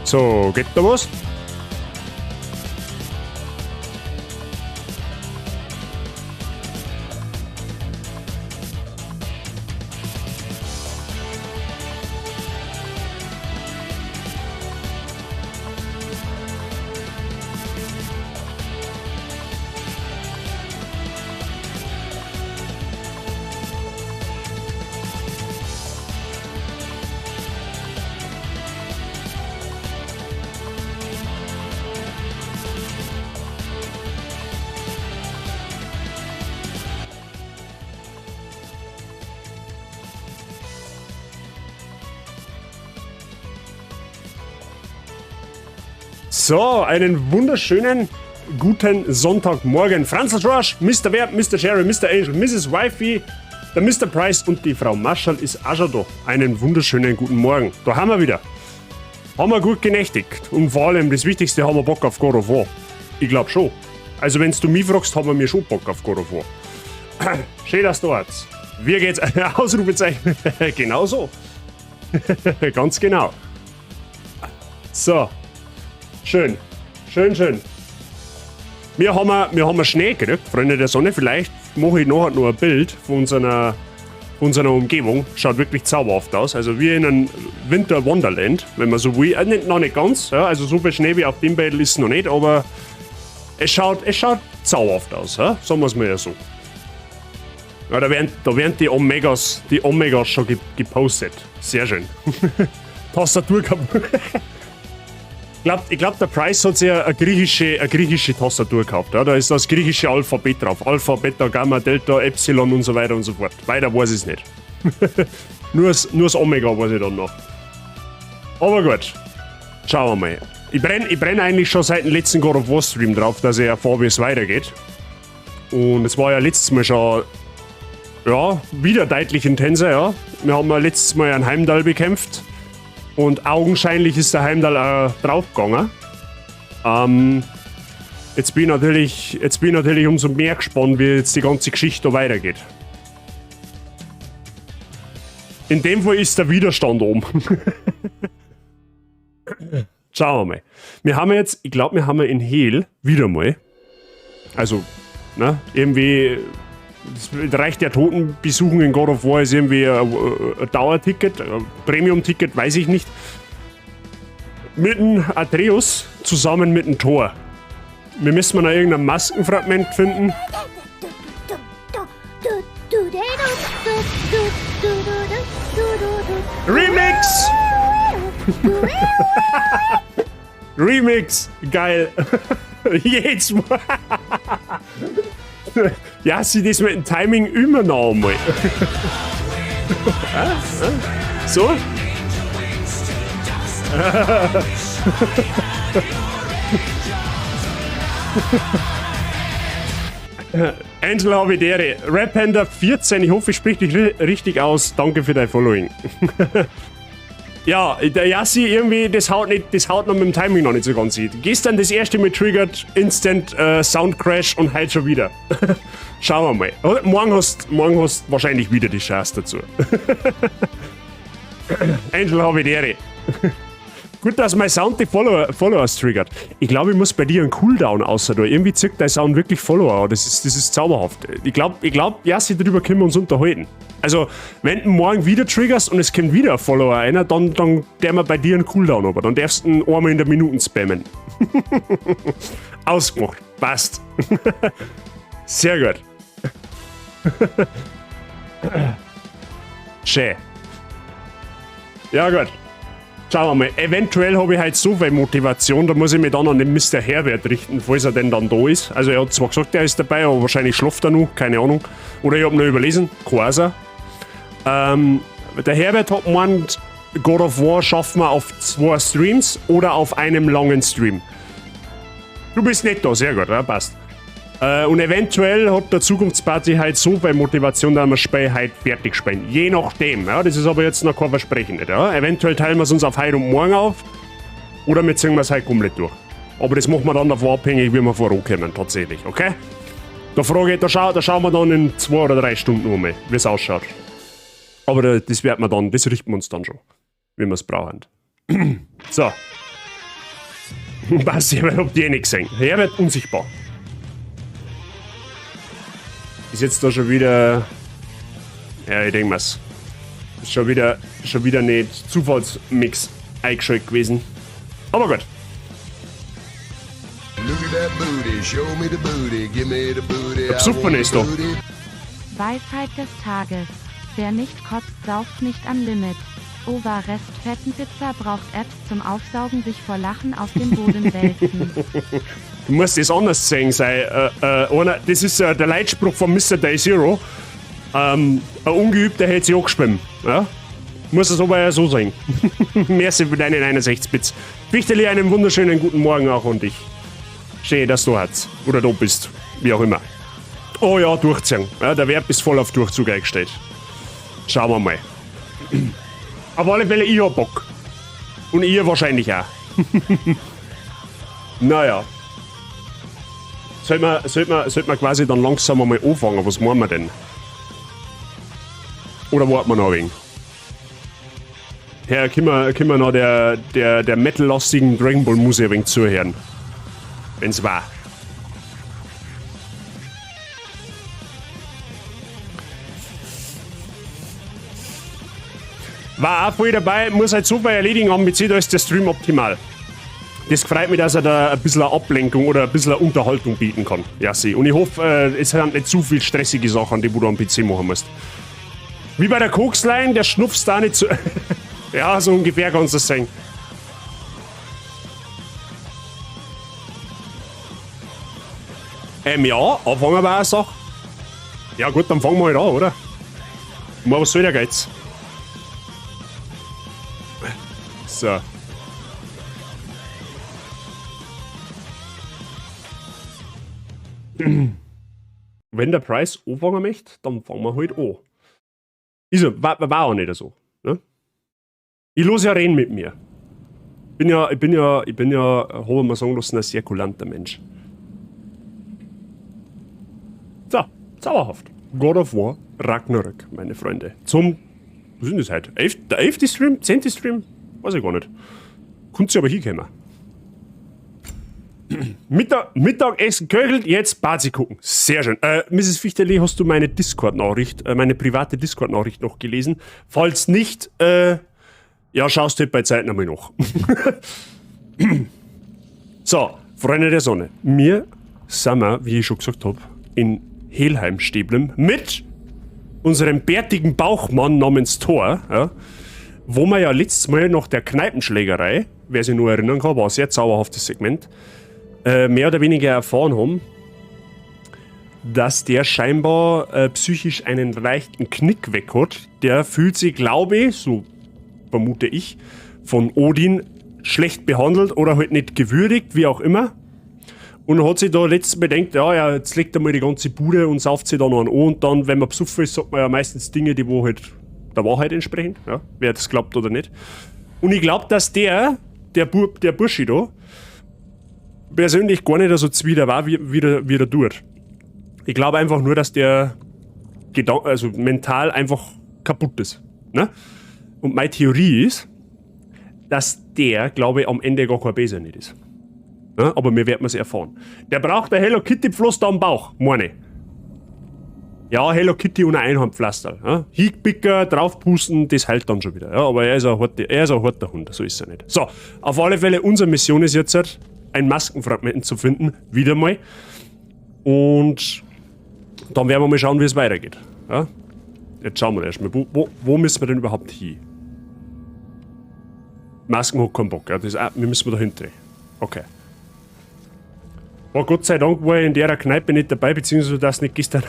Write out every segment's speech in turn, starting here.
So, geht da was? So, einen wunderschönen guten Sonntagmorgen. Franzl Schorsch, Mr. Werb, Mr. Jerry, Mr. Angel, Mrs. Wifey, der Mr. Price und die Frau Marschall ist auch schon da. Einen wunderschönen guten Morgen. Da haben wir wieder. Haben wir gut genächtigt. Und vor allem, das Wichtigste, haben wir Bock auf God of War. Ich glaub schon. Also, wenn du mich fragst, haben wir schon Bock auf God of War. Schön, dass du da bist. Wie geht's? Ausrufezeichen. Genau so. Ganz genau. So. Schön. Schön, schön. Wir haben Schnee gekriegt, Freunde der Sonne. Vielleicht mache ich nachher noch ein Bild von von seiner Umgebung. Schaut wirklich zauberhaft aus. Also wie in einem Winter Wonderland, wenn man so will. Nicht, noch nicht ganz, ja? Also so viel Schnee wie auf dem Battle ist noch nicht, aber es schaut zauberhaft aus, ja? Sagen wir es mal ja so. Ja, da werden die Omegas schon gepostet. Sehr schön. Tastatur kaputt. Ich glaub, der Price hat sich eine griechische Tastatur gekauft. Ja? Da ist das griechische Alphabet drauf. Alpha, Beta, Gamma, Delta, Epsilon und so weiter und so fort. Weiter weiß ich es nicht. Nur das Omega weiß ich dann noch. Aber gut. Schauen wir mal. Ich brenn eigentlich schon seit dem letzten God of War Stream drauf, dass ich erfahre, wie es weitergeht. Und es war ja letztes Mal schon, ja, wieder deutlich intenser, ja. Wir haben ja letztes Mal einen Heimdall bekämpft. Und augenscheinlich ist der Heimdall auch draufgegangen. Jetzt bin ich natürlich umso mehr gespannt, wie jetzt die ganze Geschichte da weitergeht. In dem Fall ist der Widerstand oben. Schauen wir mal. Wir haben jetzt, ich glaube, wir haben ja in Hel wieder mal. Also, ne, irgendwie, das Reich der Toten besuchen in God of War ist irgendwie ein Dauerticket, ein Premium-Ticket, weiß ich nicht. Mit dem Atreus zusammen mit dem Thor. Wir müssen noch irgendein Maskenfragment finden. Remix! Remix! Geil! Jedes Mal! Ja, sie das mit dem Timing immer noch einmal. So? Angel Havidere, Rap 14, ich hoffe, ich spreche dich richtig aus. Danke für dein Following. Ja, der Yassi irgendwie, das haut nicht, das haut noch mit dem Timing noch nicht so ganz hin. Gestern das erste Mal triggert, Instant Sound Crash und heute schon wieder. Schauen wir mal. Morgen hast wahrscheinlich wieder die Chance dazu. Angel Havidere. Gut, dass mein Sound die Followers triggert. Ich glaube, ich muss bei dir einen Cooldown außer da. Irgendwie zirkt dein Sound wirklich Follower an. Das ist zauberhaft. Ich glaub, Yassi, darüber können wir uns unterhalten. Also, wenn du morgen wieder triggerst und es kommt wieder ein Follower einer, dann der wir bei dir einen Cooldown aber. Dann darfst du ihn einmal in der Minute spammen. Ausgemacht. Passt. Sehr gut. Schön. Ja, gut. Schauen wir mal. Eventuell habe ich heute so viel Motivation, da muss ich mich dann an den Mr. Herbert richten, falls er denn dann da ist. Also er hat zwar gesagt, er ist dabei, aber wahrscheinlich schläft er noch, keine Ahnung. Oder ich habe noch überlesen, Quasi. Der Herbert hat gemeint, God of War schaffen wir auf zwei Streams oder auf einem langen Stream. Du bist nicht da, sehr gut, ja, passt. Und eventuell hat der Zukunftsparty halt so viel Motivation, dass wir das Spiel heute fertig spielen. Je nachdem, ja, das ist aber jetzt noch kein Versprechen nicht. Ja. Eventuell teilen wir es uns auf heute und morgen auf oder wir ziehen wir es heute komplett durch. Aber das machen wir dann davon abhängig, wie wir vorankommen, tatsächlich, okay? Da schauen wir dann in 2 oder 3 Stunden um, wie es ausschaut. Aber das werden wir dann, das richten wir uns dann schon, wie wir es brauchen. So. Was, Herbert, habt ihr eh nicht gesehen. Herbert unsichtbar. Ist jetzt da schon wieder. Ja, ich denke mir's. Ist schon wieder nicht Zufallsmix eingeschaltet gewesen. Aber gut. Look at that booty, show me the booty, give me the booty. Der Besoffene ist da. Weisheit des Tages. Wer nicht kotzt, sauft nicht am Limit. Ova Rest Fettenpizza braucht Apps zum Aufsaugen, sich vor Lachen auf dem Boden wälzen. Du musst das anders sehen, sei, einer, das ist der Leitspruch von Mr. Day Zero. Ein Ungeübter hätte sich angeschwemmt. Ja? Muss es aber ja so sagen. Merci für deine 69 Bits. Wichterli, einen wunderschönen guten Morgen auch an dich. Schön, dass du hast. Oder da bist. Wie auch immer. Oh ja, durchziehen. Ja, der Verb ist voll auf Durchzug eingestellt. Schauen wir mal. Auf alle Fälle, ich hab Bock. Und ihr wahrscheinlich auch. Naja. Sollte man quasi dann langsam einmal anfangen? Was meinen wir denn? Oder warten wir noch ein wenig? Ja, können wir noch der metal-lastigen Dragon Ball Musik ein wenig zuhören? Wenn's war. War auch voll dabei, muss halt so viel erledigen am PC, da ist der Stream optimal. Das freut mich, dass er da ein bisschen eine Ablenkung oder ein bisschen eine Unterhaltung bieten kann. Ja, sie. Und ich hoffe, es sind nicht zu viel stressige Sachen, die du am PC machen musst. Wie bei der Koksline, der schnupfst da nicht zu. Ja, so ungefähr kannst du das sagen. Ja, anfangen wir auch eine Sache. Ja gut, dann fangen wir halt an, oder? Mal, was soll der Geiz? So. Wenn der Price anfangen möchte, dann fangen wir halt an. Ist ja, war auch nicht so. Ne? Ich los ja reden mit mir. Ich bin ja, hab ich mir sagen lassen, ein sehr kulanter Mensch. So, zauberhaft. God of War Ragnarök, meine Freunde. Zum, was ist denn das heute? Der 11. Stream? 10. Stream? Weiß ich gar nicht. Kommt sie aber hinkommen. Mittagessen köchelt, jetzt Bazi gucken. Sehr schön. Mrs. Fichterle, hast du meine Discord-Nachricht, meine private Discord-Nachricht noch gelesen? Falls nicht, ja, schaust du halt bei Zeiten einmal nach. So, Freunde der Sonne. Wir sind wir, wie ich schon gesagt hab, in Helheim stehen mit unserem bärtigen Bauchmann namens Thor, ja, wo wir ja letztes Mal nach der Kneipenschlägerei, wer sich nur erinnern kann, war ein sehr zauberhaftes Segment, mehr oder weniger erfahren haben, dass der scheinbar psychisch einen leichten Knick weg hat. Der fühlt sich, glaube ich, so vermute ich, von Odin schlecht behandelt oder halt nicht gewürdigt, wie auch immer. Und hat sich da letztens bedenkt, ja, jetzt legt er mal die ganze Bude und sauft sich da noch einen an. Und dann, wenn man besoffen ist, sagt man ja meistens Dinge, die wo halt der Wahrheit entsprechen, ja, wer das glaubt oder nicht. Und ich glaub, dass der Burschi da, persönlich gar nicht so zwider war, wie der tut. Ich glaube einfach nur, dass der also mental einfach kaputt ist. Ne? Und meine Theorie ist, dass der, glaube ich, am Ende gar kein Besser nicht ist. Ne? Aber wir werden es erfahren. Der braucht ein Hello Kitty Pflaster am Bauch, meine. Ja, Hello Kitty und ein Einhandpflaster. Ne? Hickpicker, draufpusten, das heilt dann schon wieder. Ja, aber er ist ein harter Hund, so ist er nicht. So, auf alle Fälle, unsere Mission ist jetzt halt, ein Maskenfragment zu finden, wieder mal. Und dann werden wir mal schauen, wie es weitergeht. Ja? Jetzt schauen wir erstmal, wo müssen wir denn überhaupt hin? Masken hat keinen Bock, ja? Das, wir müssen da hinten. Okay. War Gott sei Dank war ich in der Kneipe nicht dabei, beziehungsweise das nicht gestern.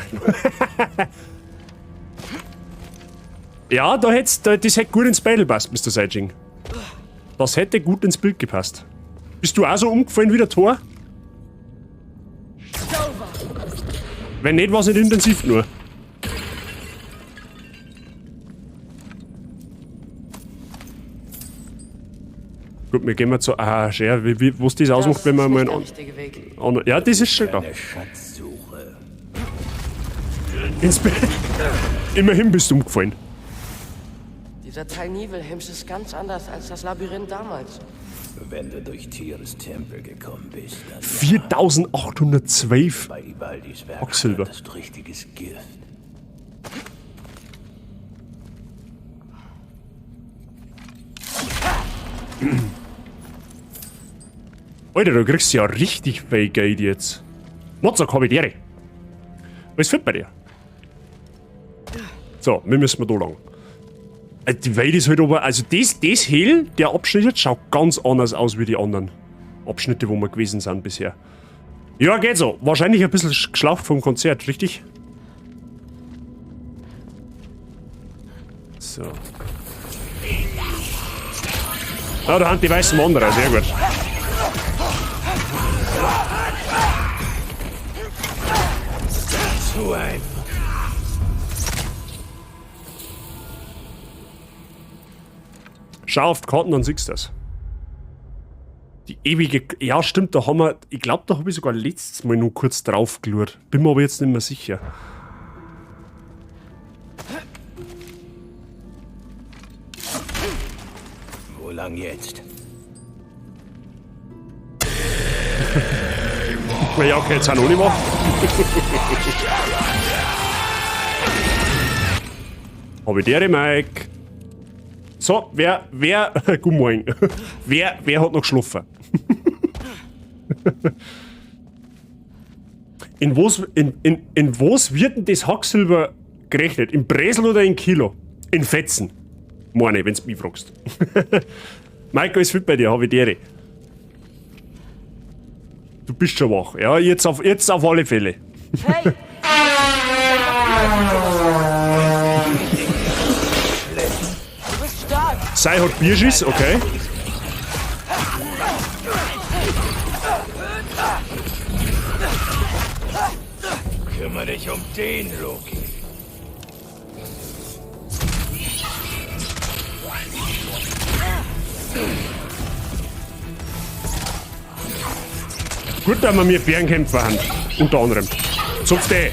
Ja, das hätte gut ins Bild gepasst, Mr. Seijing. Das hätte gut ins Bild gepasst. Bist du auch so umgefallen wie der Thor? Wenn nicht, war's nicht intensiv nur. Gut, wir gehen mal zu. Ah, schön. Was das ausmacht, wenn man mal einen. Ja, das ist schon da. Immerhin bist du umgefallen. Dieser Teil Niflheims ist ganz anders als das Labyrinth damals. Wenn du durch Tires Tempel gekommen bist, dann 4812 bei Ibaldis Quecksilber. Das ist richtiges Gift. Alter, du kriegst ja richtig viel Geld jetzt. Mozart, hab ich dir. Was fehlt bei dir? So, wir müssen da lang. Die Welt ist halt aber, also das Hell, der Abschnitt jetzt, schaut ganz anders aus wie die anderen Abschnitte, wo wir gewesen sind bisher. Ja, geht so. Wahrscheinlich ein bisschen geschlaucht vom Konzert, richtig? So. Ah, da haben die weißen Wanderer, sehr gut. Zu einfach. Schau auf die Karten, dann siehst du das. Die ewige... Ja, stimmt, da haben wir... Ich glaube, da habe ich sogar letztes Mal nur kurz drauf geschaut. Bin mir aber jetzt nicht mehr sicher. Wo lang jetzt? Ja, okay, jetzt auch noch nicht mehr. Hab ich dir, Mike. So, wer, guten Morgen. Wer hat noch geschlafen? In was wird denn das Hacksilber gerechnet? In Bresel oder in Kilo? In Fetzen. Meine, wenn's mich fragst. Maiko, ist fit bei dir, hab ich dir. Du bist schon wach. Ja, jetzt auf alle Fälle. Hey! Du bist stark. Sei hat Bierschiss, okay. Kümmere dich um den, Loki. Gut, dass wir mir Bärenkämpfer haben. Unter anderem. Zupf die!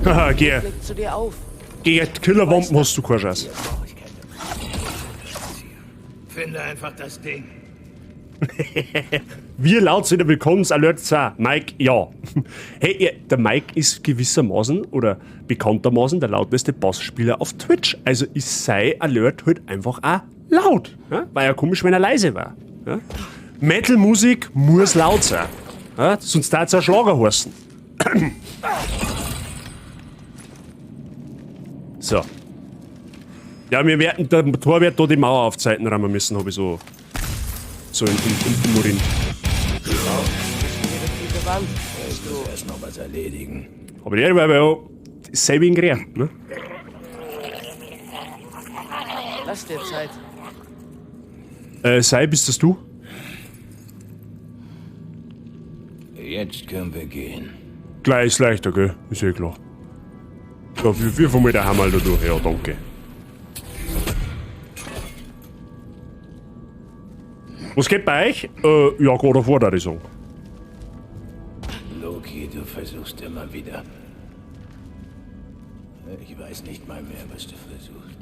Haha, geh. Blick zu dir auf. Gegen Killerbomben hast du keine Chance. Finde einfach das Ding. Wir laut sind der Willkommensalert sein. Mike, ja. Hey, der Mike ist gewissermaßen oder bekanntermaßen der lauteste Bassspieler auf Twitch. Also ist sein Alert halt einfach auch laut. Ja? War ja komisch, wenn er leise war. Ja? Metal-Musik muss laut sein. Ja? Sonst darf es auch Schlager heißen. So. Ja, wir werden, der Tor wird da die Mauer auf Zeiten rammen müssen, hab ich so in Murin. Ich muss erst noch was erledigen. Aber der war ja selber in Gräer, ne? Lass dir Zeit. Sei, bist das du? Jetzt können wir gehen. Gleich ist leichter, gell? Ist eh klar. Ja, wir fahren mal daheim mal da durch. Ja, danke. Was geht bei euch? Ja, gerade vor, würde ich sagen. Loki, du versuchst immer wieder. Ich weiß nicht mal mehr, was du versuchst.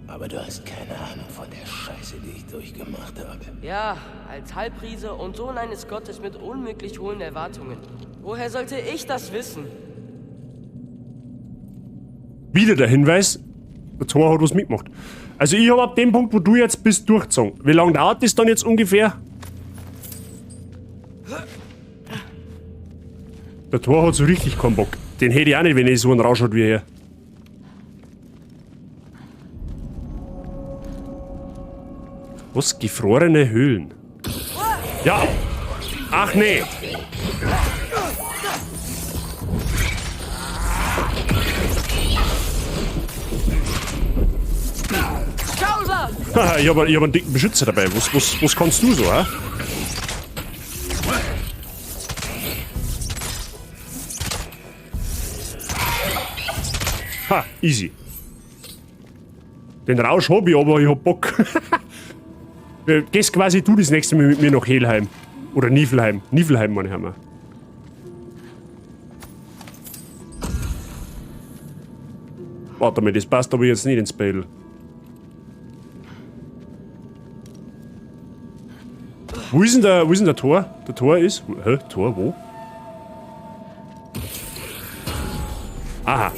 Aber du hast keine Ahnung von der Scheiße, die ich durchgemacht habe. Ja, als Halbriese und Sohn eines Gottes mit unmöglich hohen Erwartungen. Woher sollte ich das wissen? Wieder der Hinweis, der Thor hat was mitgemacht. Also ich habe ab dem Punkt, wo du jetzt bist, durchgezogen. Wie lange dauert das dann jetzt ungefähr? Der Thor hat so richtig keinen Bock. Den hätte ich auch nicht, wenn ich so einen Rausch hat wie er. Was? Gefrorene Höhlen. Ja! Ach nee! Haha, ich hab einen dicken Beschützer dabei. Was kannst du so, hä? Ha, easy. Den Rausch hab ich, aber ich hab Bock. Gehst quasi du das nächste Mal mit mir nach Helheim. Oder Niflheim. Niflheim, meine Herren. Warte mal, das passt aber jetzt nicht ins Bild. Wo ist denn der Tor? Der Tor ist... Hä? Tor? Wo? Aha.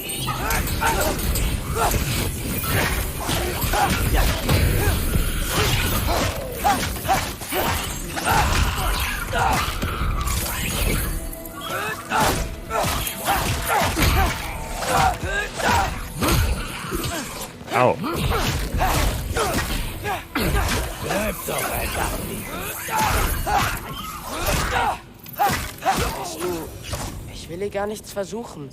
Au. Bleib doch einfach liegen. Weißt du, ich will hier gar nichts versuchen.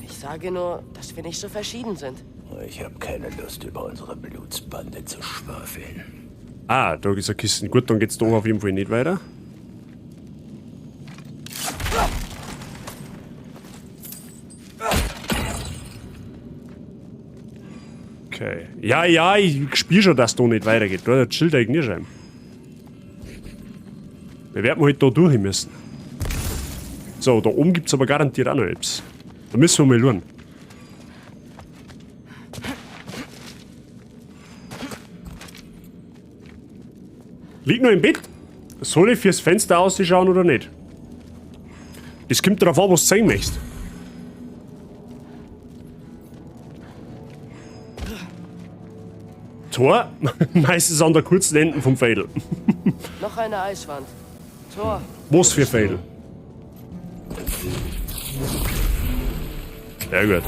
Ich sage nur, dass wir nicht so verschieden sind. Ich habe keine Lust, über unsere Blutsbande zu schwafeln. Ah, da ist eine Kiste. Gut, dann geht's da auf jeden Fall nicht weiter. Okay. Ja, ja, ich spür schon, dass da nicht weitergeht. Da chillt der Ignierschein. Wir werden halt da durch müssen. So, da oben gibt's aber garantiert auch noch etwas. Da müssen wir mal schauen. Lieg nur im Bett. Soll ich fürs Fenster ausschauen oder nicht? Das kommt darauf an, was du sehen möchtest. Tor? Meistens an der kurzen Enden vom Fädel. Noch eine Eiswand. Tor. Was für Fädel? Sehr gut.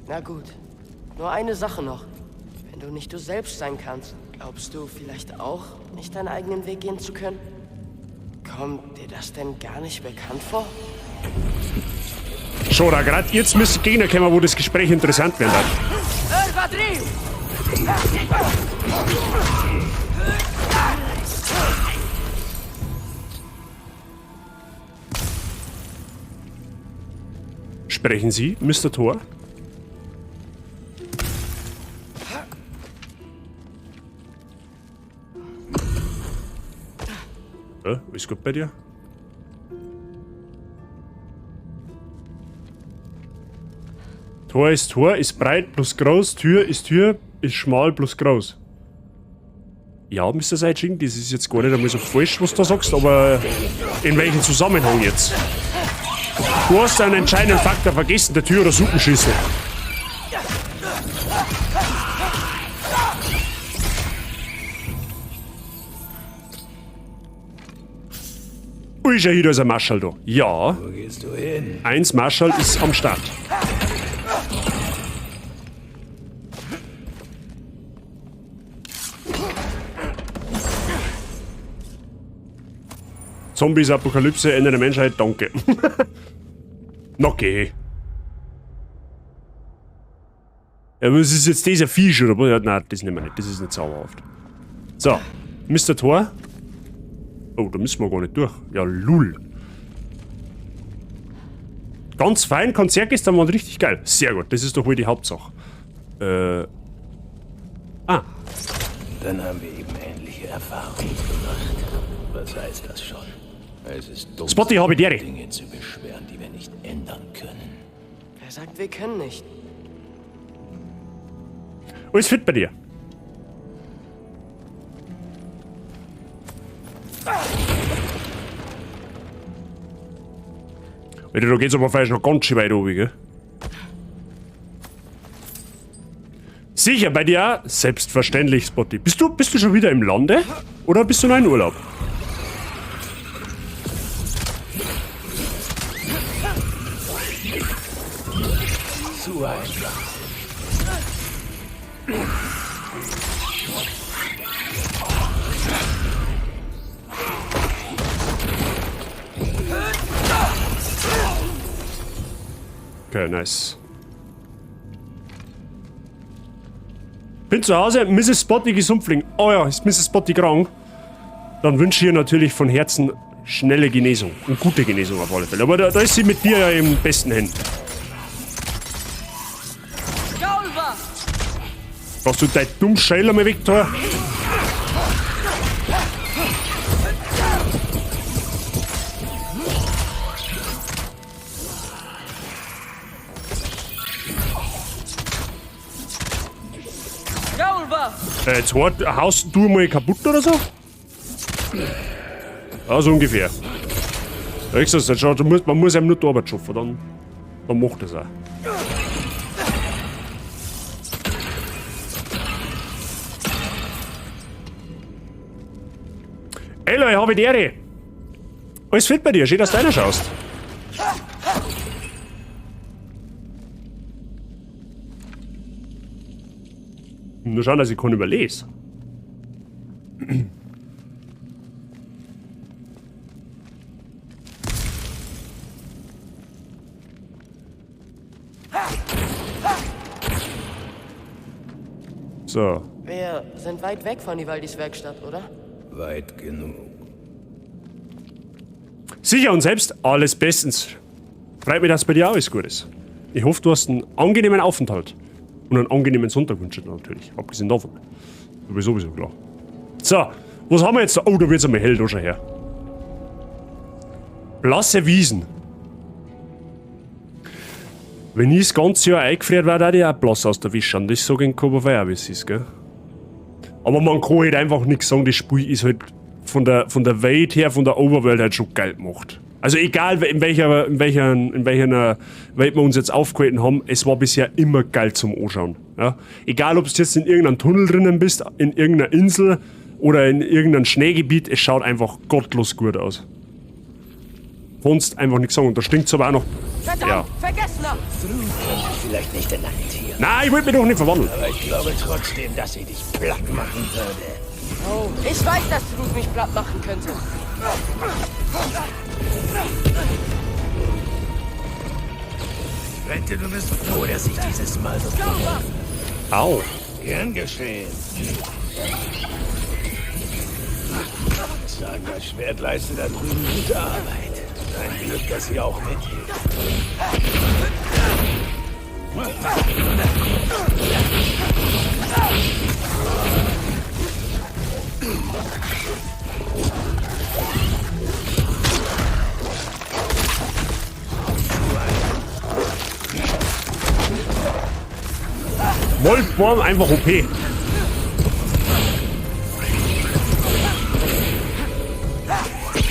Na gut. Nur eine Sache noch. Wenn du nicht du selbst sein kannst, glaubst du vielleicht auch, nicht deinen eigenen Weg gehen zu können? Kommt dir das denn gar nicht bekannt vor? Schon, da gerade jetzt müssen Gegner kommen, wo das Gespräch interessant werden wird. Sprechen Sie, Mr. Thor? Ja, alles gut bei dir? Tor ist Tor, ist breit plus groß, Tür ist Tür, ist schmal plus groß. Ja, Mr. Seitsching, das ist jetzt gar nicht einmal so falsch, was du da sagst, aber in welchem Zusammenhang jetzt? Du hast einen entscheidenden Faktor vergessen, der Tür oder Suppenschüssel. Ui, schau hier, da ist ein Marschall da. Ja. Wo gehst du hin? Eins Marschall ist am Start. Zombies, Apokalypse, Ende der Menschheit, danke. Na geh. Ja, was ist jetzt dieser Fisch oder was? Ja, nein, das nehmen wir nicht, das ist nicht zauberhaft. So, Mr. Thor. Oh, da müssen wir gar nicht durch. Ja, lul. Ganz fein, Konzert gestern war richtig geil. Sehr gut, das ist doch wohl die Hauptsache. Ah. Dann haben wir eben ähnliche Erfahrungen gemacht. Was heißt das schon? Es ist dumm, Spotty, habe ich die Ehre. Dinge zu beschweren, die wir nicht ändern können. Wer sagt, wir können nicht? Alles fit bei dir? Alter, da geht's aber vielleicht noch ganz schön weit oben, gell? Sicher, bei dir auch? Selbstverständlich, Spotty. Bist du schon wieder im Lande? Oder bist du noch in Urlaub? Zu einfach. Okay, nice. Bin zu Hause, Mrs. Spotty Gesumpfling. Oh ja, ist Mrs. Spotty krank? Dann wünsche ich ihr natürlich von Herzen schnelle Genesung. Und gute Genesung auf alle Fälle. Aber da ist sie mit dir ja im besten Händen. Hast du dein dummen Scheiler mal weg, Tor? Jetzt haust du mal kaputt oder so? Ja, so ungefähr. Ja, ich sag's nicht, schau, man muss einem nur die Arbeit schaffen, dann macht das auch. Ey, Leute, hab ich die Ehre. Alles fit bei dir, schön, dass du reinschaust. Nur schauen, dass ich keinen überlese. So. Wir sind weit weg von Ivaldis Werkstatt, oder? Weit genug. Sicher und selbst alles bestens. Freut mich, dass bei dir auch alles gut ist. Ich hoffe, du hast einen angenehmen Aufenthalt. Und einen angenehmen Sonntag wünsche ich dir natürlich. Abgesehen davon. Du bist sowieso klar. So, was haben wir jetzt da? Oh, da wird's einmal hell, da schau her. Blasse Wiesen. Wenn ich das ganze Jahr eingefriert war, würde ich auch blass aus der Wische. Und das sag ich in Koberfeier, wie es ist, gell? Aber man kann halt einfach nichts sagen, das Spiel ist halt von der Welt her, von der Overworld halt schon geil gemacht. Also egal in welcher Welt wir uns jetzt aufgehalten haben, es war bisher immer geil zum Anschauen. Ja? Egal ob du jetzt in irgendeinem Tunnel drinnen bist, in irgendeiner Insel oder in irgendeinem Schneegebiet, es schaut einfach gottlos gut aus. Kannst einfach nichts sagen. Und da stinkt's aber auch noch. Verdammt, Ja. Vergessener! Vielleicht nicht in ein Tier. Nein, ich wollte mich doch nicht verwandeln. Aber ich glaube trotzdem, dass sie dich platt machen würde. Oh, ich weiß, dass Ruth mich platt machen könnte. Ich wette, du bist froh, dass ich dieses Mal so Au. gern geschehen. Sagen, das Schwert leistet da drüben gute Arbeit. Ein Glück, dass sie auch mithilft. Wolfborn einfach OP.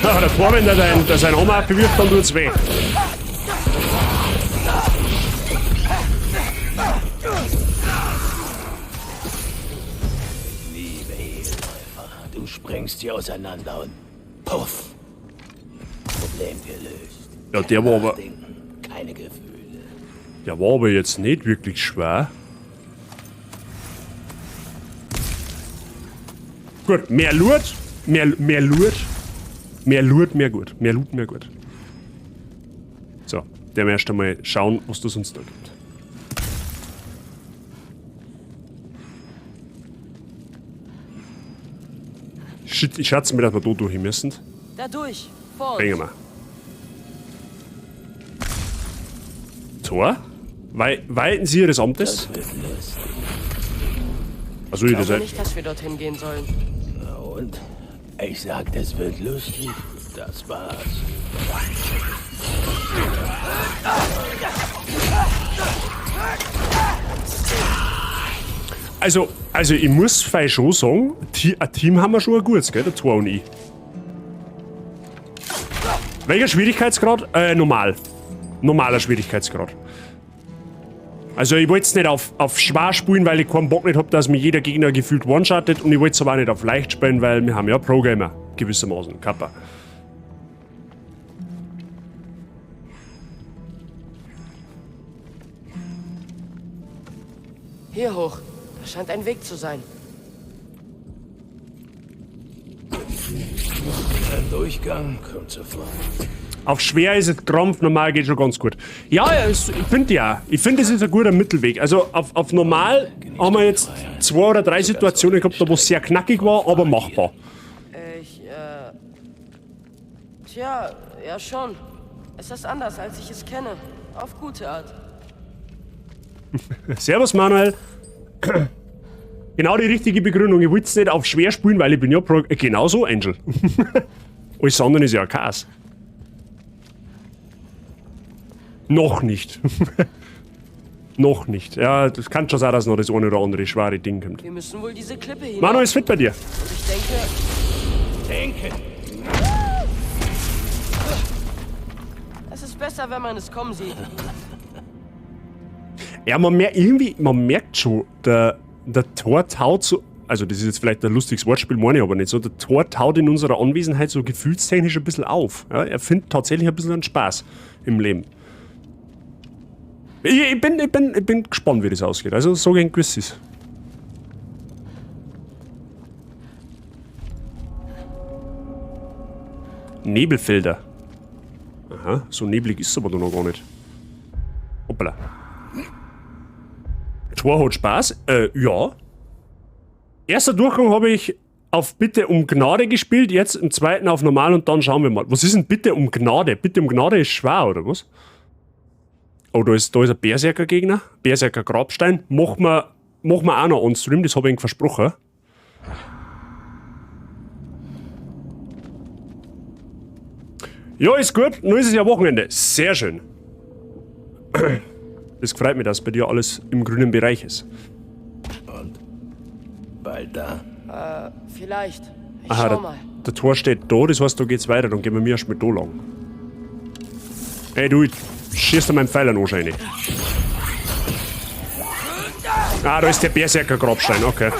Ja, der Tor, wenn der sein Hammer abwirft, dann tut's weh. Liebe Hehlläufer, du sprengst sie auseinander und puff. Problem gelöst. Ja, der war aber, Nachdenken, keine Gefühle. der war aber jetzt nicht wirklich schwer. Gut, mehr Loot, mehr Loot, mehr Loot, mehr gut. Mehr Loot, mehr gut. So, der wir erst einmal schauen, was das uns da gibt. Shit, ich schätze mir, dass wir da durch müssen. Da durch. Vor uns. Bringen wir. Tor? Walten Sie Ihres Amtes? Das wird lustig. Also, Ich das glaube nicht, dass wir dorthin gehen sollen. Na und? Ich sag, das wird lustig. Das war's. Also ich muss fei schon sagen, ein Team haben wir schon ein gutes, gell, der Tor und ich. Welcher Schwierigkeitsgrad? Normal. Normaler Schwierigkeitsgrad. Also ich wollte es nicht auf schwer spielen, weil ich keinen Bock nicht hab, dass mir jeder Gegner gefühlt one-shottet, und ich wollte es aber auch nicht auf leicht spielen, weil wir haben ja Pro-Gamer, gewissermaßen, Kappa. Hier hoch. Da scheint ein Weg zu sein. Ein Durchgang kommt sofort. Auf schwer ist es Krampf, normal geht schon ganz gut. Ja, es, ich finde ja. Ich finde, es ist ein guter Mittelweg. Also auf normal haben wir jetzt 2 oder 3 Situationen gehabt, da wo es sehr knackig war, aber machbar. Ich, tja, ja schon. Es ist anders, als ich es kenne. Auf gute Art. Servus, Manuel. Genau die richtige Begründung. Ich wollte es nicht auf schwer spielen, weil ich bin ja Pro. Genauso, Angel. Alles andere ist ja Chaos. Noch nicht. Noch nicht. Ja, das kann schon sein, dass noch das eine oder andere schwere Ding kommt. Wir müssen wohl diese Klippe hinauf. Manu, ist fit bei dir. Und ich denke... Denke! Es ist besser, wenn man es kommen sieht. Ja, man merkt irgendwie, man merkt schon, der Tor taut so, also das ist jetzt vielleicht ein lustiges Wortspiel, meine ich aber nicht so, der Tor taut in unserer Anwesenheit so gefühlstechnisch ein bisschen auf. Ja, er findet tatsächlich ein bisschen einen Spaß im Leben. Ich bin gespannt, wie das ausgeht. Also so gegen gewiss ist. Nebelfelder. Aha, so neblig ist es aber noch gar nicht. Hoppala. Tor hat Spaß? Ja. Erster Durchgang habe ich auf Bitte um Gnade gespielt, jetzt im zweiten auf normal und dann schauen wir mal. Was ist denn Bitte um Gnade? Bitte um Gnade ist schwer, oder was? Oh, da ist ein Berserker-Gegner. Berserker-Grabstein. Machen wir auch noch on-stream, das habe ich ihm versprochen. Ja, ist gut. Nun ist es ja Wochenende. Sehr schön. Das freut mich, dass bei dir alles im grünen Bereich ist. Und bald da. Vielleicht. Ich Aha, schau der, mal. der Tor steht da, das heißt, da geht's weiter. Dann gehen wir mir erst mit da lang. Ey, du, ich schieß dir meinen Pfeil an wahrscheinlich. Ah, da ist der Berserker-Grabstein, okay.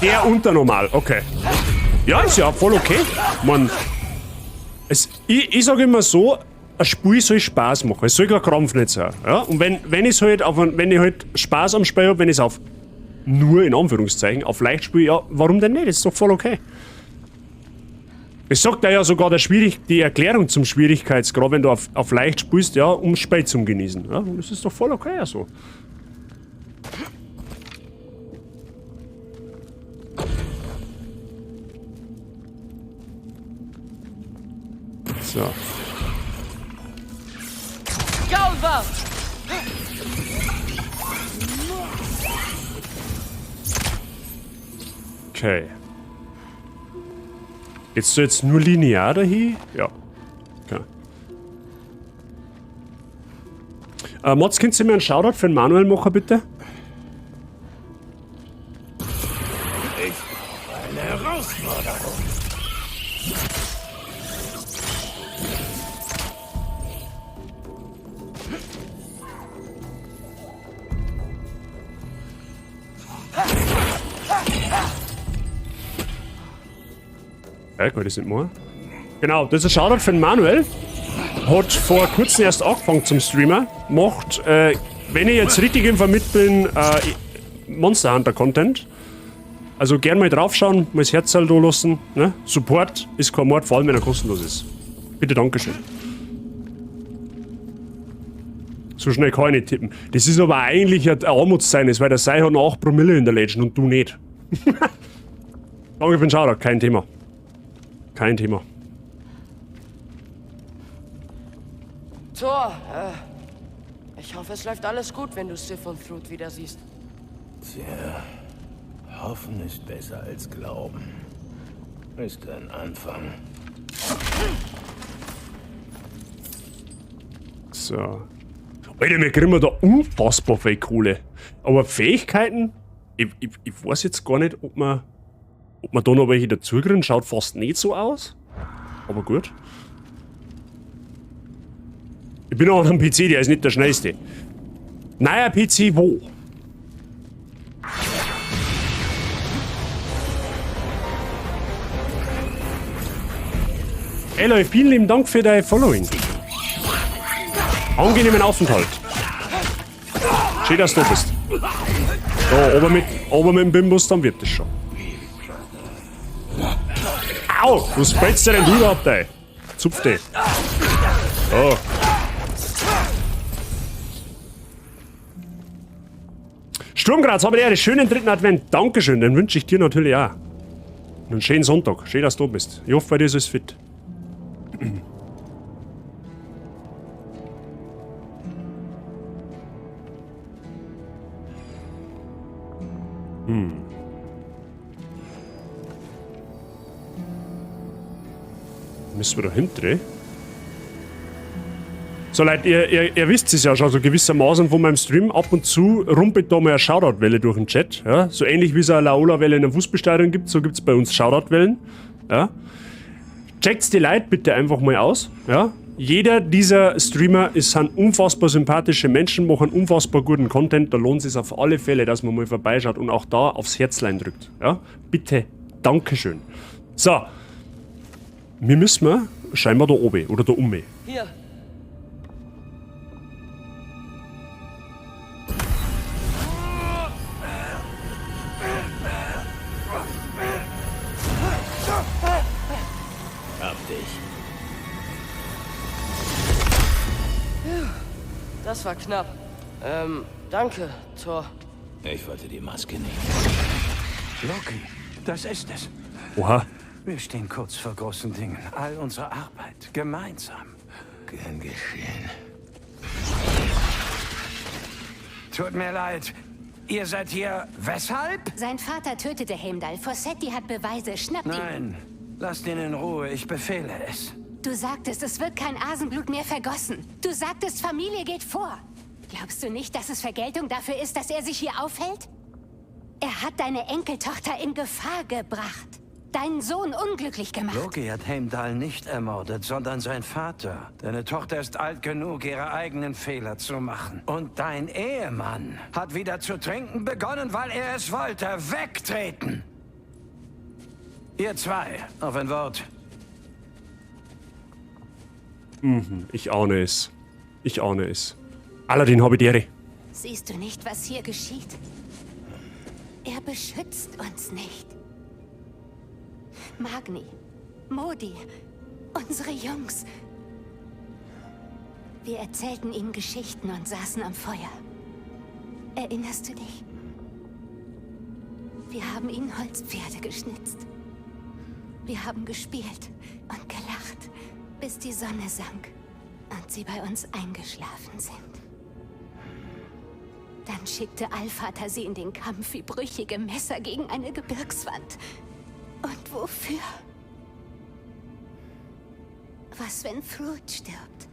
Der unternormal, okay. Ja, ist ja voll okay. Man, es, ich sag immer so, ein Spiel soll Spaß machen. Es soll kein Krampf nicht sein. Ja? Und wenn ich's halt auf, wenn ich halt Spaß am Spiel hab, wenn ich's auf nur in Anführungszeichen auf leicht spiele, ja, warum denn nicht? Das ist doch voll okay. Es sagt ja sogar der die Erklärung zum Schwierigkeitsgrad, wenn du auf leicht spielst, ja, um Spiel zum Genießen. Ja, und das ist doch voll okay, ja, so. So. Gaulver! Okay. Geht's da jetzt nur linear dahin? Ja. Okay. Mods, könnt ihr mir einen Shoutout für den Manuel machen, bitte? Ich brauche eine Herausforderung. Ja, kann ich das nicht machen? Genau, das ist ein Shoutout für den Manuel. Hat vor kurzem erst angefangen zum Streamer. Macht, wenn ich jetzt richtig informiert bin, Monster Hunter Content. Also gern mal draufschauen, mal das Herz da lassen. Ne? Support ist kein Mord, vor allem wenn er kostenlos ist. Bitte, Dankeschön. So schnell kann ich nicht tippen. Das ist aber eigentlich ein Armutszeugnis, weil der Sei hat noch 8 Promille in der Legend und du nicht. Danke für den Shoutout, kein Thema. Kein Thema. Thor, ich hoffe, es läuft alles gut, wenn du Sif und Thrud wieder siehst. Tja, hoffen ist besser als glauben. Ist ein Anfang. So. Alter, wir kriegen da unfassbar viel Kohle. Aber Fähigkeiten? Ich weiß jetzt gar nicht, ob man da noch welche dazu kriegen. Schaut fast nicht so aus. Aber gut. Ich bin auch am PC, der ist nicht der schnellste. Neuer PC wo? Eloy, vielen lieben Dank für dein Following. Angenehmen Aufenthalt. Schön, dass du da bist. So, aber mit dem Bimbus, dann wird das schon. Au! Was fällst du denn überhaupt ein? Zupf dich. Oh. Sturmgraz, habe ich einen schönen dritten Advent. Dankeschön, den wünsche ich dir natürlich auch. Und einen schönen Sonntag. Schön, dass du da bist. Ich hoffe, bei dir ist alles fit. Müssen wir da hinten? So Leute, ihr wisst es ja schon, so gewissermaßen von meinem Stream, ab und zu rumpelt da mal eine Shoutout-Welle durch den Chat. Ja? So ähnlich wie es eine Laola-Welle in einem Fußballstadion gibt, so gibt's bei uns Shoutout-Wellen. Ja? Checkt's die Leute bitte einfach mal aus. Ja? Jeder dieser Streamer sind unfassbar sympathische Menschen, machen unfassbar guten Content. Da lohnt es sich auf alle Fälle, dass man mal vorbeischaut und auch da aufs Herzlein drückt. Ja? Bitte, Dankeschön. So. Wir müssen mal scheinbar da oben oder da um. Hier. Hab dich. Das war knapp. Danke, Thor. Ich wollte die Maske nicht. Loki, das ist es. Oha. Wir stehen kurz vor großen Dingen. All unsere Arbeit, gemeinsam. Gern geschehen. Tut mir leid. Ihr seid hier weshalb? Sein Vater tötete Heimdall. Forseti hat Beweise. Schnappt ihn. Nein, lasst ihn in Ruhe. Ich befehle es. Du sagtest, es wird kein Asenblut mehr vergossen. Du sagtest, Familie geht vor. Glaubst du nicht, dass es Vergeltung dafür ist, dass er sich hier aufhält? Er hat deine Enkeltochter in Gefahr gebracht. Deinen Sohn unglücklich gemacht. Loki hat Heimdall nicht ermordet, sondern sein Vater. Deine Tochter ist alt genug, ihre eigenen Fehler zu machen. Und dein Ehemann hat wieder zu trinken begonnen, weil er es wollte. Wegtreten! Ihr zwei, auf ein Wort. Mhm, ich ahne es. Ich ahne es. Aladdin, habe die Ehre. Siehst du nicht, was hier geschieht? Er beschützt uns nicht. Magni, Modi, unsere Jungs. Wir erzählten ihnen Geschichten und saßen am Feuer. Erinnerst du dich? Wir haben ihnen Holzpferde geschnitzt. Wir haben gespielt und gelacht, bis die Sonne sank und sie bei uns eingeschlafen sind. Dann schickte Allvater sie in den Kampf wie brüchige Messer gegen eine Gebirgswand. Und wofür? Was, wenn Thrud stirbt?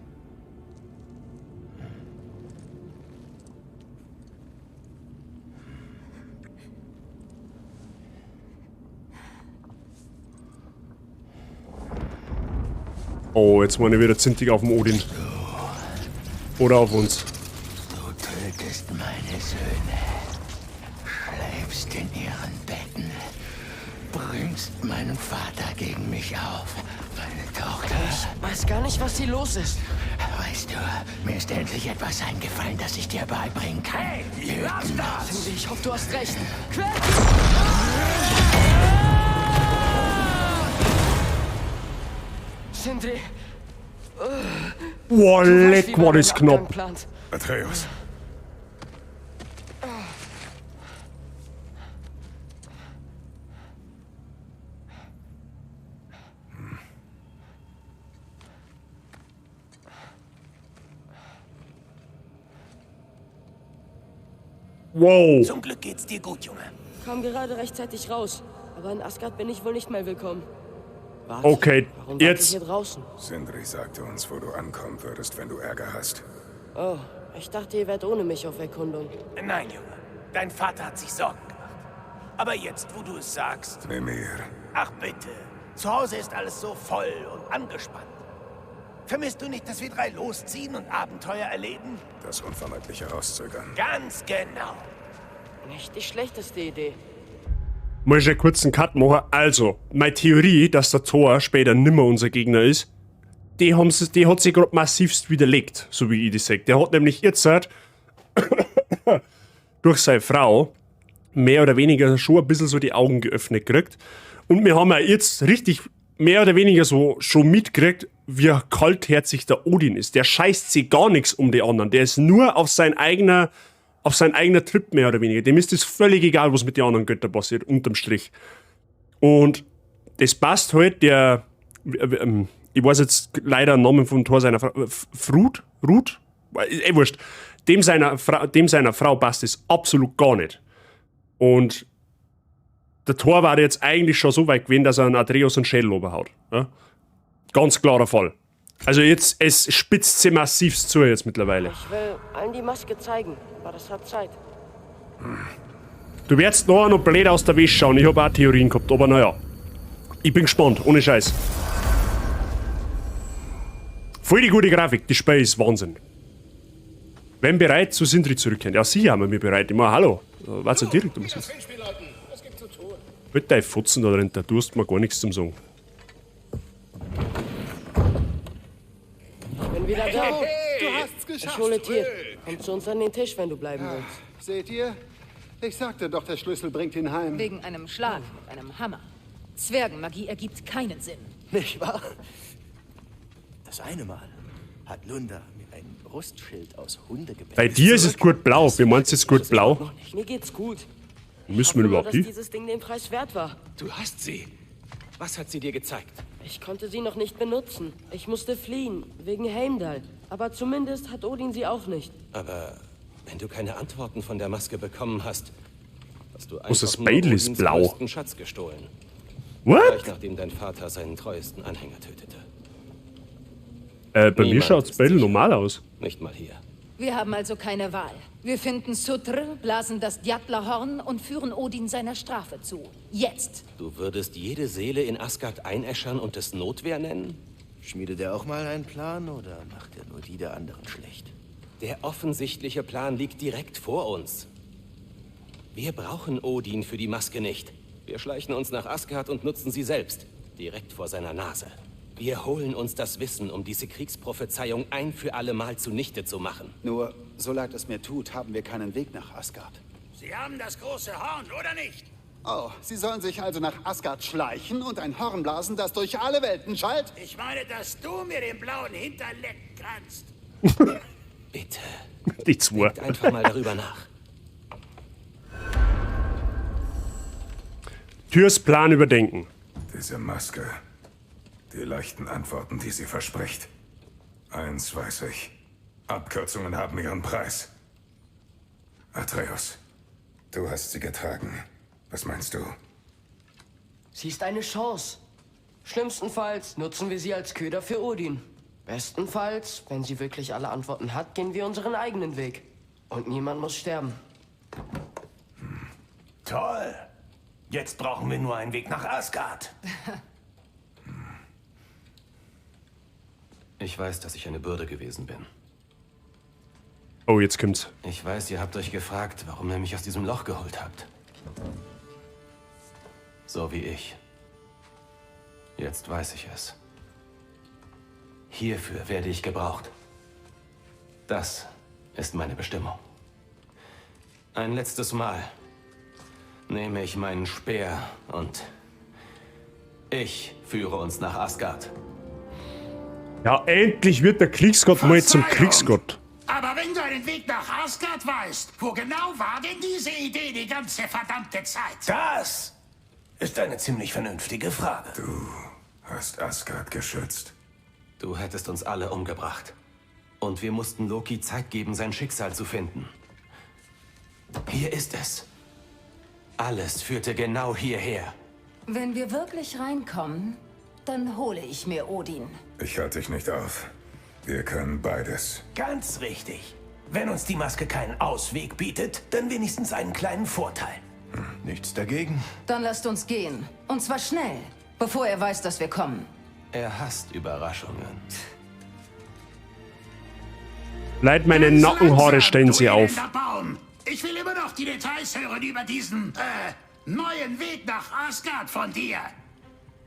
Oh, jetzt meine ich wieder zintig auf den Odin. Oder auf uns. Du tötest meine Söhne, schläfst in ihren Betten, bringst meinen Vater gegen mich auf, meine Tochter. Ich weiß gar nicht, was hier los ist. Weißt du, mir ist endlich etwas eingefallen, das ich dir beibringen kann. Hey, lass das! Ich hoffe, du hast recht. Quer! Sindri. Boah, leck, war das knapp. Atreus. Wow. Zum Glück geht's dir gut, Junge. Kam gerade rechtzeitig raus. Aber in Asgard bin ich wohl nicht mehr willkommen. Warte, Okay, warum wart ihr jetzt. hier draußen? Sindri sagte uns, wo du ankommen würdest, wenn du Ärger hast. Oh, ich dachte, ihr wärt ohne mich auf Erkundung. Nein, Junge. Dein Vater hat sich Sorgen gemacht. Aber jetzt, wo du es sagst... Mimir. Ach bitte. Zu Hause ist alles so voll und angespannt. Vermisst du nicht, dass wir drei losziehen und Abenteuer erleben? Das unvermeidliche Rauszögern. Ganz genau. Nicht die schlechteste Idee. Muss ich einen kurzen Cut machen? Also, meine Theorie, dass der Thor später nimmer unser Gegner ist, die hat sich gerade massivst widerlegt, so wie ich das sehe. Der hat nämlich jetzt durch seine Frau mehr oder weniger schon ein bisschen so die Augen geöffnet gekriegt. Und wir haben ja jetzt richtig mehr oder weniger so schon mitgekriegt, wie kaltherzig der Odin ist. Der scheißt sich gar nichts um die anderen. Der ist nur auf sein eigener Trip mehr oder weniger. Dem ist es völlig egal, was mit den anderen Göttern passiert, unterm Strich. Und das passt halt, der, ich weiß jetzt leider den Namen von Thor seiner Frau, Frud? Ruth? Wurscht. Dem seiner Frau passt es absolut gar nicht. Und der Thor war jetzt eigentlich schon so weit gewesen, dass er einen Atreus einen Schädel oberhaut. Ja? Ganz klarer Fall. Also jetzt, es spitzt sich massivst zu jetzt mittlerweile. Ich will allen die Maske zeigen, aber das hat Zeit. Du wirst nachher noch blöd aus der Wäsche schauen. Ich habe auch Theorien gehabt, aber naja. Ich bin gespannt, ohne Scheiß. Voll die gute Grafik, die Spiel ist Wahnsinn. Wenn bereit, zu Sindri zurückkehren. Ja, sicher haben wir bereit. Ich meine, hallo. Was ja direkt um es. Mit deinen Fotzen da drin, da tust mir gar nichts zum Sagen. Ich bin wieder da. Hey, du hast's geschafft. Ich hole Tier. Komm zu uns an den Tisch, wenn du bleiben willst. Seht ihr? Ich sagte doch, der Schlüssel bringt ihn heim. Wegen einem Schlag mit einem Hammer. Zwergenmagie ergibt keinen Sinn. Nicht wahr? Das eine Mal hat Lunda mir ein Brustschild aus Hundegebär. Bei dir ist es gut blau. Wie meinst du jetzt gut blau? Mir geht's gut. Wo müssen wir Hoffe nur, überhaupt dass hin? dieses Ding den Preis wert war. Du hast sie. Was hat sie dir gezeigt? Ich konnte sie noch nicht benutzen. Ich musste fliehen, wegen Heimdall. Aber zumindest hat Odin sie auch nicht. Aber wenn du keine Antworten von der Maske bekommen hast, hast du Was, einfach das nur Beidel ist Odins blau. größten Schatz gestohlen. What? Gleich nachdem dein Vater seinen treuesten Anhänger tötete. Bei mir Niemand schaut's ist Beidel sicher. normal aus. Nicht mal hier. Wir haben also keine Wahl. Wir finden Surtr, blasen das Djatlerhorn und führen Odin seiner Strafe zu. Jetzt! Du würdest jede Seele in Asgard einäschern und es Notwehr nennen? Schmiedet er auch mal einen Plan oder macht er nur die der anderen schlecht? Der offensichtliche Plan liegt direkt vor uns. Wir brauchen Odin für die Maske nicht. Wir schleichen uns nach Asgard und nutzen sie selbst. Direkt vor seiner Nase. Wir holen uns das Wissen, um diese Kriegsprophezeiung ein für alle Mal zunichte zu machen. Nur, so leid es mir tut, haben wir keinen Weg nach Asgard. Sie haben das große Horn, oder nicht? Oh, Sie sollen sich also nach Asgard schleichen und ein Horn blasen, das durch alle Welten schallt? Ich meine, dass du mir den blauen Hintern lecken kannst. Bitte. Die zwei. Denkt einfach mal darüber nach. Türs Plan überdenken. Diese Maske. Die leichten Antworten, die sie verspricht. Eins weiß ich. Abkürzungen haben ihren Preis. Atreus, du hast sie getragen. Was meinst du? Sie ist eine Chance. Schlimmstenfalls nutzen wir sie als Köder für Odin. Bestenfalls, wenn sie wirklich alle Antworten hat, gehen wir unseren eigenen Weg. Und niemand muss sterben. Toll. Jetzt brauchen wir nur einen Weg nach Asgard. Ich weiß, dass ich eine Bürde gewesen bin. Oh, jetzt kommt's. Ich weiß, ihr habt euch gefragt, warum ihr mich aus diesem Loch geholt habt. So wie ich. Jetzt weiß ich es. Hierfür werde ich gebraucht. Das ist meine Bestimmung. Ein letztes Mal nehme ich meinen Speer und ich führe uns nach Asgard. Ja, endlich wird der Kriegsgott mal zum Kriegsgott. Aber wenn du einen Weg nach Asgard weißt, wo genau war denn diese Idee die ganze verdammte Zeit? Das ist eine ziemlich vernünftige Frage. Du hast Asgard geschützt. Du hättest uns alle umgebracht. Und wir mussten Loki Zeit geben, sein Schicksal zu finden. Hier ist es. Alles führte genau hierher. Wenn wir wirklich reinkommen, dann hole ich mir Odin. Ich halte dich nicht auf. Wir können beides. Ganz richtig. Wenn uns die Maske keinen Ausweg bietet, dann wenigstens einen kleinen Vorteil. Nichts dagegen. Dann lasst uns gehen. Und zwar schnell, bevor er weiß, dass wir kommen. Er hasst Überraschungen. Leid, meine Nackenhaare stellen sie auf. Baum. Ich will immer noch die Details hören über diesen, neuen Weg nach Asgard von dir.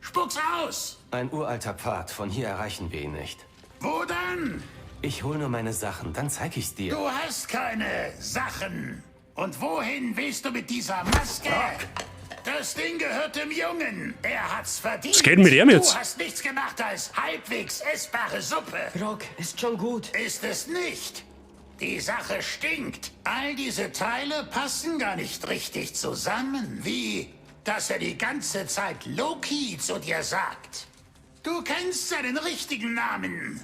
Spuck's aus! Ein uralter Pfad, von hier erreichen wir ihn nicht. Wo dann? Ich hol nur meine Sachen, dann zeig ich's dir. Du hast keine Sachen. Und wohin willst du mit dieser Maske? Das Ding gehört dem Jungen. Er hat's verdient. Was geht denn mit ihm jetzt? Du hast nichts gemacht als halbwegs essbare Suppe. Brock, ist schon gut. Ist es nicht. Die Sache stinkt. All diese Teile passen gar nicht richtig zusammen. Wie, dass er die ganze Zeit Loki zu dir sagt. Du kennst seinen richtigen Namen.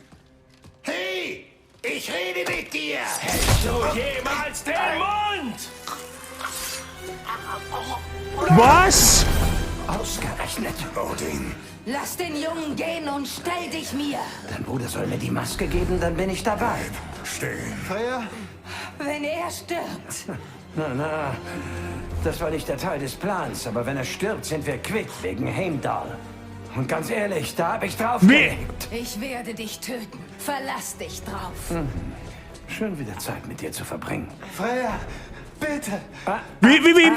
Hey, ich rede mit dir. Hältst du jemals den Mund? Was? Ausgerechnet. Odin. Lass den Jungen gehen und stell dich mir. Dein Bruder soll mir die Maske geben, dann bin ich dabei. Stehen. Freya? Wenn er stirbt. Na, na, das war nicht der Teil des Plans, aber wenn er stirbt, sind wir quitt wegen Heimdall. Und ganz ehrlich, da hab ich draufgelegt. Ich werde dich töten. Verlass dich drauf. Hm. Schön wieder Zeit mit dir zu verbringen. Freya, bitte! Wie?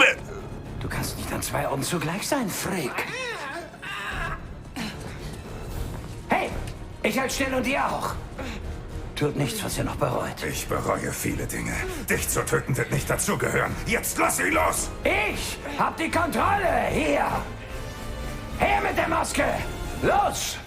Du kannst nicht an zwei Orten zugleich sein, Freak. Hey, ich halt still und ihr auch. Tut nichts, was ihr noch bereut. Ich bereue viele Dinge. Dich zu töten wird nicht dazugehören. Jetzt lass ihn los! Ich hab die Kontrolle hier! Her mit der Maske! Los!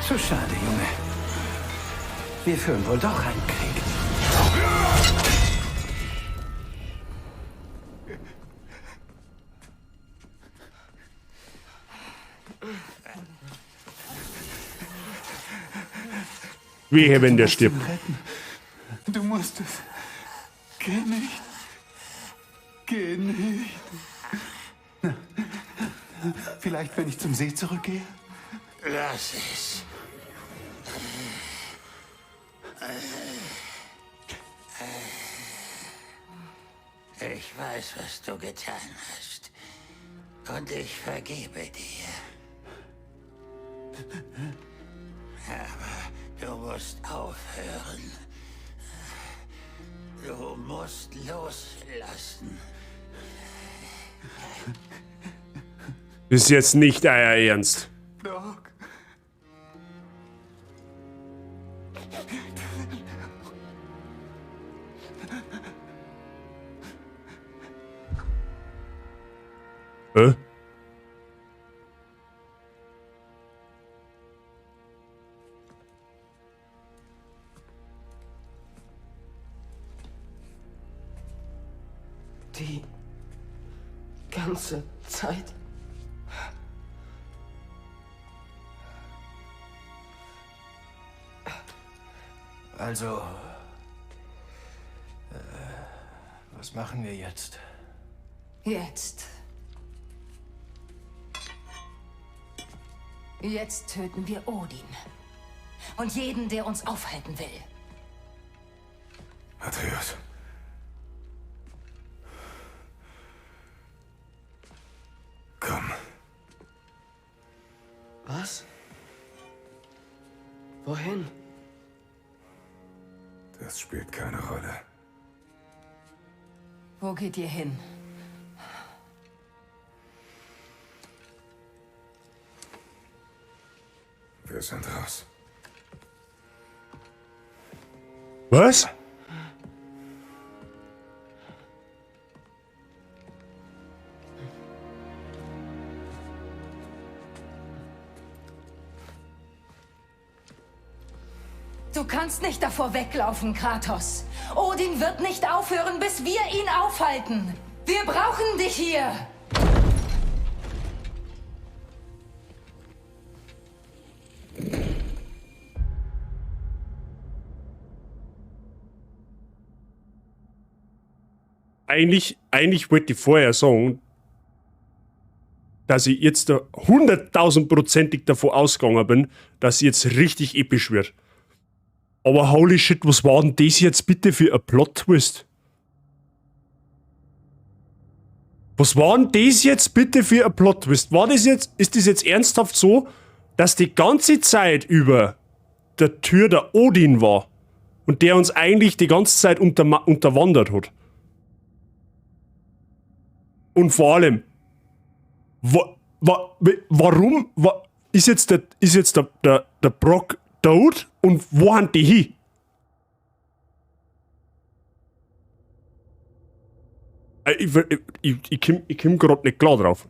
Zu schade, Junge. Wir führen wohl doch einen Krieg. Wehe, wenn der stirbt. Du musst es. Geh nicht. Geh nicht. Vielleicht, wenn ich zum See zurückgehe? Lass es. Ich weiß, was du getan hast. Und ich vergebe dir. Aber du musst aufhören. Du musst loslassen. Das ist jetzt nicht euer Ernst. Brok. Hä? Die ganze Zeit. Also, was machen wir jetzt? Jetzt. Jetzt töten wir Odin. Und jeden, der uns aufhalten will. Atreus. Komm. Was? Wohin? Das spielt keine Rolle. Wo geht ihr hin? Wir sind raus. Was? Du kannst nicht davor weglaufen, Kratos. Odin wird nicht aufhören, bis wir ihn aufhalten. Wir brauchen dich hier. Eigentlich wollte ich vorher sagen, dass ich jetzt da 100.000-prozentig davon ausgegangen bin, dass jetzt richtig episch wird. Aber holy shit, was war denn das jetzt bitte für ein Plot-Twist? Was war denn das jetzt bitte für ein Plot-Twist? War das jetzt, ist das jetzt ernsthaft so, dass die ganze Zeit über der Tür der Odin war und der uns eigentlich die ganze Zeit unterwandert hat? Und vor allem, warum ist jetzt der Brok tot und wo haben die hin? Ich komm grad nicht klar drauf.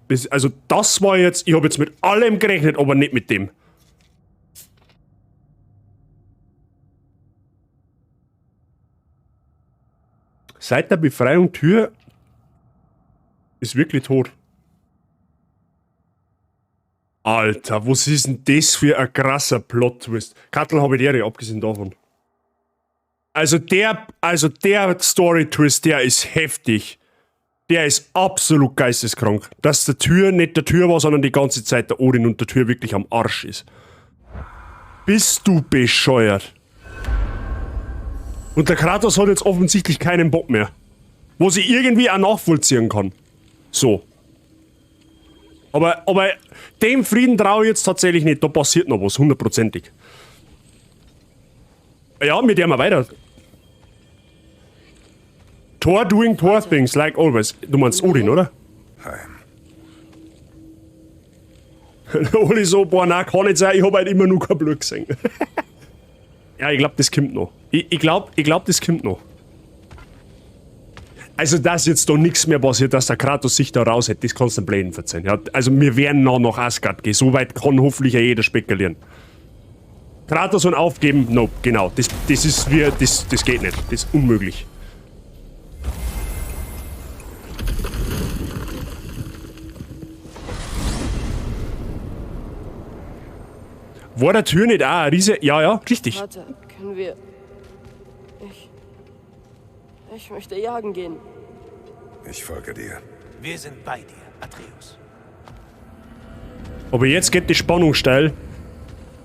Das war jetzt, ich hab jetzt mit allem gerechnet, aber nicht mit dem. Seit der Befreiung Tür ist wirklich tot. Alter, was ist denn das für ein krasser Plot-Twist? Kattel habe ich dir, abgesehen davon. Also der Story-Twist, der ist heftig. Der ist absolut geisteskrank. Dass der Tür nicht der Tür war, sondern die ganze Zeit der Odin und der Tür wirklich am Arsch ist. Bist du bescheuert? Und der Kratos hat jetzt offensichtlich keinen Bock mehr. Was ich irgendwie auch nachvollziehen kann. So. Aber dem Frieden traue ich jetzt tatsächlich nicht. Da passiert noch was, hundertprozentig. Ja, mit dem wir weiter. Thor doing Thor things, like always. Du meinst Odin, oder? Heim. Oli so, boah, nein, kann nicht sein, ich hab halt immer nur kein Blut gesehen. Ja, ich glaub, das kommt noch. Ich glaub, das kommt noch. Also, dass jetzt da nichts mehr passiert, dass der Kratos sich da raus hätte, das kannst du dem Blöden verzeihen. Ja, also, wir werden noch nach Asgard gehen. So weit kann hoffentlich ja jeder spekulieren. Kratos und aufgeben, nope, genau. Das ist wir, das geht nicht. Das ist unmöglich. War der Tür nicht auch ein Riese? Ja, ja, richtig. Warte, können wir... Ich möchte jagen gehen. Ich folge dir. Wir sind bei dir, Atreus. Aber jetzt geht die Spannung steil.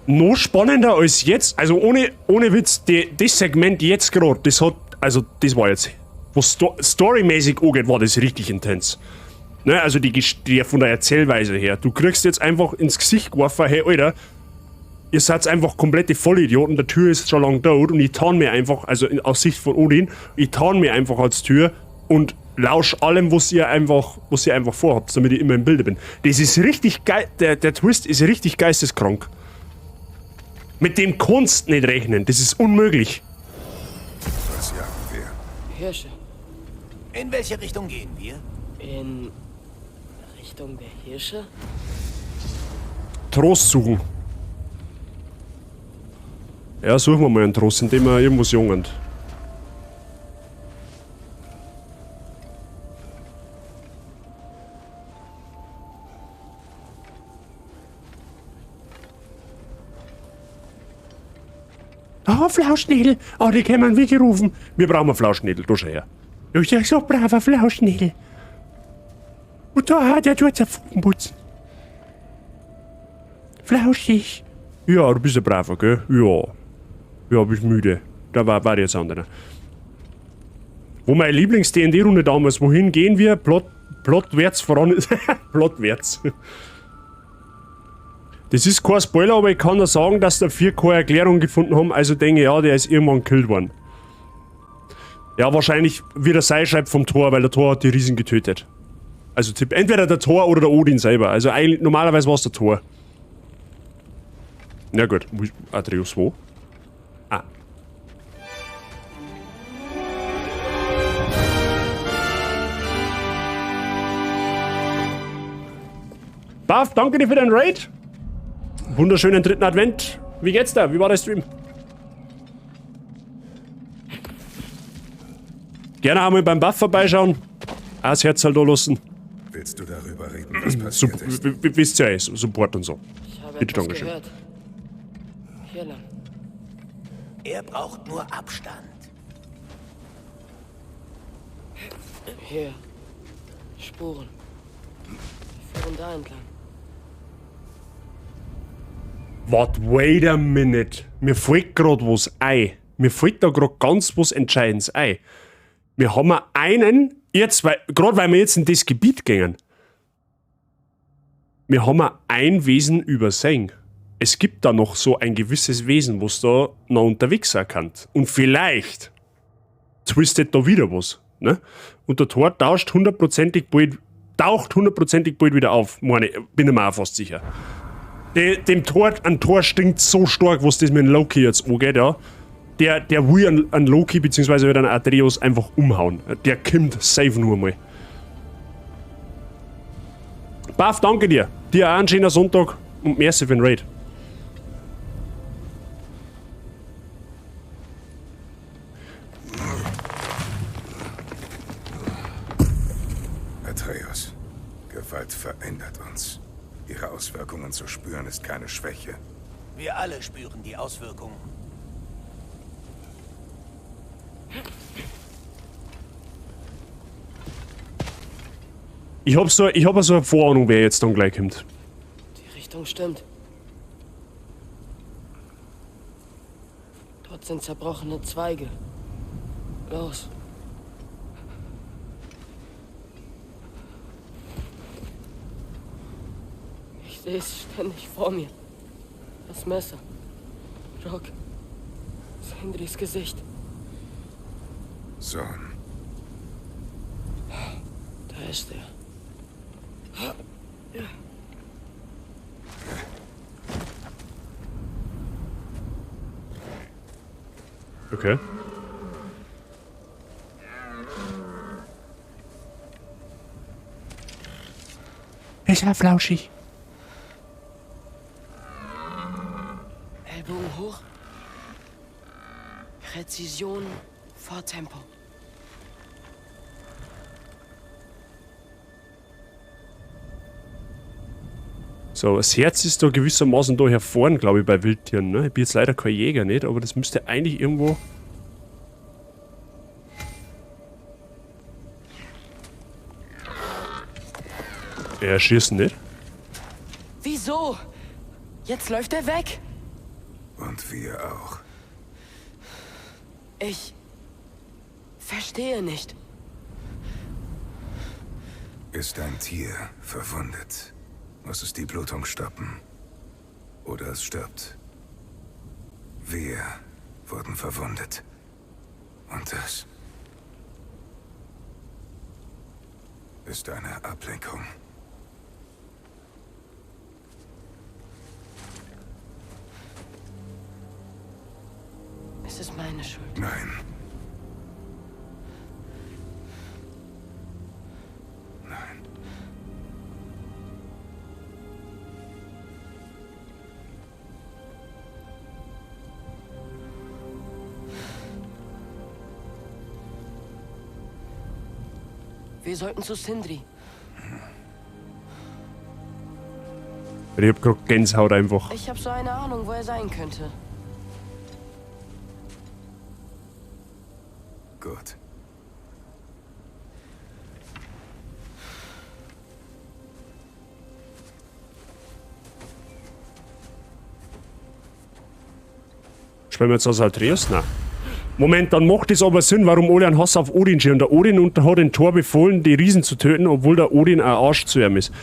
Noch spannender als jetzt, also ohne Witz, das Segment jetzt gerade, das hat, also das war jetzt, was storymäßig angeht, war das richtig intens. Ne, also die von der Erzählweise her. Du kriegst jetzt einfach ins Gesicht geworfen, hey Alter, ihr seid einfach komplette Vollidioten, der Tür ist schon lange tot und ich tarn mir einfach, also aus Sicht von Odin, ich tarn mir einfach als Tür und lausch allem, was ihr einfach vorhabt, damit ich immer im Bilde bin. Das ist richtig geil, der Twist ist richtig geisteskrank. Mit dem kannst nicht rechnen, das ist unmöglich. Was jagen wir? Hirsche. In welche Richtung gehen wir? In Richtung der Hirsche? Trost suchen. Ja, suchen wir mal einen Trost, indem wir irgendwas jungen. Oh, Flauschnädel. Oh, die kämen wie gerufen. Wir brauchen einen Flauschnädel, da schau her. Du bist ja so braver Flauschnädel. Und da hat er tut seinen Fugen putzen. Flauschig. Ja, du bist ein braver, gell? Ja. Ja, bist müde. Da war jetzt anderer. Wo meine Lieblings-D&D-Runde damals, wohin gehen wir? Plotwärts voran. Plotwärts. Das ist kein Spoiler, aber ich kann nur sagen, dass da 4 keine Erklärung gefunden haben, also denke ich, ja, der ist irgendwann gekillt worden. Ja, wahrscheinlich wie der Seilschreib vom Thor, weil der Thor hat die Riesen getötet. Also Tipp, entweder der Thor oder der Odin selber. Also eigentlich, normalerweise war es der Thor. Na gut, Atreus wo? Ah. Buff, danke dir für deinen Raid. Wunderschönen dritten Advent. Wie geht's da? Wie war der Stream? Gerne auch mal beim Buff vorbeischauen. Auch das Herz halt da lassen. Willst du darüber reden, was passiert ist? Wisst ihr ja, Support und so. Ich habe Bitte, etwas Dankeschön. gehört. Hier lang. Er braucht nur Abstand. Hier. Spuren. Wir führen da entlang. Wart, wait a minute. Mir fällt grad was ein. Mir fällt da grad ganz was Entscheidendes ein. Wir haben einen, jetzt, weil, grad weil wir jetzt in das Gebiet gingen. Wir haben ein Wesen übersehen. Es gibt da noch so ein gewisses Wesen, was da noch unterwegs sein kann. Und vielleicht twistet da wieder was. Ne? Und der Thor tauscht hundertprozentig bald, taucht hundertprozentig bald wieder auf. Meine, bin ich mir auch fast sicher. Dem Thor, an Thor stinkt so stark, was das mit dem Loki jetzt angeht, ja. Der will an Loki bzw. an Atreus einfach umhauen. Der kommt safe nur mal. Buff, danke dir. Dir auch einen schönen Sonntag und merci für den Raid. Atreus, Gewalt verändert uns. Ihre Auswirkungen zu spüren ist keine Schwäche. Wir alle spüren die Auswirkungen. Ich hab so eine Vorahnung, wer jetzt dann gleich kommt. Die Richtung stimmt. Dort sind zerbrochene Zweige. Los. Ich sehe es ständig vor mir. Das Messer. Rock. Sindris Gesicht. Sohn. Da ist er. Okay. Ist ja flauschig. Ellbogen hoch. Präzision vor Tempo. So, das Herz ist da gewissermaßen da hervorn, glaube ich, bei Wildtieren. Ne? Ich bin jetzt leider kein Jäger, nicht? Aber das müsste eigentlich irgendwo... Er schießt nicht. Wieso? Jetzt läuft er weg. Und wir auch. Ich verstehe nicht. Ist ein Tier verwundet, muss es die Blutung stoppen. Oder es stirbt. Wir wurden verwundet. Und das ist eine Ablenkung. Es ist meine Schuld. Nein. Nein. Wir sollten zu Sindri. Ich hab grad Gänsehaut einfach. Ich hab so eine Ahnung, wo er sein könnte. Gut. Spielen wir jetzt aus Atreus? Nein. Moment, dann macht es aber Sinn, warum alle einen Hass auf Odin schirmen. Der Odin hat den Thor befohlen, die Riesen zu töten, obwohl der Odin ein Arsch zu ihm ist.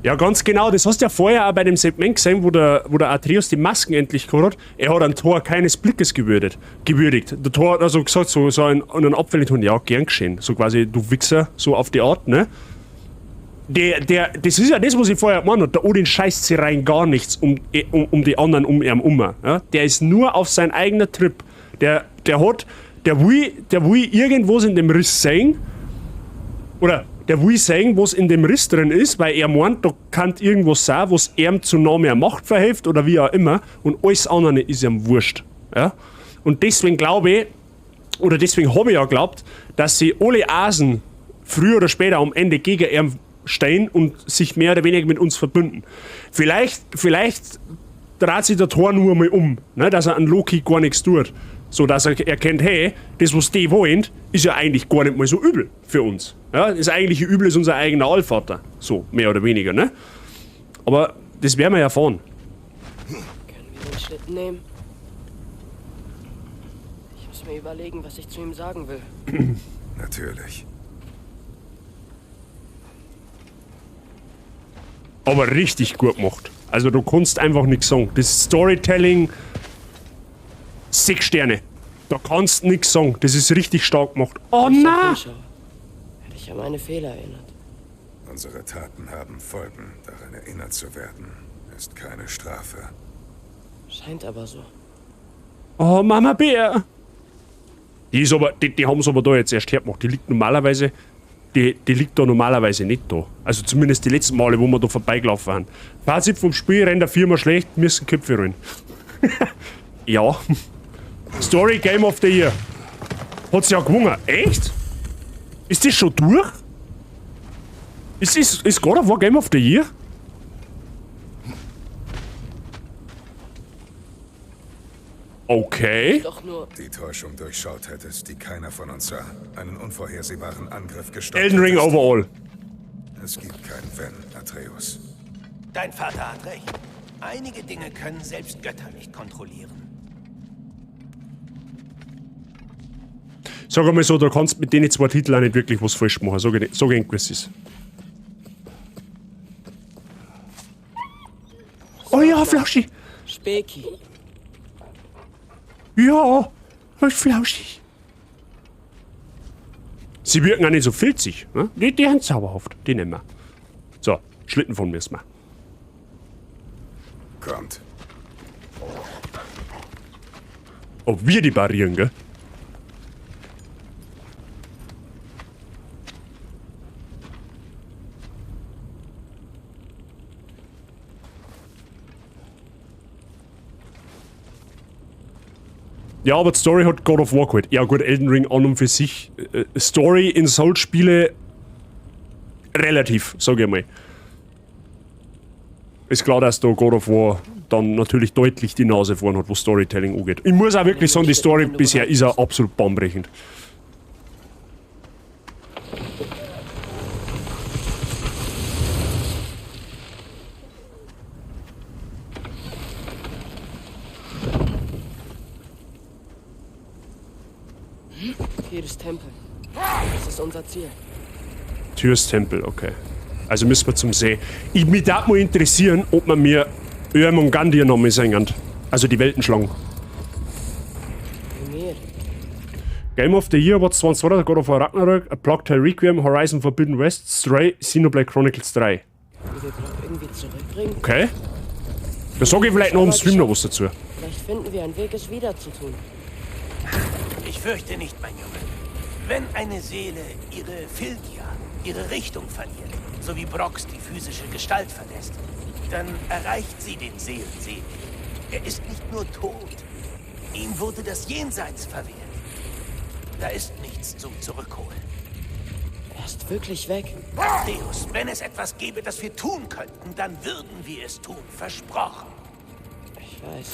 Ja, ganz genau. Das hast du ja vorher auch bei dem Segment gesehen, wo der Atreus die Masken endlich geholt hat. Er hat einen Thor keines Blickes gewürdigt. Der Thor hat also gesagt, so einen abfälligen Ton, ja, gern geschehen. So quasi, du Wichser, so auf die Art, ne? Das ist ja das, was ich vorher gemeint habe. Der Odin scheißt sich rein gar nichts um die anderen um ihn um. Ja? Der ist nur auf sein eigener Trip. Der will irgendwas in dem Riss sehen. Oder der will sehen, was in dem Riss drin ist, weil er meint, da kann irgendwas sein, was ihm zu noch mehr Macht verhilft oder wie auch immer. Und alles andere ist ihm wurscht. Ja? Und deswegen glaube ich, oder deswegen habe ich ja geglaubt, dass sie alle Asen früher oder später am Ende gegen ihn stehen und sich mehr oder weniger mit uns verbünden. Vielleicht dreht sich der Thor nur mal um, ne, dass er an Loki gar nichts tut. So dass er erkennt, hey, das, was die wollen, ist ja eigentlich gar nicht mal so übel für uns. Ja, das eigentliche Übel ist unser eigener Allvater. So, mehr oder weniger, ne? Aber das werden wir ja erfahren. Können wir den Schlitten nehmen? Ich muss mir überlegen, was ich zu ihm sagen will. Natürlich. Aber richtig gut gemacht. Also du kannst einfach nichts sagen. Das Storytelling, 6 Sterne. Da kannst du nichts sagen. Das ist richtig stark gemacht. Oh nein! Hätte ich an meine Fehler erinnert. Unsere Taten haben Folgen. Daran erinnert zu werden, ist keine Strafe. Scheint aber so. Oh, Mama Bär! Die ist aber, die haben es aber da jetzt erst hergemacht. Die liegt normalerweise. Die liegt da normalerweise nicht da. Also zumindest die letzten Male, wo wir da vorbeigelaufen sind. Fazit vom Spiel, rennt der Firma schlecht, müssen Köpfe rollen. Ja. Story Game of the Year. Hat's ja gewonnen. Echt? Ist das schon durch? Ist God of War Game of the Year? Okay. Doch nur die Täuschung durchschaut hättest, die keiner von uns sah. Einen unvorhersehbaren Angriff gestoppt. Elden Ring overall. Es gibt kein Wenn, Atreus. Dein Vater hat recht. Einige Dinge können selbst Götter nicht kontrollieren. Sag einmal so, da kannst du mit denen zwei Titeln auch nicht wirklich was falsch machen. Sag ich, was es ist. Oh ja, Flauschi! Speki. Ja, was flauschig. Sie wirken auch nicht so filzig. Ne? Die sind zauberhaft. Die nehmen wir. So, Schlitten von mir ist mal. Kommt. Ob wir die parieren, gell? Ja, aber die Story hat God of War geholt. Ja gut, Elden Ring an und für sich. Story in Souls-Spiele relativ, sag ich mal. Ist klar, dass da God of War dann natürlich deutlich die Nase vorn hat, was Storytelling angeht. Ich muss auch wirklich sagen, die Story bisher ist ja absolut bahnbrechend. Jedes Tempel. Das ist unser Ziel. Tyrs Tempel, okay. Also müssen wir zum See. Ich, mich darf mal interessieren, ob man mir Jörmungandr noch mal singen. Also die Weltenschlange. Game of the Year war 2022, God of War Ragnarök, A Plague Tale Requiem, Horizon Forbidden West, Stray, Xenoblade Chronicles 3. Können wir Brock irgendwie zurückbringen? Okay. Da sage ich vielleicht noch im Stream noch was dazu. Vielleicht finden wir einen Weg, es wieder zu tun. Ich fürchte nicht, mein Junge. Wenn eine Seele ihre Fylgja, ihre Richtung verliert, so wie Brocks die physische Gestalt verlässt, dann erreicht sie den Seelensee nicht. Er ist nicht nur tot. Ihm wurde das Jenseits verwehrt. Da ist nichts zum Zurückholen. Er ist wirklich weg. Deus, wenn es etwas gäbe, das wir tun könnten, dann würden wir es tun. Versprochen. Ich weiß.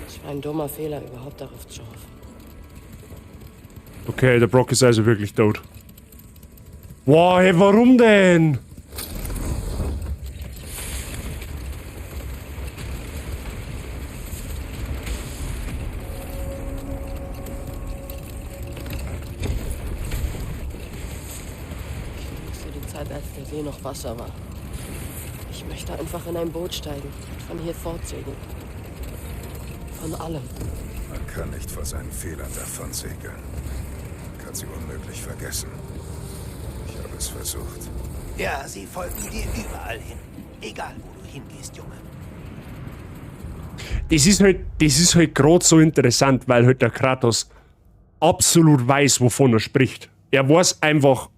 Es war ein dummer Fehler, überhaupt darauf zu hoffen. Okay, der Brock ist also wirklich tot. Boah, hey, warum denn? Ich vermisse die Zeit, als der See noch Wasser war. Ich möchte einfach in ein Boot steigen und von hier fortsegeln. Von allem. Man kann nicht vor seinen Fehlern davon segeln. Man kann sie unmöglich vergessen. Ich habe es versucht. Ja, sie folgen dir überall hin. Egal, wo du hingehst, Junge. Das ist halt gerade so interessant, weil halt der Kratos absolut weiß, wovon er spricht. Er weiß einfach,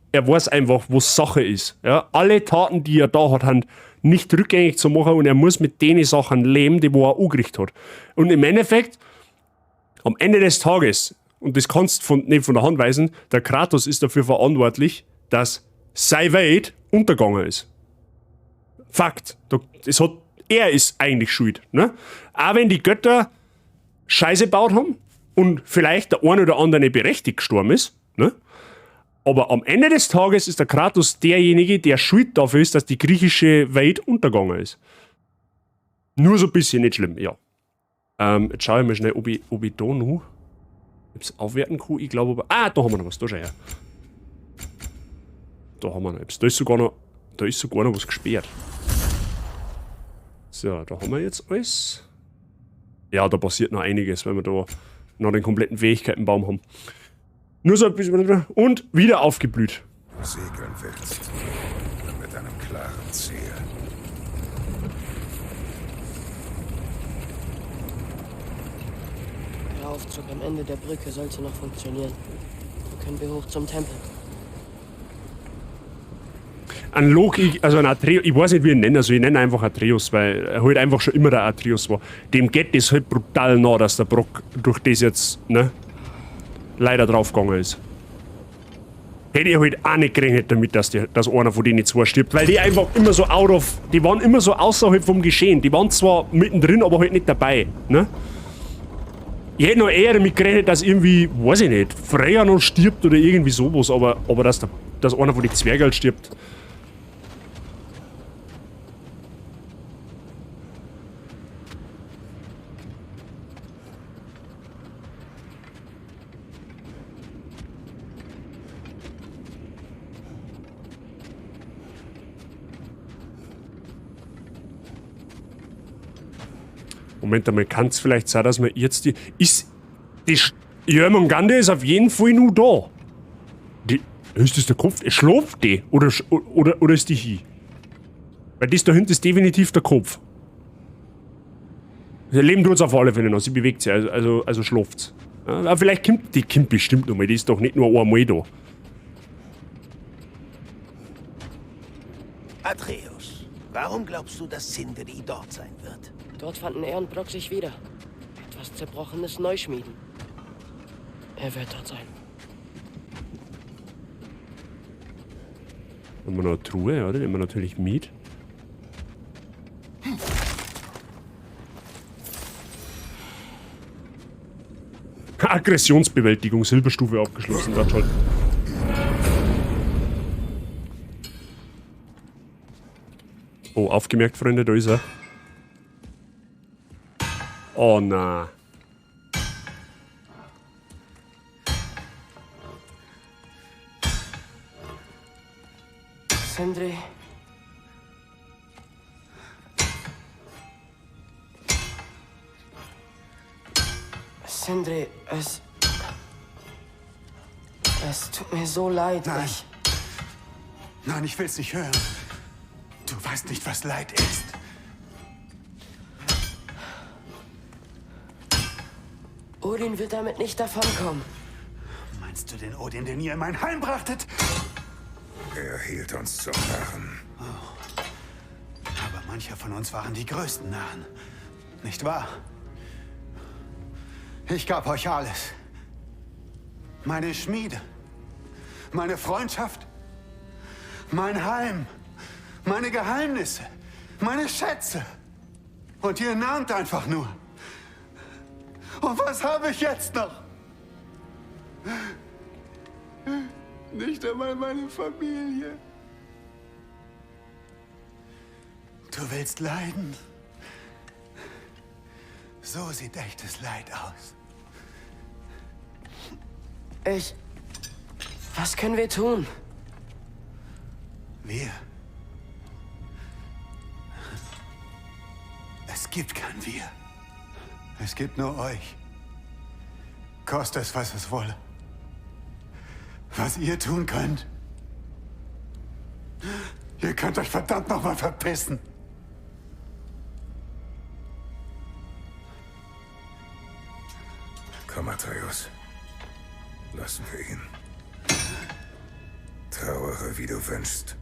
was Sache ist. Ja, alle Taten, die er da hat, sind nicht rückgängig zu machen und er muss mit den Sachen leben, die wo er angerichtet hat. Und im Endeffekt, am Ende des Tages, und das kannst du nicht von der Hand weisen, der Kratos ist dafür verantwortlich, dass seine Welt untergegangen ist. Fakt. Er ist eigentlich schuld. Ne? Auch wenn die Götter Scheiße gebaut haben und vielleicht der eine oder andere berechtigt gestorben ist, ne? Aber am Ende des Tages ist der Kratos derjenige, der schuld dafür ist, dass die griechische Welt untergegangen ist. Nur so ein bisschen, nicht schlimm, ja. Jetzt schaue ich mal schnell, ob ich da noch etwas aufwerten kann. Ich glaube aber. Ah, da haben wir noch was, da schau her. Da haben wir noch etwas. Da ist sogar noch, was gesperrt. So, da haben wir jetzt alles. Ja, da passiert noch einiges, wenn wir da noch den kompletten Fähigkeitenbaum haben. Nur so ein bisschen. Und wieder aufgeblüht. Du segeln willst. Mit einem klaren Ziel. Der Aufzug am Ende der Brücke sollte noch funktionieren. So können wir hoch zum Tempel. Ein Loki, also ein Atreus, ich weiß nicht, wie ich ihn nenne, also ich nenne einfach Atreus, weil er halt einfach schon immer der Atreus war. Dem geht das halt brutal nah, dass der Brock durch das jetzt, ne, leider draufgegangen ist. Hätte ich halt auch nicht gerechnet damit, dass einer von denen zwei stirbt, weil die einfach immer so out of, die waren immer so außerhalb vom Geschehen. Die waren zwar mittendrin, aber halt nicht dabei, ne? Ich hätte noch eher damit gerechnet, dass irgendwie, weiß ich nicht, Freya noch stirbt oder irgendwie sowas, aber dass einer von den Zwergen stirbt. Moment einmal, kann es vielleicht sein, dass man jetzt die... Ist... Die Jörmungandr ist auf jeden Fall nur da. Die, ist das der Kopf? Schläft die? Oder ist die hier? Weil das da hinten ist definitiv der Kopf. Leben tut's auf alle Fälle noch, sie bewegt sich, also schläft's. Ja, aber vielleicht kommt die kommt bestimmt noch mal, die ist doch nicht nur einmal da. Atreus, warum glaubst du, dass Sindri dort sein wird? Dort fanden er und Brock sich wieder. Etwas Zerbrochenes neu schmieden. Er wird dort sein. Haben wir noch eine Truhe, oder? Nehmen wir natürlich mit. Aggressionsbewältigung, Silberstufe abgeschlossen. Ja, toll. Oh, aufgemerkt, Freunde, da ist er. Oh na. Sindri. Sindri, es. Es tut mir so leid. Nein. Ich. Nein, ich will's nicht hören. Du weißt nicht, was Leid ist. Odin wird damit nicht davonkommen. Meinst du den Odin, den ihr in mein Heim brachtet? Er hielt uns zum Narren. Oh. Aber mancher von uns waren die größten Narren. Nicht wahr? Ich gab euch alles. Meine Schmiede. Meine Freundschaft. Mein Heim. Meine Geheimnisse. Meine Schätze. Und ihr nahmt einfach nur. Und was habe ich jetzt noch? Nicht einmal meine Familie. Du willst leiden? So sieht echtes Leid aus. Ich. Was können wir tun? Wir? Es gibt kein Wir. Es gibt nur euch. Koste es, was es wolle. Was ihr tun könnt. Ihr könnt euch verdammt nochmal verpissen. Komm, Atreus. Lassen wir ihn. Trauere, wie du wünschst.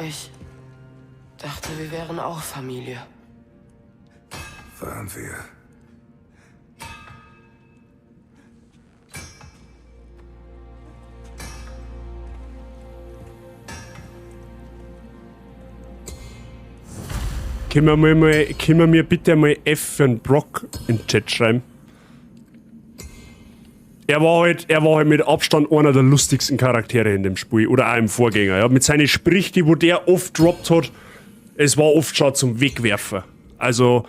Ich dachte, wir wären auch Familie. Waren wir. Können wir mir bitte mal F für den Brock in den Chat schreiben? Er war halt mit Abstand einer der lustigsten Charaktere in dem Spiel. Oder auch im Vorgänger. Ja. Mit seinen Sprüchen, die wo der oft droppt hat, es war oft schon zum Wegwerfen. Also,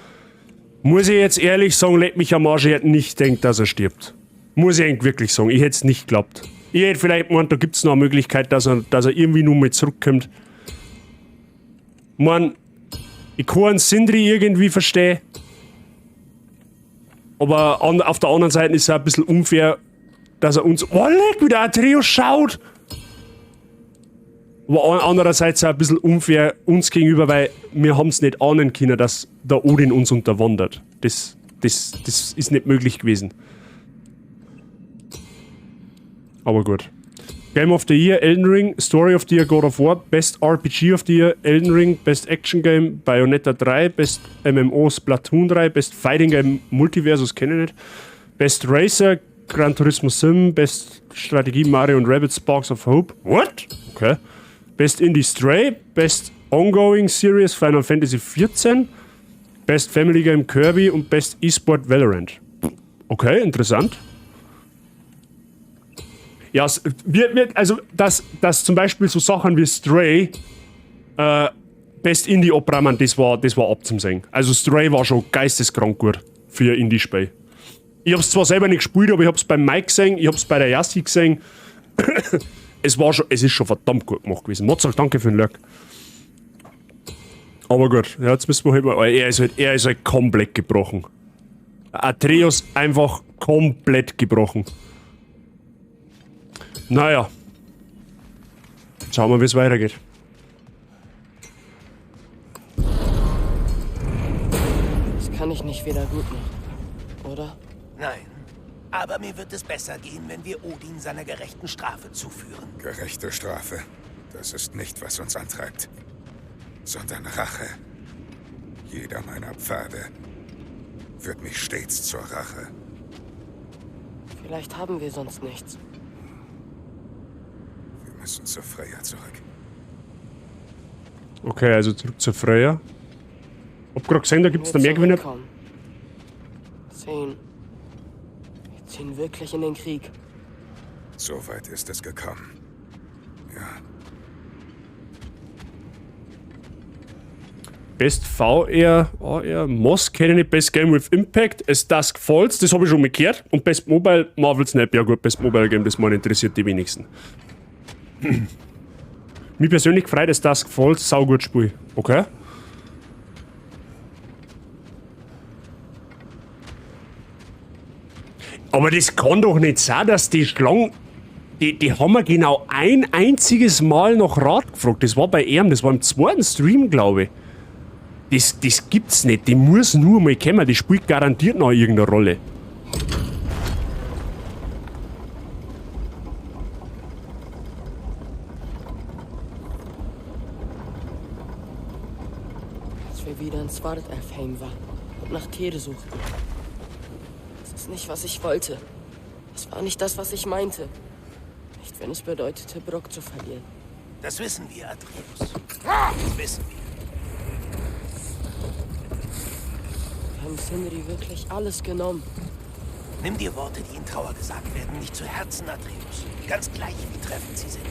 muss ich jetzt ehrlich sagen, leck mich am Arsch, ich hätte nicht gedacht, dass er stirbt. Muss ich eigentlich wirklich sagen, ich hätte es nicht geglaubt. Ich hätte vielleicht gemeint, da gibt es noch eine Möglichkeit, dass er irgendwie nur mal zurückkommt. Man, ich kann Sindri irgendwie verstehen. Aber auf der anderen Seite ist es auch ein bisschen unfair, dass er uns... Oh, leck, wie der Atreus schaut! Aber andererseits auch ein bisschen unfair uns gegenüber, weil wir haben es nicht ahnen können, dass der Odin uns unterwandert. Das ist nicht möglich gewesen. Aber gut. Game of the Year, Elden Ring, Story of the Year, God of War, Best RPG of the Year, Elden Ring, Best Action Game, Bayonetta 3, Best MMO, Splatoon 3, Best Fighting Game, Multiversus, kenne ich nicht, Best Racer, Gran Turismo Sim, Best Strategie, Mario und Rabbids Sparks of Hope. What? Okay. Best Indie Stray, Best Ongoing Series, Final Fantasy 14, Best Family Game Kirby und Best eSport Valorant. Okay, interessant. Ja, also, dass zum Beispiel so Sachen wie Stray Best Indie abräumen, das war abzusehen. Also Stray war schon geisteskrank gut für Indie-Spiel. Ich hab's zwar selber nicht gespielt, aber ich hab's beim Mike gesehen, ich hab's bei der Yassi gesehen. Es ist schon verdammt gut gemacht gewesen. Mozart, danke für den Lurk. Aber gut, ja, jetzt müssen wir halt mal. Er ist halt komplett gebrochen. Atreus einfach komplett gebrochen. Naja. Schauen wir, wie es weitergeht. Das kann ich nicht wieder gut machen, oder? Nein. Aber mir wird es besser gehen, wenn wir Odin seiner gerechten Strafe zuführen. Gerechte Strafe? Das ist nicht, was uns antreibt. Sondern Rache. Jeder meiner Pfade führt mich stets zur Rache. Vielleicht haben wir sonst nichts. Wir müssen zu Freya zurück. Okay, also zurück zu Freya. Hab grad gesehen, da gibt's noch mehr Gewinner. 10. Wir ziehen wirklich in den Krieg. So weit ist es gekommen. Ja. Best VR, AR, Moss kenne ich, Best Game with Impact, As Dusk Falls, das habe ich schon mal gehört. Und Best Mobile, Marvel Snap, ja gut, Best Mobile Game, das meine interessiert die wenigsten. Mich persönlich freut As Dusk Falls, saugut Spiel. Okay. Aber das kann doch nicht sein, dass die Schlange. Die haben wir genau ein einziges Mal nach Rat gefragt. Das war bei ihm, das war im zweiten Stream, glaube ich. Das gibt's nicht. Die muss nur mal kommen. Die spielt garantiert noch irgendeine Rolle. Als wir wieder in Svartalfheim waren und nach Tiere suchten. Das ist nicht, was ich wollte. Das war nicht das, was ich meinte. Nicht, wenn es bedeutete, Brok zu verlieren. Das wissen wir, Atreus. Das wissen wir. Wir haben Sindri wirklich alles genommen. Nimm dir Worte, die in Trauer gesagt werden, nicht zu Herzen, Atreus. Ganz gleich, wie treffend sie sind.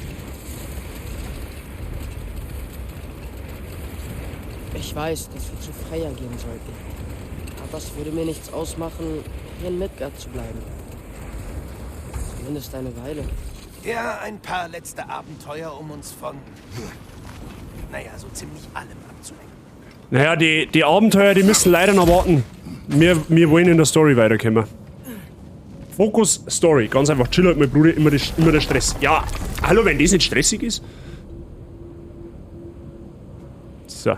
Ich weiß, dass wir zu Freya gehen sollten. Aber es würde mir nichts ausmachen, hier in Midgard zu bleiben. Zumindest eine Weile. Ja, ein paar letzte Abenteuer, um uns von, naja, so ziemlich allem abzulenken. Naja, die Abenteuer, die müssen leider noch warten. Wir wollen in der Story weiterkommen. Fokus Story. Ganz einfach. Chill halt, mein Bruder, immer der Stress. Ja, hallo, wenn das nicht stressig ist. So.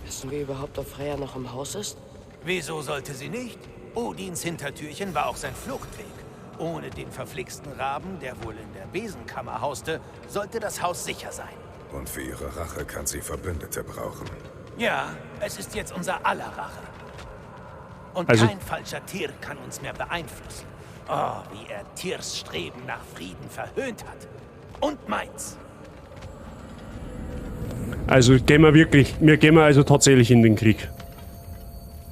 Wissen wir überhaupt, ob Freya noch im Haus ist? Wieso sollte sie nicht? Odins Hintertürchen war auch sein Fluchtweg. Ohne den verflixten Raben, der wohl in der Besenkammer hauste, sollte das Haus sicher sein. Und für ihre Rache kann sie Verbündete brauchen. Ja, es ist jetzt unser aller Rache. Und also, kein falscher Tyr kann uns mehr beeinflussen. Oh, wie er Tyrs Streben nach Frieden verhöhnt hat. Und meins. Also gehen wir wirklich, wir gehen also tatsächlich in den Krieg.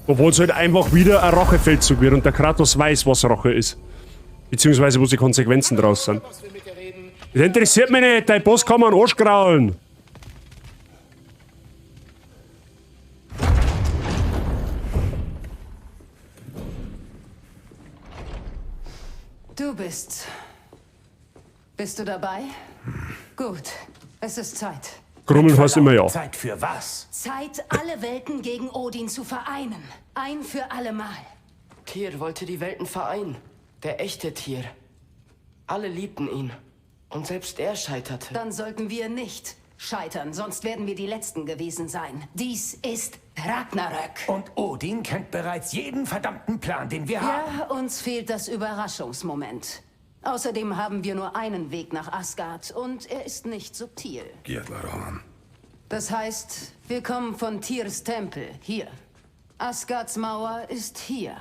Obwohl es halt einfach wieder ein Rachefeldzug wird und der Kratos weiß, was Rache ist. Beziehungsweise, wo die Konsequenzen draus sind. Das interessiert mich nicht, dein Boss kann man Arsch kraulen. Du bist. Bist du dabei? Gut, es ist Zeit. Grummeln heißt immer ja. Zeit für was? Zeit, alle Welten gegen Odin zu vereinen. Ein für alle Mal. Tyr wollte die Welten vereinen. Der echte Tyr. Alle liebten ihn. Und selbst er scheiterte. Dann sollten wir nicht scheitern, sonst werden wir die Letzten gewesen sein. Dies ist Ragnarök. Und Odin kennt bereits jeden verdammten Plan, den wir haben. Ja, uns fehlt das Überraschungsmoment. Außerdem haben wir nur einen Weg nach Asgard und er ist nicht subtil. Gjallarhorn. Das heißt, wir kommen von Tyrs Tempel, hier. Asgards Mauer ist hier.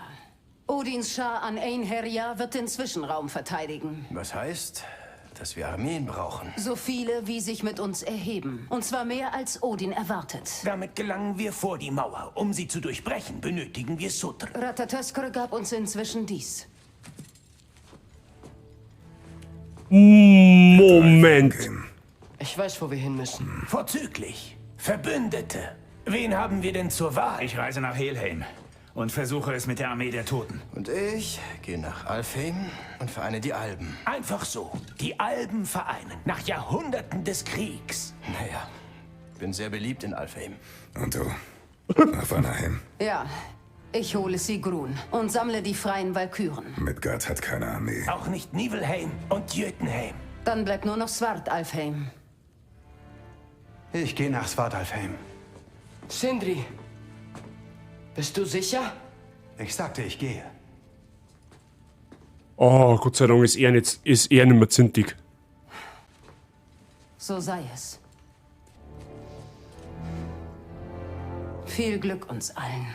Odins Schar an Einherjar wird den Zwischenraum verteidigen. Was heißt, dass wir Armeen brauchen? So viele, wie sich mit uns erheben. Und zwar mehr, als Odin erwartet. Damit gelangen wir vor die Mauer. Um sie zu durchbrechen, benötigen wir Sutr. Ratatöskr gab uns inzwischen dies. Moment. Ich weiß, wo wir hin müssen. Vorzüglich. Verbündete. Wen haben wir denn zur Wahl? Ich reise nach Helheim und versuche es mit der Armee der Toten. Und ich gehe nach Alfheim und vereine die Alben. Einfach so. Die Alben vereinen. Nach Jahrhunderten des Kriegs. Naja, bin sehr beliebt in Alfheim. Und du? Nach Vanaheim? Ja. Ich hole Sigrun und sammle die freien Walküren. Midgard hat keine Armee. Auch nicht Niflheim und Jötunheim. Dann bleibt nur noch Svartalfheim. Ich gehe nach Svartalfheim. Sindri, bist du sicher? Ich sagte, ich gehe. Oh, Gott sei Dank ist er nicht, ist er nicht mehr zintig. So sei es. Viel Glück uns allen.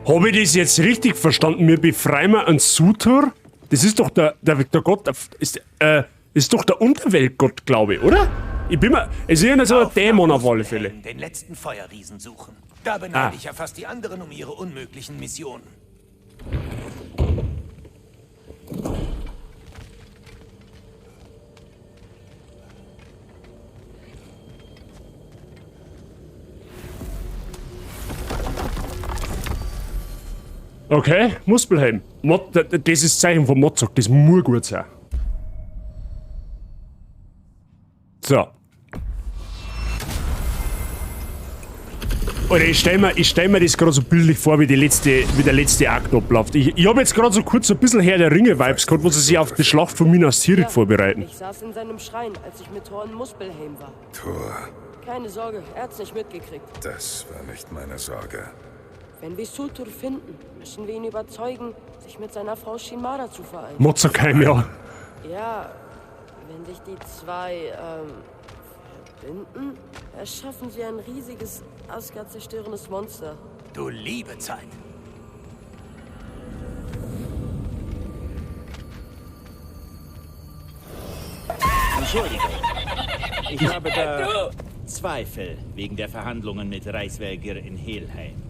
Habe ich das jetzt richtig verstanden? Wir befreien wir einen Sutur? Das ist doch der Gott, ist doch der Unterweltgott, glaube ich, oder? Ich bin mir, es ist ja so ein Dämon auf alle Fälle. Den letzten Feuerriesen suchen. Da beneide ich ja fast die anderen um ihre unmöglichen Missionen. Okay, Muspelheim. Das ist Zeichen von Mozart, das muss gut sein. So. Alter, ich stell mir das gerade so bildlich vor, wie der letzte Akt abläuft. Ich hab jetzt gerade so kurz ein bisschen Herr der Ringe-Vibes gehabt, wo sie sich auf die Schlacht von Minas Tirith vorbereiten. Ich saß in seinem Schrein, als ich mit Thor in Muspelheim war. Thor. Keine Sorge, er hat's nicht mitgekriegt. Das war nicht meine Sorge. Wenn wir Surtur finden, müssen wir ihn überzeugen, sich mit seiner Frau Shinmara zu vereinen. Mozartheim, ja. Ja, wenn sich die zwei, verbinden, erschaffen sie ein riesiges, Asgard-zerstörendes Monster. Du liebe Zeit. Entschuldigung. Ich habe da Zweifel wegen der Verhandlungen mit Reiswelger in Helheim.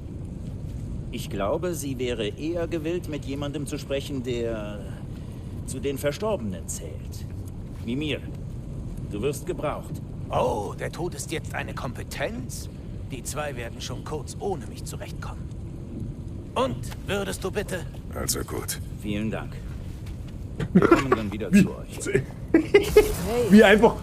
Ich glaube, sie wäre eher gewillt, mit jemandem zu sprechen, der zu den Verstorbenen zählt. Mimir, du wirst gebraucht. Oh, der Tod ist jetzt eine Kompetenz? Die zwei werden schon kurz ohne mich zurechtkommen. Und, würdest du bitte? Also gut. Vielen Dank. Wir kommen dann wieder zu euch. Wie einfach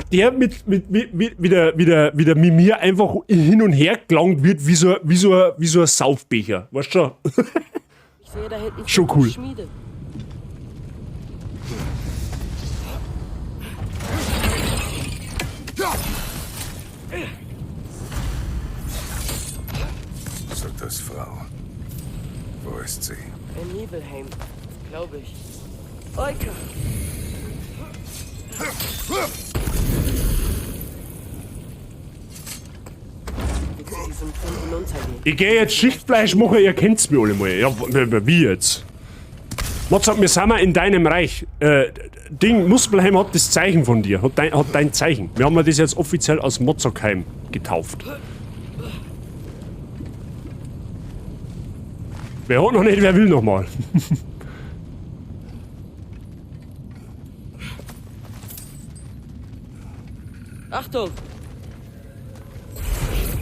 der wie der Mimir einfach hin und her gelangt wird, wie so ein Saufbecher. Weißt du schon? Ich sehe da hinten schon cool. Schmiede. Surturs Frau. Wo ist sie? In Nibelheim, glaube ich. Oika! Ich gehe jetzt Schichtfleisch machen, ihr kennt's mir alle mal. Ja, wie jetzt? Mozart, wir sind in deinem Reich. Ding, Muspelheim hat das Zeichen von dir, hat dein Zeichen. Wir haben das jetzt offiziell als Mozartheim getauft. Wer hat noch nicht, wer will noch mal. Achtung!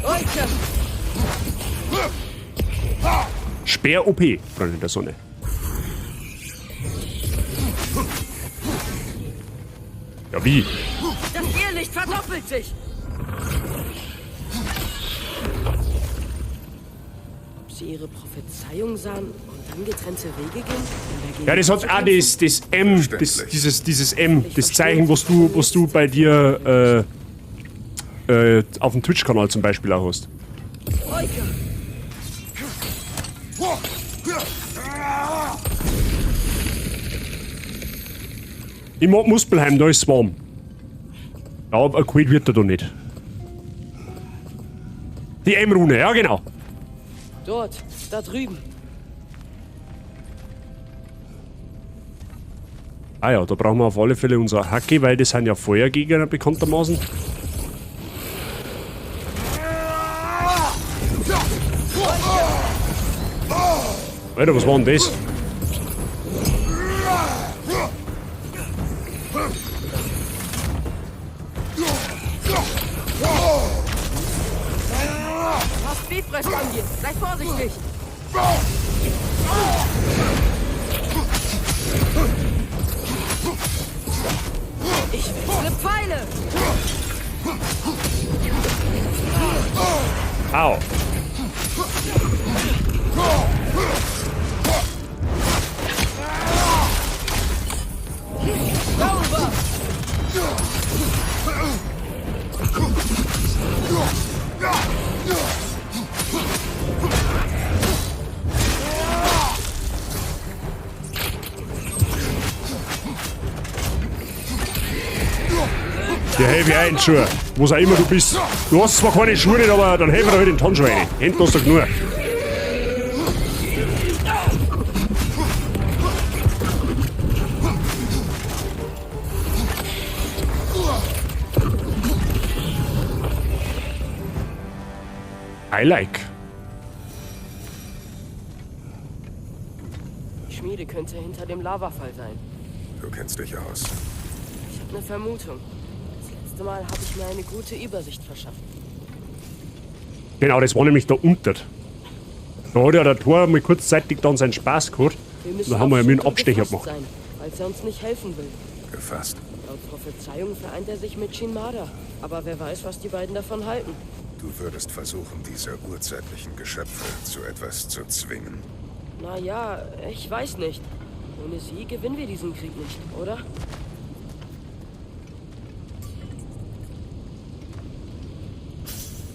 Oika! Speer OP, Freunde der Sonne. Ja, wie? Das Irrlicht verdoppelt sich! Ob sie ihre Prophezeiung sahen und dann getrennte Wege gingen? Ja, das hat auch das M, dieses M, das Zeichen, was du bei dir auf dem Twitch-Kanal zum Beispiel auch hast. Ich mag Muspelheim, da ist es warm. Ja, aber kalt wird er da nicht. Die M-Rune, ja genau. Dort, da drüben. Ah ja, da brauchen wir auf alle Fälle unser Hacke, weil das sind ja Feuergegner bekanntermaßen. Alter, was war denn das? Was Bifrost angeht, sei vorsichtig! Ich wechsle Pfeile! Au! Ja, hey, wie ein Schuh. Wo auch immer du bist. Du hast zwar keine Schuhe nicht, aber dann helfen wir halt den Tannschuh rein. Händen hast du genug. I like. Die Schmiede könnte hinter dem Lavafall sein. Du kennst dich aus. Ich habe eine Vermutung. Das letzte Mal habe ich mir eine gute Übersicht verschafft. Genau, das war nämlich da unten. Da hat ja der Thor mal kurzzeitig dann seinen Spaß gehabt. Wir müssen Da haben wir auf ja mit einem Surtur Abstecher gefasst gemacht. Sein, falls er uns nicht helfen will. Gefasst. Laut Prophezeiung vereint er sich mit Shinmada. Aber wer weiß, was die beiden davon halten. Du würdest versuchen, diese urzeitlichen Geschöpfe zu etwas zu zwingen? Na ja, ich weiß nicht. Ohne sie gewinnen wir diesen Krieg nicht, oder?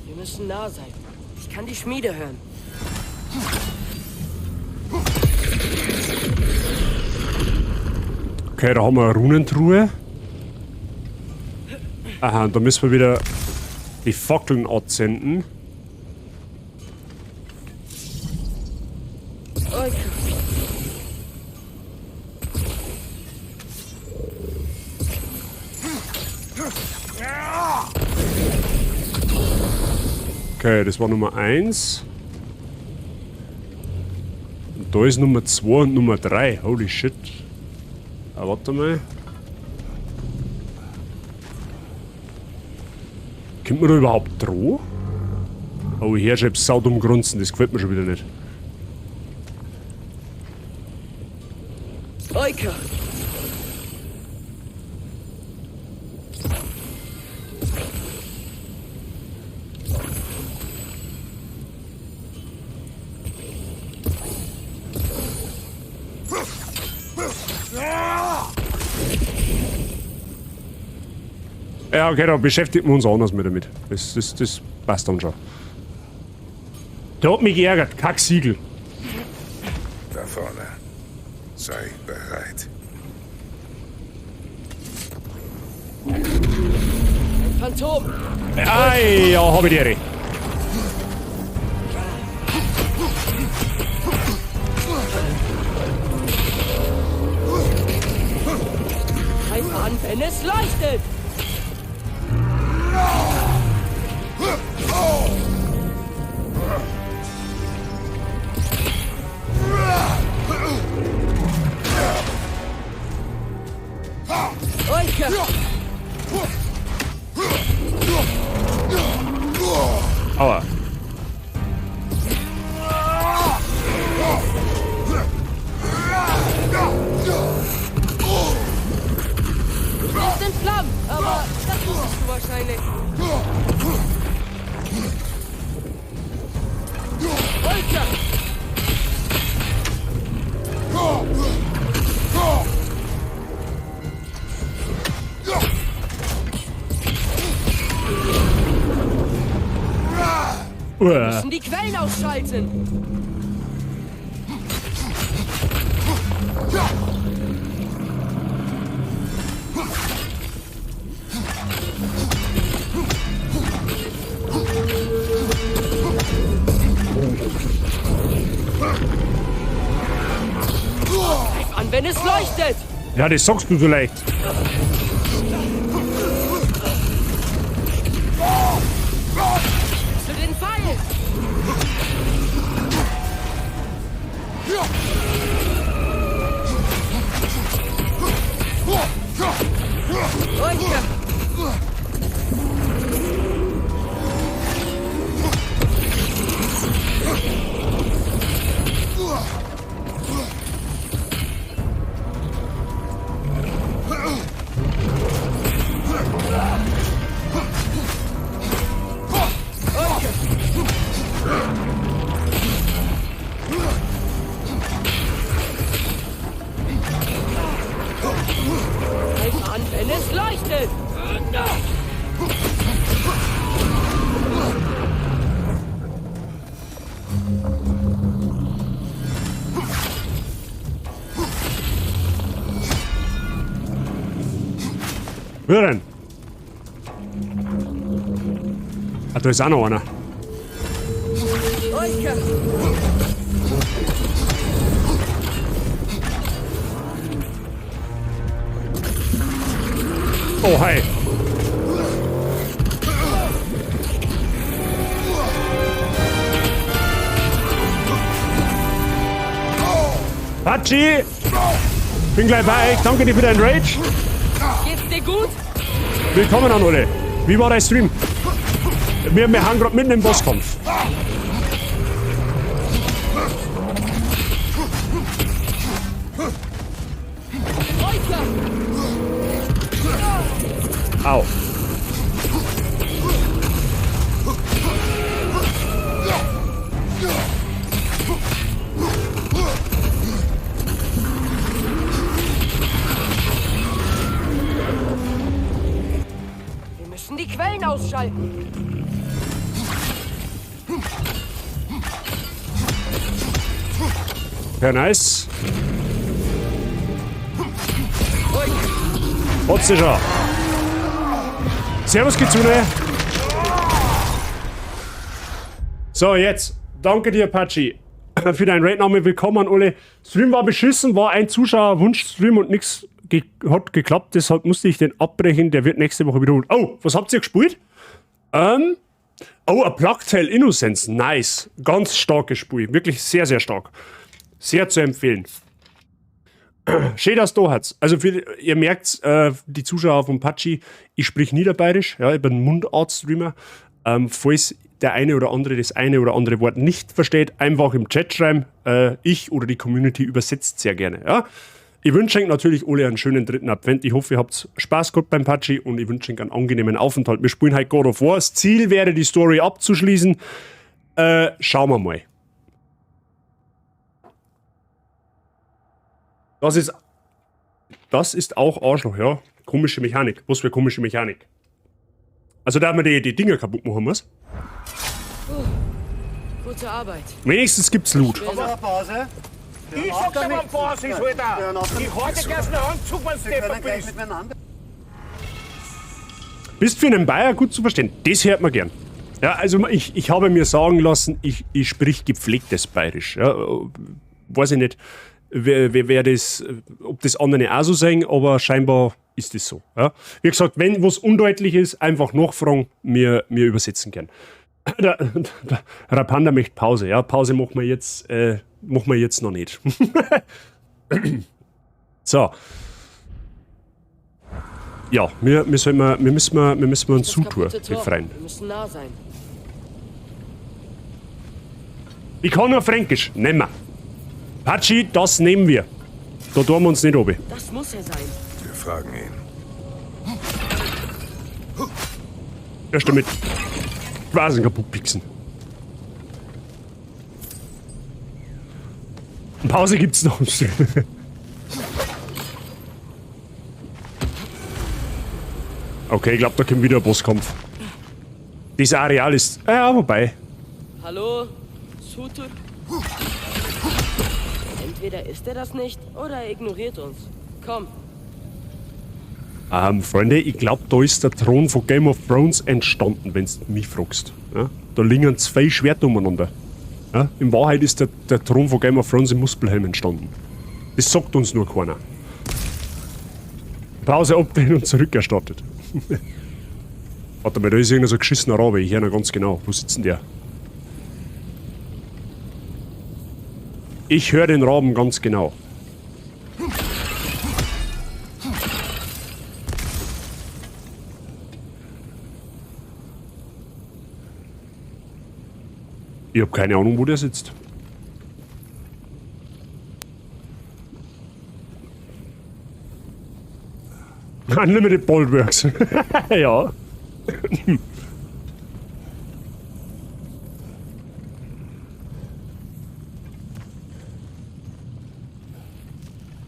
Wir müssen nah sein. Ich kann die Schmiede hören. Okay, da haben wir eine Runentruhe. Aha, und da müssen wir wieder die Fackeln anzünden. Okay, das war Nummer 1. Und da ist Nummer 2 und Nummer 3. Holy shit. Ah, warte mal. Kommt man da überhaupt dran? Oh, ich höre schon saudumm grunzen, das gefällt mir schon wieder nicht. Oika! Ja, okay, da beschäftigen wir uns anders mit damit. Das passt dann schon. Der hat mich geärgert, Kacksiegel. Da vorne. Sei bereit. Ein Phantom! Ei, ja, hab ich die Ehre. Greif an, wenn es leuchtet! Oika! Aua. Du bist in Flammen, aber das wusstest du wahrscheinlich. Oika! Wir müssen die Quellen ausschalten! Greif an, wenn es leuchtet! Ja, das sagst du so leicht. Zu den Pfeilen! Oika! Greif an, wenn es leuchtet! Hören. Ah, da ist auch noch einer. Oika! Oh, hi. Patschi! Bin gleich bei euch. Danke dir für deinen Rage. Geht's dir gut? Willkommen an alle. Wie war dein Stream? Wir haben gerade mitten im Bosskampf. Au. Wir müssen die Quellen ausschalten. Ja, nice. Hat's schon. Servus, Kitsune. So, jetzt. Danke dir, Patschi, für deinen Raid-Name. Willkommen an alle. Stream war beschissen, war ein Zuschauer-Wunsch-Stream und nix hat geklappt. Deshalb musste ich den abbrechen. Der wird nächste Woche wiederholt. Oh, was habt ihr gespielt? Oh, A Plague Tale Innocence. Nice. Ganz starkes Spiel. Wirklich sehr, sehr stark. Sehr zu empfehlen. Schön, dass du da hast. Also ihr merkt, die Zuschauer von Patschi, ich sprich Niederbayerisch, ja, ich bin Mundart-Streamer. Falls der eine oder andere das eine oder andere Wort nicht versteht, einfach im Chat schreiben. Ich oder die Community übersetzt sehr gerne. Ja. Ich wünsche euch natürlich alle einen schönen dritten Advent. Ich hoffe, ihr habt Spaß gehabt beim Patschi und ich wünsche euch einen angenehmen Aufenthalt. Wir spielen heute God of War. Das Ziel wäre, die Story abzuschließen. Schauen wir mal. Das ist auch Arschloch, ja. Komische Mechanik. Was für komische Mechanik. Also da haben wir die Dinger kaputt machen muss. Gute Arbeit. Wenigstens gibt's Loot. Ich sag dir, wann Pause ist, Alter. Ich hau dir gleich noch Anzug, wenn's deppert bist. Bist für einen Bayer gut zu verstehen. Das hört man gern. Ja, also ich habe mir sagen lassen, ich sprich gepflegtes Bayerisch. Ja, weiß ich nicht, wer das, ob das andere auch so sehen, aber scheinbar ist das so. Ja. Wie gesagt, wenn was undeutlich ist, einfach nachfragen, mir übersetzen können. Der Rapanda möchte Pause. Ja, Pause machen wir jetzt, noch nicht. So. Ja, wir müssen einen Zutor befreien. Wir müssen nah sein. Ich kann nur Fränkisch. Nehmen wir. Patschi, das nehmen wir. Da tun wir uns nicht oben. Das muss er sein. Wir fragen ihn. Erst damit Vasen kaputt pixen. Pause gibt's noch. Okay, ich glaube, da kommt wieder ein Bosskampf. Dieses Areal ist... Ja, wobei. Hallo, Surtr? Entweder ist er das nicht, oder er ignoriert uns. Komm. Freunde, ich glaube, da ist der Thron von Game of Thrones entstanden, wenn du mich fragst. Ja? Da liegen zwei Schwerter umeinander. Ja? In Wahrheit ist der Thron von Game of Thrones im Muspelheim entstanden. Das sagt uns nur keiner. Pause abdrehen und zurückerstattet. Warte mal, da ist irgendein so geschissener Rabe. Ich höre noch ganz genau. Wo sitzt denn der? Ich höre den Raben ganz genau. Ich hab keine Ahnung, wo der sitzt. Unlimited Bolt Works. Ja.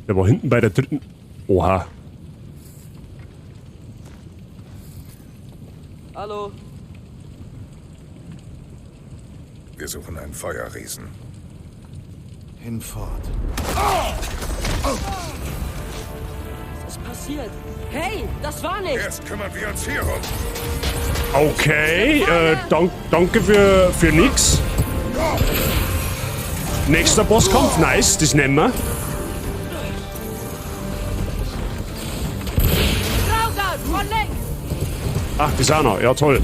Der war hinten bei der dritten. Oha. Hallo. Wir suchen einen Feuerriesen. Hinfort. Was ist passiert? Hey, das war nicht. Erst kümmern wir uns hierum. Okay, danke für nix. Nächster Bosskampf, nice, das nehmen wir. Ach, das auch noch, ja toll.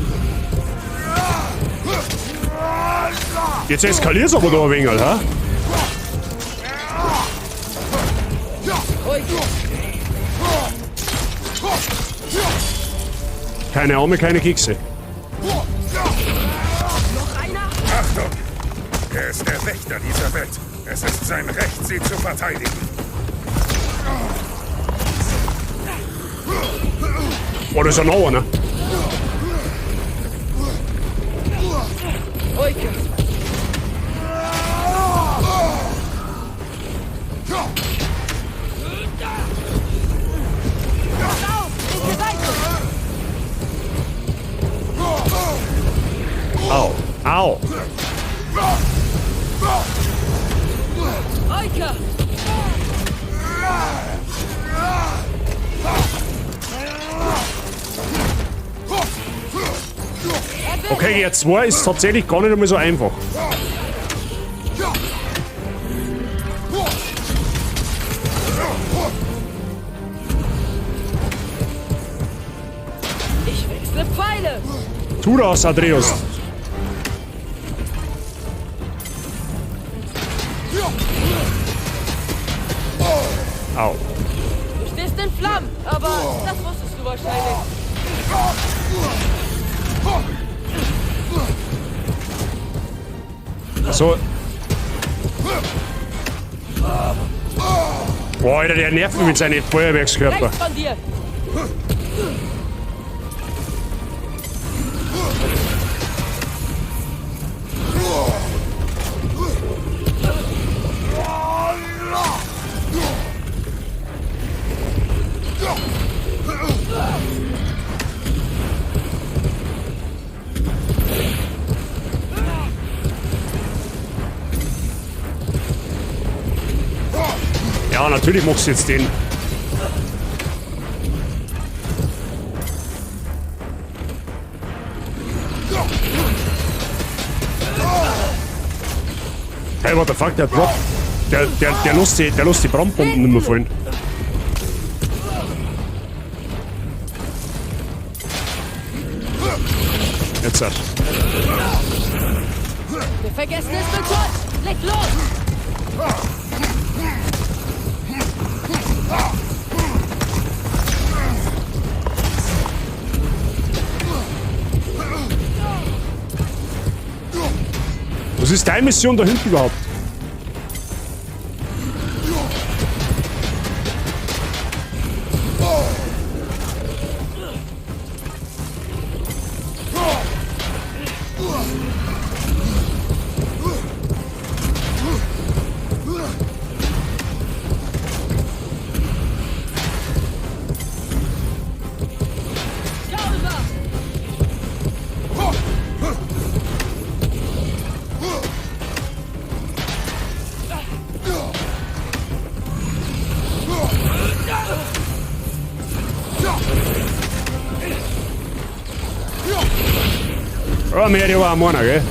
Jetzt eskaliert's aber da ein wenig, hä? Keine Arme, keine Kekse. Noch einer? Achtung! Er ist der Wächter dieser Welt. Es ist sein Recht, sie zu verteidigen. Oh, da ist ja noch einer. Oike! Pass auf! Linke Seite! Au. Au. Oike! Okay, jetzt 2 ist tatsächlich gar nicht einmal so einfach. Ich wechsle Pfeile! Tu das, Atreus. Au. Du stehst in Flammen, aber das wusstest du wahrscheinlich. So. Boah, Alter, der nervt mich mit seinen Feuerwerkskörper. Rechts von dir! Ja, natürlich machst du jetzt den. Hey, what the fuck, der droppt. Der lässt die Brandbomben nicht mehr fallen. Jetzt halt. Wir vergessen es mit Gott! Leg los! Was ist deine Mission da hinten überhaupt? Ja, mehr war am einer, gell?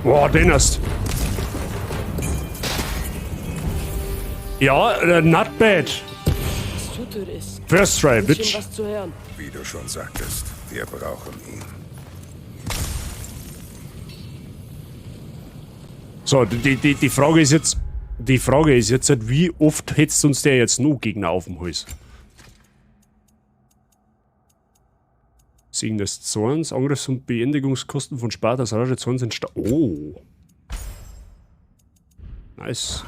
Boah, den hast. Ja, not bad. First try, bitch. was zu hören. Wie du schon sagtest, wir brauchen ihn. So, die Frage ist jetzt, wie oft hetzt uns der jetzt noch Gegner auf dem Hals? Segen des Zorns, Angriffs- und Beendigungskosten von Spartas Rasche Zorn sind Oh. Nice.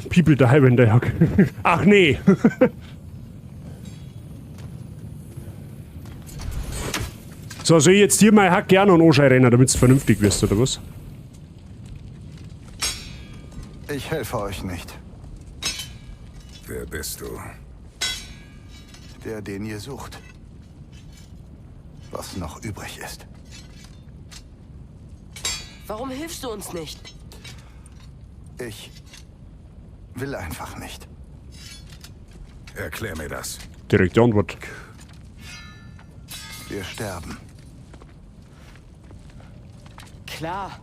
People die when they hug. Ach nee. So, soll ich jetzt hier mal Hack gerne und Anschei rennen, damit du vernünftig wirst, oder was? Ich helfe euch nicht. Wer bist du? Der, den ihr sucht. Was noch übrig ist. Warum hilfst du uns nicht? Ich will einfach nicht. Erklär mir das. Direkte Antwort. Wir sterben. Klar.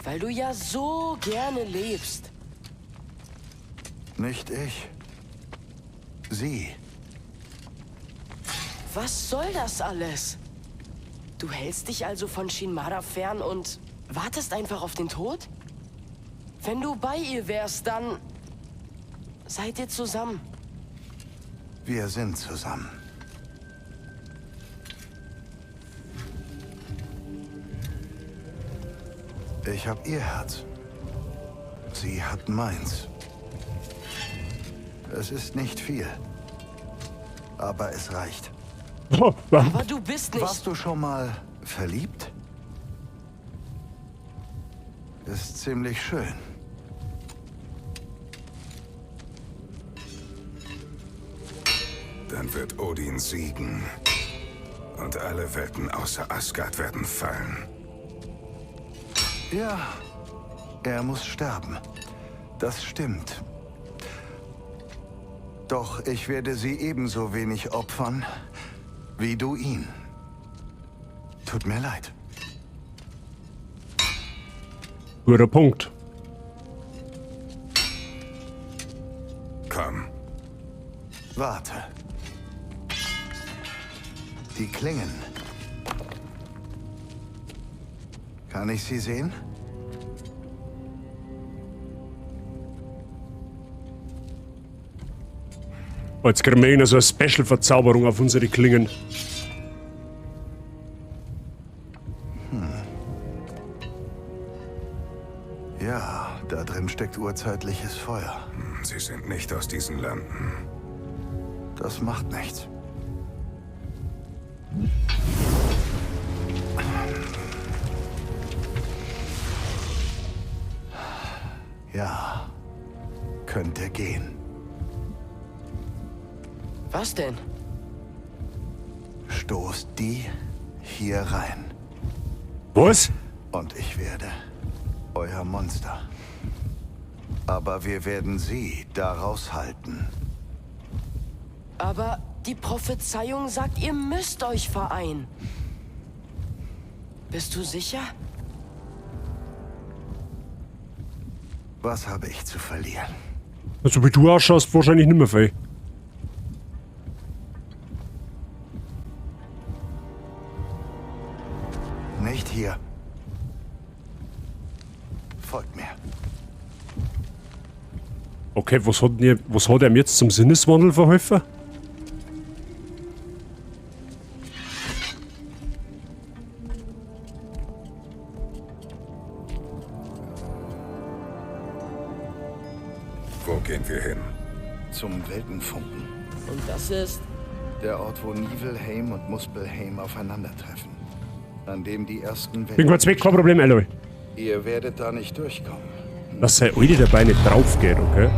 Weil du ja so gerne lebst. Nicht ich. Sie. Was soll das alles? Du hältst dich also von Shinmara fern und wartest einfach auf den Tod? Wenn du bei ihr wärst, dann seid ihr zusammen. Wir sind zusammen. Ich habe ihr Herz. Sie hat meins. Es ist nicht viel. Aber es reicht. Aber du bist nicht... Warst du schon mal verliebt? Ist ziemlich schön. Dann wird Odin siegen. Und alle Welten außer Asgard werden fallen. Ja, er muss sterben. Das stimmt. Doch ich werde sie ebenso wenig opfern, wie du ihn. Tut mir leid. Guter Punkt. Komm. Warte. Die Klingen. Kann ich sie sehen? Oh, jetzt kriegen wir so eine Special-Verzauberung auf unsere Klingen. Hm. Ja, da drin steckt urzeitliches Feuer. Sie sind nicht aus diesen Landen. Das macht nichts. Ja, könnte gehen. Was denn? Stoßt die hier rein. Was? Und ich werde euer Monster. Aber wir werden sie da raushalten. Aber die Prophezeiung sagt, ihr müsst euch vereinen. Bist du sicher? Was habe ich zu verlieren? Also wie du ausschaust, wahrscheinlich nicht mehr viel. Nicht hier. Folgt mir. Okay, was hat er ihm jetzt zum Sinneswandel verholfen? Wo gehen wir hin? Zum Weltenfunken. Und das ist? Der Ort, wo Niflheim und Muspelheim aufeinandertreffen. An dem die ersten Welten... Bin kurz weg, kein Problem, Aloy. Ihr werdet da nicht durchkommen. Dass sein Alte dabei nicht drauf geht, okay?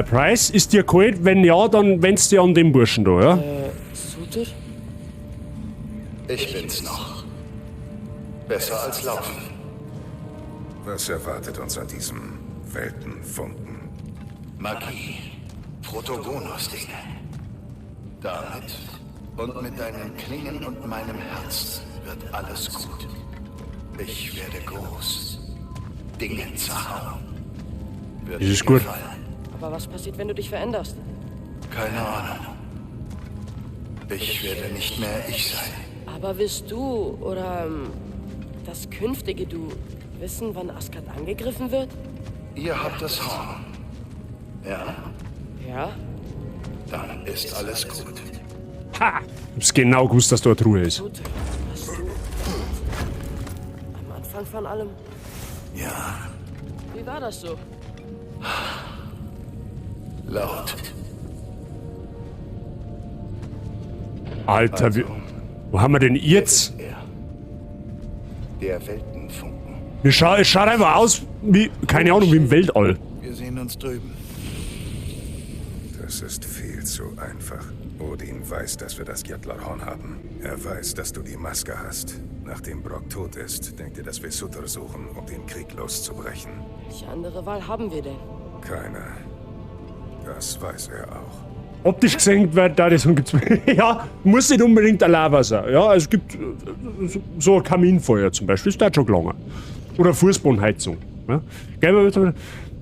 Price, ist dir kalt? Wenn ja, dann wendest du dich an den Burschen da, ja? Surtr? Ich bin's noch. Besser als laufen. Was erwartet uns an diesem Weltenfunken? Magie. Protogonos-Dinge. Damit und mit deinen Klingen und meinem Herzen wird alles gut. Ich werde groß. Dinge zerhauen. Wird Das ist gut. gefallen. Aber was passiert, wenn du dich veränderst? Keine Ahnung. Ich werde nicht mehr ich sein. Aber wirst du oder das künftige Du wissen, wann Asgard angegriffen wird? Ihr habt das Horn. Ja? Ja. Dann ist alles gut. Ha! Ich hab's genau gewusst, dass da eine Truhe ist. Gut. Hast du am Anfang von allem? Ja. Wie war das so? Laut. Alter, also, wo haben wir denn jetzt? Der Weltenfunken. Es schaut einfach aus wie, keine Ahnung, wie im Weltall. Wir sehen uns drüben. Das ist viel zu einfach. Odin weiß, dass wir das Gjallarhorn haben. Er weiß, dass du die Maske hast. Nachdem Brok tot ist, denkt er, dass wir Surtr suchen, um den Krieg loszubrechen. Welche andere Wahl haben wir denn? Keine. Das weiß er auch. Optisch gesehen wird da das gibt's. Ja, muss nicht unbedingt eine Lava sein. Ja, es gibt so ein Kaminfeuer zum Beispiel, ist da schon gelangen. Oder Fußbodenheizung. Ja. Gell,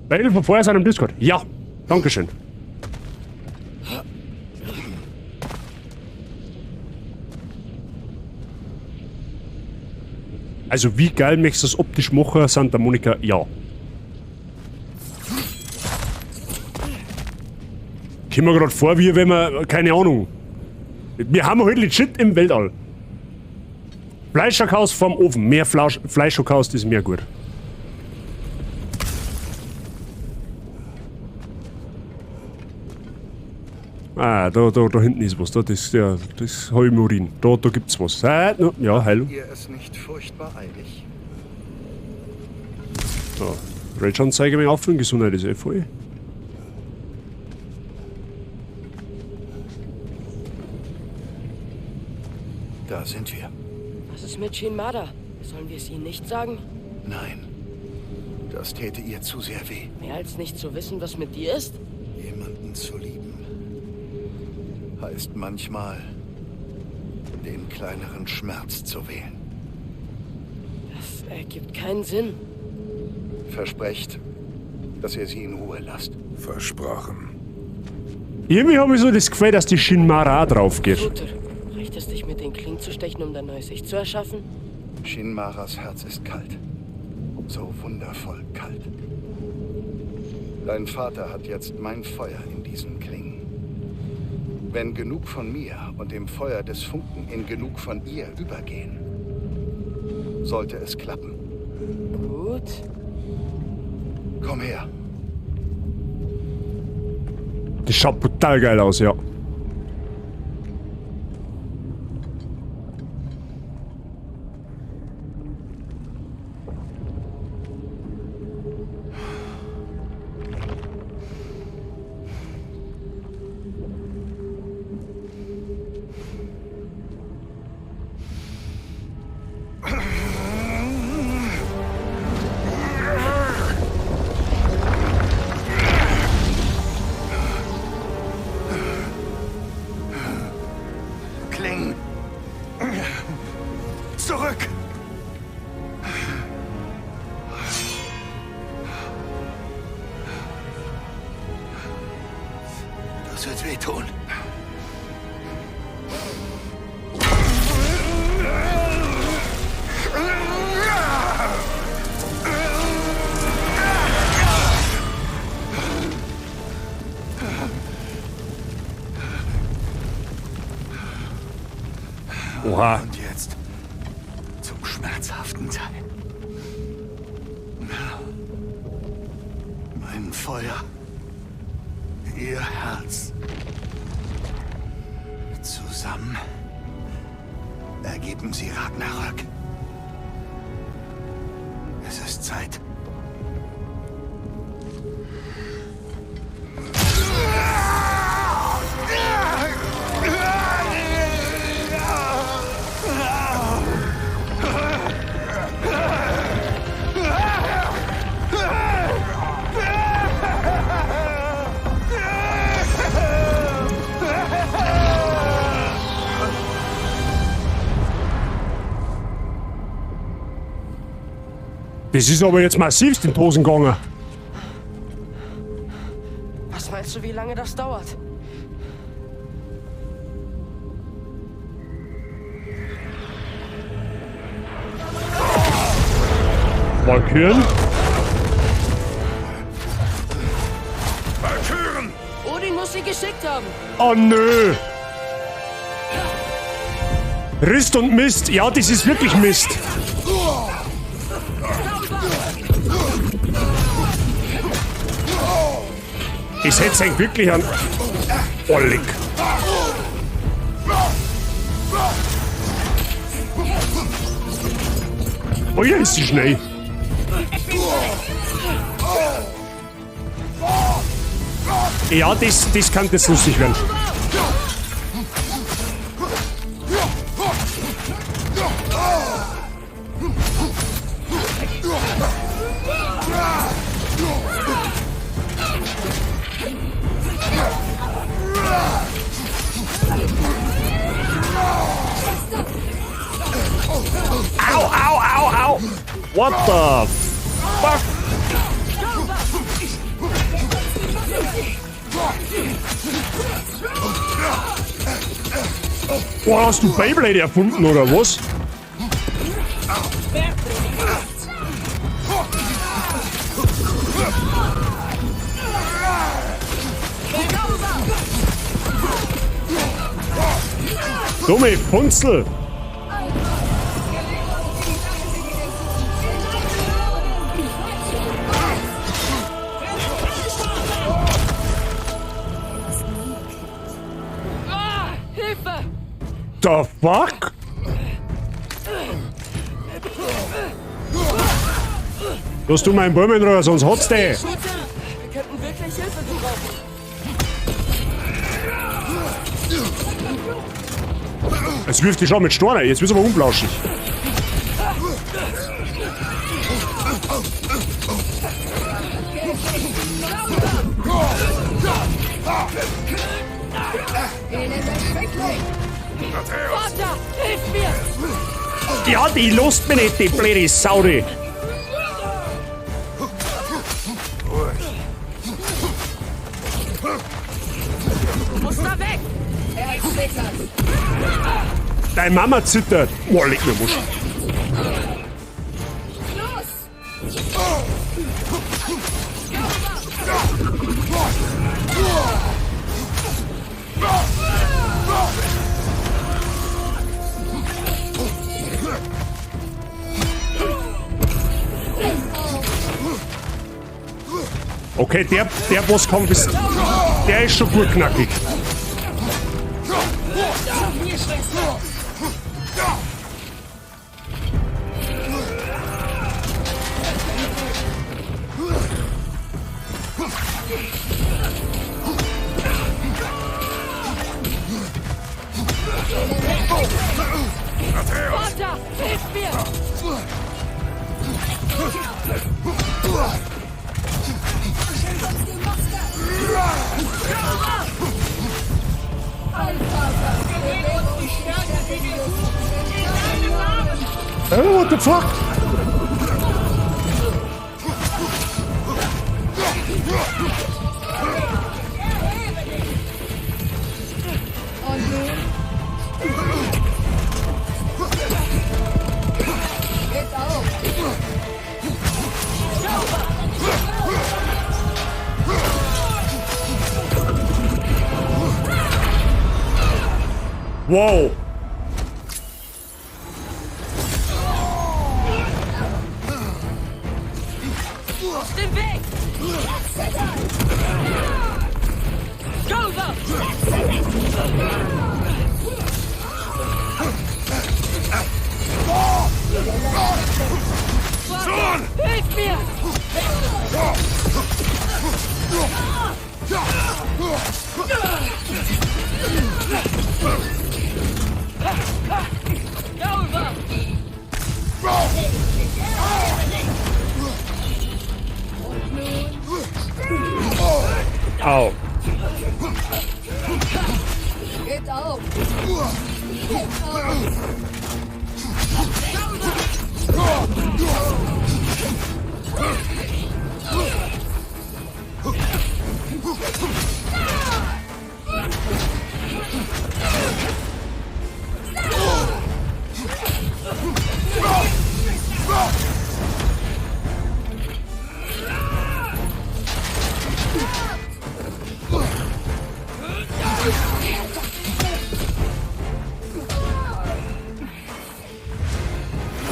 weil wir vorher sind am Discord. Ja, Dankeschön. Also wie geil möchtest du das optisch machen, Santa Monica? Ja. Kommen wir gerade vor, wie wenn wir, keine Ahnung. Wir haben halt legit im Weltall. Fleischhackhaus vorm Ofen. Mehr Fleischhackhaus ist mehr gut. Ah, da hinten ist was. Da, das, ja, das hab ich im Urin. Da gibt's was. Ah, no, ja, heil. Ihr ist nicht furchtbar eilig. So, Rage-Anzeige mir auffüllen. Gesundheit ist eh voll. Da sind wir. Was ist mit Shinmara? Sollen wir es ihnen nicht sagen? Nein. Das täte ihr zu sehr weh. Mehr als nicht zu wissen, was mit dir ist? Jemanden zu lieben heißt manchmal, den kleineren Schmerz zu wählen. Das ergibt keinen Sinn. Versprecht, dass ihr sie in Ruhe lasst. Versprochen. Irgendwie habe ich so das Gefühl, dass die Shinmara drauf geht. Guter. Reicht es, dich mit den Klingen zu stechen, um dein neues Ich zu erschaffen? Shinmaras Herz ist kalt. So wundervoll kalt. Dein Vater hat jetzt mein Feuer in diesen Klingen. Wenn genug von mir und dem Feuer des Funken in genug von ihr übergehen, sollte es klappen. Gut. Komm her. Das schaut brutal geil aus, ja. Klingen. Zurück! Das wird wehtun. Oha. Und jetzt zum schmerzhaften Teil. Mein Feuer, ihr Herz. Zusammen ergeben sie Ragnarök. Es ist Zeit. Das ist aber jetzt massivst in die Hosen gegangen. Was meinst du, wie lange das dauert? Walküren? Walküren! Odin muss sie geschickt haben. Oh nö! Rist und Mist. Ja, das ist wirklich Mist. Das hätte eigentlich wirklich an Ollig. Oh ja, ist sie schnell. Ja, das kann das lustig werden. Au, au, au, au! What the fuck? Boah, hast du Beyblade erfunden oder was? Dumme Funzel! Hilfe! The fuck? Lass du meinen Bäumen in Ruhe, sonst hat's dich. Wir könnten wirklich Hilfe gebrauchen. Jetzt wirft die schon mit Steinen, jetzt wird's aber unblauschig. Vater, hilf mir! Ja, die lässt mich nicht, die blöde Sau, die. Du musst da weg! Deine Mama zittert. Boah, leck mir Musch. Okay, der Bosskampf ist. Der ist schon gut knackig. Vater, hilf mir! Oh, what the fuck? Wow. Aus dem Weg! Gover! Sohn! Hilf mir! Gover! Au. Geht auf! Geht auf!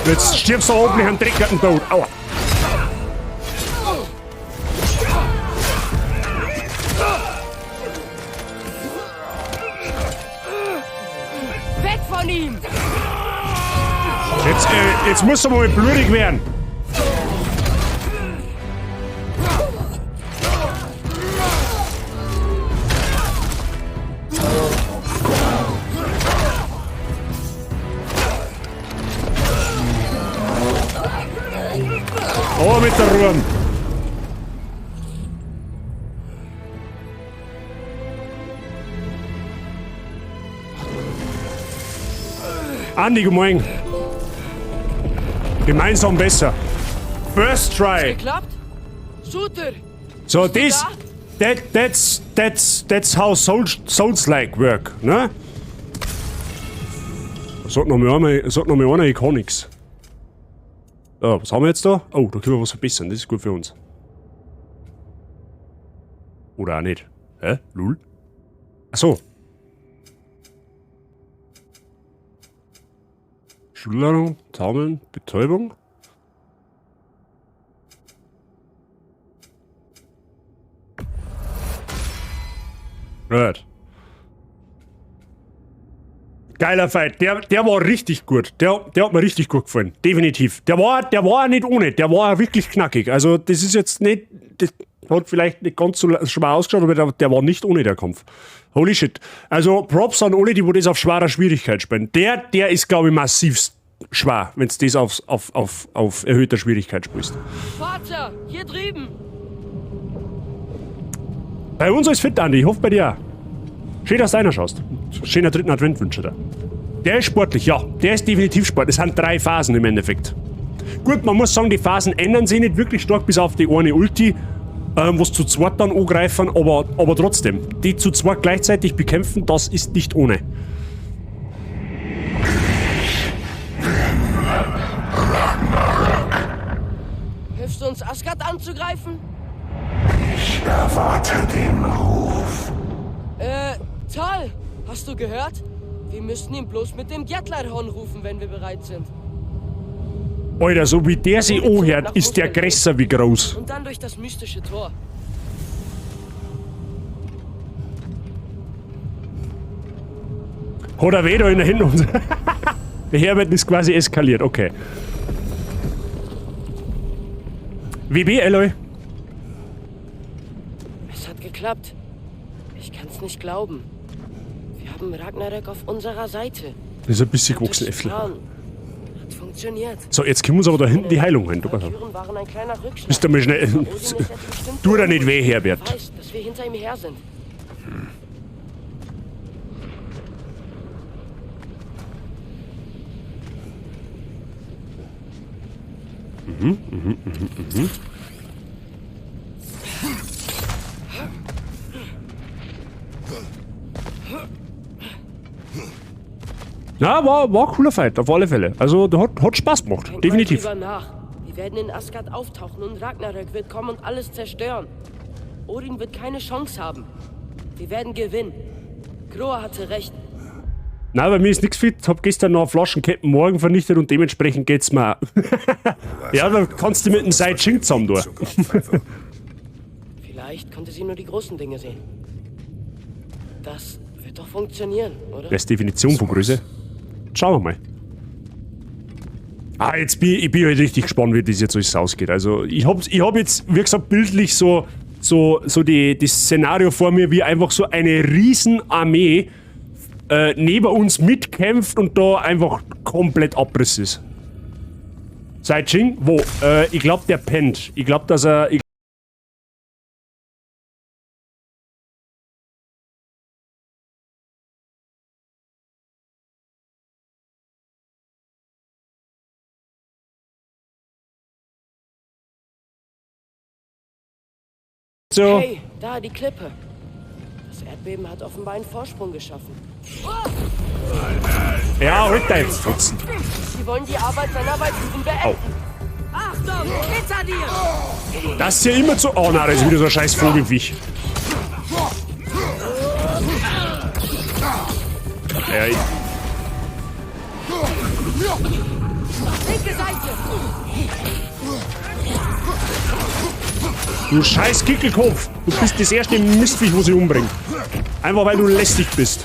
Jetzt stirbst du hoffentlich einen dreckigen Tod. Aua. Weg von ihm! Jetzt muss er mal blutig werden. Oh, mit der Ruhe. Andi, guten Morgen. Gemeinsam besser. First try. Geklappt? Surtr! So, this, that's how Souls-like work, ne? Sag noch mal einmal, sag noch mal einer, ich kann nix. So, was haben wir jetzt da? Oh, da können wir was verbessern, das ist gut für uns. Oder auch nicht. Hä? Lul? Ach so. Schulladung, Taumeln, Betäubung. Right. Geiler Fight. Der war richtig gut. Der hat mir richtig gut gefallen. Definitiv. Der war nicht ohne. Der war wirklich knackig. Also das ist jetzt nicht... Das hat vielleicht nicht ganz so schwer ausgeschaut, aber der war nicht ohne, der Kampf. Holy shit. Also Props an alle, die wo das auf schwerer Schwierigkeit spielen. Der ist, glaube ich, massivst schwer, wenn du das auf erhöhter Schwierigkeit spielst. Vater, hier drüben! Bei uns ist fit, Andi. Ich hoffe bei dir auch. Schön, dass du einer schaust. Schöner dritten Advent wünsche dir. Der ist sportlich, ja. Der ist definitiv sportlich. Es sind 3 Phasen im Endeffekt. Gut, man muss sagen, die Phasen ändern sich nicht wirklich stark, bis auf die eine Ulti, was zu zweit dann angreifen, aber trotzdem. Die zu zweit gleichzeitig bekämpfen, das ist nicht ohne. Hilfst du uns, Asgard anzugreifen? Ich erwarte den Ruf. Toll! Hast du gehört? Wir müssen ihn bloß mit dem Gjallarhorn rufen, wenn wir bereit sind. Alter, so wie der sich anhört, ist der größer wie groß. Und dann durch das mystische Tor. Hat er weh da in der Hinten. Der Herbert ist quasi eskaliert, okay. WB, Eloy. Es hat geklappt. Ich kann's nicht glauben. Wir haben Ragnarök auf unserer Seite. Das ist ein bisschen gewachsen, Äffle. Hat funktioniert. So, jetzt können wir uns aber da hinten die Heilung holen. Du pass auf. Bist du mal schnell. Tu dir nicht weh, Herbert. Er weiß, dass wir hinter ihm her sind. Na, war ein cooler Fight, auf alle Fälle. Also, der hat Spaß gemacht, Denk definitiv. Mal drüber nach. Wir werden in Asgard auftauchen und Ragnarök wird kommen und alles zerstören. Odin wird keine Chance haben. Wir werden gewinnen. Groa hatte recht. Na, bei mir ist nichts fit. Hab gestern noch Flaschen Captain Morgan vernichtet und dementsprechend geht's mir auch. Ja, da kannst du mit dem Sai Ching zusammen tun. Vielleicht konnte sie nur die großen Dinge sehen. Das wird doch funktionieren, oder? Das ist Definition von Größe. Schauen wir mal. Ah, jetzt bin ich halt richtig gespannt, wie das jetzt alles ausgeht. Also, ich hab jetzt, wie gesagt, bildlich so das Szenario vor mir, wie einfach so eine Riesenarmee neben uns mitkämpft und da einfach komplett Abriss ist. Sai Ching? Wo? Ich glaub, der pennt. Ich glaub, dass er... So. Hey, da, die Klippe. Das Erdbeben hat offenbar einen Vorsprung geschaffen. Ja, halt dein Fotzen. Sie wollen die Arbeit seiner Walküren beenden. Au. Achtung, hinter dir! Das ist ja immer zu... Oh nein, das ist wieder so ein scheiß Vogelviech. Ja, ich... Linke Seite! Du scheiß Kickelkopf! Du bist das erste Mistviech, wo sie umbringt. Einfach weil du lästig bist.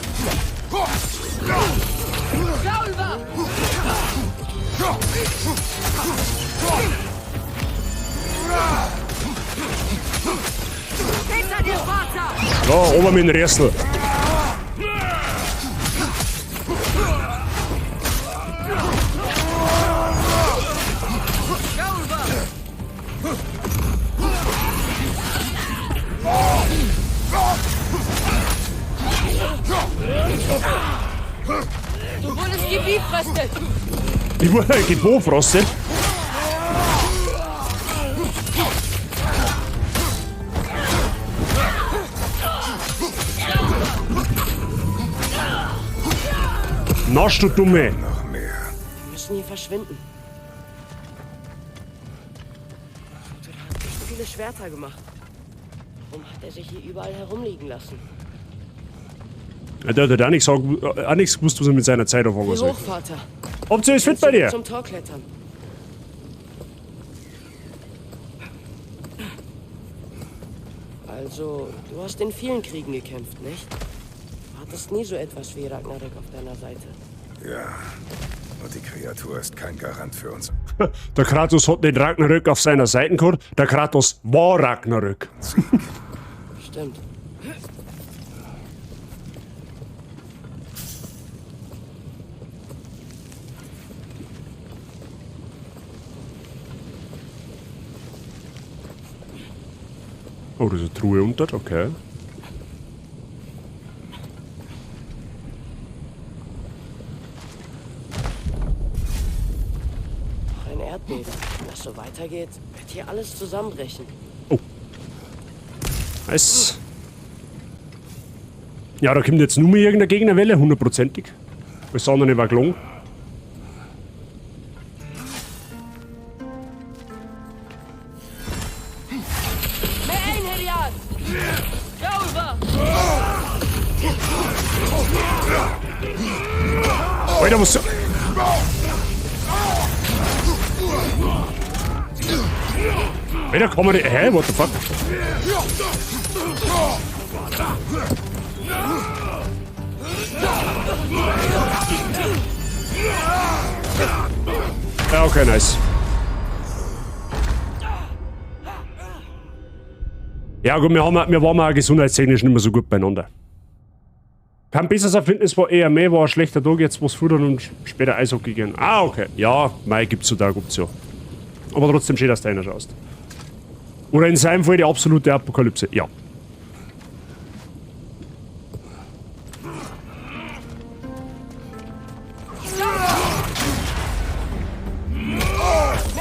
So, oben mit dem Rössl. Du wurdest gebifrostet. Ich wurde gebofrostet. Nasch, du Dumme! Noch mehr. Wir müssen hier verschwinden. Surtur hat echt viele Schwerter gemacht. Warum hat er sich hier überall herumliegen lassen? Ja, der hat auch nichts gewusst, was er mit seiner Zeit anfangen soll. hoch, Vater. Ob ist fit bei dir? Zum Tor klettern. Also, du hast in vielen Kriegen gekämpft, nicht? Du hattest nie so etwas wie Ragnarök auf deiner Seite. Ja. Und die Kreatur ist kein Garant für uns. Der Kratos hat nicht Ragnarök auf seiner Seite gehabt, der Kratos war Ragnarök. Stimmt. Oh, da ist eine Truhe unter, okay. Noch ein Erdbeben. Wenn das so weitergeht, wird hier alles zusammenbrechen. Oh. Nice. Ja, da kommt jetzt nur mehr irgendeine Gegnerwelle, hundertprozentig. Alles andere war gelungen. Alter, was so... Alter, kann man nicht... Hä? What the fuck? Ja, okay, nice. Ja gut, wir waren auch gesundheitstechnisch nicht mehr so gut beieinander. Kein besseres Erfinden, war eher mehr, war ein schlechter Tag, jetzt was futtern und später Eishockey gehen. Ah, okay. Ja, mei, gibt's so Tag, gibt's ja. Aber trotzdem schön, dass du einer schaust. Oder in seinem Fall die absolute Apokalypse. Ja.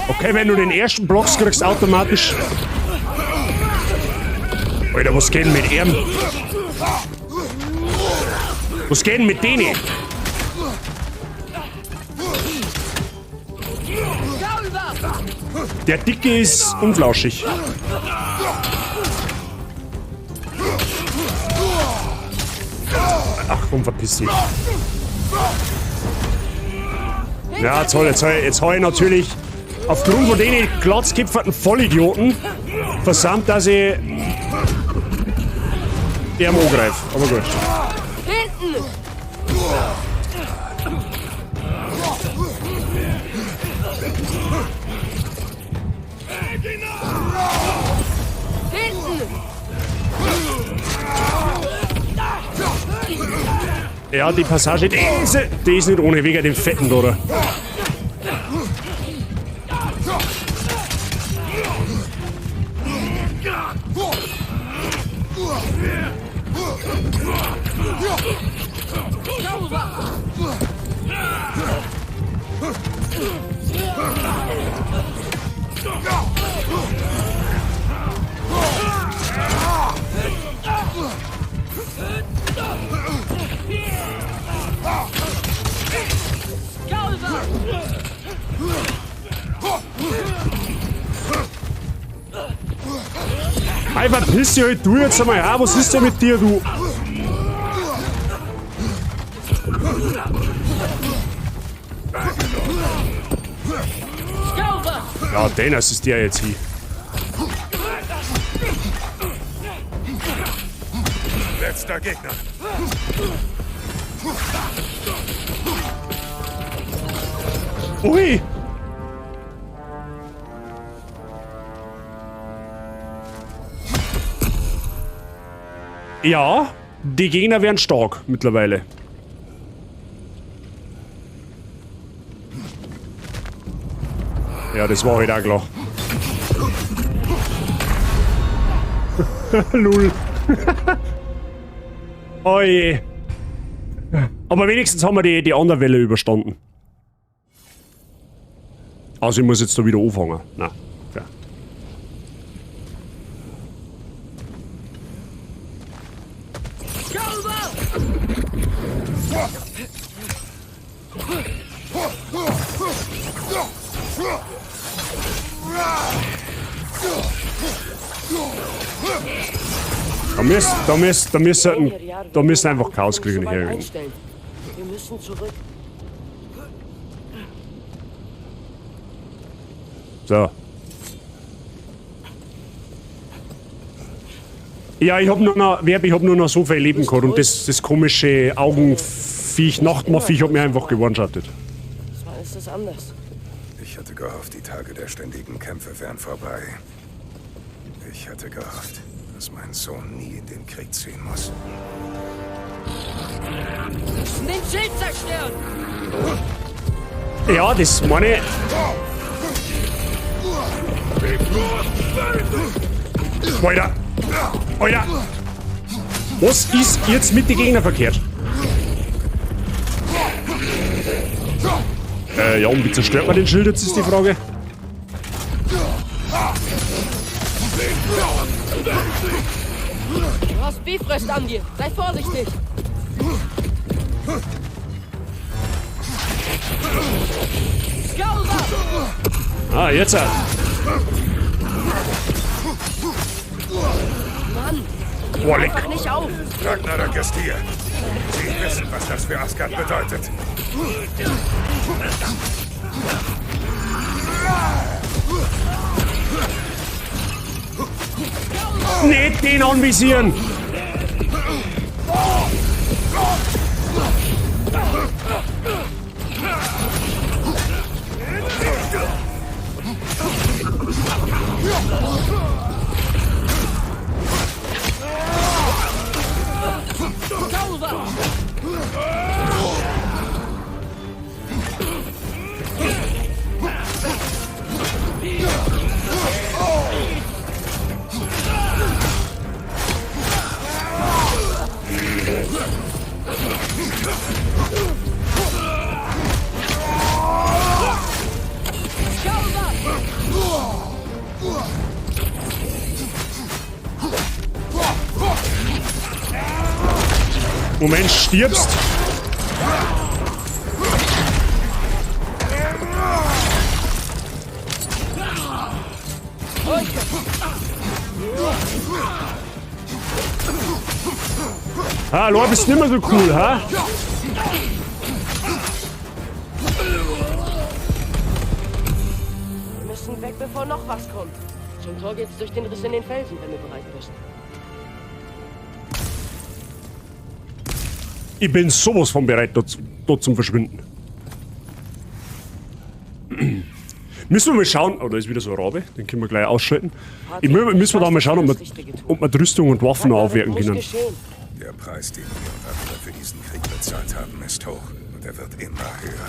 Okay, wenn du den ersten Block kriegst, automatisch... Alter, was geht denn mit ihm? Was geht denn mit denen? Der Dicke ist unflauschig. Ach komm, verpiss dich. Ja, toll, jetzt hab ich natürlich aufgrund von denen glatzkipferten Vollidioten versammelt, dass ich der am angreife. Aber gut. Hinten! Hinten! Ja, die Passage, die ist nicht ohne wegen dem Fetten, oder? Ey, verpiss dich halt du jetzt einmal. Ja, was ist denn mit dir, du? Ja, Dennis ist der jetzt hier. Letzter Gegner. Ui! Ja, die Gegner werden stark mittlerweile. Ja, das war halt auch klar. Lul. Oh je. Aber wenigstens haben wir die andere Welle überstanden. Also ich muss jetzt da wieder anfangen. Nein. Ja. Da müssen einfach Chaos kriegen hier. Wir müssen zurück. So. Ja, ich hab nur noch, ich hab nur noch so viel Leben gehabt und das komische Augenviech, Nachtmahrviech hat mir einfach geone-shottet. Diesmal ist es anders. Ich hatte gehofft, die Tage der ständigen Kämpfe wären vorbei. Ich hatte gehofft, dass mein Sohn nie in den Krieg ziehen muss. Wir müssen den Schild zerstören! Ja, das meine ich. Alter! Alter! Was ist jetzt mit den Gegnern verkehrt? Ja, und wie zerstört man den Schild jetzt, ist die Frage. Du hast Bifröst an dir. Sei vorsichtig. Ah, jetzt. Mann, Boah, leck. einfach nicht auf. Ragnarök ist hier. Sie wissen, was das für Asgard bedeutet. Nicht den anvisieren! Moment, stirbst. Hallo, bist nicht mehr so cool, ha? Wir müssen weg, bevor noch was kommt. Zum Tor geht's durch den Riss in den Felsen, wenn du bereit bist. Ich bin sowas von bereit, dort zum Verschwinden. Müssen wir mal schauen. Oh, da ist wieder so ein Rabe. Den können wir gleich ausschalten. Müssen wir da mal schauen, ob wir die Rüstung und Waffen noch aufwerten können. Der Preis, den wir und andere für diesen Krieg bezahlt haben, ist hoch. Und er wird immer höher.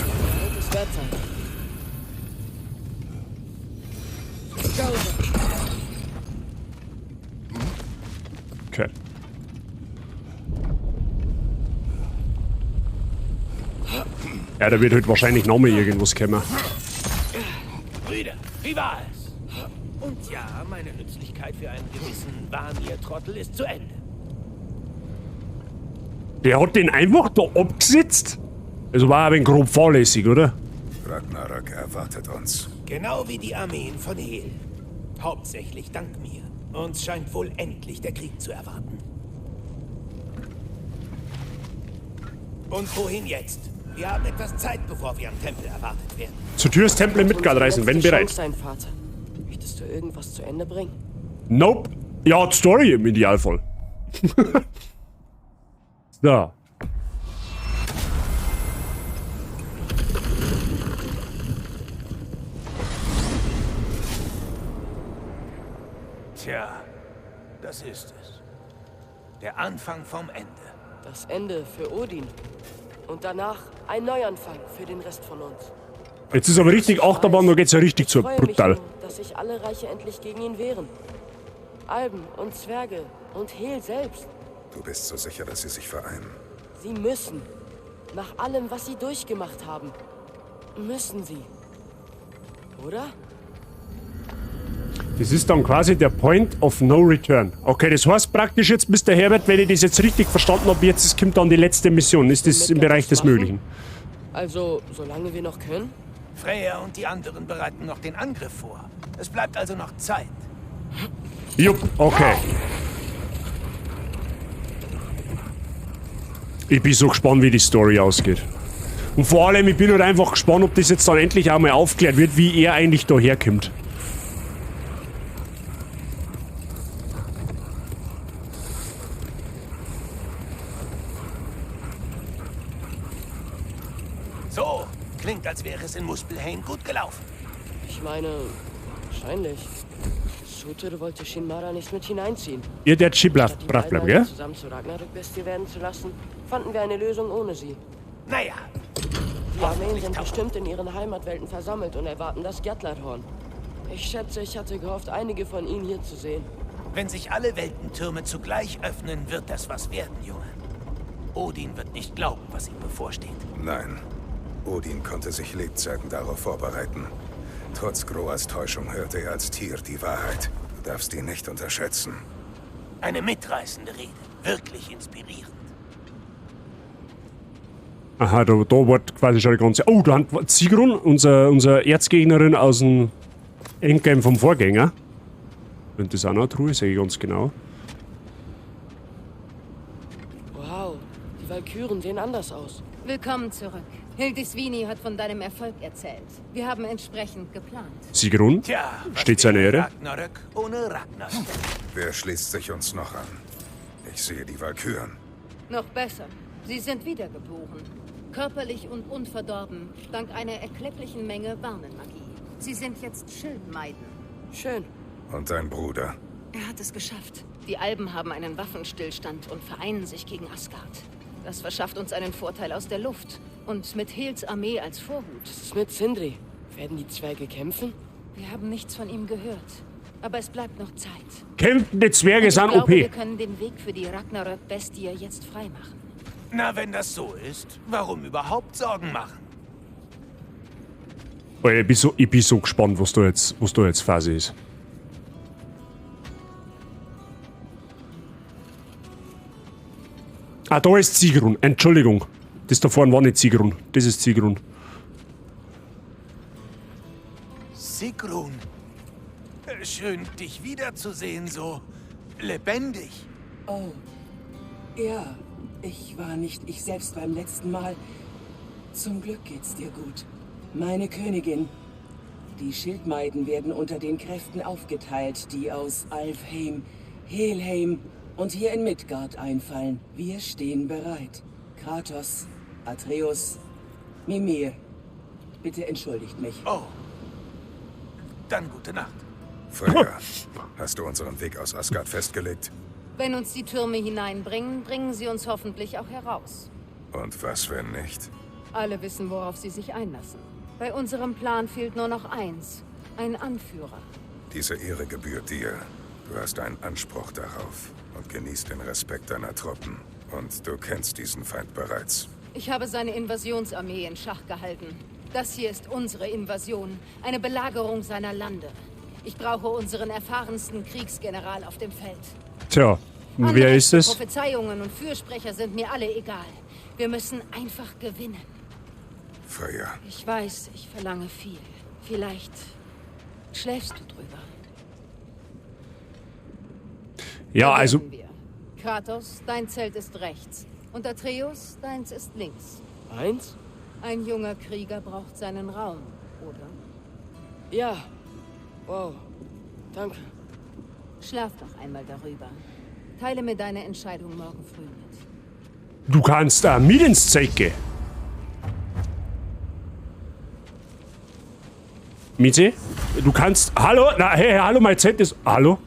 Okay. Ja, da wird halt wahrscheinlich noch mal irgendwas kommen. Brüder, wie war es? Und ja, meine Nützlichkeit für einen gewissen Vanir-Trottel ist zu Ende. Der hat den einfach da abgesetzt? Also war er ein wenig grob fahrlässig, oder? Ragnarök erwartet uns. Genau wie die Armeen von Hel. Hauptsächlich dank mir. Uns scheint wohl endlich der Krieg zu erwarten. Und wohin jetzt? Wir haben etwas Zeit, bevor wir am Tempel erwartet werden. Zur Tür des Tempel in Midgard reisen, wenn bereit. Sein, Vater. Möchtest du irgendwas zu Ende bringen? Nope. Ja, die Story im Idealfall. So. Tja, das ist es. Der Anfang vom Ende. Das Ende für Odin. Und danach ein Neuanfang für den Rest von uns. Jetzt ist aber richtig Achterbahn, da geht's ja richtig zu brutal. Mich nur, dass sich alle Reiche endlich gegen ihn wehren. Alben und Zwerge und Hel selbst. Du bist so sicher, dass sie sich vereinen? Sie müssen. Nach allem, was sie durchgemacht haben. Müssen sie. Oder? Das ist dann quasi der Point of No Return. Okay, das heißt praktisch jetzt, Mr. Herbert, wenn ich das jetzt richtig verstanden habe, jetzt kommt dann die letzte Mission. Ist das im Bereich des Möglichen? Also, solange wir noch können? Freya und die anderen bereiten noch den Angriff vor. Es bleibt also noch Zeit. Jupp, okay. Ich bin so gespannt, wie die Story ausgeht. Und vor allem, ich bin halt einfach gespannt, ob das jetzt dann endlich einmal aufgeklärt wird, wie er eigentlich da herkommt. So, klingt, als wäre es in Muspelheim gut gelaufen. Ich meine, wahrscheinlich. Surtr wollte Shinmara nicht mit hineinziehen. Ihr der Chip Statt die brav bleiben, beiden gell? zusammen zur Ragnarök-Bestie werden zu lassen, fanden wir eine Lösung ohne sie. Naja. Die Armeen sind bestimmt in ihren Heimatwelten versammelt und erwarten das Gjallarhorn. Ich schätze, ich hatte gehofft, einige von ihnen hier zu sehen. Wenn sich alle Weltentürme zugleich öffnen, wird das was werden, Junge. Odin wird nicht glauben, was ihm bevorsteht. Nein. Odin konnte sich Lebzeiten darauf vorbereiten. Trotz Groas Täuschung hörte er als Tier die Wahrheit. Du darfst ihn nicht unterschätzen. Eine mitreißende Rede. Wirklich inspirierend. Aha, da war quasi schon die ganze... Oh, da hat Sigrun, unser Erzgegnerin aus dem Endgame vom Vorgänger. Und das ist auch noch eine Truhe, sehe ich ganz genau. Wow, die Walküren sehen anders aus. Willkommen zurück. Hildisvini hat von deinem Erfolg erzählt. Wir haben entsprechend geplant. Sigrun, Tja, was steht seine wäre Ehre. Ragnarök ohne Ragnarök. Wer schließt sich uns noch an? Ich sehe die Walküren. Noch besser. Sie sind wiedergeboren. Körperlich und unverdorben, dank einer erklecklichen Menge Warnenmagie. Sie sind jetzt Schildmeiden. Schön. Und dein Bruder. Er hat es geschafft. Die Alben haben einen Waffenstillstand und vereinen sich gegen Asgard. Das verschafft uns einen Vorteil aus der Luft. Und mit Hels Armee als Vorhut. Was ist mit Sindri? Werden die Zwerge kämpfen? Wir haben nichts von ihm gehört. Aber es bleibt noch Zeit. Kämpfende Zwerge Und ich sind glaube, OP. Wir können den Weg für die Ragnarök-Bestie jetzt freimachen. Na, wenn das so ist, warum überhaupt Sorgen machen? Oh, ich bin so gespannt, was da jetzt Phase ist. Ah, da ist Sigrun. Entschuldigung. Das da vorne war nicht Sigrun. Das ist Sigrun. Sigrun. Schön, dich wiederzusehen, so lebendig. Oh. Ja, ich war nicht ich selbst beim letzten Mal. Zum Glück geht's dir gut. Meine Königin. Die Schildmeiden werden unter den Kräften aufgeteilt, die aus Alfheim, Helheim und hier in Midgard einfallen. Wir stehen bereit. Kratos, Atreus, Mimir. Bitte entschuldigt mich. Oh. Dann gute Nacht. Freya, hast du unseren Weg aus Asgard festgelegt? Wenn uns die Türme hineinbringen, bringen sie uns hoffentlich auch heraus. Und was, wenn nicht? Alle wissen, worauf sie sich einlassen. Bei unserem Plan fehlt nur noch eins. Ein Anführer. Diese Ehre gebührt dir. Du hast einen Anspruch darauf und genießt den Respekt deiner Truppen. Und du kennst diesen Feind bereits. Ich habe seine Invasionsarmee in Schach gehalten. Das hier ist unsere Invasion. Eine Belagerung seiner Lande. Ich brauche unseren erfahrensten Kriegsgeneral auf dem Feld. Tja, und wer ist es? Prophezeiungen und Fürsprecher sind mir alle egal. Wir müssen einfach gewinnen. Freya, Ich weiß, ich verlange viel. Vielleicht schläfst du drüber. Ja, also... Kratos, dein Zelt ist rechts. Und Atreus, deins ist links. Eins? Ein junger Krieger braucht seinen Raum, oder? Ja. Wow. Danke. Schlaf noch einmal darüber. Teile mir deine Entscheidung morgen früh mit. Du kannst da mit ins Zelt gehen. Miete? Du kannst... Hallo? Na, hey, hallo, mein Zelt ist... Hallo?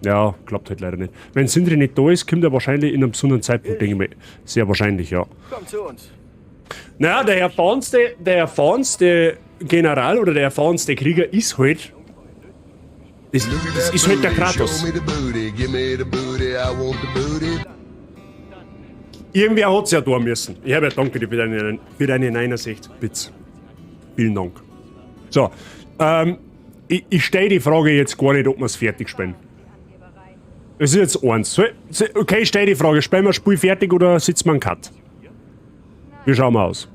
Ja, klappt halt leider nicht. Wenn Sindri nicht da ist, kommt er wahrscheinlich in einem besonderen Zeitpunkt, denke ich mal. Sehr wahrscheinlich, ja. Komm zu uns. Naja, der erfahrenste General oder der erfahrenste Krieger ist halt... Das ist halt der Kratos. Irgendwer hat's ja da müssen. Ich habe ja danke dir für deine 69 Bits. Vielen Dank. So, ich stelle die Frage jetzt gar nicht, ob wir's fertig spielen. Es ist jetzt eins. Okay, ich stelle die Frage, spielen wir das Spiel fertig oder sitzen wir einen Cut? Wie schauen wir aus?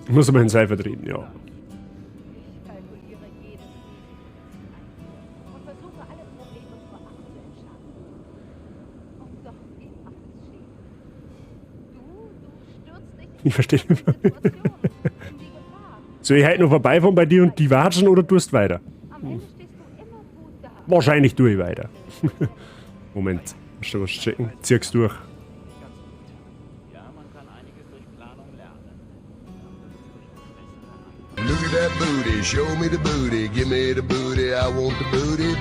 Ich muss aber in Seifert reden, ja. Ich verstehe nicht. Soll ich heute noch vorbeifahren bei dir und die watschen oder tust weiter? Wahrscheinlich tue ich weiter. Moment, musst du was checken? Zieh's durch. Look at that booty, show me the booty, give me the booty, I want the booty.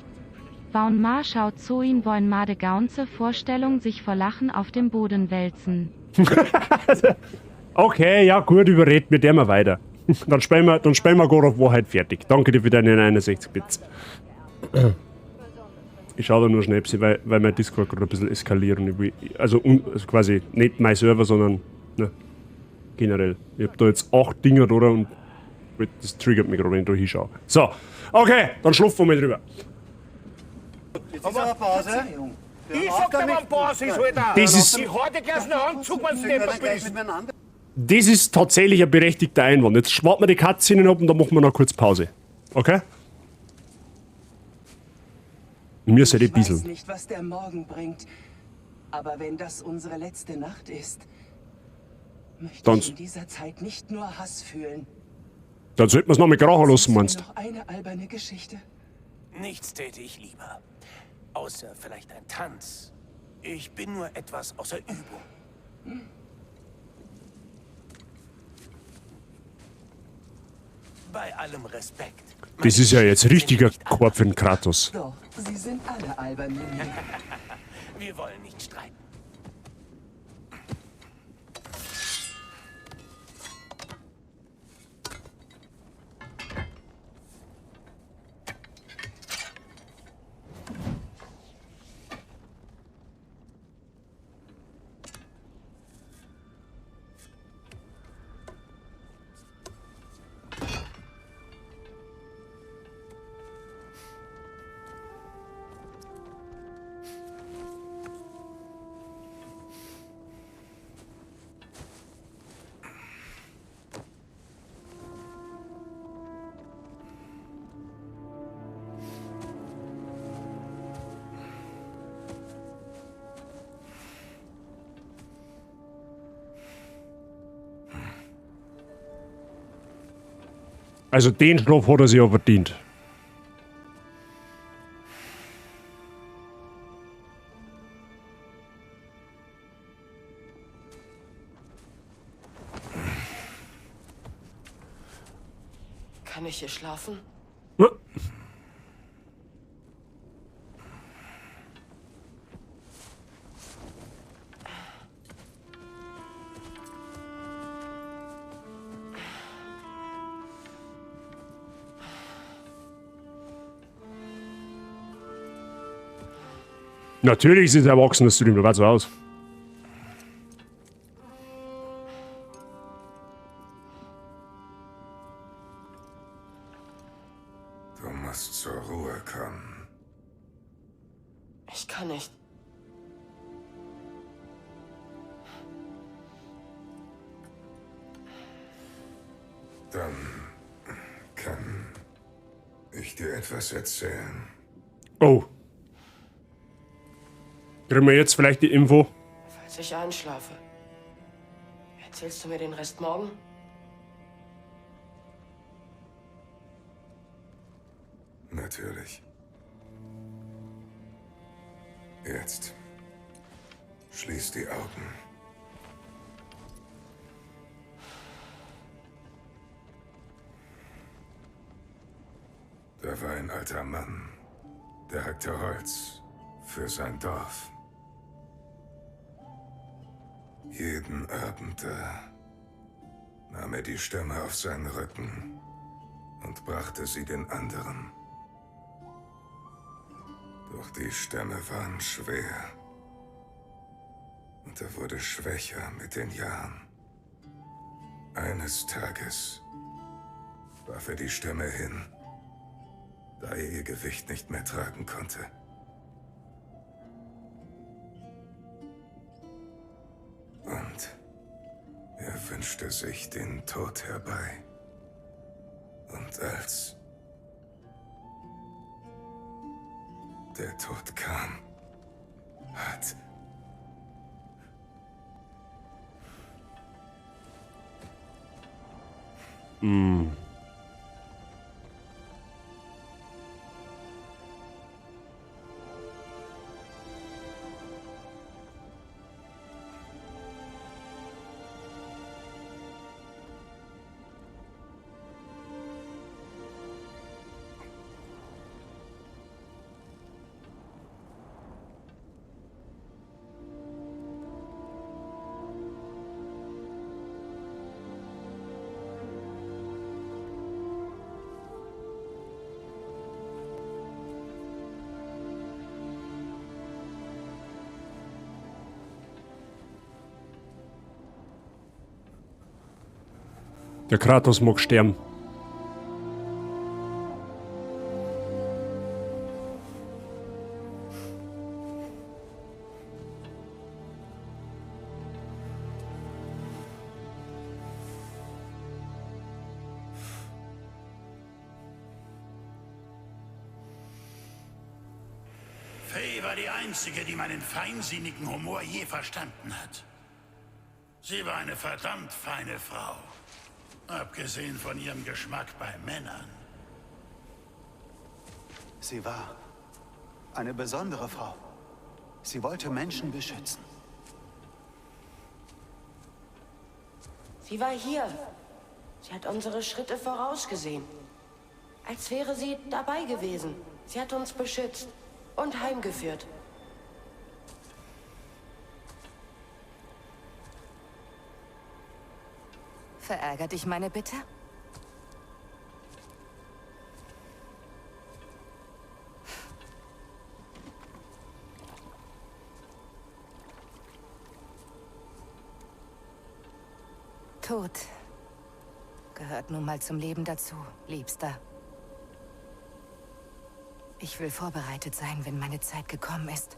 Baun Ma schaut Zoin wollen Made Gaunze Vorstellung sich vor Lachen auf dem Boden wälzen. Okay, ja gut, überred mit der mal weiter. Dann spielen wir God of War halt fertig. Danke dir für deine 69 Bits. Ich schau da nur schnell, weil mein Discord gerade ein bisschen eskaliert und ich will, also, also quasi nicht mein Server, sondern ne, generell. Ich hab da jetzt 8 Dinger, oder? Und das triggert mich gerade, wenn ich da hinschaue. So, okay, dann schlafen wir mal drüber. Jetzt ist aber Pause. Ich sag dir, wann Pause ist, Alter. Das ist- Ich hau dir gleich noch Anzug, wenn du deppert bist. Das ist tatsächlich ein berechtigter Einwand. Jetzt warten wir die Cutscene ab und dann machen wir noch kurz Pause. Okay? Mir seid ihr Ich weiß bisschen. nicht, was der Morgen bringt. Aber wenn das unsere letzte Nacht ist, möchte Dann ich in dieser Zeit nicht nur Hass fühlen. Dann sollten wir's noch mit Kracher lassen, meinst du? Noch eine alberne Geschichte. Nichts täte ich lieber. Außer vielleicht ein Tanz. Ich bin nur etwas außer Übung. Bei allem Respekt. Das ist ja jetzt richtiger Korb für den Kratos. Doch, sie sind alle albern. Wir wollen nicht streiten. Also den Schlaf hat er sich ja verdient. Kann ich hier schlafen? Ja. Natürlich ist es erwachsener Stream, da war's so aus. Du musst zur Ruhe kommen. Ich kann nicht. Dann kann ich dir etwas erzählen. Oh. Kriegen wir jetzt vielleicht die Info? Falls ich einschlafe, erzählst du mir den Rest morgen? Natürlich. Jetzt. Schließ die Augen. Da war ein alter Mann, der hackte Holz für sein Dorf. Jeden Abend nahm er die Stämme auf seinen Rücken und brachte sie den anderen. Doch die Stämme waren schwer. Und er wurde schwächer mit den Jahren. Eines Tages warf er die Stämme hin, da er ihr Gewicht nicht mehr tragen konnte. Und er wünschte sich den Tod herbei. Und als der Tod kam, hat Der Kratos mag sterben. Faye war die Einzige, die meinen feinsinnigen Humor je verstanden hat. Sie war eine verdammt feine Frau. Abgesehen von ihrem Geschmack bei Männern. Sie war eine besondere Frau. Sie wollte Menschen beschützen. Sie war hier. Sie hat unsere Schritte vorausgesehen. Als wäre sie dabei gewesen. Sie hat uns beschützt und heimgeführt. Verärgert dich meine Bitte? Tod gehört nun mal zum Leben dazu, Liebster. Ich will vorbereitet sein, wenn meine Zeit gekommen ist.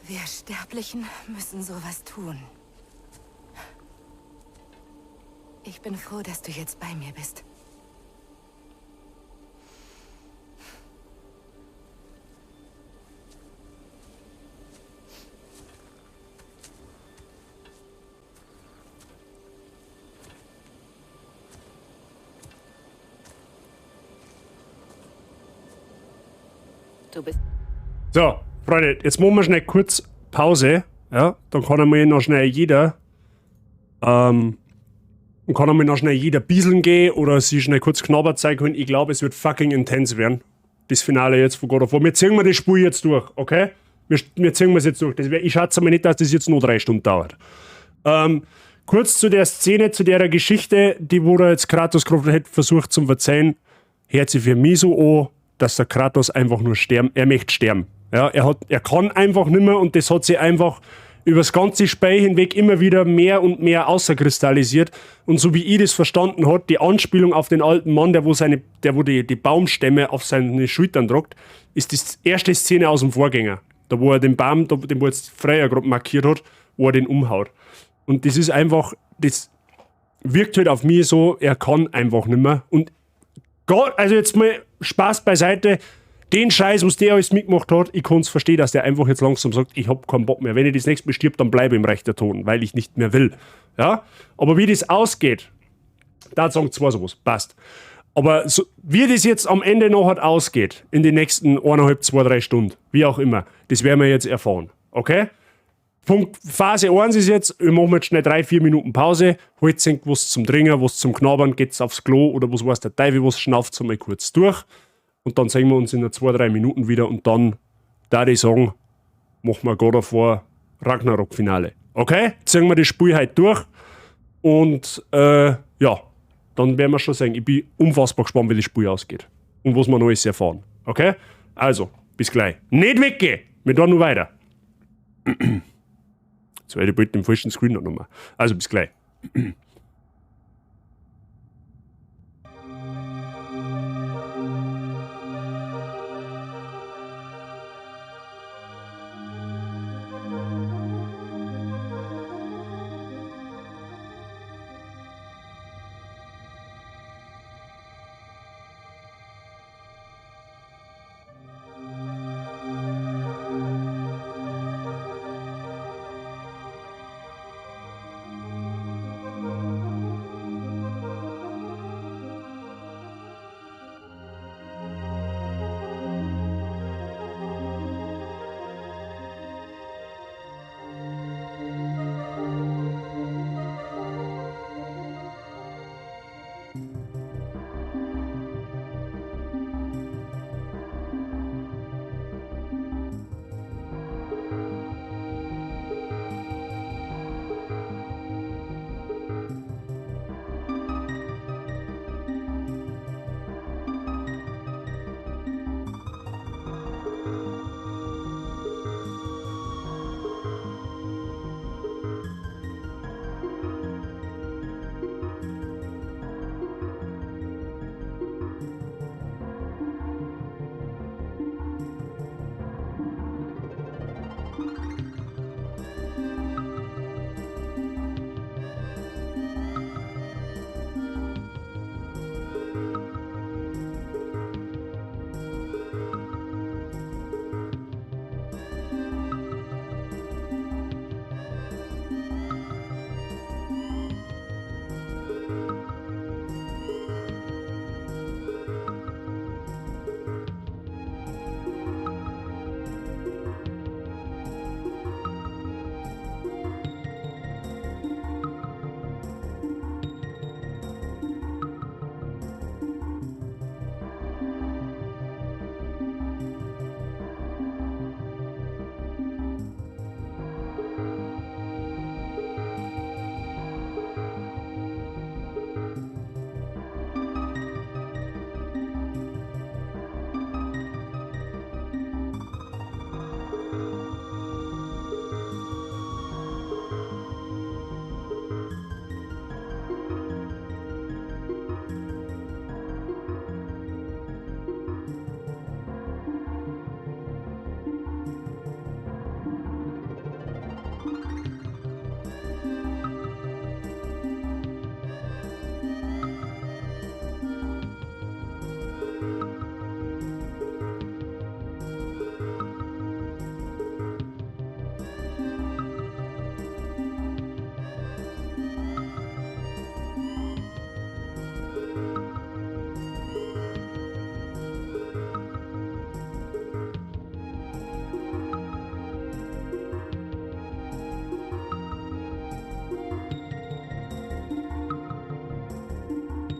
Wir Sterblichen müssen sowas tun. Ich bin froh, dass du jetzt bei mir bist. Du bist. So, Freunde, jetzt machen wir schnell kurz Pause. Ja, dann kann einmal noch schnell jeder. Dann kann einmal noch schnell jeder bieseln gehen oder sich schnell kurz knabbert zeigen können. Ich glaube, es wird fucking intens werden. Das Finale jetzt von God of War. Wir ziehen mal das Spiel jetzt durch, okay? Wir ziehen es jetzt durch. Ich schätze mal nicht, dass das jetzt nur 3 Stunden dauert. Kurz zu der Szene, zu der Geschichte, die wo da jetzt Kratos gerade hätte versucht zum Verzeihen, hört sich für mich so an, dass der Kratos einfach nur sterben, er möchte sterben. Ja, er kann einfach nimmer und das hat sich einfach übers ganze Spiel hinweg immer wieder mehr und mehr außerkristallisiert. Und so wie ich das verstanden hab, die Anspielung auf den alten Mann, der wo seine, der wo die, die Baumstämme auf seine Schultern tragt, ist die erste Szene aus dem Vorgänger. Da wo er den Baum, da, den wo jetzt Freya grad markiert hat, wo er den umhaut. Und das ist einfach, das wirkt halt auf mich so, er kann einfach nimmer. Und Gott, also jetzt mal Spaß beiseite, den Scheiß, was der alles mitgemacht hat, ich kann's verstehen, dass der einfach jetzt langsam sagt, ich hab keinen Bock mehr. Wenn ich das nächste Mal stirb, dann bleibe ich im Reich der Toten, weil ich nicht mehr will. Ja? Aber wie das ausgeht, da sagen zwei sowas, passt. Aber so, wie das jetzt am Ende noch halt ausgeht, in den nächsten 1,5, 2, 3 Stunden, wie auch immer, das werden wir jetzt erfahren. Okay? Punkt Phase 1 ist jetzt, wir machen jetzt schnell 3, 4 Minuten Pause, holt sich was zum Trinken, was zum Knabbern, geht's aufs Klo oder was weiß der Teufel was, schnauft mal kurz durch. Und dann sehen wir uns in 2, 3 Minuten wieder und dann, da ich sagen, machen wir God of War Ragnarok Finale. Okay? Ziehen wir das Spiel heute durch und ja, dann werden wir schon sehen. Ich bin unfassbar gespannt, wie das Spiel ausgeht und was wir Neues erfahren. Okay? Also, bis gleich. Nicht weggehen! Wir tun noch weiter. Jetzt werde ich bald den falschen Screen noch nochmal. Also, bis gleich.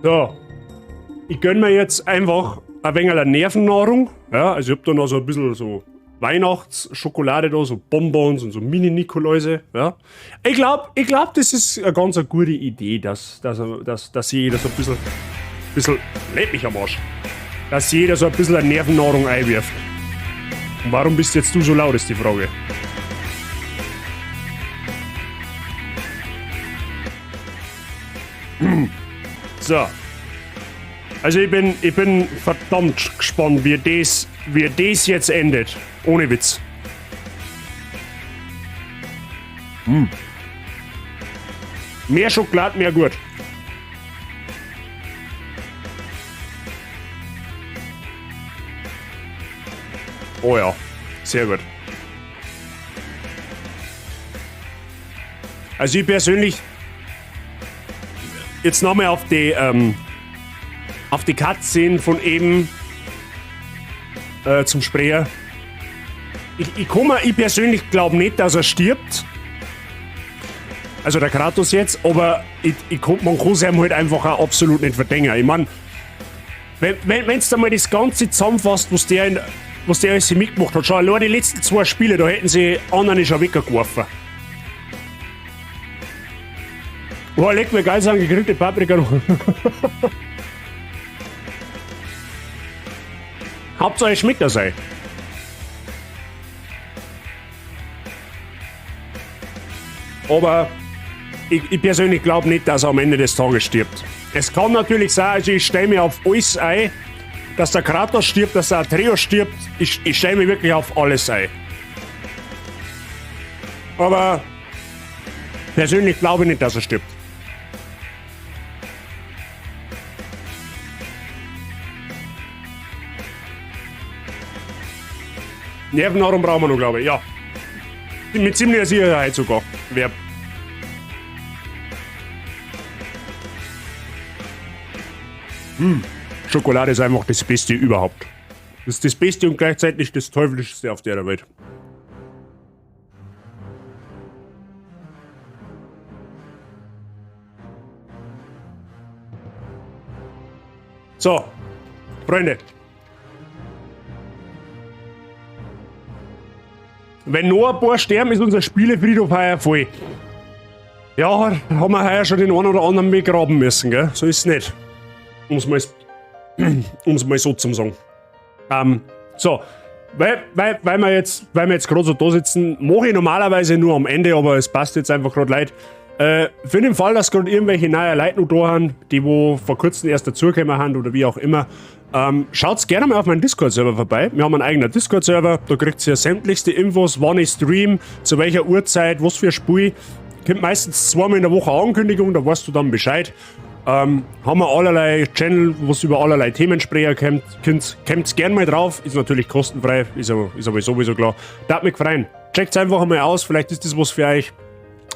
So, ich gönn mir jetzt einfach ein wenig eine Nervennahrung. Ja, also ich hab da noch so ein bisschen so Weihnachtsschokolade da, so Bonbons und so Mini-Nikoläuse. Ja. Ich glaub, das ist eine ganz eine gute Idee, dass jeder so ein bisschen, leck mich am Arsch, dass jeder so ein bisschen eine Nervennahrung einwirft. Und warum bist jetzt du so laut, ist die Frage. So. Also ich bin verdammt gespannt, wie das jetzt endet. Ohne Witz. Mm. Mehr Schokolade, mehr gut. Oh ja, sehr gut. Also ich persönlich... Jetzt nochmal auf die Cutscene von eben zum Sprecher. Ich persönlich glaube nicht, dass er stirbt. Also der Kratos jetzt, aber man kann es ihm halt einfach auch absolut nicht verdenken. Ich mein, wenn du mal das Ganze zusammenfasst, was der alles mitgemacht hat, schon allein die letzten 2 Spiele, da hätten sie anderen schon weggeworfen. Boah, leck mir geil, sagen gegrillte Paprika noch. Hauptsache es schmeckt das ey. Aber ich persönlich glaube nicht, dass er am Ende des Tages stirbt. Es kann natürlich sein, also ich stelle mir auf alles ein, dass der Kratos stirbt, dass der Atreus stirbt. Ich stelle mir wirklich auf alles ein. Aber persönlich glaube ich nicht, dass er stirbt. Nervennahrung brauchen wir noch, glaube ich. Ja. Mit ziemlicher Sicherheit sogar. Wer. Schokolade ist einfach das Beste überhaupt. Das ist das Beste und gleichzeitig das Teuflischste auf der Welt. So, Freunde. Wenn noch ein paar sterben, ist unser Spielefriedhof heuer voll. Ja, haben wir heuer schon den einen oder anderen begraben müssen, gell? So ist es nicht. Um's mal so zu sagen. So, weil wir jetzt gerade so da sitzen, mache ich normalerweise nur am Ende, aber es passt jetzt einfach gerade leid. Für den Fall, dass gerade irgendwelche neue Leute noch da sind, die wo vor kurzem erst dazugekommen sind oder wie auch immer, schaut gerne mal auf meinen Discord-Server vorbei. Wir haben einen eigenen Discord-Server, da kriegt ihr sämtlichste Infos, wann ich stream, zu welcher Uhrzeit, was für ein Spiel. Kommt meistens zweimal in der Woche Ankündigung, da weißt du dann Bescheid. Haben wir allerlei Channel, wo es über allerlei Themen sprechen könnt. Kommt gerne mal drauf, ist natürlich kostenfrei, ist aber sowieso klar. Darf mich freuen. Checkt's einfach einmal aus, vielleicht ist das was für euch.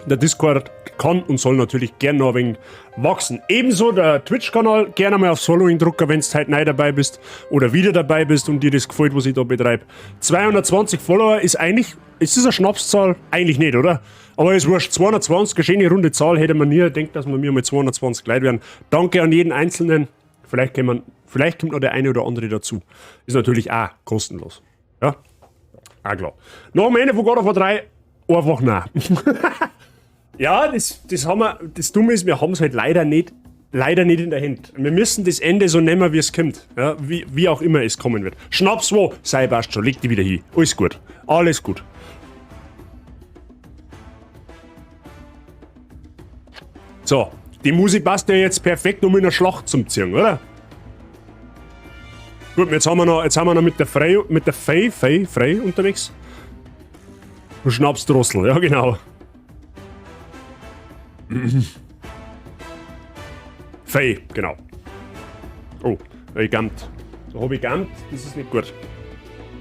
Der Discord kann und soll natürlich gerne noch ein wenig wachsen. Ebenso der Twitch-Kanal, gerne mal aufs Following drücken, wenn du heute neu dabei bist oder wieder dabei bist und dir das gefällt, was ich da betreibe. 220 Follower ist eigentlich, ist das eine Schnapszahl? Eigentlich nicht, oder? Aber ist wurscht, 220, eine schöne runde Zahl, hätte man nie gedacht, dass wir mir mal 220 Leute werden. Danke an jeden Einzelnen. Vielleicht kommt noch der eine oder andere dazu. Ist natürlich auch kostenlos. Ja? Auch klar. Noch am Ende von God of War 3, einfach nein. Ja, das haben wir, das Dumme ist, wir haben es halt leider nicht in der Hand. Wir müssen das Ende so nehmen, wie es kommt. Ja, wie auch immer es kommen wird. Schnaps wo, sei passt schon, leg die wieder hin. Alles gut. Alles gut. So, die Musik passt ja jetzt perfekt, um in der Schlacht zu ziehen, oder? Gut, jetzt haben wir noch mit der Frey, Frey unterwegs. Du Schnapsdrossel, ja genau. Fey, genau. Oh, ich gammt. Da hab ich gammt, das ist nicht gut.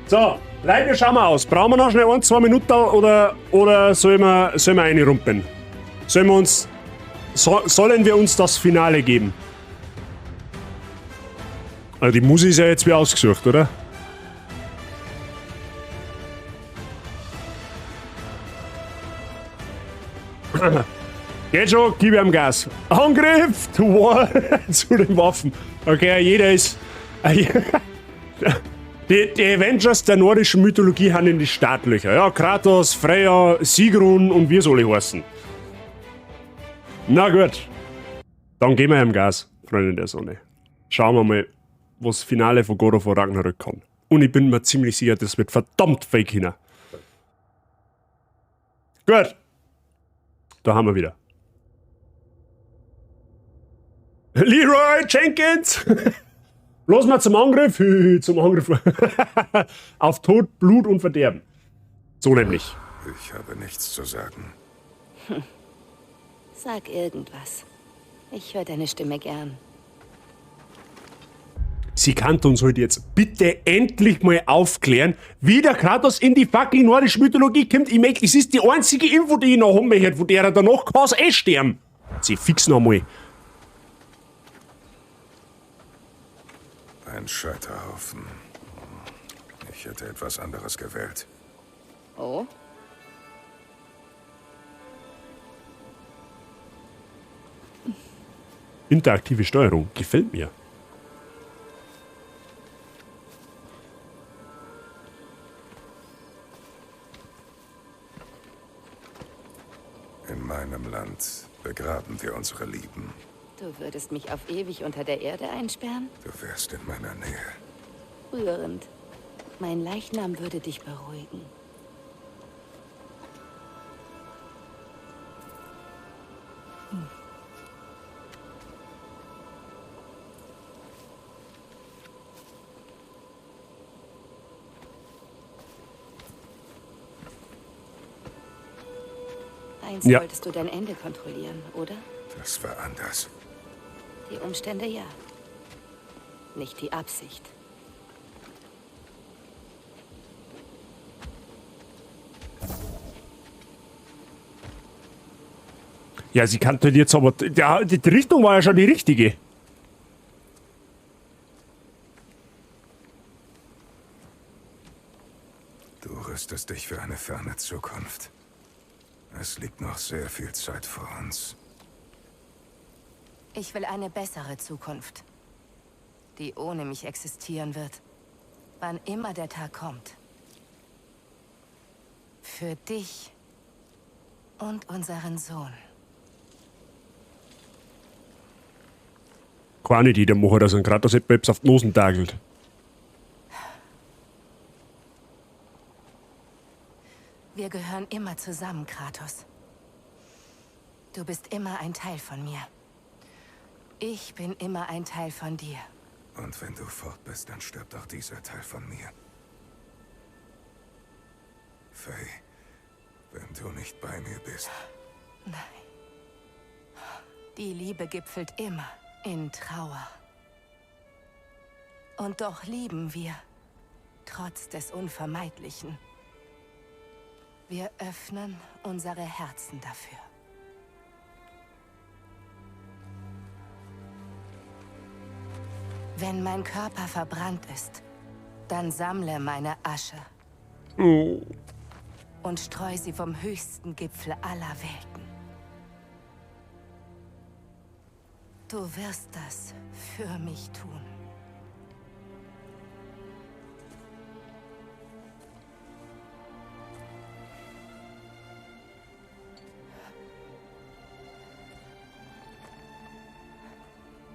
So, Leute, schauen wir aus. Brauchen wir noch schnell 1, 2 Minuten oder sollen wir reinrumpen? Sollen wir uns das Finale geben? Also die Musik ist ja jetzt wieder ausgesucht, oder? Geht schon, gib ihm Gas. Angriff! To war zu den Waffen. Okay, jeder ist. Die Avengers der nordischen Mythologie haben in die Startlöcher. Ja, Kratos, Freya, Sigrun und wie soll ich heißen. Na gut. Dann geben wir ihm Gas, Freunde der Sonne. Schauen wir mal, was das Finale von God of War Ragnarök kann. Und ich bin mir ziemlich sicher, das wird verdammt fake hin. Gut. Da haben wir wieder. Leroy Jenkins! Los mal zum Angriff! Zum Angriff. Auf Tod, Blut und Verderben. So nämlich. Ich habe nichts zu sagen. Sag irgendwas. Ich höre deine Stimme gern. Sie kann uns heute jetzt bitte endlich mal aufklären, wie der Kratos in die fucking nordische Mythologie kommt. Ich möchte, es ist die einzige Info, die ich noch haben möchte, von der er danach kann eh sterben. Sie fix noch mal. Ein Scheiterhaufen. Ich hätte etwas anderes gewählt. Oh? Interaktive Steuerung. Gefällt mir. In meinem Land begraben wir unsere Lieben. Du würdest mich auf ewig unter der Erde einsperren? Du wärst in meiner Nähe. Rührend. Mein Leichnam würde dich beruhigen. Einst Ja. wolltest du dein Ende kontrollieren, oder? Das war anders. Die Umstände ja. Nicht die Absicht. Ja, sie kannte jetzt aber... Ja, die Richtung war ja schon die richtige. Du rüstest dich für eine ferne Zukunft. Es liegt noch sehr viel Zeit vor uns. Ich will eine bessere Zukunft, die ohne mich existieren wird, wann immer der Tag kommt. Für dich und unseren Sohn. Keine Idee, der macht, dass ein Kratos etwa auf die Nosen tagelt. Wir gehören immer zusammen, Kratos. Du bist immer ein Teil von mir. Ich bin immer ein Teil von dir. Und wenn du fort bist, dann stirbt auch dieser Teil von mir. Faye, wenn du nicht bei mir bist. Nein. Die Liebe gipfelt immer in Trauer. Und doch lieben wir, trotz des Unvermeidlichen. Wir öffnen unsere Herzen dafür. Wenn mein Körper verbrannt ist, dann sammle meine Asche und streu sie vom höchsten Gipfel aller Welten. Du wirst das für mich tun.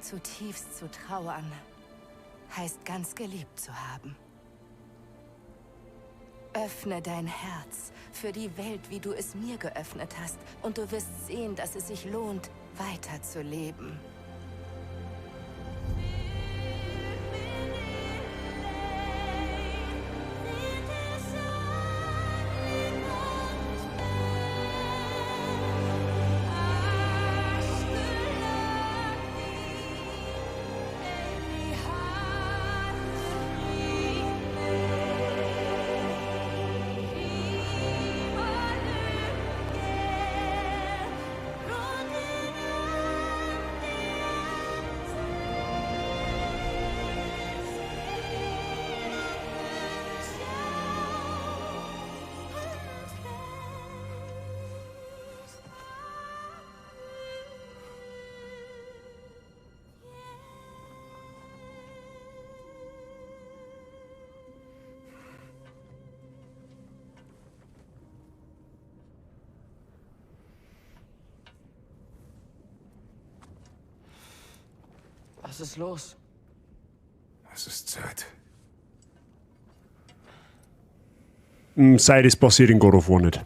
Zutiefst zu trauern, heißt ganz geliebt zu haben. Öffne dein Herz für die Welt, wie du es mir geöffnet hast, und du wirst sehen, dass es sich lohnt, weiterzuleben. Was ist los? Es ist Zeit. Sei das passiert in God of War nicht.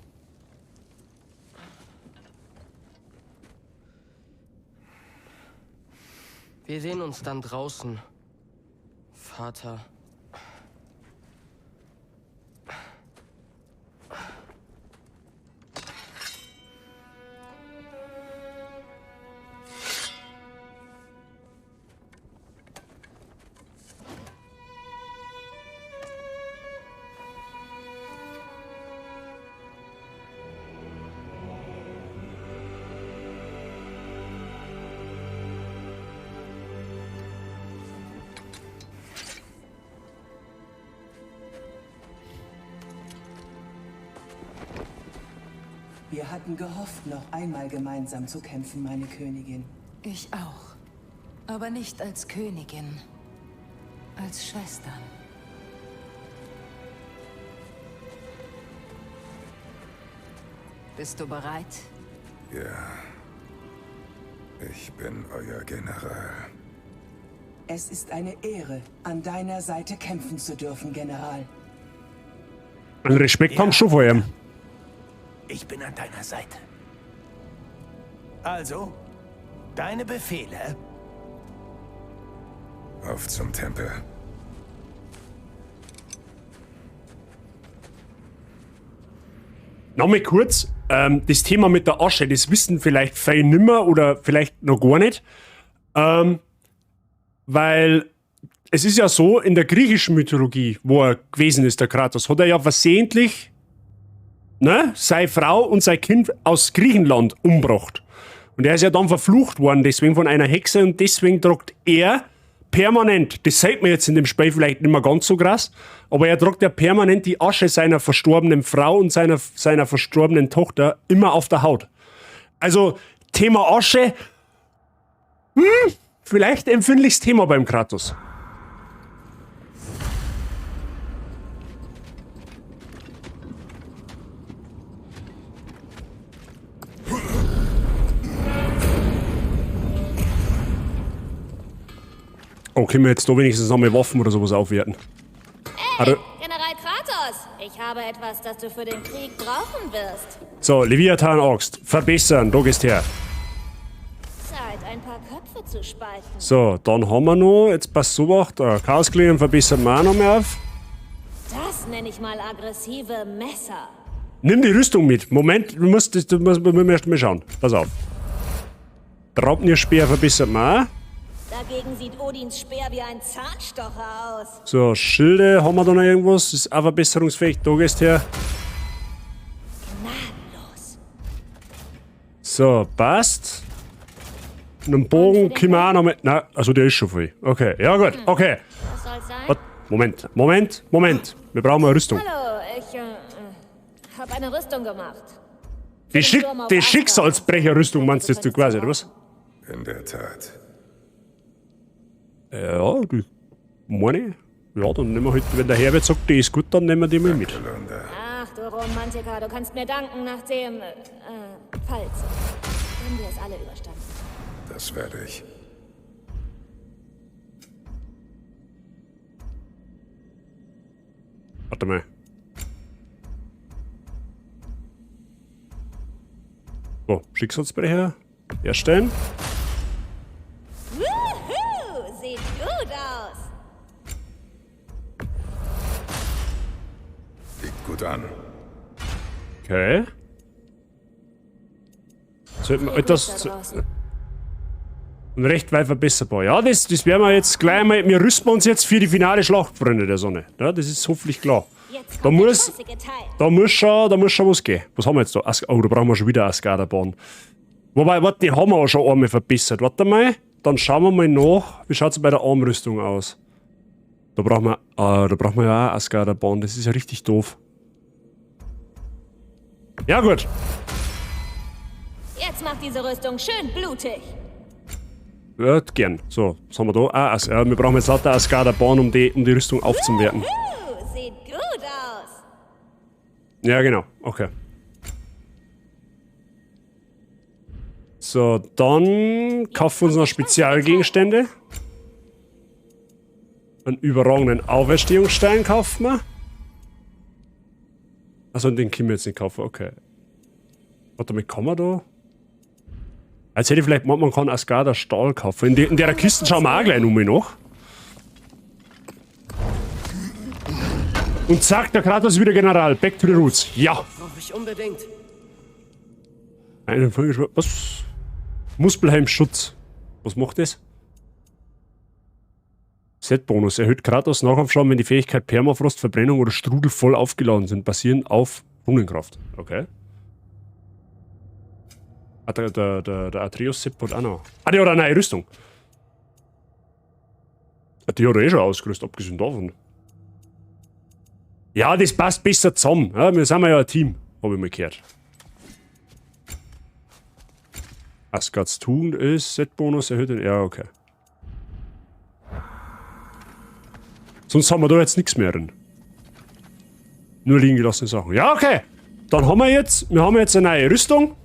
Wir sehen uns dann draußen, Vater. Wir hatten gehofft, noch einmal gemeinsam zu kämpfen, meine Königin. Ich auch. Aber nicht als Königin. Als Schwestern. Bist du bereit? Ja. Ich bin euer General. Es ist eine Ehre, an deiner Seite kämpfen zu dürfen, General. Einen Respekt haben schon vor ihm. Ich bin an deiner Seite. Also, deine Befehle. Auf zum Tempel. Nochmal kurz, das Thema mit der Asche, das wissen vielleicht viele nimmer oder vielleicht noch gar nicht. Weil es ist ja so, in der griechischen Mythologie, wo er gewesen ist, der Kratos, hat er ja versehentlich, ne, seine Frau und sein Kind aus Griechenland umgebracht. Und er ist ja dann verflucht worden, deswegen von einer Hexe, und deswegen tragt er permanent, das sieht man jetzt in dem Spiel vielleicht nicht mehr ganz so krass, aber er tragt ja permanent die Asche seiner verstorbenen Frau und seiner verstorbenen Tochter immer auf der Haut. Also Thema Asche, vielleicht empfindliches Thema beim Kratos. Oh, können wir jetzt da wenigstens noch mal Waffen oder sowas aufwerten? Hey, General Kratos, ich habe etwas, das du für den Krieg brauchen wirst. So, Leviathan Axt, verbessern, da gehst her. Zeit, ein paar Köpfe zu spalten. So, dann haben wir noch, jetzt passt so auf, da Chaosklingen verbessern wir auch noch mehr auf. Das nenne ich mal aggressive Messer. Nimm die Rüstung mit. Moment, du musst erst mal schauen. Pass auf. Draupnir-Speer verbessern wir auch. Dagegen sieht Odins Speer wie ein Zahnstocher aus. So, Schilde, haben wir da noch irgendwas? Ist auch verbesserungsfähig. Da gehst her. Gnadenlos. So, passt. Einen Bogen können wir auch noch mit. Nein, also der ist schon voll. Okay, ja gut, okay. Was soll's sein? Warte, Moment, Moment, Moment. Wir brauchen eine Rüstung. Hallo, ich habe eine Rüstung gemacht. Die Schicksalsbrecherrüstung meinst du jetzt quasi, oder was? In der Tat. Ja, die meine ich. Ja, dann nehmen wir halt, wenn der Herbert sagt, die ist gut, dann nehmen wir die mal mit. Ach, du Romantiker, du kannst mir danken nach dem, falls. Wenn wir es alle überstanden. Das werde ich. Warte mal. So, Schicksalsbrecher herstellen. Wuhu, sieht gut aus. Liegt gut an. Okay. Sollten wir etwas und recht weit verbesserbar. Ja, das werden wir jetzt gleich mal. Wir rüsten uns jetzt für die finale Schlacht, Freunde der Sonne. Ja, das ist hoffentlich klar. Da muss schon was gehen. Was haben wir jetzt da? Oh, da brauchen wir schon wieder Asgarderbahn. Wobei, warte, die haben wir auch schon einmal verbessert. Warte mal, dann schauen wir mal nach. Wie schaut es bei der Armrüstung aus? Da brauchen wir, ja auch Asgarderbahn. Das ist ja richtig doof. Ja, gut. Jetzt macht diese Rüstung schön blutig. Ja, gern. So, was haben wir da? Ah, wir brauchen jetzt lauter Asgarderbahn, um die Rüstung aufzuwerten. Sieht gut aus. Ja, genau. Okay. So, dann kaufen wir uns noch Spezialgegenstände. Einen überragenden Auferstehungsstein kaufen wir. Also den können wir jetzt nicht kaufen, okay. Warte mal, kann man da? Jetzt hätte ich vielleicht gemeint, man kann Asgarder Stahl kaufen. In der Kiste schauen wir auch gleich nochmal nach. Und zack, der Kratos ist wieder General. Back to the roots. Ja. Brauche ich unbedingt. Einen Folgeschwör. Was? Muspelheim Schutz. Was macht das? Set-Bonus. Erhöht Kratos Nachkampfschaden, wenn die Fähigkeit Permafrost, Verbrennung oder Strudel voll aufgeladen sind. Basierend auf Runenkraft. Okay. Ah, der Atreus-Sepp hat auch noch. Ah, der hat auch eine neue Rüstung. Die hat er eh schon ausgerüstet, abgesehen davon. Ja, das passt besser zusammen. Ja, wir sind ja ein Team, habe ich mal gehört. Asgards Tugend ist Set-Bonus erhöht den. Ja, okay. Sonst haben wir da jetzt nichts mehr drin. Nur liegen gelassene Sachen. Ja, okay. Dann haben wir jetzt, wir haben jetzt eine neue Rüstung.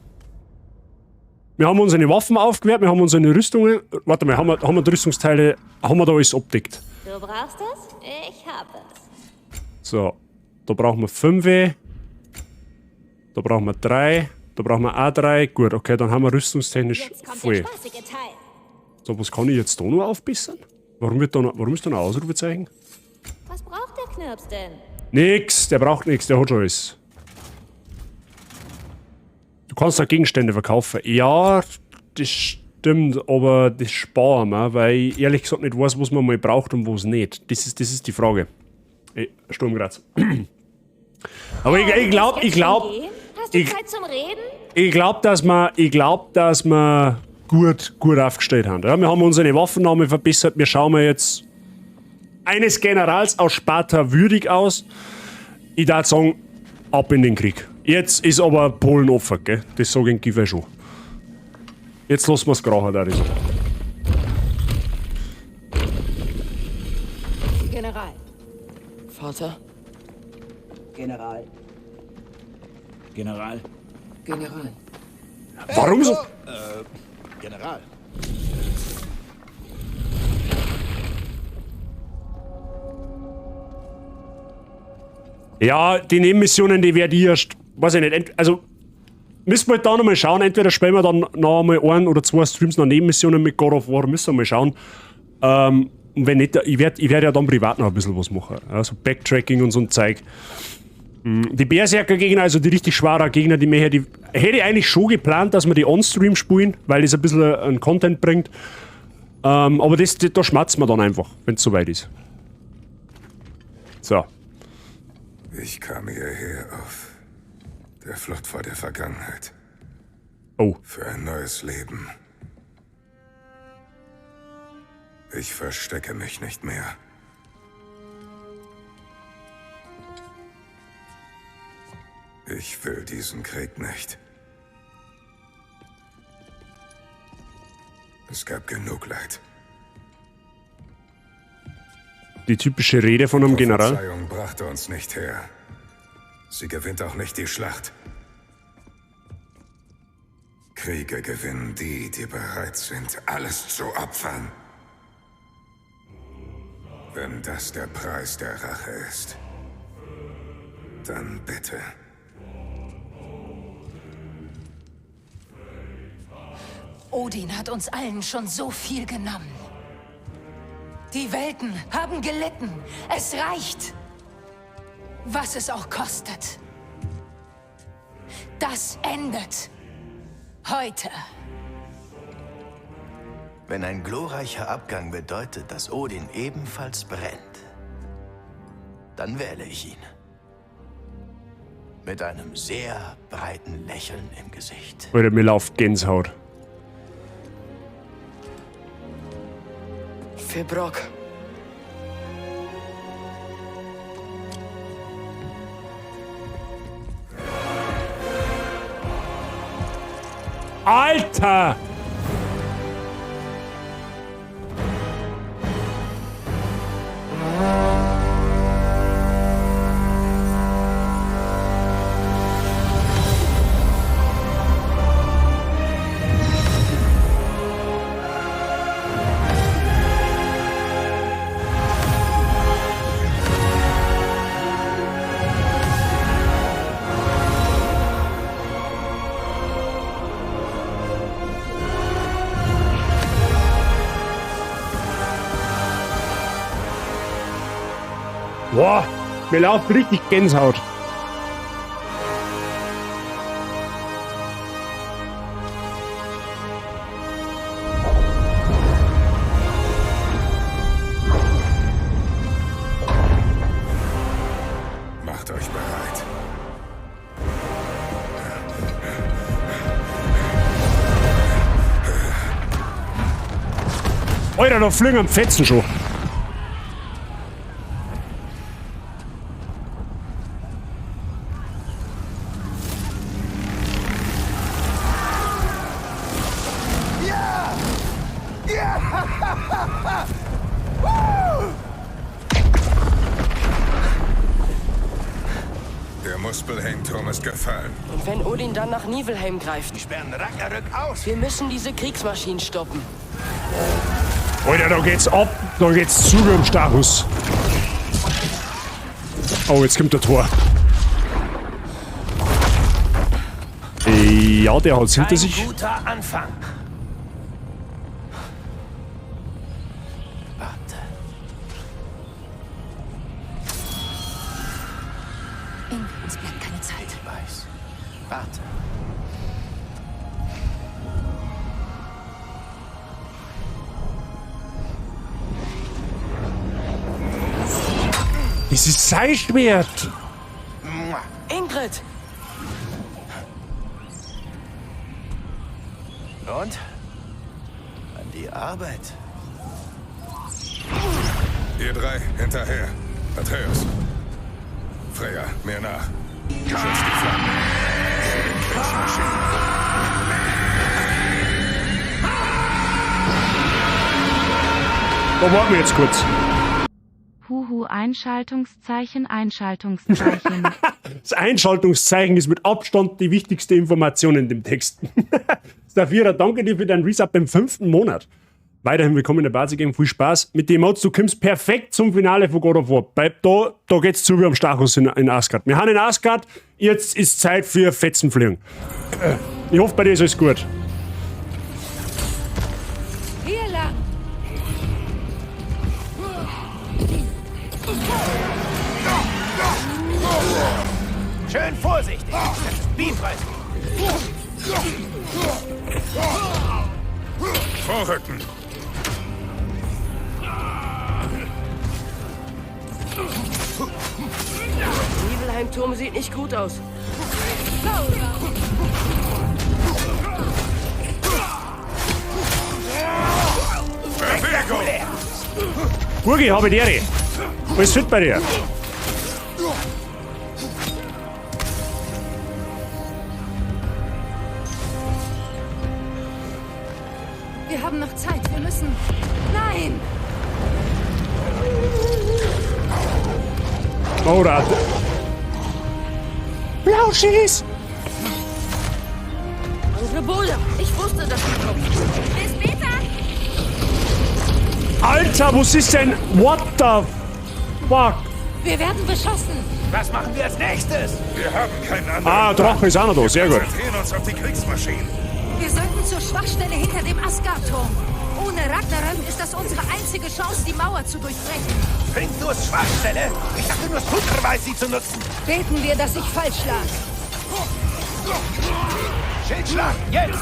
Wir haben unsere Waffen aufgewertet, wir haben unsere Rüstungen. Warte mal, haben wir die Rüstungsteile, haben wir da alles abdeckt? Du brauchst es? Ich hab es. So, da brauchen wir 5. Da brauchen wir 3. Da brauchen wir auch 3. Gut, okay, dann haben wir rüstungstechnisch Jetzt kommt voll. der spaßige Teil. So, was kann ich jetzt da noch aufbessern? Warum ist da noch ein Ausrufezeichen? Was braucht der Knirps denn? Nix, der braucht nix, der hat schon alles. Du kannst da Gegenstände verkaufen. Ja, das stimmt, aber das sparen wir, weil ich ehrlich gesagt nicht weiß, was man mal braucht und was nicht. Das ist die Frage. Ey, Sturm Graz. Aber ich glaub, ich glaub, Hast du ich, Zeit zum Reden? ich glaub, dass wir gut aufgestellt haben. Ja, wir haben unsere Waffennahme verbessert. Wir schauen mal jetzt eines Generals aus Sparta würdig aus. Ich darf sagen, ab in den Krieg. Jetzt ist aber Polen offen, gell? Das sag ich in Giffey schon. Jetzt lassen wir's krachen, da ist. General. Vater? General. General. General. Warum so? General. Ja, die Nebenmissionen, die werde ich erst, weiß ich nicht, also müssen wir halt da nochmal schauen, entweder spielen wir dann noch einmal ein oder zwei Streams noch Nebenmissionen mit God of War, müssen wir mal schauen. Und wenn nicht, ich werd ja dann privat noch ein bisschen was machen, also Backtracking und so ein Zeug. Die Berserker-Gegner, also die richtig schweren Gegner, die mir die hätte ich eigentlich schon geplant, dass wir die on-Stream spielen, weil das ein bisschen einen Content bringt. Aber da schmerzt man dann einfach, wenn's soweit ist. So. Ich kam hierher auf der Flucht vor der Vergangenheit. Oh. Für ein neues Leben. Ich verstecke mich nicht mehr. Ich will diesen Krieg nicht. Es gab genug Leid. Die typische Rede von einem General. Die Prophezeiung brachte uns nicht her. Sie gewinnt auch nicht die Schlacht. Kriege gewinnen die, die bereit sind, alles zu opfern. Wenn das der Preis der Rache ist, dann bitte. Odin hat uns allen schon so viel genommen. Die Welten haben gelitten. Es reicht. Was es auch kostet. Das endet heute. Wenn ein glorreicher Abgang bedeutet, dass Odin ebenfalls brennt, dann wähle ich ihn. Mit einem sehr breiten Lächeln im Gesicht. Alter, mir läuft Gänsehaut. Für Brok. Alter! Boah, mir läuft richtig Gänsehaut. Macht euch bereit. Alter, da fliegen am Fetzen schon. Ja! Der Muspelheim-Turm ist gefallen. Und wenn Odin dann nach Niflheim greift? Die sperren Ragnarök aus. Wir müssen diese Kriegsmaschinen stoppen. Alter, da geht's ab. Da geht's zu wie am Stachus. Oh, jetzt kommt der Tor. Ja, der hat's hinter sich. Guter Anfang. Warte. Ing, uns bleibt keine Zeit. Ich weiß. Warte. Das ist sein Schwert. Ingrid! Und? An die Arbeit. Ihr drei, hinterher. Atreus. Freya, mir nach. Schützt die Flanken. Zu den Kriegsmaschinen. Da warten wir jetzt kurz. Huhu, Einschaltungszeichen, Einschaltungszeichen. Das Einschaltungszeichen ist mit Abstand die wichtigste Information in dem Text. Stafira, danke dir für deinen Resub beim 5. Monat. Weiterhin willkommen in der Basis Game. Viel Spaß mit dem Emotes. Du kommst perfekt zum Finale von God of War. Bleib da, da geht's zu wie am Stachus in Asgard. Wir haben in Asgard, jetzt ist Zeit für Fetzenfliegen. Ich hoffe, bei dir ist alles gut. Hier lang! Schön vorsichtig. Das ist Bifrost. Vorrücken! Niflheim-Turm sieht nicht gut aus. Bewegung! Burgi, habe die Ehre. Alles fit bei dir? Wir haben noch Zeit. Wir müssen. Nein! Oh, da. Blauschieß! Angreboda! Ich wusste, dass du kommst. Bis später! Alter, was ist denn? What the fuck? Wir werden beschossen! Was machen wir als nächstes? Wir haben keinen anderen. Ah, Drache ist auch noch da, sehr gut. Wir konzentrieren uns auf die Kriegsmaschinen. Wir sollten zur Schwachstelle hinter dem Asgard-Turm. Ohne Ragnarök ist das unsere einzige Chance, die Mauer zu durchbrechen. Hryngthurs Schwachstelle? Ich dachte nur, Surtr weiß sie zu nutzen. Beten wir, dass ich falsch lag. Schildschlag, jetzt!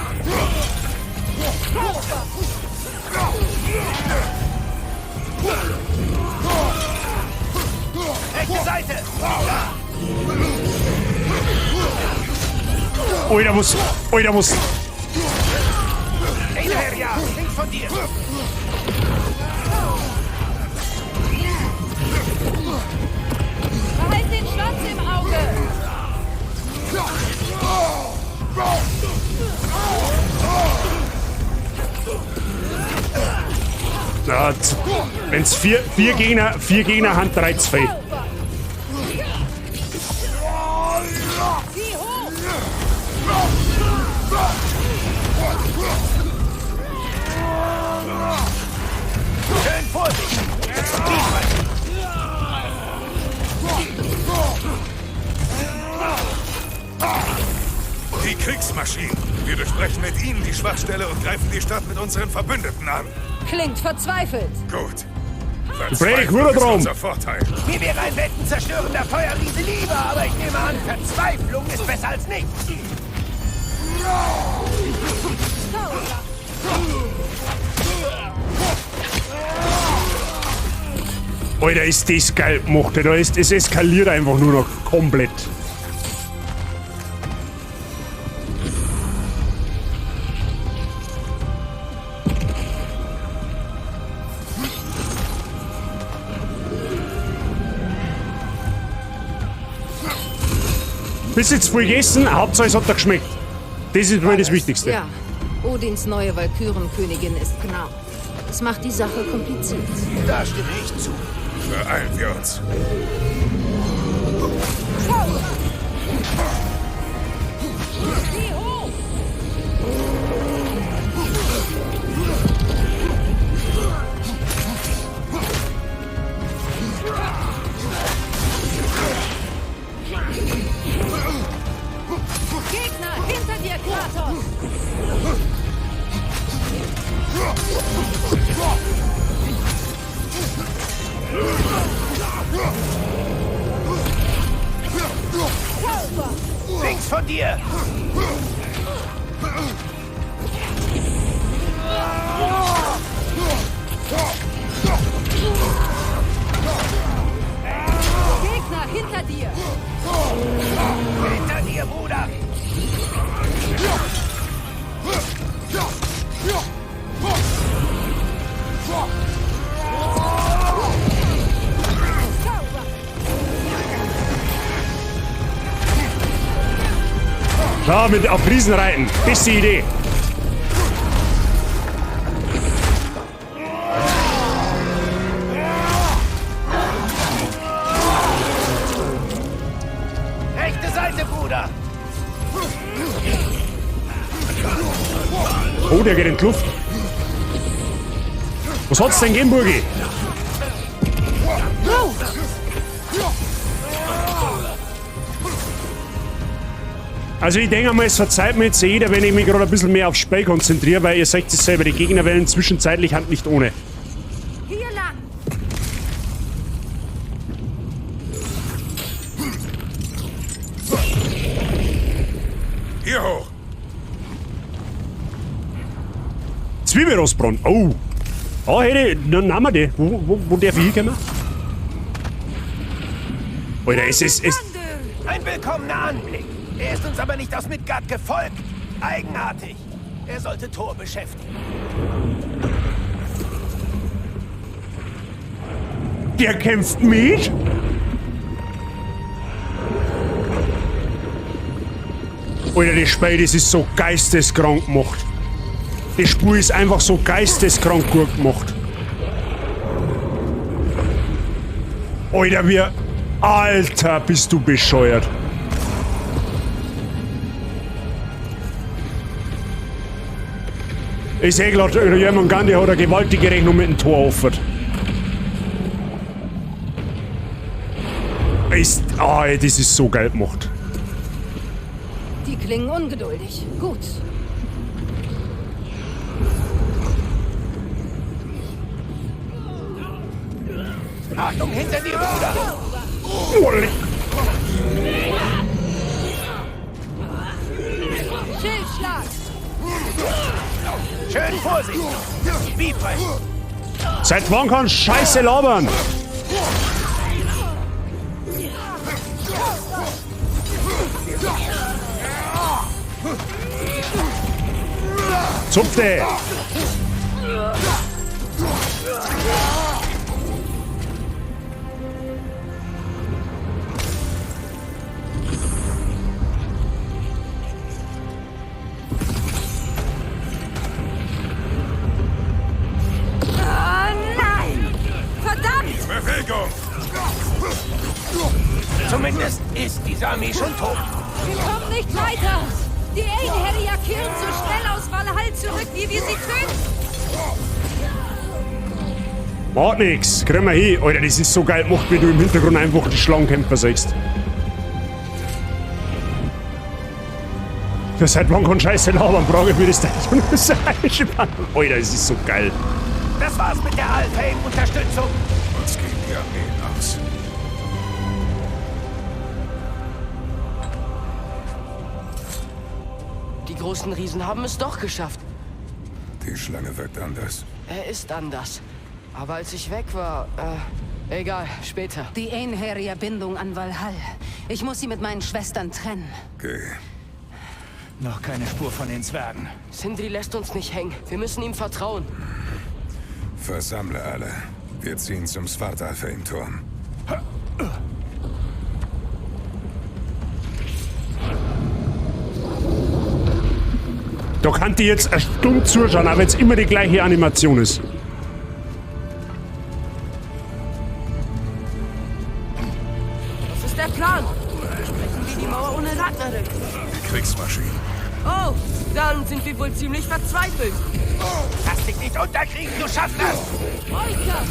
Rechte Seite! Alter, was. Alter, was. Einherjar, links von dir! Behalt den Schwanz im Auge! Ja, wenn's vier Gegner haben, 3 zu viel. Zieh hoch! Schön vorsichtig! Die Kriegsmaschinen. Wir durchbrechen mit ihnen die Schwachstelle und greifen die Stadt mit unseren Verbündeten an. Klingt verzweifelt. Gut. Fredrik, Verzweiflung ist drum. unser Vorteil. Mir wäre ein weltenzerstörender Feuerriese lieber, aber ich nehme an, Verzweiflung ist besser als nichts. Alter, ist das geil gemacht. Da ist, es eskaliert einfach nur noch komplett. Bist jetzt voll gegessen, Hauptsache es hat dir geschmeckt. Das ist wohl das Wichtigste. Ja, Odins neue Walkürenkönigin ist Gnar. Das macht die Sache kompliziert. Da stimme ich zu. Beeilen wir uns. Geh hoch! Gegner hinter dir, Kratos! Links von dir! Gegner hinter dir! Hinter dir, Bruder! Schau, mit auf Riesen reiten. Beste Idee. Rechte Seite, Bruder! Oh, der geht in die Luft. Was hat's denn gegeben, Burgi? Also ich denke mal, es verzeiht mir jetzt jeder, wenn ich mich gerade ein bisschen mehr aufs Spiel konzentriere, weil ihr seht es selber, die Gegnerwellen zwischenzeitlich hand nicht ohne. Hier lang! Hier hoch. Zwiebelrostbrand. Oh. Ah, hätte, dann nehmen wir die. Wo darf ich hinkommen? Alter, es ist... Es Ein willkommener Anblick. Er ist uns aber nicht aus Midgard gefolgt. Eigenartig. Er sollte Thor beschäftigen. Der kämpft mit? Alter, das Spiel, das ist so geisteskrank gemacht. Das Spiel ist einfach so geisteskrank gut gemacht. Alter, wir... Alter, bist du bescheuert. Ich seh grad, Jörmungandr Gandhi hat eine gewaltige Rechnung mit dem Tor offen. Ist, das ist so geil gemacht. Die klingen ungeduldig. Gut. Achtung, hinter dir, Bruder! Schildschlag! Schön vorsichtig! Wie frech! Seit wann kann Scheiße labern? Zupfte! Oh nein! Verdammt! Bewegung! Zumindest ist diese Armee schon tot. Wir kommen nicht weiter! Die Einherjer kehren so schnell aus Valhall zurück, wie wir sie töten! Macht nix, kriegen wir hin. Alter, das ist so geil gemacht, wie du im Hintergrund einfach die Schlangenkämpfer siehst. Ja, seit wann kann Scheiße labern, frage ich mich das da schon. Alter, das ist so geil. Das war's mit der Alfheim-Unterstützung. Uns gehen die Armeen aus. Die großen Riesen haben es doch geschafft. Die Schlange wirkt anders. Er ist anders. Aber als ich weg war, egal, später. Die Einherjer-Bindung an Valhall. Ich muss sie mit meinen Schwestern trennen. Geh. Noch keine Spur von den Zwergen. Sindri lässt uns nicht hängen. Wir müssen ihm vertrauen. Versammle alle. Wir ziehen zum Svartalfheim-Turm. Da kann die jetzt eine Stunde zuschauen, auch wenn es immer die gleiche Animation ist. Ragnarök? Die Kriegsmaschinen. Oh, dann sind wir wohl ziemlich verzweifelt. Lass dich nicht unterkriegen, du schaffst das! Oika!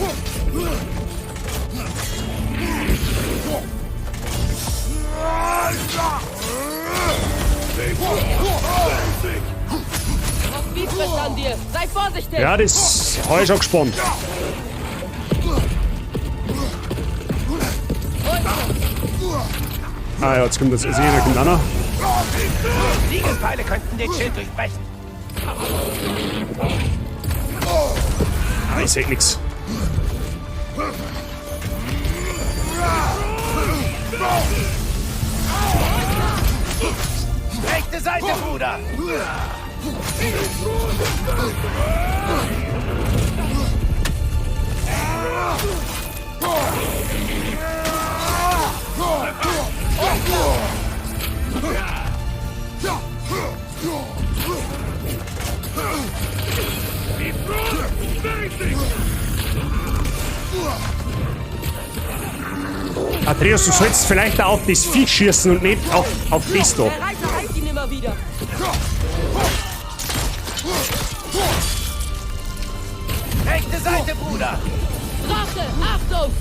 Noch Bifrost an dir! Sei vorsichtig! Ja, das habe ich schon gespannt. Ah ja, jetzt kommt das. Also jeder kommt auch noch. Siegelpfeile könnten den Schild durchbrechen. Ah, ich seh nix. Rechte Seite, Bruder! Atreus, du sollst vielleicht auch auf das Viech schießen und nicht auf das da. Der Reiter heilt ihn immer wieder. Rechte Seite, Bruder! Drache, Achtung!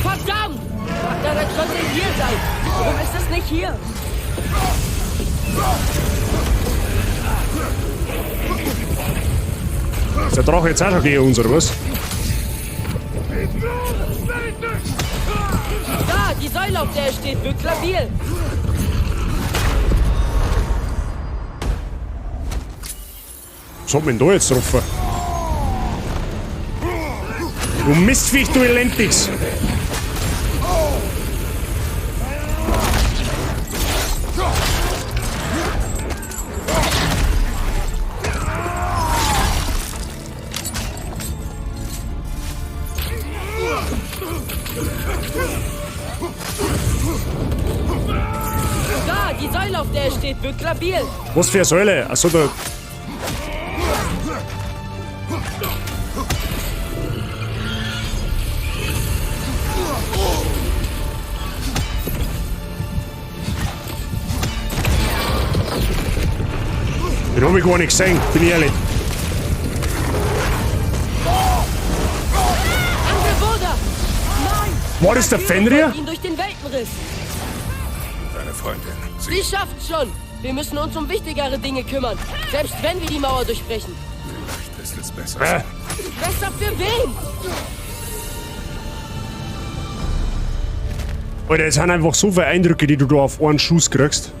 Verdammt! Ragnarök sollte hier sein. Warum ist es nicht hier? Ist der Drache jetzt auch schon gegen uns, oder was? Da, die Säule, auf der er steht, wirkt labil. Was hat man denn da jetzt getroffen? Du Mistviech, du Elendigs! Da, die Säule, auf der er steht, wirkt labil. Was für eine Säule? Achso, da. Den hab ich gar nicht gesehen, bin ich ehrlich. Angreboda! Nein! War das der Fenrir? Ihn durch den Weltenriss. Deine Freundin. Sie schafft's schon. Wir müssen uns um wichtigere Dinge kümmern. Selbst wenn wir die Mauer durchbrechen. Vielleicht ist es besser. Besser für wen? Alter, es sind einfach so viele Eindrücke, die du da auf einen Schuss kriegst.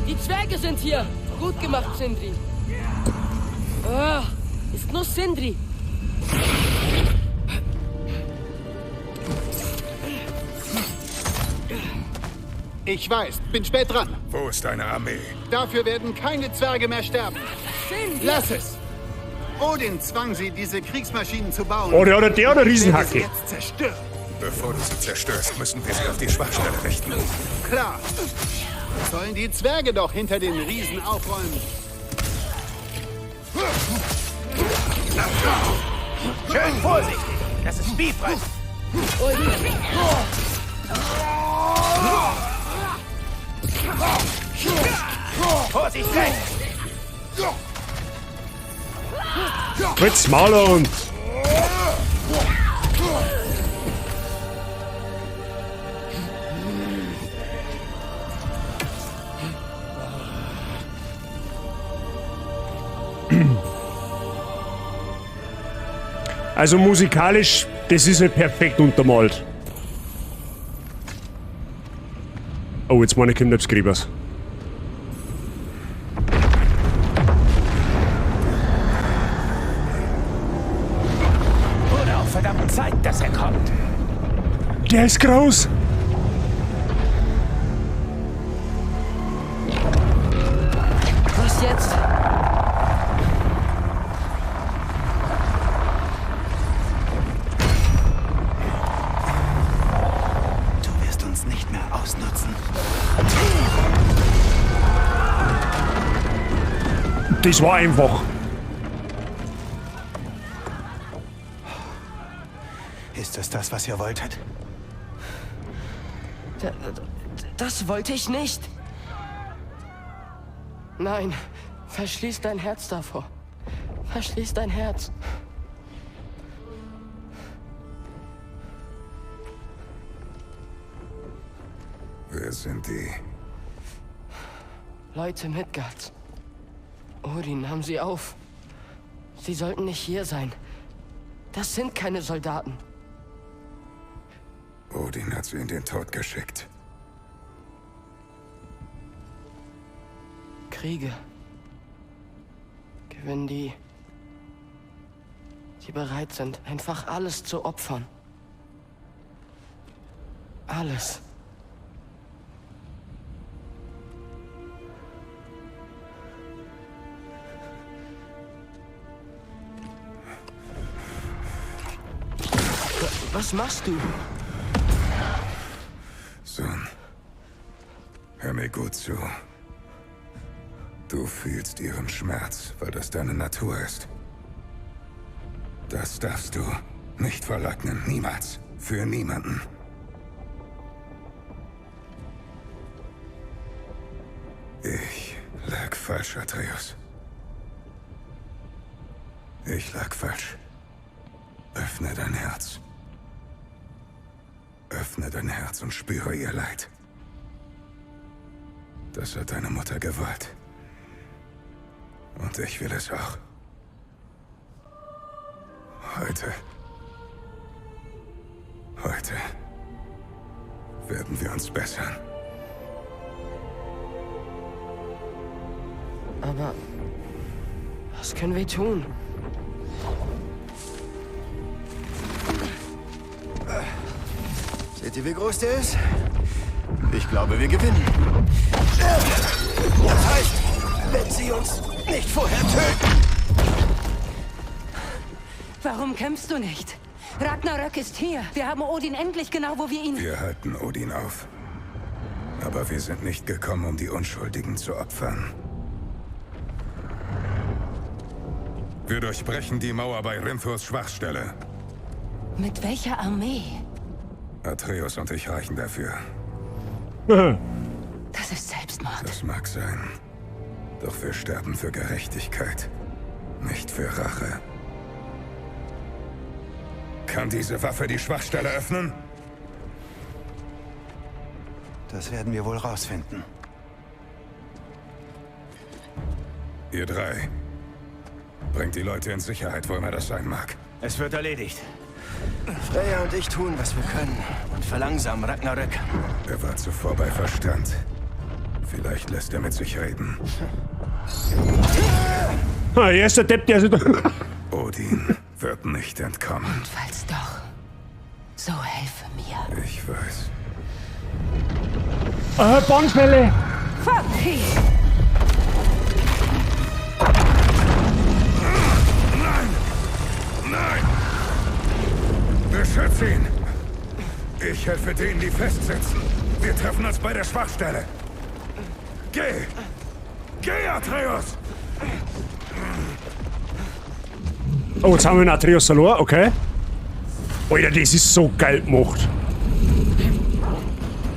Die Zwerge sind hier. Gut gemacht, Sindri. Ah, ist nur Sindri. Ich weiß, bin spät dran. Wo ist deine Armee? Dafür werden keine Zwerge mehr sterben. Sindri! Lass es! Odin zwang sie, diese Kriegsmaschinen zu bauen. Oh, der hat eine Ich werde sie Riesenhacke. jetzt zerstören. Bevor du sie zerstörst, müssen wir sie auf die Schwachstelle richten. Klar. Sollen die Zwerge doch hinter den Riesen aufräumen. Schön vorsichtig! Das ist Bifrost! Vorsicht rechts! Halt's Maul und. Also musikalisch, das ist halt perfekt untermalt. Oh, jetzt meine ich kommt etwas Gröberes. Wurde auch verdammt Zeit, dass er kommt. Der ist groß! Was jetzt? Das war einfach. Ist das das, was ihr wolltet? Das wollte ich nicht. Nein, verschließ dein Herz davor. Verschließ dein Herz. Wer sind die? Leute Midgards. Odin nahm sie auf. Sie sollten nicht hier sein. Das sind keine Soldaten. Odin hat sie in den Tod geschickt. Kriege gewinnen die, die bereit sind, einfach alles zu opfern. Alles. Was machst du? Sohn, hör mir gut zu. Du fühlst ihren Schmerz, weil das deine Natur ist. Das darfst du nicht verleugnen, niemals. Für niemanden. Ich lag falsch, Atreus. Ich lag falsch. Öffne dein Herz. Öffne dein Herz und spüre ihr Leid. Das hat deine Mutter gewollt. Und ich will es auch. Heute. Heute werden wir uns bessern. Aber was können wir tun? Seht ihr, wie groß der ist? Ich glaube, wir gewinnen. Das heißt, wenn sie uns nicht vorher töten. Warum kämpfst du nicht? Ragnarök ist hier. Wir haben Odin endlich genau, wo wir ihn... Wir halten Odin auf. Aber wir sind nicht gekommen, um die Unschuldigen zu opfern. Wir durchbrechen die Mauer bei Rimthurs Schwachstelle. Mit welcher Armee? Atreus und ich reichen dafür. Das ist Selbstmord. Das mag sein. Doch wir sterben für Gerechtigkeit, nicht für Rache. Kann diese Waffe die Schwachstelle öffnen? Das werden wir wohl rausfinden. Ihr drei. Bringt die Leute in Sicherheit, wo immer das sein mag. Es wird erledigt. Freya und ich tun, was wir können und verlangsamen Ragnarök. Er war zuvor bei Verstand. Vielleicht lässt er mit sich reden. Ah, er ist der Depp, der sich... Odin wird nicht entkommen. Und falls doch, so helfe mir. Ich weiß. Ah, Bahnschnelle! Fuck! Nein! Nein! Beschütze ihn! Ich helfe denen, die festsitzen. Wir treffen uns bei der Schwachstelle. Geh! Geh, Atreus! Oh, jetzt haben wir einen Atreus verloren, okay. Alter, das ist so geil gemacht.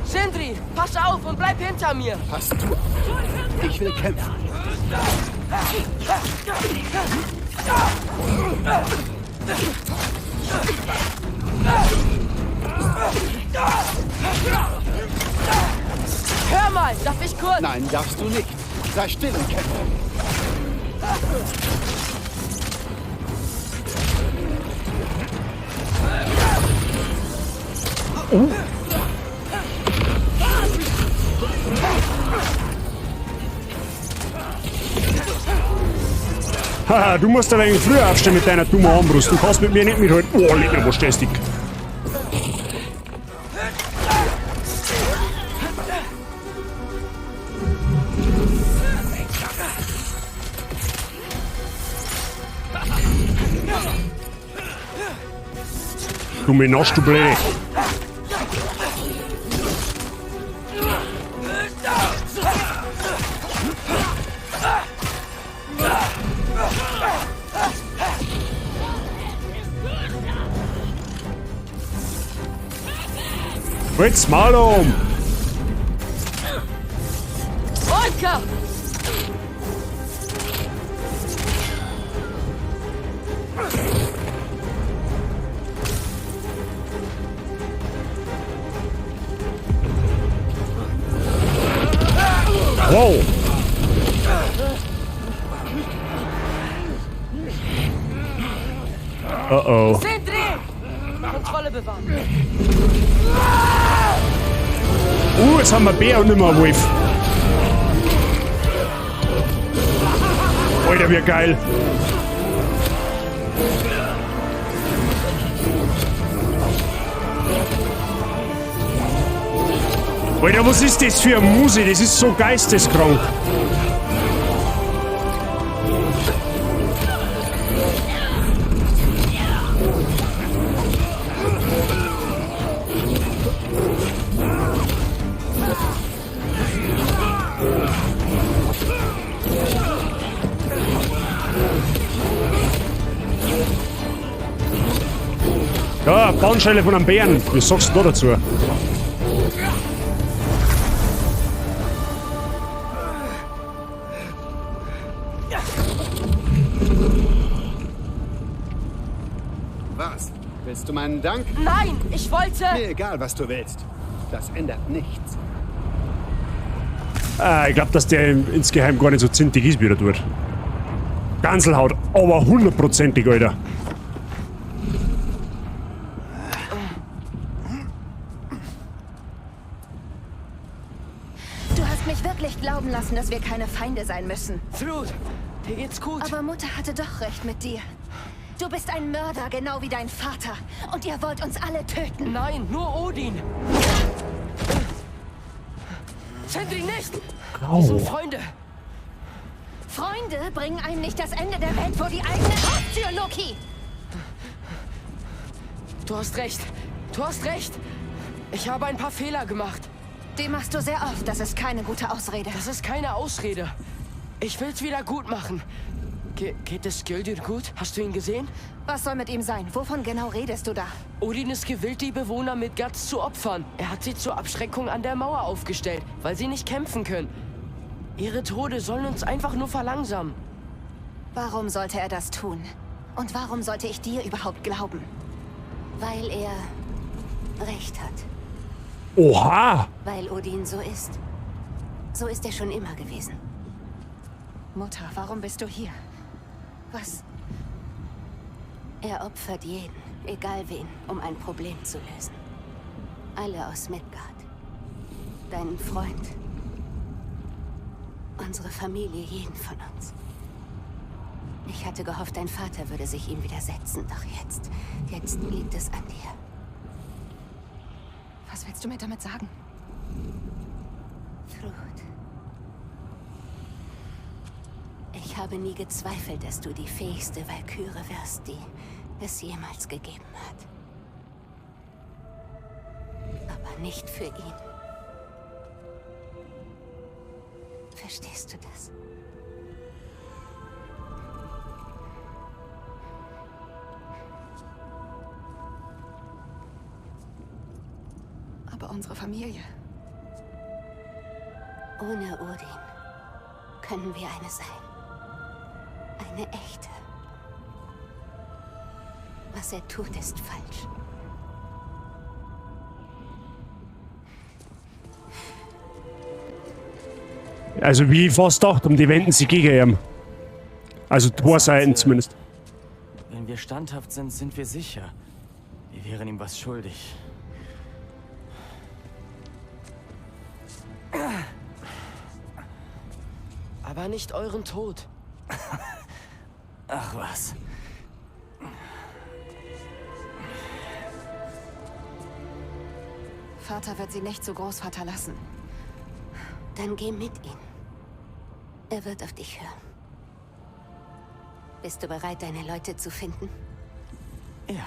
Sindri, pass auf und bleib hinter mir! Pass du auf. Ich will kämpfen. Hör mal, darf ich kurz? Nein, darfst du nicht. Sei still und kämpfe. Oh. Haha, du musst ein wenig früher aufstehen mit deiner dummen Armbrust. Du kannst mit mir nicht mithalten. Oh, leg mir, wo stehst du? Du Mensch, du Blöde. Halt's Maul um! Volker! Wow! Oh oh. Sindri! Kontrolle bewahren. Jetzt haben wir Bär und nicht mehr Wolf. Alter, wie geil. Alter, was ist das für eine Musik? Das ist so geisteskrank. Ja, Bahnschelle von einem Bären. Was sagst du da dazu? Was? Willst du meinen Dank? Nein, ich wollte... Mir egal, was du willst. Das ändert nichts. Ah, ich glaube, dass der insgeheim gar nicht so zintig ist, wie er tut. Ganselhaut, aber hundertprozentig, Alter. Du hast mich wirklich glauben lassen, dass wir keine Feinde sein müssen. Thrud, dir geht's gut. Aber Mutter hatte doch recht mit dir. Du bist ein Mörder, genau wie dein Vater. Und ihr wollt uns alle töten. Nein, nur Odin. Sindri, nicht! Wir sind Freunde. Freunde bringen einem nicht das Ende der Welt vor die eigene Haustür, Loki! Du hast recht. Du hast recht. Ich habe ein paar Fehler gemacht. Die machst du sehr oft. Das ist keine gute Ausrede. Das ist keine Ausrede. Ich will's wieder gut machen. Geht es Skildir gut? Hast du ihn gesehen? Was soll mit ihm sein? Wovon genau redest du da? Odin ist gewillt, die Bewohner Midgards zu opfern. Er hat sie zur Abschreckung an der Mauer aufgestellt, weil sie nicht kämpfen können. Ihre Tode sollen uns einfach nur verlangsamen. Warum sollte er das tun? Und warum sollte ich dir überhaupt glauben? Weil er recht hat. Oha! Weil Odin so ist. So ist er schon immer gewesen. Mutter, warum bist du hier? Was? Er opfert jeden, egal wen, um ein Problem zu lösen. Alle aus Midgard. Deinen Freund. Unsere Familie, jeden von uns. Ich hatte gehofft, dein Vater würde sich ihm widersetzen, doch jetzt liegt es an dir. Was willst du mir damit sagen? Thrud. Ich habe nie gezweifelt, dass du die fähigste Walküre wirst, die es jemals gegeben hat. Aber nicht für ihn. Verstehst du das? Aber unsere Familie. Ohne Odin können wir eine sein. Eine echte. Was er tut, ist falsch. Also wie ich fast dachte, um die wenden sie gegen ihn. Also zwei Seiten zumindest. Wenn wir standhaft sind, sind wir sicher. Wir wären ihm was schuldig. Aber nicht euren Tod. Ach was. Vater wird sie nicht zu Großvater lassen. Dann geh mit ihm. Er wird auf dich hören. Bist du bereit, deine Leute zu finden? Ja.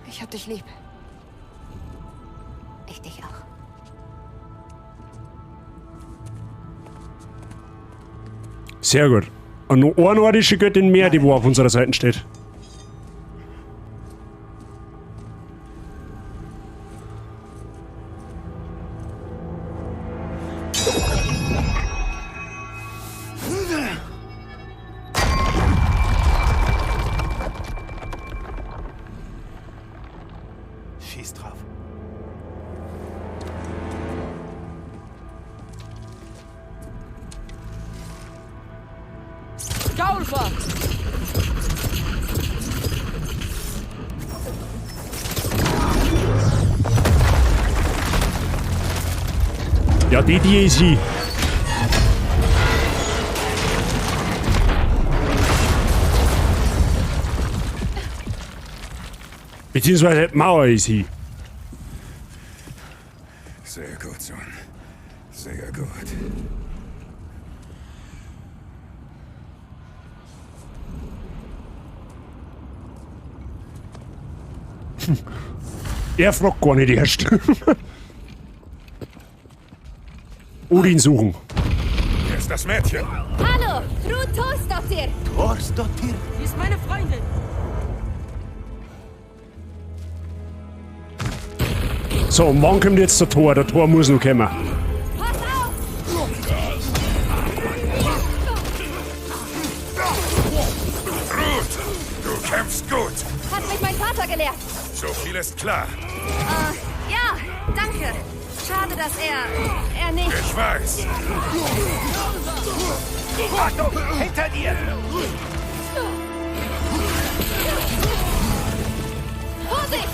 Ich hab dich lieb. Ich dich auch. Sehr gut. Noch eine nordische Göttin mehr, die wo auf unserer Seite steht. Schieß drauf. Gaulfa! Ja, die ist sie. Beziehungsweise Mauer ist sie. Sehr gut, Sohn. Sehr gut. Er fragt gar nicht erst. Odin suchen. Hier ist das Mädchen. Hallo, Ruth Thorsdottir. Thorsdottir? Sie ist meine Freundin. So, und wann kommt jetzt der Tor? Der Tor muss noch kommen. Pass auf! Ruth, du kämpfst gut. Hat mich mein Vater gelehrt. So viel ist klar. Ja, danke. Schade, dass er nicht... Ich weiß. Achtung, hinter dir! Vorsicht!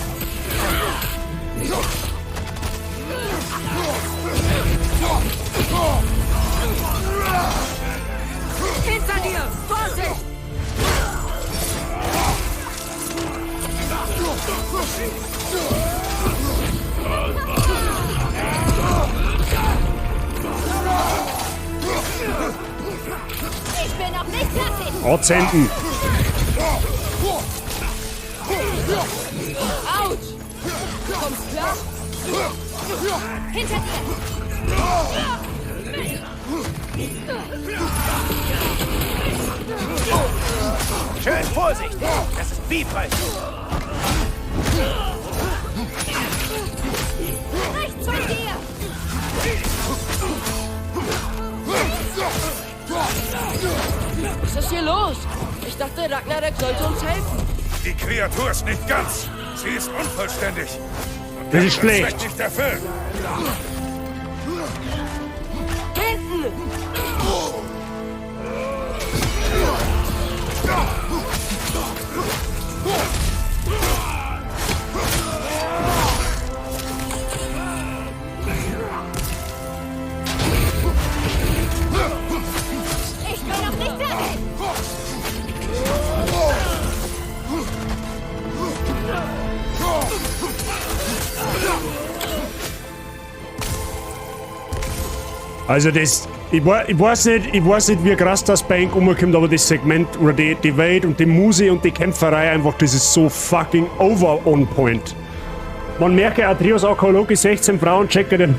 Hinter dir! Vorsicht! Ich bin noch nicht fertig! Anzünden. Autsch! Du kommst klar? Hinter dir! Schön vorsichtig! Das ist Bifrost! Rechts von dir! Was ist hier los? Ich dachte, Ragnarök sollte uns helfen. Die Kreatur ist nicht ganz. Sie ist unvollständig. Und Das ist kann ihren schlecht. Zweck nicht erfüllen. Hinten! Ich bin noch nicht fertig! Also das, ich weiß nicht, wie krass das bei Ihnen umkommt, aber das Segment oder die Welt und die Musik und die Kämpferei einfach, das ist so fucking over on point. Man merke, Atreus Archäologe, 16 Frauen, checken den.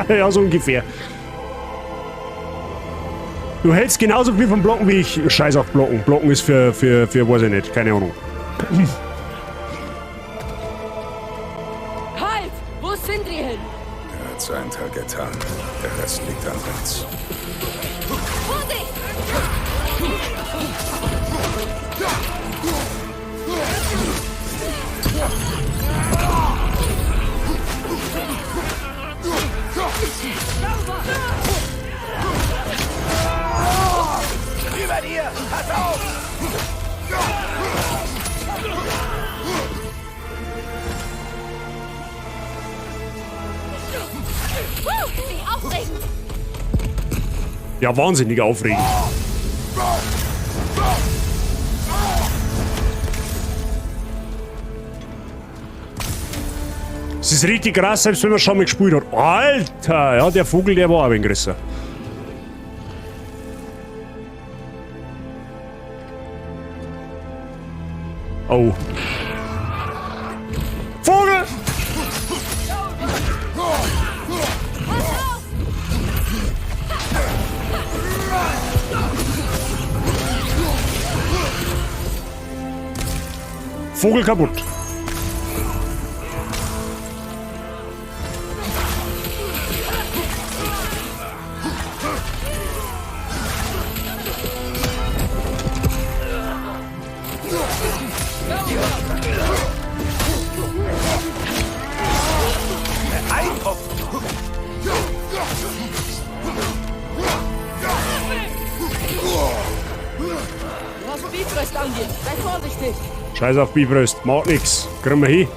Ja, so ungefähr. Du hältst genauso viel von Blocken wie ich. Scheiß auf Blocken. Blocken ist für weiß ich nicht, keine Ahnung. Halt! Wo ist Sindri hin? Er hat seinen Teil getan. Der Rest liegt an uns. Vorsicht! Über dir! Pass auf! Wie aufregend! Ja, wahnsinnig aufregend. Es ist richtig krass, selbst wenn man schon mal gespielt hat. Alter, ja, der Vogel, der war auch ein wenig größer. Oh. Vogel! Vogel kaputt. Was Bifröst angeht, sei vorsichtig. Scheiß auf Bifröst, macht nix. Kriegen wir hin.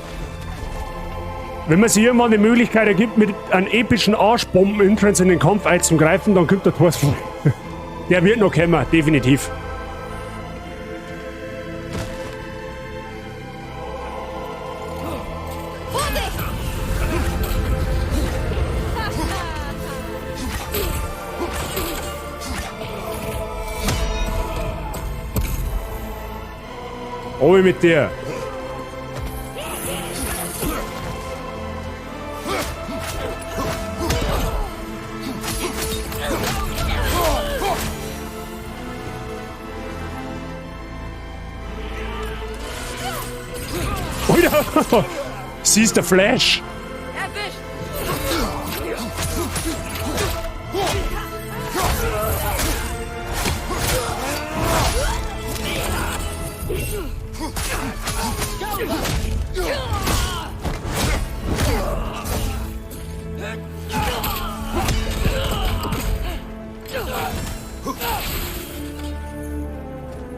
Wenn man sich irgendwann die Möglichkeit ergibt, mit einem epischen Arschbomben-Entrance in den Kampf einzugreifen, dann kommt der Thor vor. Der wird noch kommen, definitiv. Obi mit dir. Alter! Sie ist der Flash!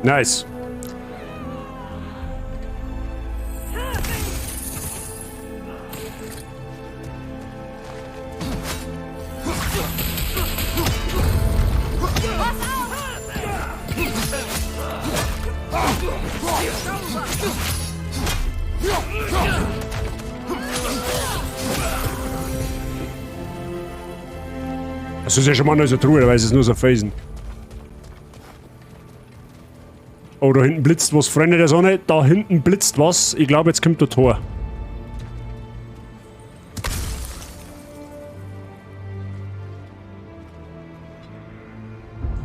Nice. Das ist ja schon mal eine Truhe, weil es ist nur so Felsen. Oh, da hinten blitzt was, Freunde der Sonne. Da hinten blitzt was. Ich glaube, jetzt kommt der Tor.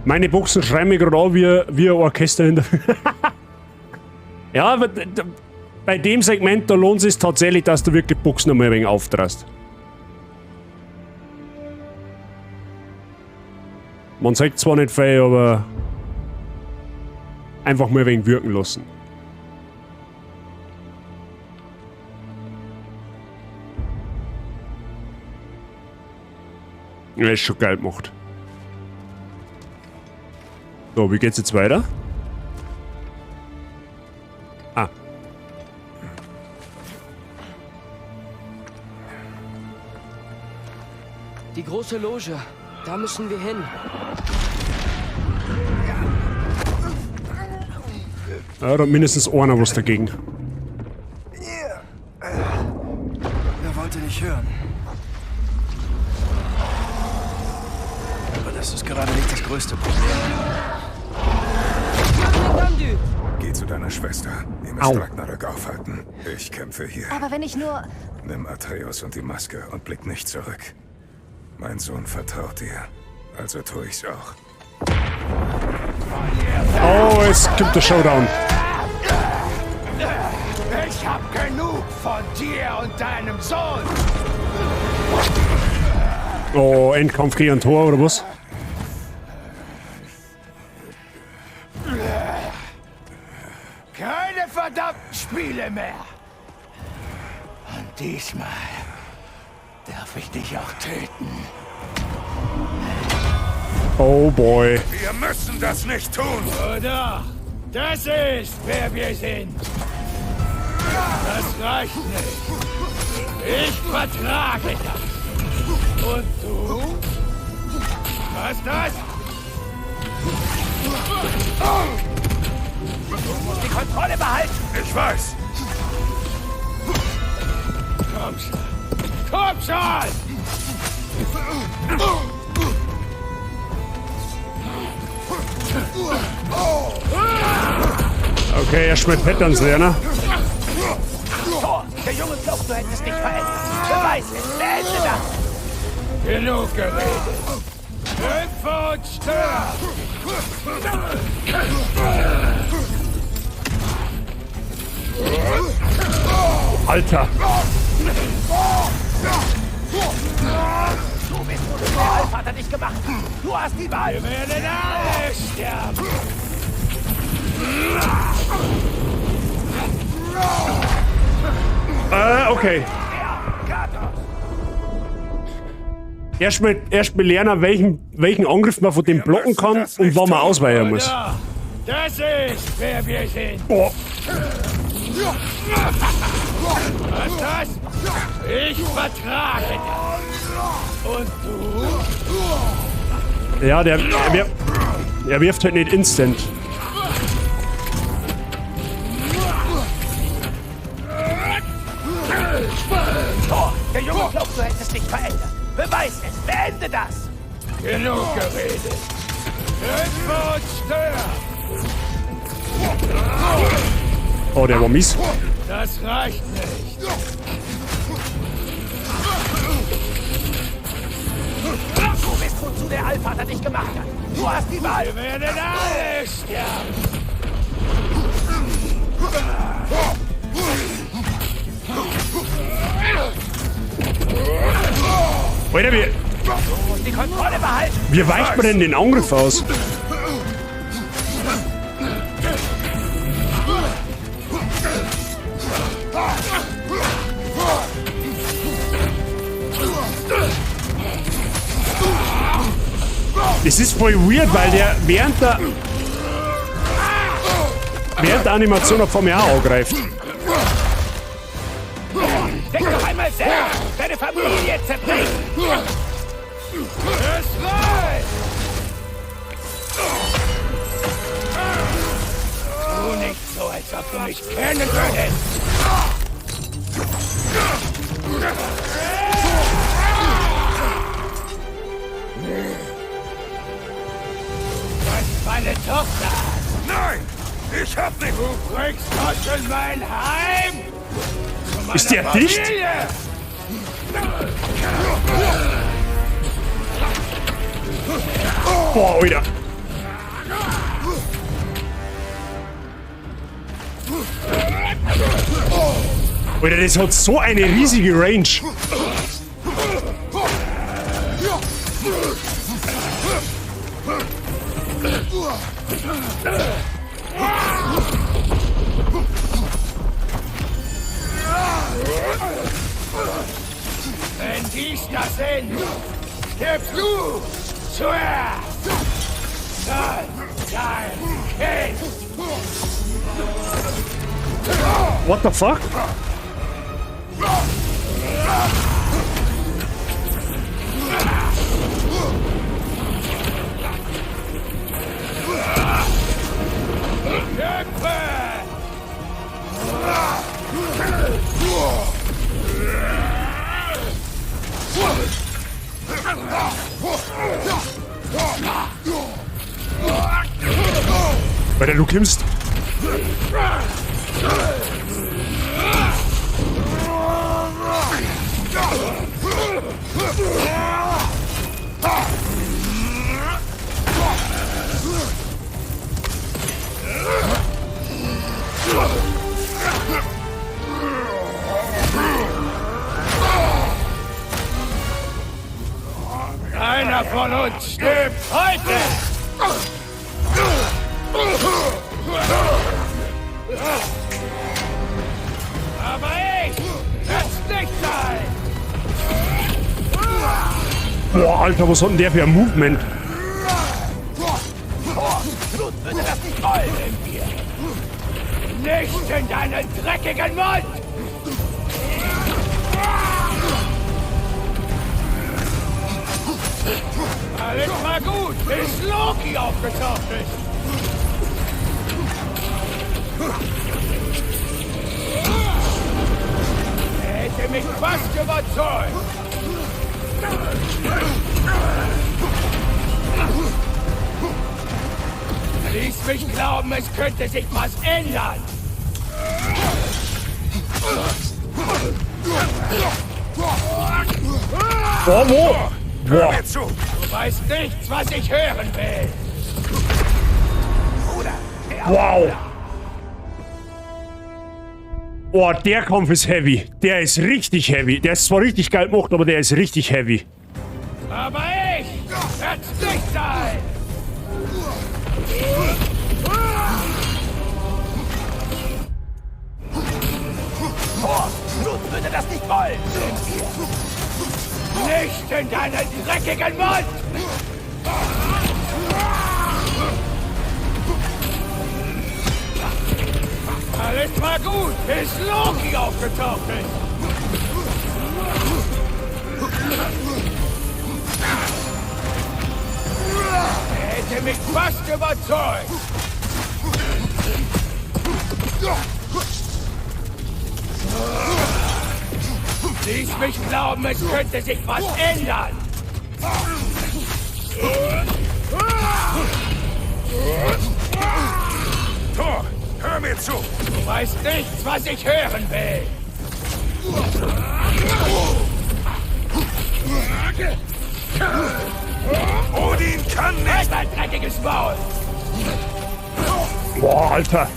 Meine Boxen schreien mich gerade an wie ein Orchester hinter. Ja, aber bei dem Segment, da lohnt es sich tatsächlich, dass du wirklich Boxen einmal ein wenig auftrast. Man sagt zwar nicht viel, aber einfach mal ein wenig wirken lassen. Ja, ist schon geil gemacht. So, wie geht's jetzt weiter? Ah. Die große Loge. Da müssen wir hin. Ja, da hat mindestens einer was dagegen. Er wollte nicht hören. Aber das ist gerade nicht das größte Problem. Geh zu deiner Schwester. Ihr müsst Au. Ragnarök aufhalten. Ich kämpfe hier. Aber wenn ich nur... Nimm Atreus und die Maske und blick nicht zurück. Mein Sohn vertraut dir. Also tue ich's auch. Oh, es gibt der Showdown. Ich hab genug von dir und deinem Sohn. Oh, Endkampf gegen ein Tor oder was? Keine verdammten Spiele mehr. Und diesmal darf ich dich auch töten. Oh boy. Wir müssen das nicht tun. Oder? Das ist, wer wir sind. Das reicht nicht. Ich vertrage das. Und du? Was das? Du musst die Kontrolle behalten. Ich weiß. Komm schon. Komm schon! Okay, erstmal Patterns lernen. Thor, der Junge glaubt, du hättest dich verändert. Beweis es. Beende das. Genug geredet. Hüpfe und stirb! Alter. Du bist, wozu der Allvater dich gemacht hat. Du hast die Wahl. Wir werden alle sterben. Okay. Erstmal lernen, welchen Angriff man von dem blocken kann und wann man ausweichen muss. Das ist, wer wir sind. Oh. Was ist das? Ich vertrage das. Und du? Ja, er wirft halt nicht instant. Thor, der Junge glaubt, du hättest dich verändert. Beweis es! Beende das! Genug geredet! Hüpfe und stör! Oh, der war mies. Das reicht nicht! Du bist, wozu der Allvater dich gemacht hat! Du hast die Wahl! Wir werden alle sterben! Alter, die Kontrolle behalten. Wie weicht man denn den Angriff aus? Das ist voll weird, weil der während der Animation auf mir auch angreift. Denk doch einmal selbst! Deine Familie zerbricht! Es reicht! Tu nicht so, als ob du mich kennen würdest! Du bist meine Tochter! Nein! Ich hab nicht! Du bringst uns in mein Heim! Ist der dicht? Boah, Alter. Alter, das hat so eine riesige Range. Wenn dies das sind, stirbst du zuerst! Dann dein Kind! What the fuck? Alter, du kommst. Einer von uns stirbt heute! Aber ich werd's nicht sein! Boah, Alter, was hat denn der für ein Movement? Thor, Blut würde das nicht wollen in dir! Nicht in deinen dreckigen Mund! Alles war gut, bis Loki aufgetaucht ist! Er hätte mich fast überzeugt! Ließ mich glauben, es könnte sich was ändern! Boah, wo? Boah. Hör mir zu! Du weißt nichts, was ich hören will! Bruder, steh auf, Wow! Bruder. Oh, der Kampf ist heavy. Der ist richtig heavy. Der ist zwar richtig geil gemacht, aber der ist richtig heavy. Aber ich werd's nicht sein! Thor, Blut würde das nicht wollen! Nicht in deinen dreckigen Mund! Alles war gut, bis Loki aufgetaucht ist! Er hätte mich fast überzeugt! Ließ mich glauben, es könnte sich was ändern! Thor, hör mir zu! Du weißt nichts, was ich hören will! Odin kann nicht! Halt dein dreckiges Maul! Boah, Alter!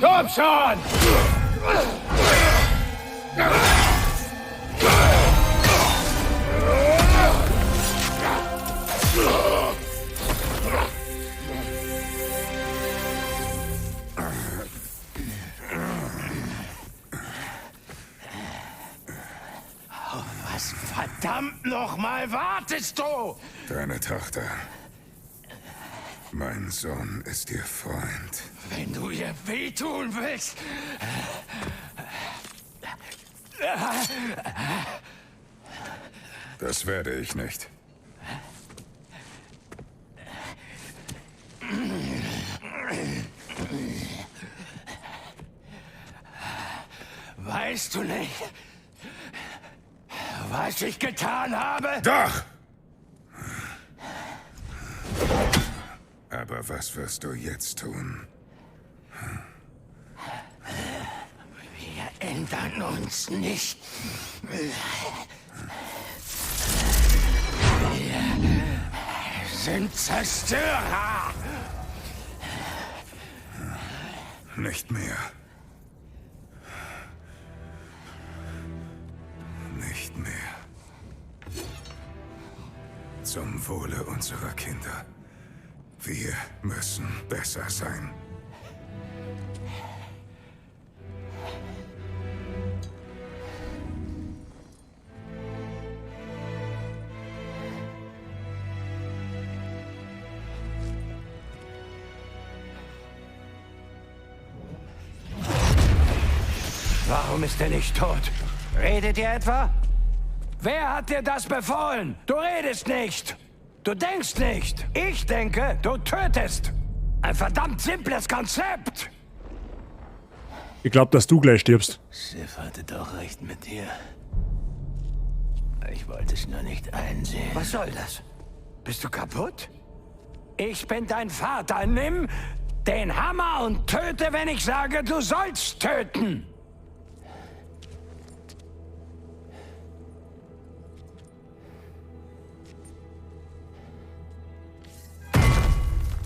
Komm schon! Auf was verdammt nochmal wartest du? Deine Tochter. Mein Sohn ist ihr Freund. Wenn du ihr wehtun willst. Das werde ich nicht. Weißt du nicht, was ich getan habe? Doch! Aber was wirst du jetzt tun? Wir ändern uns nicht. Wir sind Zerstörer! Nicht mehr. Nicht mehr. Zum Wohle unserer Kinder. Wir müssen besser sein. Warum ist er nicht tot? Redet ihr etwa? Wer hat dir das befohlen? Du redest nicht! Du denkst nicht! Ich denke, du tötest! Ein verdammt simples Konzept! Ich glaube, dass du gleich stirbst. Sif hatte doch recht mit dir. Ich wollte es nur nicht einsehen. Was soll das? Bist du kaputt? Ich bin dein Vater. Nimm den Hammer und töte, wenn ich sage, du sollst töten!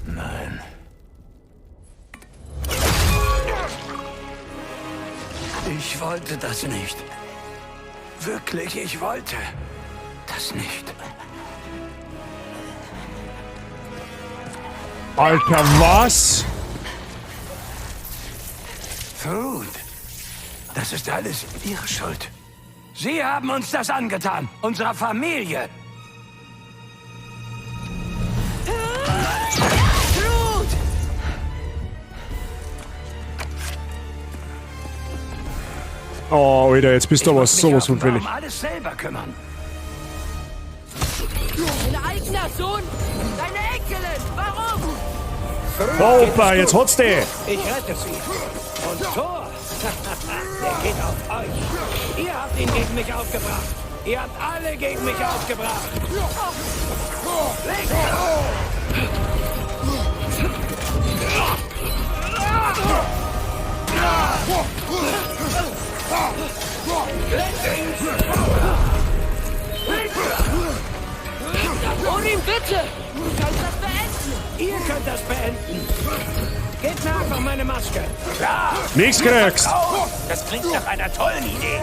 Nein. Ich wollte das nicht. Wirklich, ich wollte das nicht. Alter, was? Thrud, das ist alles Ihre Schuld. Sie haben uns das angetan, unserer Familie. Thrud! Oh, Alter, jetzt bist du aber Ich muss mich sowas von offenbar fällig. um alles selber kümmern. eigener Sohn? Deine Enkelin? Warum? Opa, jetzt hat's die. Ich rette sie. Und Thor, der geht auf euch. Ihr habt ihn gegen mich aufgebracht. Ihr habt alle gegen mich aufgebracht. Odin, bitte! Du kannst das beenden! Ihr könnt das beenden. Gebt mir einfach meine Maske. Klar! Nix kriegst. Das klingt nach einer tollen Idee.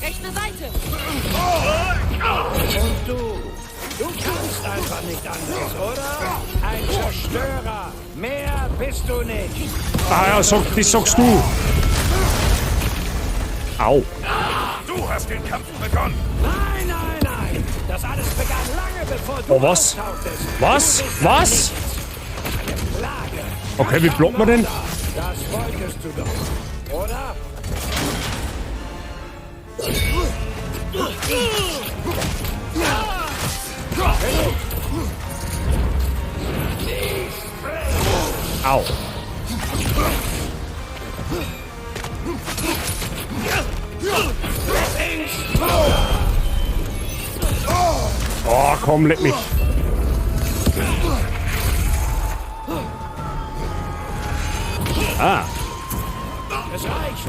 Rechte Seite! Und du, du kannst einfach nicht anders, oder? Ein Zerstörer. Mehr bist du nicht. Ah ja, sag, das sagst du. Au. Du hast den Kampf begonnen. Nein, nein, nein. Das alles begann lange bevor du Oh, was? auftauchtest. Was? Du bist Was? nichts. Eine Plage. Okay, wie blockt man denn? Das wolltest du doch, oder? Au. Oh, komm, leck mich. Ah. Es reicht.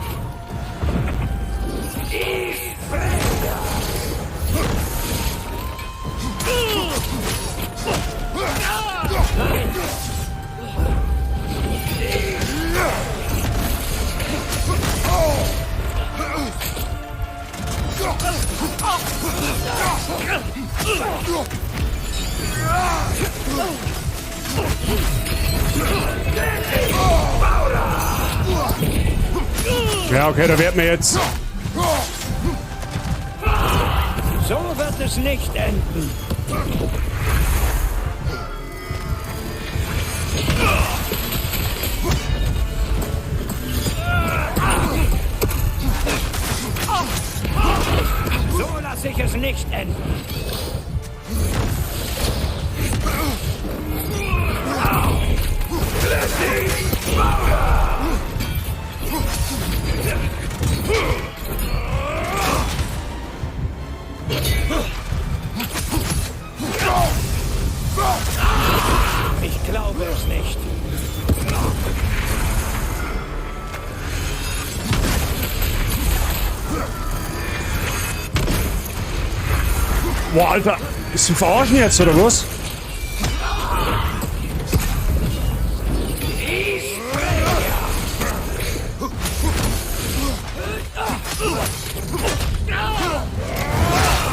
Ja, okay, da wird mir jetzt. So wird es nicht enden. So lasse ich es nicht enden. Ich glaube es nicht. Boah, Alter. Ist sie verarschen jetzt, oder was?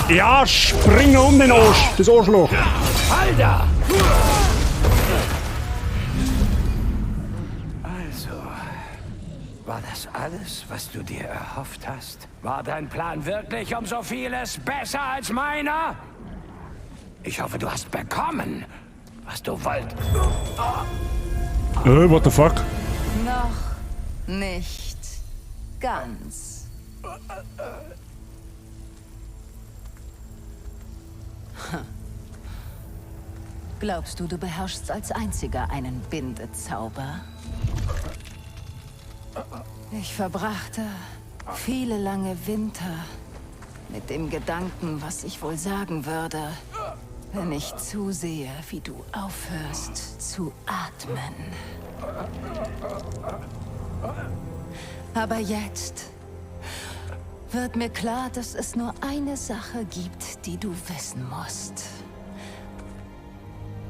Ja, spring um den Arsch, das Arschloch. Alter! Also, war das alles, was du dir erhofft hast? War dein Plan wirklich um so vieles besser als meiner? Ich hoffe, du hast bekommen, was du wolltest. What the fuck? Noch nicht ganz. Glaubst du, du beherrschst als einziger einen Bindezauber? Ich verbrachte viele lange Winter mit dem Gedanken, was ich wohl sagen würde, wenn ich zusehe, wie du aufhörst zu atmen. Aber jetzt wird mir klar, dass es nur eine Sache gibt, die du wissen musst.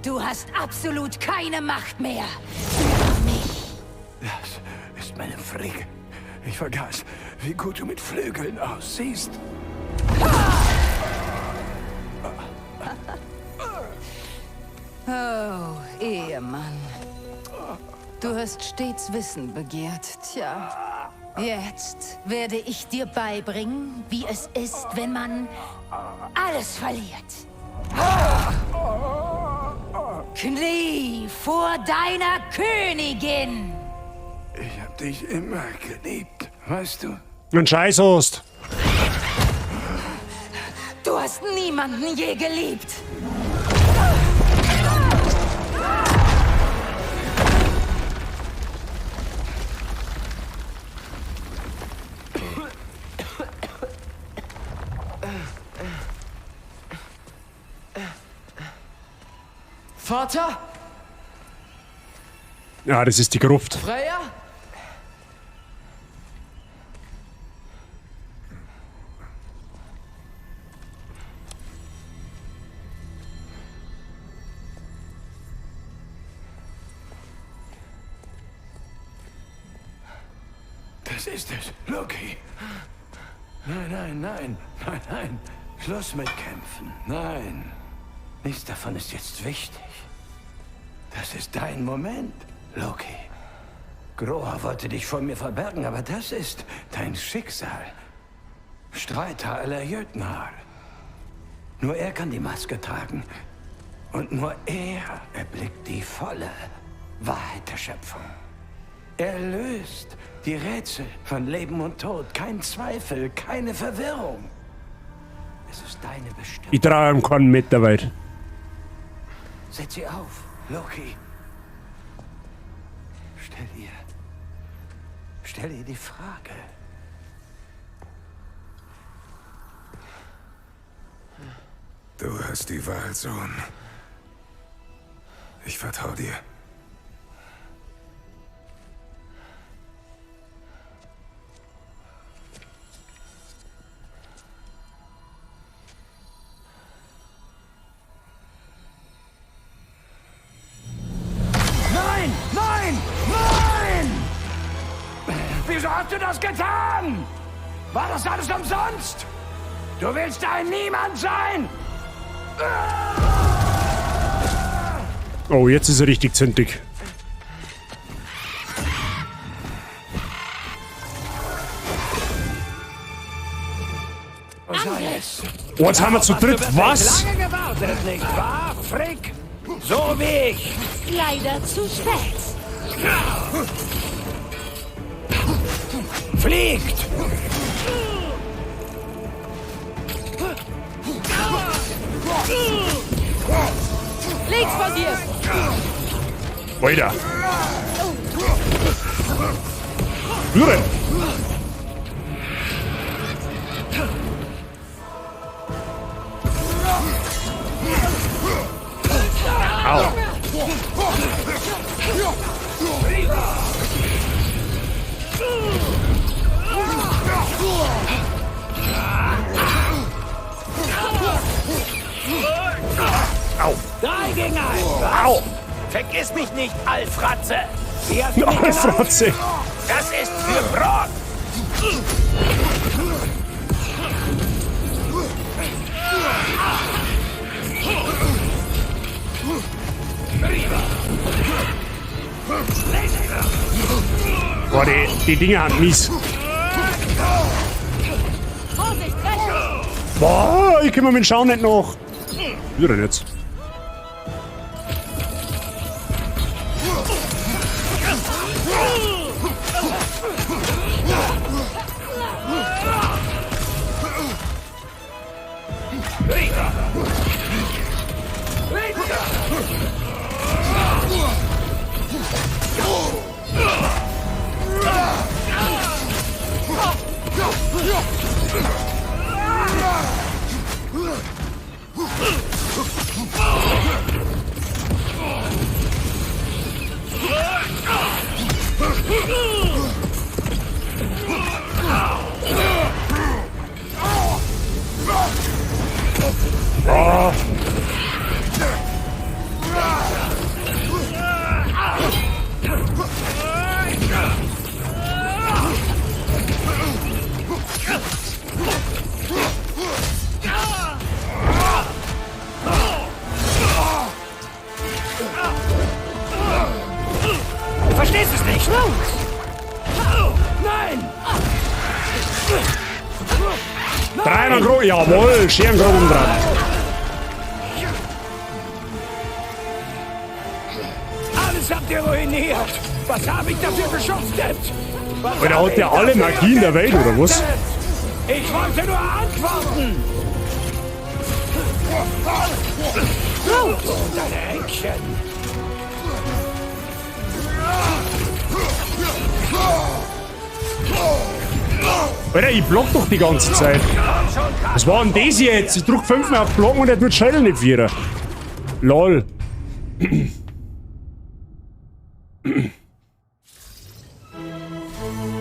Du hast absolut keine Macht mehr über mich. Das ist meine Frigg. Ich vergaß, wie gut du mit Flügeln aussiehst. Oh, Ehemann. Du hast stets Wissen begehrt. Tja, jetzt werde ich dir beibringen, wie es ist, wenn man alles verliert. Knie vor deiner Königin! Ich hab dich immer geliebt, weißt du? Ein Scheiß hast. Du hast niemanden je geliebt! Vater? Ja, das ist die Gruft. Freya? Das ist es, Loki. Nein, nein, nein, nein, nein. Schluss mit Kämpfen. Nein. Nichts davon ist jetzt wichtig. Das ist dein Moment, Loki. Groa wollte dich vor mir verbergen, aber das ist dein Schicksal. Streiter aller Jötnar. Nur er kann die Maske tragen. Und nur er erblickt die volle Wahrheit der Schöpfung. Er löst die Rätsel von Leben und Tod. Kein Zweifel, keine Verwirrung. Es ist deine Bestimmung. Ich traue ihm keinen Meter weit. Setz sie auf, Loki. Stell ihr die Frage. Du hast die Wahl, Sohn. Ich vertraue dir. Nein! Nein! Nein! Wieso hast du das getan? War das alles umsonst? Du willst ein Niemand sein! Oh, jetzt ist er richtig zündig. Oh, jetzt haben wir zu dritt. Was? Lange gewartet, nicht wahr, Frick? So wie ich. Leider zu spät. Fliegt! Links von dir! Alter. Jure. Au. Au. 3 gegen 1. Au. Vergiss mich nicht, Alfratze. Wie hast du mich genannt? Alfratze. Das ist für Brot. Boah, die Dinger sind mies. Vorsicht, rechts! Boah, ich komme mit dem Schauen nicht nach. Wie denn jetzt? Oh. Du verstehst es nicht! Nein! Dreimal grob, jawohl, Scherengrob dran. ihr ruiniert! Was habe ich dafür geschuftet? Was Alter, habe hat der ich alle dafür Magien der Welt, oder was? getötet? Ich wollte nur antworten! Du und deine Händchen! Alter, ich block doch die ganze Zeit. Was war denn das jetzt? Ich drück fünfmal auf Blocken und er tut Schädel nicht wieder. LOL.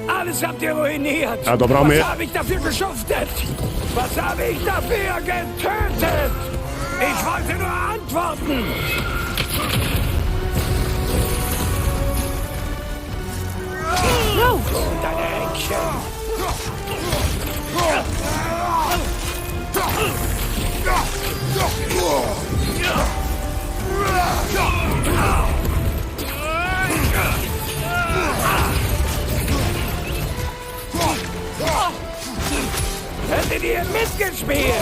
Alles habt ihr ruiniert! Ja, da brauchen wir- Was habe ich dafür geschuftet? Was habe ich dafür getötet? Ich wollte nur antworten! Du und deine Händchen! Hättet ihr mitgespielt,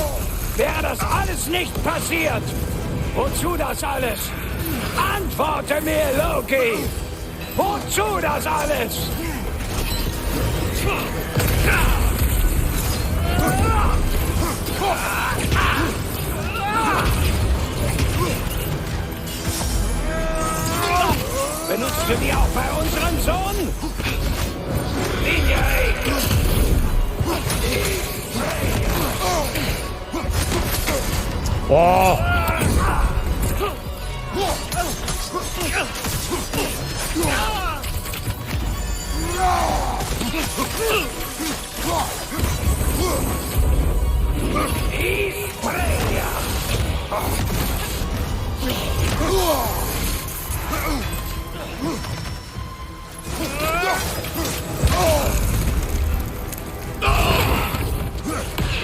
wäre das alles nicht passiert. Wozu das alles? Antworte mir, Loki! Wozu das alles? Benutzt du die auch bei unserem Sohn? Linie! Oh.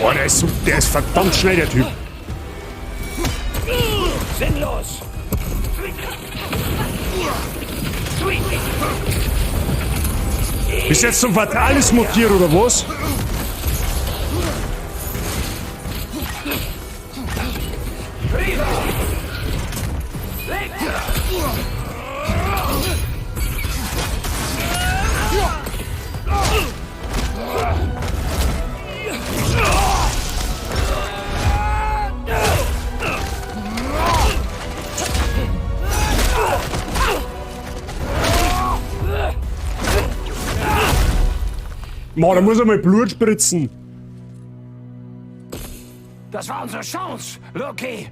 Boah, der ist verdammt schnell, der Typ. Sinnlos! Bist du jetzt zum Fatalis mutiert oder was? Mann, da muss er mal Blut spritzen. Das war unsere Chance, Loki.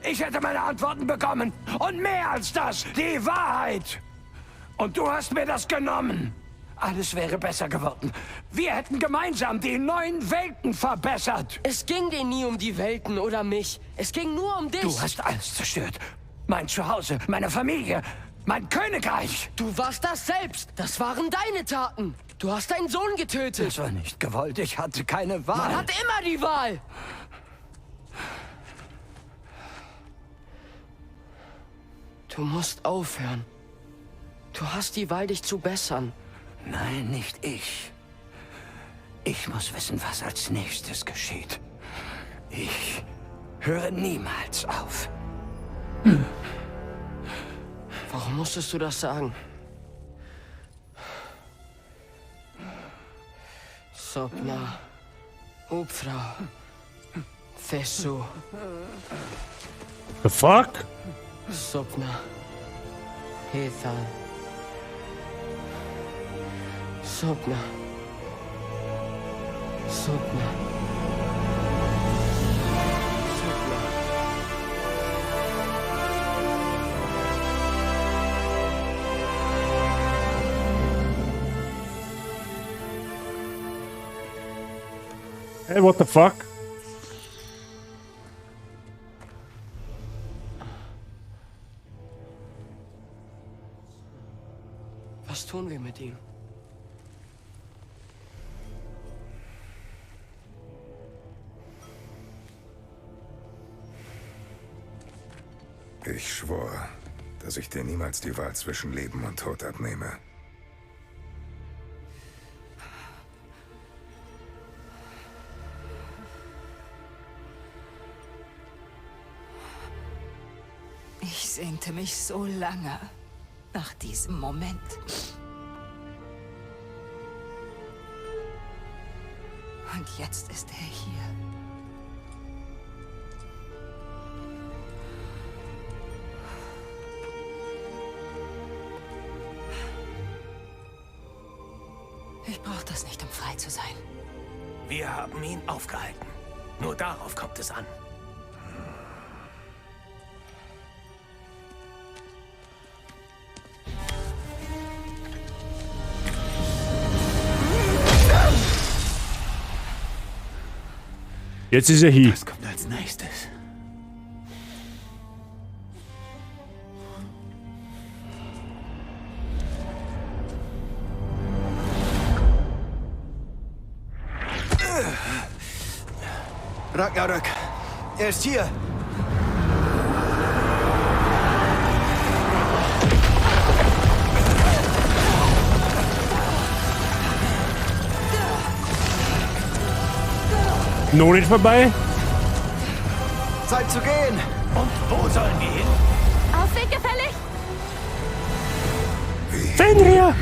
Ich hätte meine Antworten bekommen. Und mehr als das, die Wahrheit. Und du hast mir das genommen. Alles wäre besser geworden. Wir hätten gemeinsam die neuen Welten verbessert. Es ging dir nie um die Welten oder mich. Es ging nur um dich. Du hast alles zerstört. Mein Zuhause, meine Familie, mein Königreich. Du warst das selbst. Das waren deine Taten. Du hast deinen Sohn getötet. Das war nicht gewollt. Ich hatte keine Wahl. Man hat immer die Wahl. Du musst aufhören. Du hast die Wahl, dich zu bessern. Nein, nicht ich. Ich muss wissen, was als nächstes geschieht. Ich höre niemals auf. Warum musstest du das sagen? Sopna, Upfra, Fesu. The fuck? Sopna, Hethan. Sopna. Sopna. Sopna. Hey, what the fuck? Was tun wir mit ihm? Ich schwor, dass ich dir niemals die Wahl zwischen Leben und Tod abnehme. Ich sehnte mich so lange Nach diesem Moment. Und jetzt ist er hier. Ich brauche das nicht, um frei zu sein. Wir haben ihn aufgehalten. Nur darauf kommt es an. Jetzt ist er hier. Was kommt als nächstes? Ragnarök. Er ist hier. Noch nicht vorbei? Zeit zu gehen. Und wo sollen wir hin? Aufweg gefällig? Fenrir!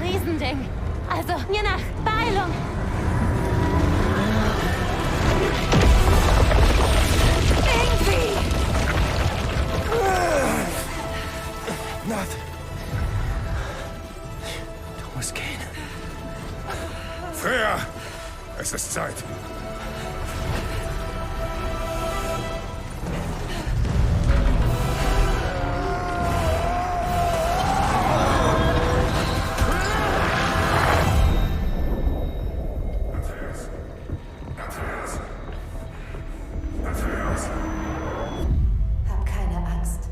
Riesending. Also, mir nach. Beeilung. Irgendwie. Nath. Du musst gehen. Freya! Es ist Zeit. Atreus. Atreus. Atreus. Hab keine Angst.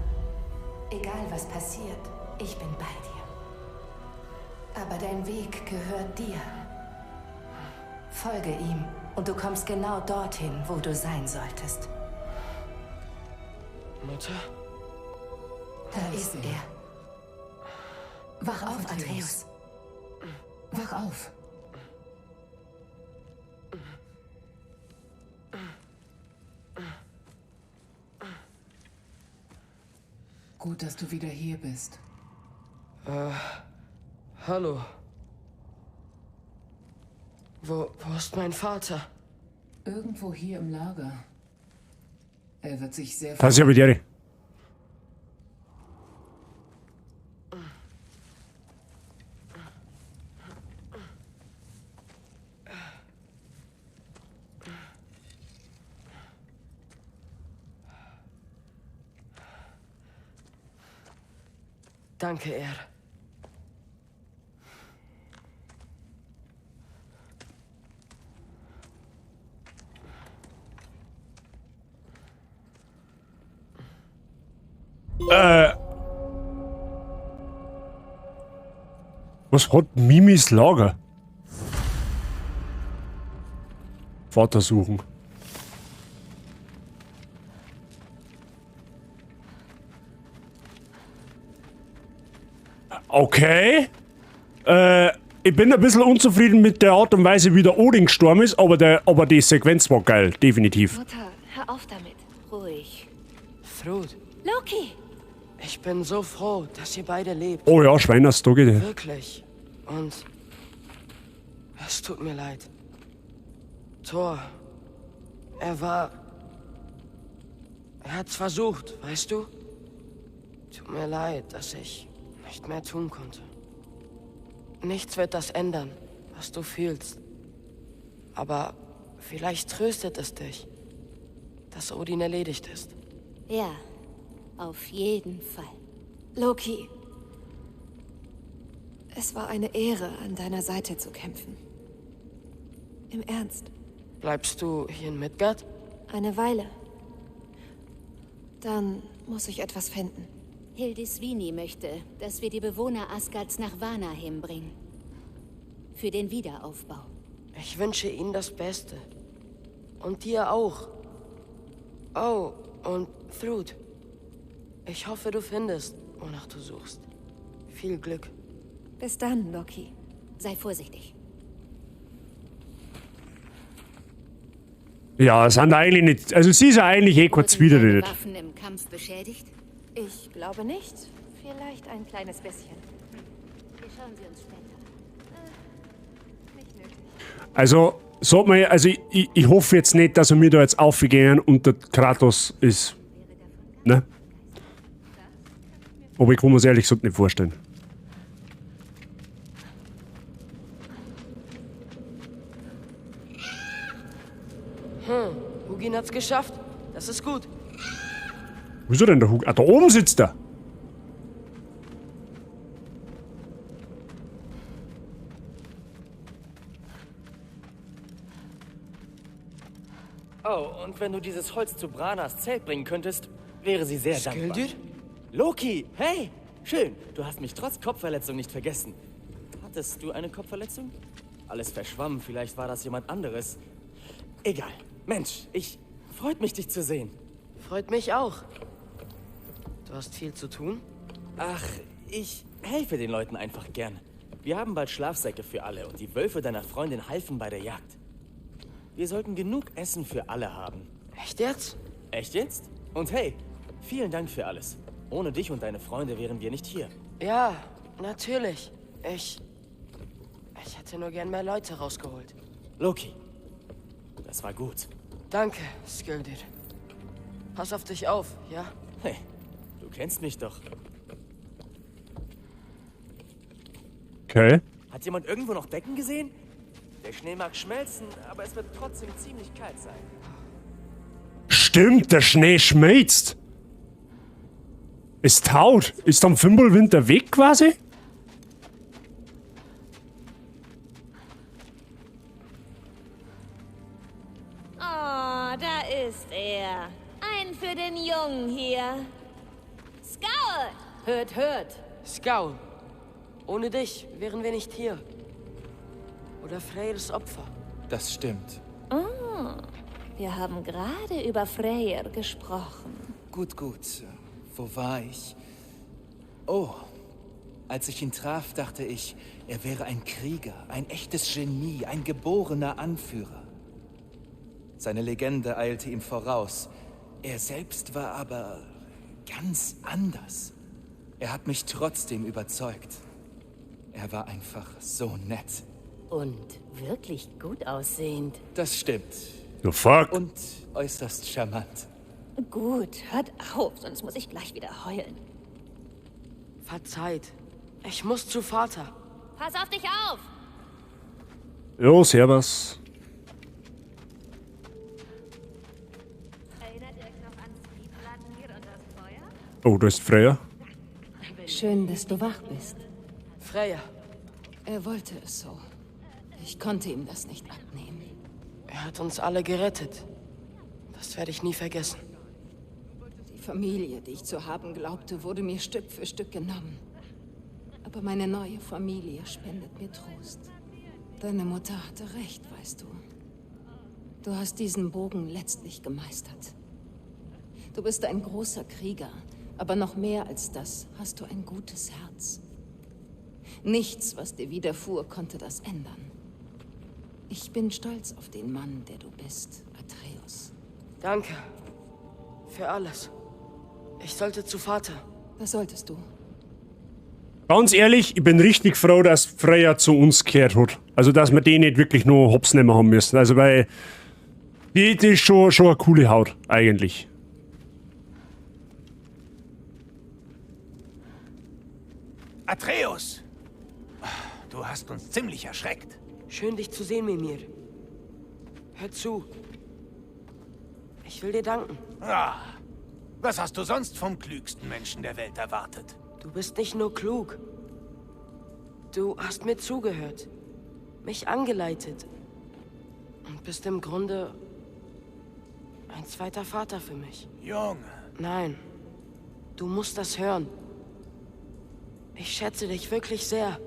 Egal was passiert, ich bin bei dir. Aber dein Weg gehört dir. Folge ihm und du kommst genau dorthin, wo du sein solltest. Mutter? Da ist er. Wach auf, Atreus. Wach auf. Gut, dass du wieder hier bist. Hallo. Wo ist mein Vater? Irgendwo hier im Lager. Er wird sich sehr Das ist ja mit dir. Danke, Er. Was hat Mimis Lager? Vater suchen. Okay. Ich bin ein bisschen unzufrieden mit der Art und Weise, wie der Odin gestorben ist, aber die Sequenz war geil, definitiv. Mutter, hör auf damit. Ruhig. Thrud, Loki! ich bin so froh, dass ihr beide lebt. Oh ja, Schweiners, da geht. Wirklich. Und es tut mir leid. Thor, er war... Er hat's versucht, weißt du? Tut mir leid, dass ich nicht mehr tun konnte. Nichts wird das ändern, was du fühlst. Aber vielleicht tröstet es dich, dass Odin erledigt ist. Ja, auf jeden Fall. Loki. Es war eine Ehre, an deiner Seite zu kämpfen. Im Ernst. Bleibst du hier in Midgard? Eine Weile. Dann muss ich etwas finden. Hildisvini möchte, dass wir die Bewohner Asgards nach Vanaheim bringen. Für den Wiederaufbau. Ich wünsche ihnen das Beste. Und dir auch. Oh, und Thrud. Ich hoffe, du findest, wonach du suchst. Viel Glück. Bis dann, Loki. Sei vorsichtig. Ja, es sind eigentlich nicht. Also sie ist ja eigentlich eh kurz wieder nicht. Waffen im Kampf beschädigt? Ich glaube nicht. Vielleicht ein kleines bisschen. Wir schauen sie uns später an. Nicht nötig. Also, sag mal, also ich hoffe jetzt nicht, dass wir da jetzt aufgehen und der Kratos ist. Ne? Aber ich kann mir's ehrlich gesagt nicht vorstellen. Hugin hat's geschafft. Das ist gut. Wo ist er denn, der Hugin? Ah, da oben sitzt er. Oh, und wenn du dieses Holz zu Branas Zelt bringen könntest, wäre sie sehr dankbar. Skildir? Loki, hey! Schön, du hast mich trotz Kopfverletzung nicht vergessen. Hattest du eine Kopfverletzung? Alles verschwamm, vielleicht war das jemand anderes. Egal. Mensch, ich... Freut mich, dich zu sehen. Freut mich auch. Du hast viel zu tun? Ach, ich helfe den Leuten einfach gern. Wir haben bald Schlafsäcke für alle und die Wölfe deiner Freundin halfen bei der Jagd. Wir sollten genug Essen für alle haben. Echt jetzt? Echt jetzt? Und hey, vielen Dank für alles. Ohne dich und deine Freunde wären wir nicht hier. Ja, natürlich. Ich hätte nur gern mehr Leute rausgeholt. Loki, das war gut. Danke, Skildir. Pass auf dich auf, ja? Hey, du kennst mich doch. Okay. Hat jemand irgendwo noch Decken gesehen? Der Schnee mag schmelzen, aber es wird trotzdem ziemlich kalt sein. Stimmt, der Schnee schmilzt. Es taut. Ist am Fimbulwinter weg quasi? Oh, da ist er. Ein für den Jungen hier. Skaul! Hört, hört. Skaul, ohne dich wären wir nicht hier. Oder Freyrs Opfer. Das stimmt. Oh, wir haben gerade über Freyr gesprochen. Gut, gut. Wo war ich? Oh, als ich ihn traf, dachte ich, er wäre ein Krieger, ein echtes Genie, ein geborener Anführer. Seine Legende eilte ihm voraus. Er selbst war aber ganz anders. Er hat mich trotzdem überzeugt. Er war einfach so nett. Und wirklich gut aussehend. Das stimmt. The fuck? Und äußerst charmant. Gut, hört auf, sonst muss ich gleich wieder heulen. Verzeiht. Ich muss zu Vater. Pass auf dich auf! Jo, servus. Erinnert ihr euch noch an Skidladnir und das Feuer? Oh, da ist Freya. Schön, dass du wach bist. Freya. Er wollte es so. Ich konnte ihm das nicht abnehmen. Er hat uns alle gerettet. Das werde ich nie vergessen. Die Familie, die ich zu haben glaubte, wurde mir Stück für Stück genommen. Aber meine neue Familie spendet mir Trost. Deine Mutter hatte recht, weißt du. Du hast diesen Bogen letztlich gemeistert. Du bist ein großer Krieger, aber noch mehr als das hast du ein gutes Herz. Nichts, was dir widerfuhr, konnte das ändern. Ich bin stolz auf den Mann, der du bist, Atreus. Danke. Für alles. Ich sollte zu Vater. Das solltest du. Ganz ehrlich, ich bin richtig froh, dass Freya zu uns gehört hat. Also, dass wir die nicht wirklich nur hops nehmen haben müssen. Also, weil die ist schon eine coole Haut, eigentlich. Atreus! Du hast uns ziemlich erschreckt. Schön, dich zu sehen, Mimir. Hör zu. Ich will dir danken. Ah, was hast du sonst vom klügsten Menschen der Welt erwartet? Du bist nicht nur klug. Du hast mir zugehört, mich angeleitet und bist im Grunde ein zweiter Vater für mich. Junge. Nein, du musst das hören. Ich schätze dich wirklich sehr.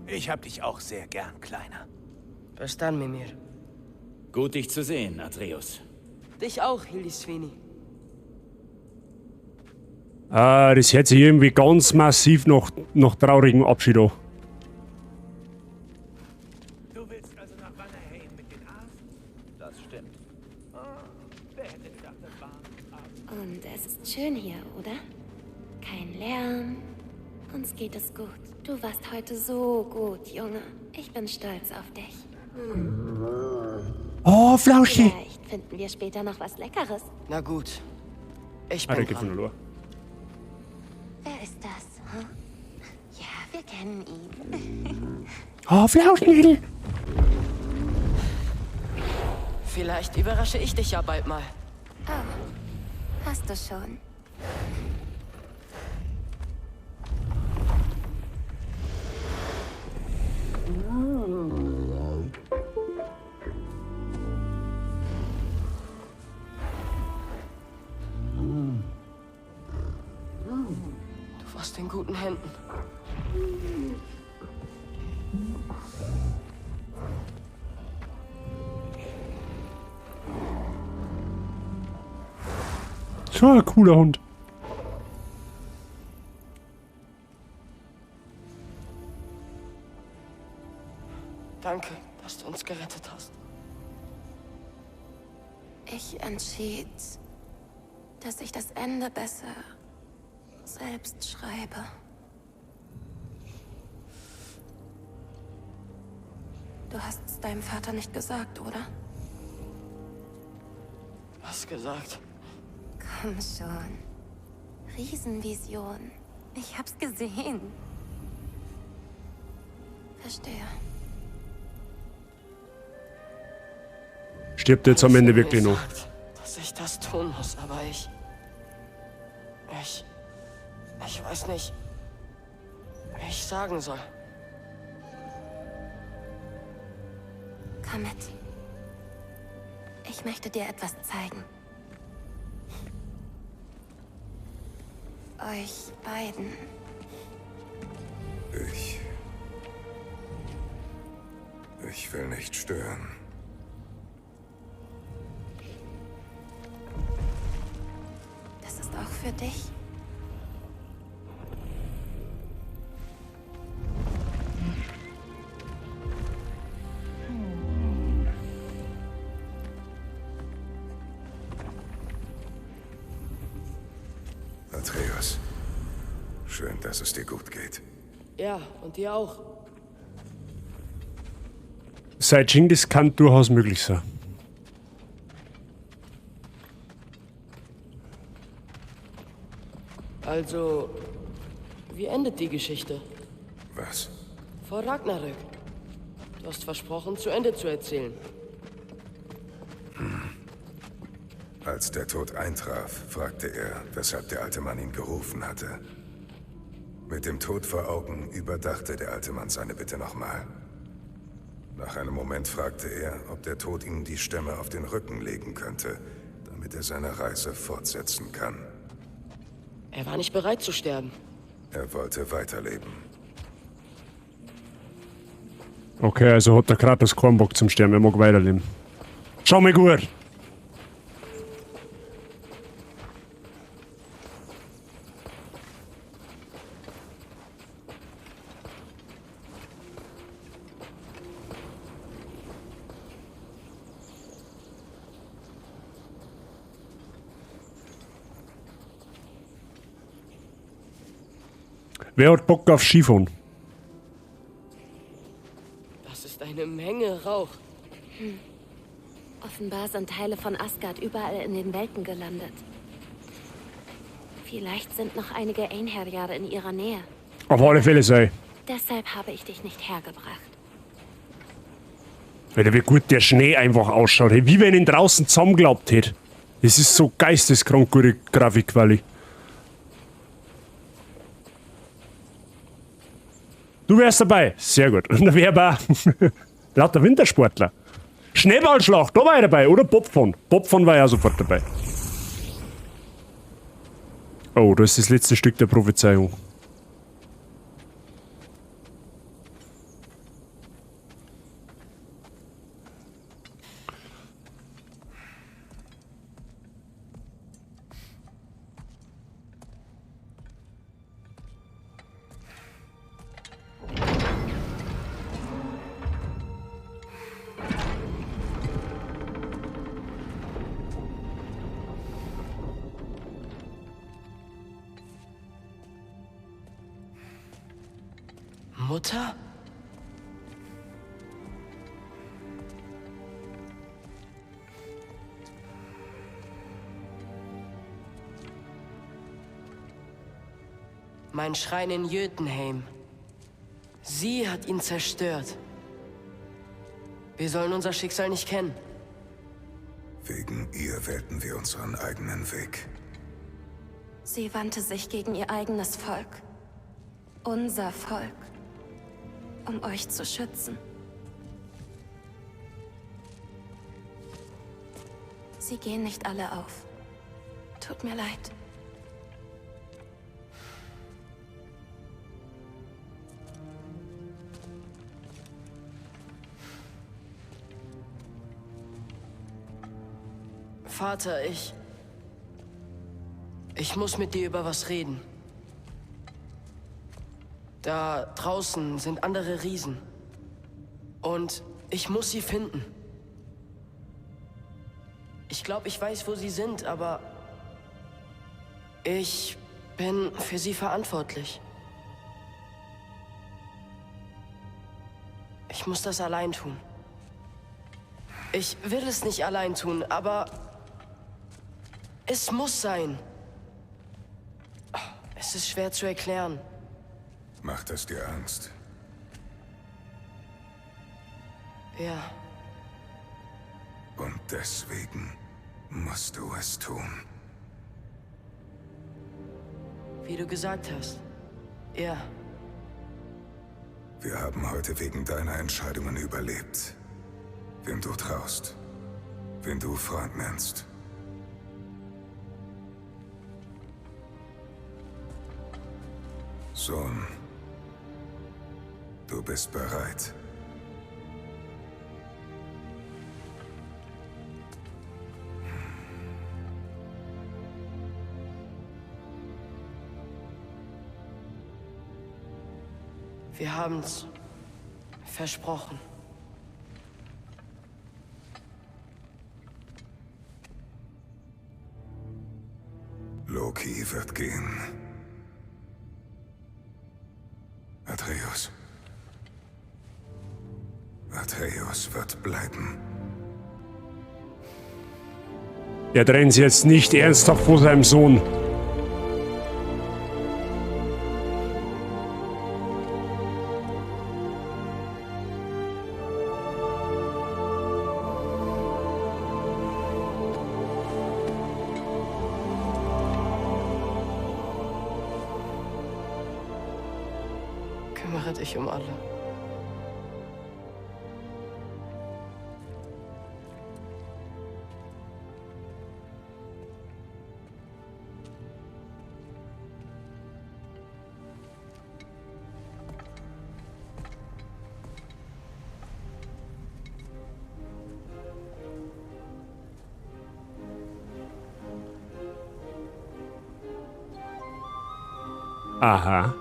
Ich hab dich auch sehr gern, Kleiner. Bis dann, Mimir. Gut, dich zu sehen, Atreus. Dich auch, Hildisvini. Ah, das hört sich irgendwie ganz massiv nach traurigem Abschied an. Du willst also nach Vanaheim mit den Asen? Das stimmt. Ah, wer hätte gedacht, das war Und es ist schön hier, oder? Uns geht es gut. Du warst heute so gut, Junge. Ich bin stolz auf dich. Oh, Flauschi. Vielleicht finden wir später noch was Leckeres. Na gut. Ich Ah, bin der geht von dran. allein. Wer ist das? Hm? Ja, wir kennen ihn. Oh, Flauschnägel. Vielleicht überrasche ich dich ja bald mal. Oh, hast du schon. Du warst in guten Händen. So ein cooler Hund. Danke, dass du uns gerettet hast. Ich entschied, dass ich das Ende besser selbst schreibe. Du hast es deinem Vater nicht gesagt, oder? Was gesagt? Komm schon. Riesenvision. Ich hab's gesehen. Verstehe. Stirbt jetzt am Ende wirklich noch. Dass ich das tun muss, aber ich. Ich weiß nicht, wie ich sagen soll. Komm mit. Ich möchte dir etwas zeigen. Euch beiden. Ich will nicht stören. Das ist auch für dich. Atreus. Schön, dass es dir gut geht. Ja, und dir auch. Seit Jing, das kann durchaus möglich sein. Also, wie endet die Geschichte? Was? Vor Ragnarök. Du hast versprochen, zu Ende zu erzählen. Als der Tod eintraf, fragte er, weshalb der alte Mann ihn gerufen hatte. Mit dem Tod vor Augen überdachte der alte Mann seine Bitte nochmal. Nach einem Moment fragte er, ob der Tod ihm die Stämme auf den Rücken legen könnte, damit er seine Reise fortsetzen kann. Er war nicht bereit zu sterben. Er wollte weiterleben. Okay, also hat der Kratos keinen Bock zum Sterben, er mag weiterleben. Schau mal gut! Wer hat Bock auf Skifahren? Das ist eine Menge Rauch. Hm. Offenbar sind Teile von Asgard überall in den Welten gelandet. Vielleicht sind noch einige Einherjare in ihrer Nähe. Auf alle Fälle sei. Deshalb habe ich dich nicht hergebracht. Alter, wie gut der Schnee einfach ausschaut. Hey, wie wenn ihn draußen zusammenglaubt hätte. Das ist so geisteskrank gute Grafikquali. Du wärst dabei. Sehr gut. Und da wär aber lauter Wintersportler. Schneeballschlacht, da war ich dabei. Oder Bobfahren. Bobfahren war ja sofort dabei. Oh, das ist das letzte Stück der Prophezeiung. Mutter? Mein Schrein in Jötunheim. Sie hat ihn zerstört. Wir sollen unser Schicksal nicht kennen. Wegen ihr wählten wir unseren eigenen Weg. Sie wandte sich gegen ihr eigenes Volk. Unser Volk. Um euch zu schützen. Sie gehen nicht alle auf. Tut mir leid. Vater, ich muss mit dir über was reden. Da draußen sind andere Riesen. Und ich muss sie finden. Ich glaube, ich weiß, wo sie sind, aber ich bin für sie verantwortlich. Ich muss das allein tun. Ich will es nicht allein tun, aber es muss sein. Es ist schwer zu erklären. Macht es dir Angst? Ja. Und deswegen musst du es tun. Wie du gesagt hast. Ja. Wir haben heute wegen deiner Entscheidungen überlebt. Wem du traust. Wen du Freund nennst. Sohn, du bist bereit. Wir haben's versprochen. Loki wird gehen. Atreus. Atreus wird bleiben. Der trennt sich jetzt nicht ernsthaft vor seinem Sohn. Kümmere dich um alle. Aha.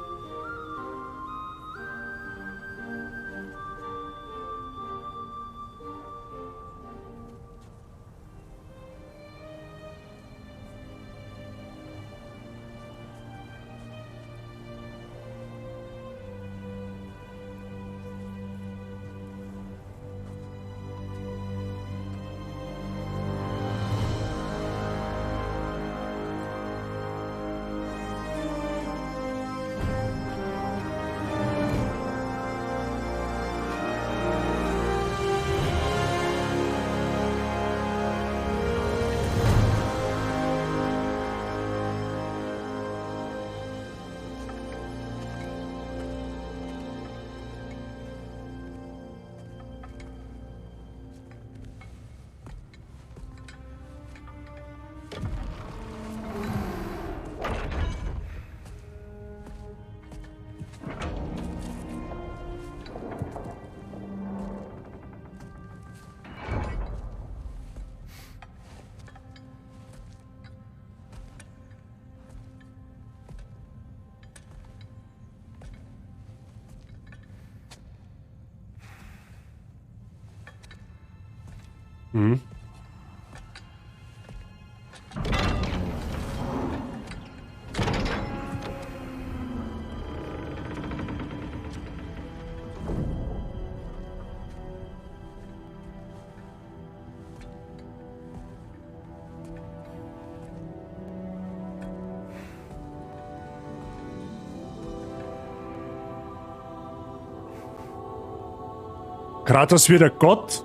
Mhm. Kratos wird ein Gott?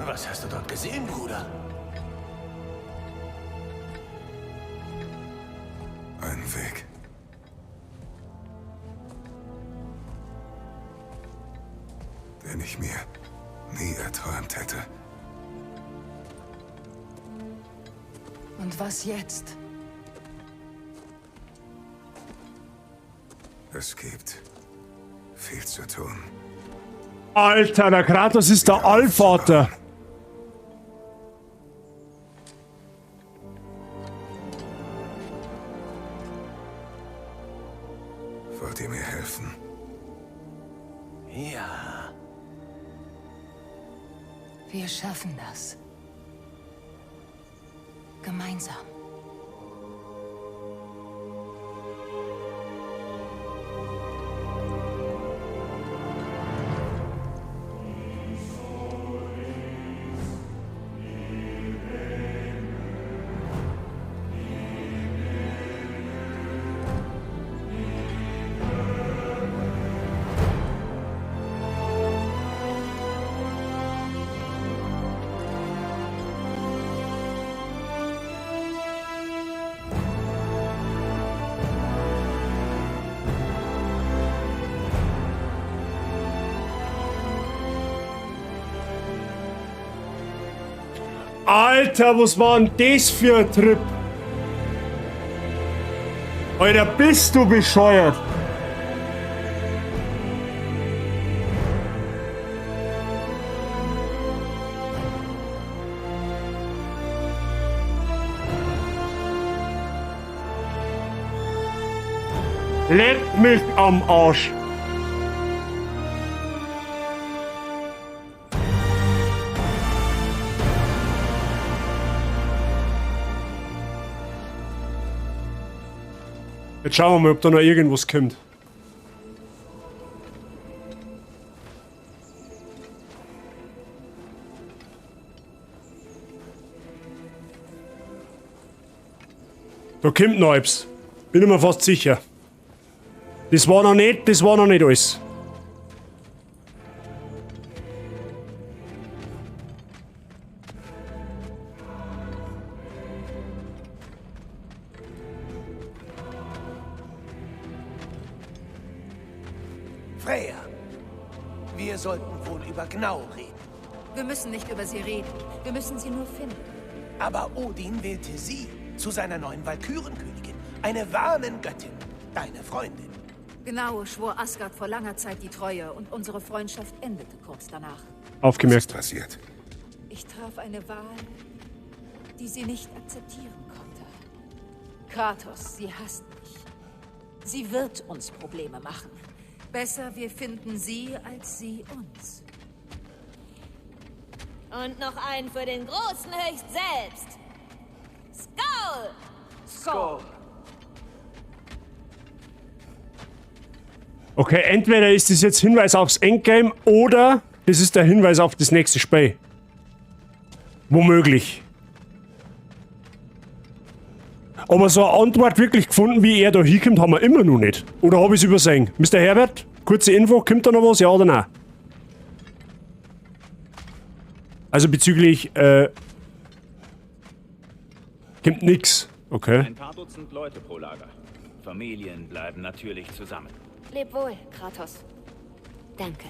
Was hast du dort gesehen, Bruder? Ein Weg. Den ich mir nie erträumt hätte. Und was jetzt? Es gibt viel zu tun. Alter, der Kratos ist der Allvater. Wollt ihr mir helfen? Ja. Wir schaffen das. Gemeinsam. Alter, was war denn das für ein Trip? Alter, bist du bescheuert? Leck mich am Arsch. Jetzt schauen wir mal, ob da noch irgendwas kommt. Da kommt noch etwas. Bin ich mir fast sicher. Das war noch nicht alles. Freya, wir sollten wohl über Gnau reden. Wir müssen nicht über sie reden. Wir müssen sie nur finden. Aber Odin wählte sie zu seiner neuen Walkürenkönigin. Eine Wahnengöttin, deine Freundin. Gnau schwor Asgard vor langer Zeit die Treue und unsere Freundschaft endete kurz danach. Aufgemerkt. Was ist passiert? Ich traf eine Wahl, die sie nicht akzeptieren konnte. Kratos, sie hasst mich. Sie wird uns Probleme machen. Besser, wir finden sie, als sie uns. Und noch einen für den Großen höchst selbst. Skål! Skål! Okay, entweder ist das jetzt Hinweis aufs Endgame oder das ist der Hinweis auf das nächste Spiel. Womöglich. Aber so eine Antwort wirklich gefunden, wie er da hinkommt, haben wir immer noch nicht. Oder habe ich es übersehen? Mr. Herbert, kurze Info, kommt da noch was? Ja oder nein? Also bezüglich, kommt nix. Okay. Ein paar Dutzend Leute pro Lager. Familien bleiben natürlich zusammen. Leb wohl, Kratos. Danke.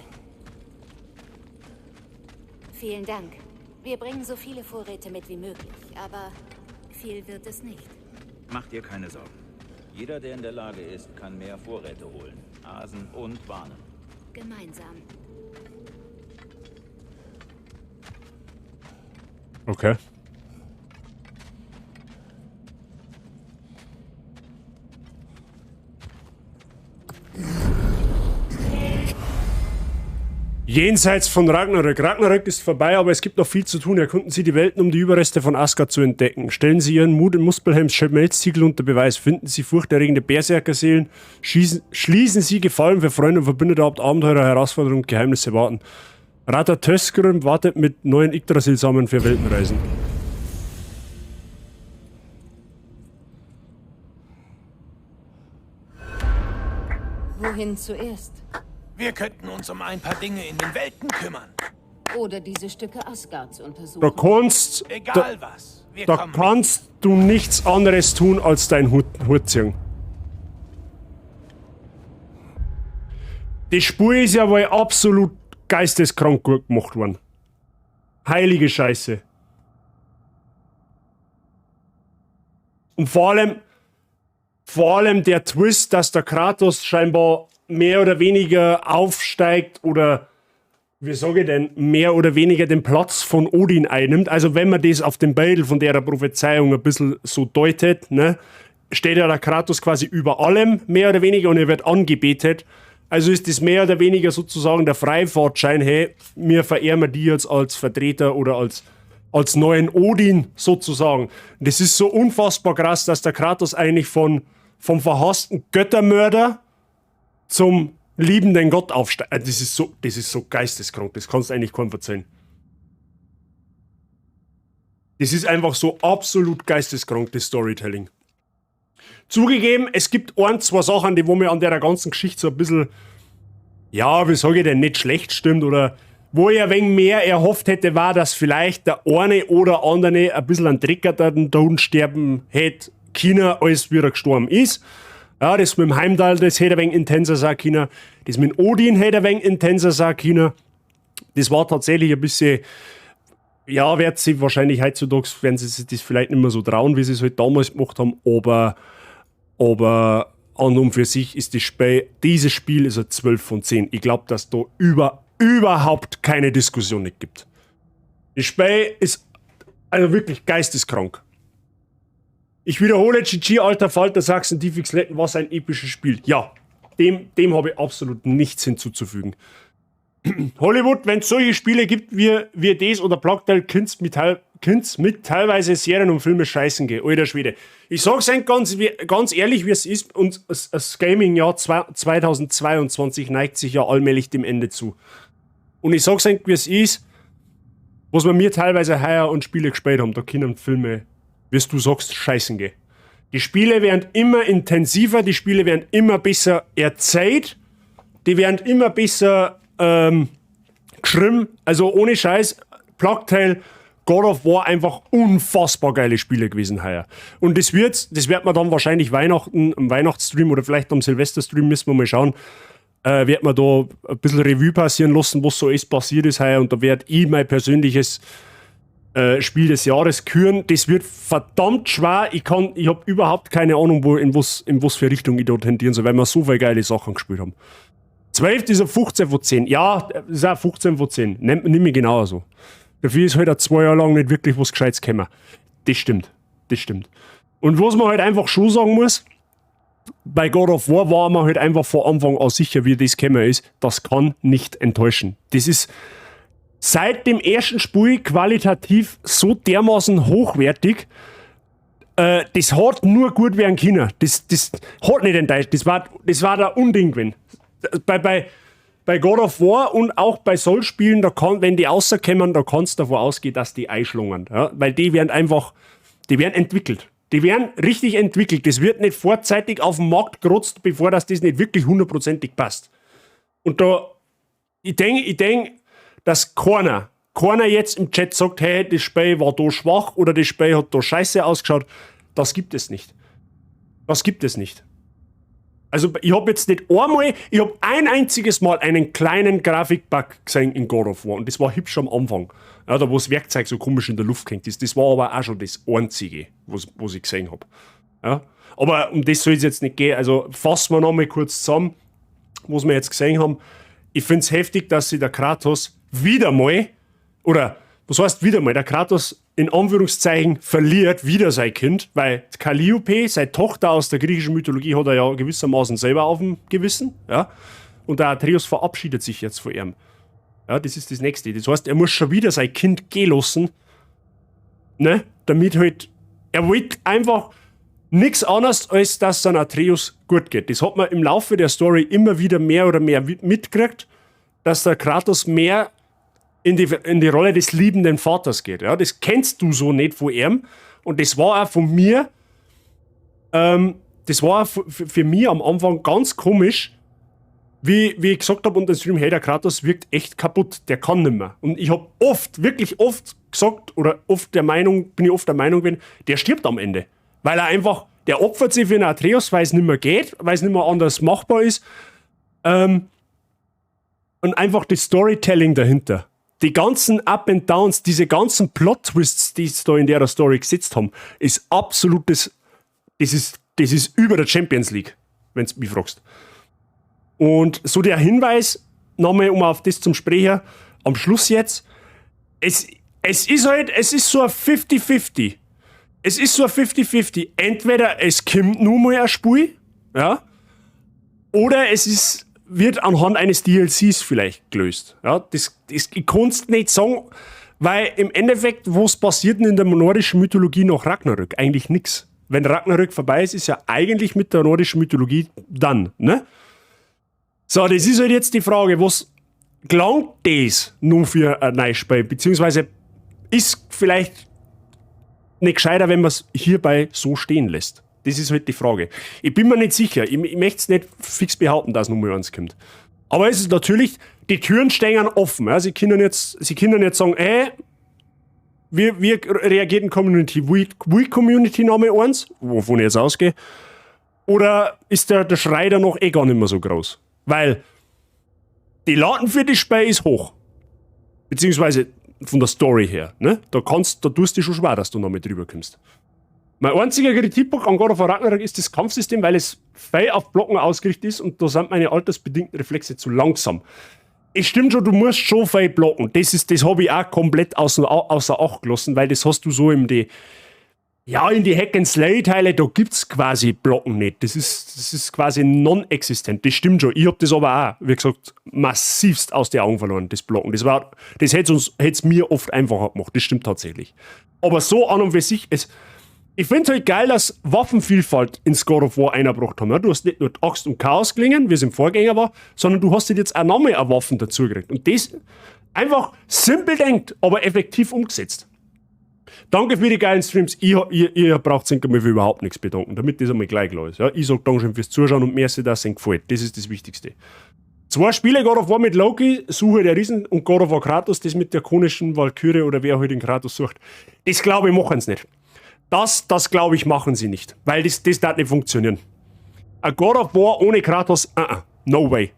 Vielen Dank. Wir bringen so viele Vorräte mit wie möglich, aber viel wird es nicht. Mach dir keine Sorgen. Jeder, der in der Lage ist, kann mehr Vorräte holen. Asen und Bahnen. Gemeinsam. Okay. Jenseits von Ragnarök. Ragnarök ist vorbei, aber es gibt noch viel zu tun. Erkunden Sie die Welten, um die Überreste von Asgard zu entdecken. Stellen Sie Ihren Mut in Muspelheims Schmelztiegel unter Beweis. Finden Sie furchterregende Berserkerseelen. Schließen Sie Gefallen für Freunde und Verbündete ab. Abenteurer, Herausforderungen und Geheimnisse warten. Ratatöskr wartet mit neuen Yggdrasil-Samen für Weltenreisen. Wohin zuerst? Wir könnten uns um ein paar Dinge in den Welten kümmern. Oder diese Stücke Asgards untersuchen. Da kannst, Egal was. Wir da kommen mit. kannst du nichts anderes tun, als deinen Hut ziehen. Die Spur ist ja wohl absolut geisteskrank gut gemacht worden. Heilige Scheiße. Und vor allem der Twist, dass der Kratos scheinbar mehr oder weniger aufsteigt oder, wie sage ich denn, mehr oder weniger den Platz von Odin einnimmt. Also wenn man das auf dem Bild von der Prophezeiung ein bisschen so deutet, ne, steht ja der Kratos quasi über allem, mehr oder weniger, und er wird angebetet. Also ist das mehr oder weniger sozusagen der Freifahrtschein, hey, wir verehren die jetzt als Vertreter oder als neuen Odin sozusagen. Und das ist so unfassbar krass, dass der Kratos eigentlich vom verhassten Göttermörder zum liebenden Gott aufsteigt. Das ist so geisteskrank, das kannst du eigentlich keinem verzeihen. Das ist einfach so absolut geisteskrank, das Storytelling. Zugegeben, es gibt ein, zwei Sachen, die wo mir an der ganzen Geschichte so ein bisschen, ja, wie sag ich denn, nicht schlecht stimmt oder wo ich ein wenig mehr erhofft hätte, war, dass vielleicht der eine oder andere ein bisschen an Drecker da unten sterben hätte können, als wie er gestorben ist. Ja, das mit dem Heimdall, das hätte ein wenig intenser sein können. Das mit Odin hätte ein wenig intenser sein können. Das war tatsächlich ein bisschen, ja, wird sie wahrscheinlich heutzutage, werden sie sich das vielleicht nicht mehr so trauen, wie sie es halt damals gemacht haben, aber an und für sich ist das Spiel, dieses Spiel ist ein 12 von 10. Ich glaube, dass da überhaupt keine Diskussion nicht gibt. Das Spiel ist also wirklich geisteskrank. Ich wiederhole, GG, alter Falter, Sachsen, Diffix, Letten, was ein episches Spiel. Ja, dem habe ich absolut nichts hinzuzufügen. Hollywood, wenn es solche Spiele gibt wie das oder Plague Tale, könnt's mit teilweise Serien und Filme scheißen gehen. Alter Schwede. Ich sag's euch ganz ehrlich, wie es ist, und das Gaming-Jahr 2022 neigt sich ja allmählich dem Ende zu. Und ich sag's euch, wie es ist, was wir mir teilweise heuer und Spiele gespielt haben, da können Filme, wie du sagst, scheißen gehen. Die Spiele werden immer intensiver, die Spiele werden immer besser erzählt, die werden immer besser geschrieben. Also ohne Scheiß, Plague Tale, God of War, einfach unfassbar geile Spiele gewesen heuer. Und das wird man dann wahrscheinlich Weihnachten, am Weihnachtsstream oder vielleicht am Silvesterstream, müssen wir mal schauen, wird man da ein bisschen Revue passieren lassen, was so alles passiert ist heuer. Und da werde ich mein persönliches Spiel des Jahres küren. Das wird verdammt schwer. Ich habe überhaupt keine Ahnung, in was für Richtung ich da tendieren soll, weil wir so viele geile Sachen gespielt haben. 12 ist ein 15 von 10. Ja, das ist auch 15 von 10. Nimm ich genauso. Dafür ist halt auch 2 Jahre lang nicht wirklich was Gescheites gekommen. Das stimmt. Das stimmt. Und was man halt einfach schon sagen muss, bei God of War war man halt einfach von Anfang an sicher, wie das gekommen ist. Das kann nicht enttäuschen. Das ist seit dem ersten Spiel qualitativ so dermaßen hochwertig, das hat nur gut werden können. Das hat nicht enttäuscht. Das war der Unding gewesen. Bei God of War und auch bei Souls-Spielen, wenn die rauskommen, da kannst du davon ausgehen, dass die einschlungern. Ja? Weil die werden einfach, die werden entwickelt. Die werden richtig entwickelt. Das wird nicht vorzeitig auf den Markt gerotzt, bevor das nicht wirklich hundertprozentig passt. Und da, ich denk, dass keiner jetzt im Chat sagt, hey, das Spiel war da schwach oder das Spiel hat da scheiße ausgeschaut. Das gibt es nicht. Das gibt es nicht. Also ich habe jetzt nicht einmal, ich habe ein einziges Mal einen kleinen Grafikbug gesehen in God of War und das war hübsch am Anfang. Ja, da wo das Werkzeug so komisch in der Luft hängt ist. Das war aber auch schon das Einzige, was ich gesehen habe. Ja? Aber um das soll es jetzt nicht gehen. Also fassen wir nochmal kurz zusammen, was wir jetzt gesehen haben. Ich finde es heftig, dass sich der Kratos wieder mal, oder was heißt wieder mal, der Kratos in Anführungszeichen verliert wieder sein Kind, weil Kalliope, seine Tochter aus der griechischen Mythologie, hat er ja gewissermaßen selber auf dem Gewissen. Ja? Und der Atreus verabschiedet sich jetzt von ihm. Ja, das ist das Nächste. Das heißt, er muss schon wieder sein Kind gehen lassen, ne? Damit halt, er wollte einfach nichts anderes, als dass es Atreus gut geht. Das hat man im Laufe der Story immer wieder mehr oder mehr mitgekriegt, dass der Kratos mehr in die Rolle des liebenden Vaters geht. Ja, das kennst du so nicht von ihm. Und das war auch von mir, das war für mich am Anfang ganz komisch, wie ich gesagt habe unter dem Stream, hey, der Kratos wirkt echt kaputt, der kann nimmer. Und ich habe oft, wirklich oft gesagt, oder oft der Meinung, bin ich oft der Meinung gewesen, der stirbt am Ende. Weil er einfach, der opfert sich für den Atreus, weil es nicht mehr geht, weil es nicht mehr anders machbar ist. Und einfach das Storytelling dahinter. Die ganzen Up and Downs, diese ganzen Plot-Twists, die sie da in der Story gesetzt haben, ist absolutes, das ist über der Champions League, wenn du mich fragst. Und so der Hinweis, nochmal, um auf das zum Sprechen, am Schluss jetzt, es ist halt, es ist so ein 50-50. Es ist so ein 50-50. Entweder es kommt nur mal ein Spiel, ja, oder es wird anhand eines DLCs vielleicht gelöst. Ja, das, ich kann es nicht sagen, weil im Endeffekt, was passiert denn in der nordischen Mythologie nach Ragnarök? Eigentlich nichts. Wenn Ragnarök vorbei ist, ist ja eigentlich mit der nordischen Mythologie dann, ne? So, das ist halt jetzt die Frage, was gelangt das nun für ein neues Spiel? Beziehungsweise ist vielleicht nicht gescheiter, wenn man es hierbei so stehen lässt? Das ist halt die Frage. Ich bin mir nicht sicher. Ich möchte es nicht fix behaupten, dass Nummer 1 kommt. Aber es ist natürlich, die Türen stehen offen. Ja. Sie können jetzt sagen, ey, wir reagieren Community, will Community nochmal eins, wovon ich jetzt ausgehe. Oder ist der Schrei da noch eh gar nicht mehr so groß? Weil die Latten für das Spiel ist hoch. Beziehungsweise von der Story her. Ne? Da tust du dich schon schwer, dass du noch mit drüber kommst. Mein einziger Kritikpunkt an God of War Ragnarök ist das Kampfsystem, weil es voll auf Blocken ausgerichtet ist und da sind meine altersbedingten Reflexe zu langsam. Es stimmt schon, du musst schon viel blocken. Das habe ich auch komplett außer Acht gelassen, weil das hast du so ja, in die Hack and Slay Teile, da gibt's quasi Blocken nicht. Das ist quasi non-existent. Das stimmt schon. Ich hab das aber auch, wie gesagt, massivst aus den Augen verloren, das Blocken. Das hätte es mir oft einfacher gemacht. Das stimmt tatsächlich. Aber so an und für sich, ich finde es halt geil, dass Waffenvielfalt ins God of War eingebracht haben. Ja, du hast nicht nur die Axt und Chaosklingen, wie es im Vorgänger war, sondern du hast jetzt auch noch mehr Waffen dazu gekriegt. Und das einfach simpel denkt, aber effektiv umgesetzt. Danke für die geilen Streams. Ihr braucht sich für überhaupt nichts bedanken, damit das einmal gleich klar ist. Ja, ich sag Dankeschön fürs Zuschauen und merci, dass es euch gefällt. Das ist das Wichtigste. Zwei Spiele, God of War mit Loki, Suche der Riesen, und God of War Kratos, das mit der konischen Valkyrie oder wer halt den Kratos sucht. Das, glaube ich, machen sie nicht. Das, glaube ich, machen sie nicht. Weil das darf nicht funktionieren. Ein God of War ohne Kratos, no way.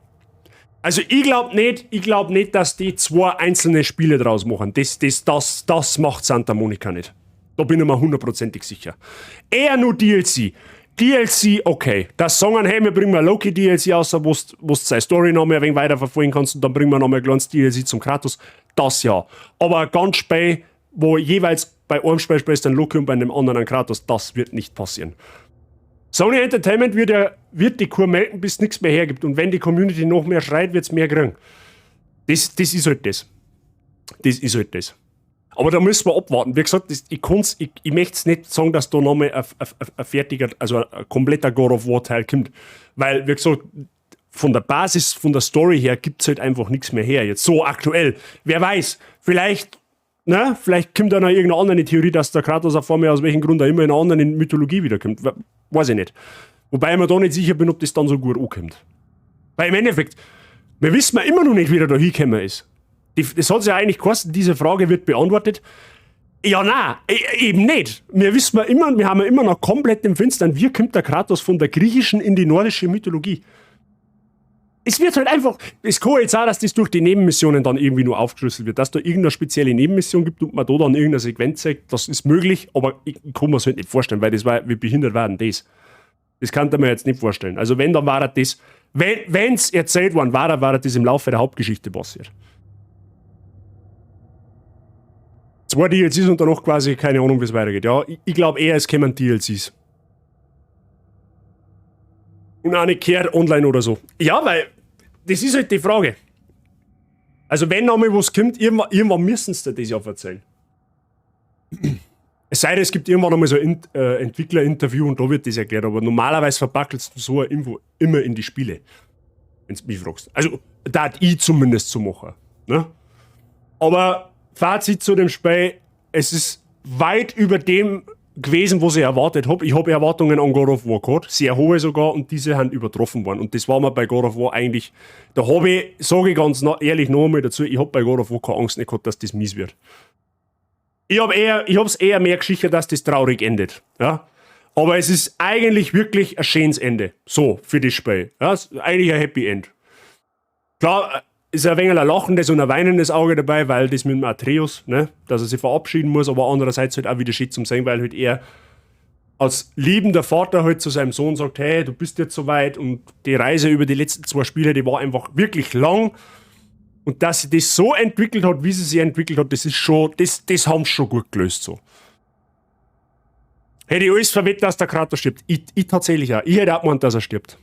Also ich glaube nicht, dass die zwei einzelne Spiele draus machen. Das macht Santa Monica nicht. Da bin ich mir hundertprozentig sicher. Eher nur DLC. DLC, okay. Das sagen, hey, wir bringen mal Loki DLC aus, wo du seine Story noch mehr ein wenig weiterverfolgen kannst, und dann bringen wir noch mal ein kleines DLC zum Kratos. Das ja. Aber ganz Spiel, wo jeweils bei einem Spiel spielst dann Loki und bei einem anderen Kratos, das wird nicht passieren. Sony Entertainment wird die Kuh melken, bis es nichts mehr hergibt. Und wenn die Community noch mehr schreit, wird es mehr kriegen. Das ist halt das. Das ist halt das. Aber da müssen wir abwarten. Wie gesagt, das, ich, ich, ich möchte es nicht sagen, dass da nochmal ein fertiger, also ein kompletter God of War Teil kommt. Weil, wie gesagt, von der Basis, von der Story her gibt es halt einfach nichts mehr her. Jetzt so aktuell. Wer weiß, vielleicht, ne, vielleicht kommt da noch irgendeine andere Theorie, dass der Kratos auf einmal aus welchem Grund auch immer in einer anderen Mythologie wiederkommt. Weiß ich nicht. Wobei ich mir da nicht sicher bin, ob das dann so gut ankommt. Weil im Endeffekt, wir wissen ja immer noch nicht, wie er da hingekommen ist. Das hat ja eigentlich geheißen, diese Frage wird beantwortet. Ja, nein, eben nicht. Wir wissen ja immer, wir haben ja immer noch komplett im Finstern, wie kommt der Kratos von der griechischen in die nordische Mythologie? Es wird halt einfach, es kann jetzt auch, dass das durch die Nebenmissionen dann irgendwie nur aufgeschlüsselt wird, dass da irgendeine spezielle Nebenmission gibt und man da dann irgendeine Sequenz zeigt, das ist möglich, aber ich kann mir das halt nicht vorstellen, weil das war, wie behindert war denn das? Das kann man mir jetzt nicht vorstellen. Also wenn, dann war das, wenn es erzählt worden war, war das im Laufe der Hauptgeschichte passiert. Zwei DLCs und danach quasi keine Ahnung, wie es weitergeht. Ja, ich glaube eher, es kämen DLCs. Und auch nicht kehrt online oder so. Ja, weil das ist halt die Frage. Also wenn nochmal was kommt, irgendwann, irgendwann müssen sie dir das ja erzählen. Es sei denn, es gibt irgendwann einmal so ein Entwicklerinterview und da wird das erklärt, aber normalerweise verpackelst du so eine Info immer in die Spiele. Wenn du mich fragst. Also, da hat ich zumindest zu machen. Ne? Aber Fazit zu dem Spiel, es ist weit über dem gewesen, was ich erwartet habe. Ich habe Erwartungen an God of War gehabt, sehr hohe sogar, und diese sind übertroffen worden. Und das war mir bei God of War eigentlich, da habe ich, sage ich ganz ehrlich noch einmal dazu, ich habe bei God of War keine Angst nicht gehabt, dass das mies wird. Ich habe ich eher mehr Geschichte, dass das traurig endet. Ja? Aber es ist eigentlich wirklich ein schönes Ende. So, für das Spiel. Ja, ist eigentlich ein Happy End. Klar, ist ein wenig ein lachendes und ein weinendes Auge dabei, weil das mit dem Atreus, ne, dass er sich verabschieden muss, aber andererseits halt auch wieder schön zum Sehen, weil halt er als liebender Vater halt zu seinem Sohn sagt, hey, du bist jetzt soweit und die Reise über die letzten zwei Spiele, die war einfach wirklich lang. Und dass sie das so entwickelt hat, wie sie sich entwickelt hat, das ist schon, das haben sie schon gut gelöst so. Hätte ich alles verwettet, dass der Kratos stirbt. Ich tatsächlich auch. Ich hätte auch gemeint, dass er stirbt.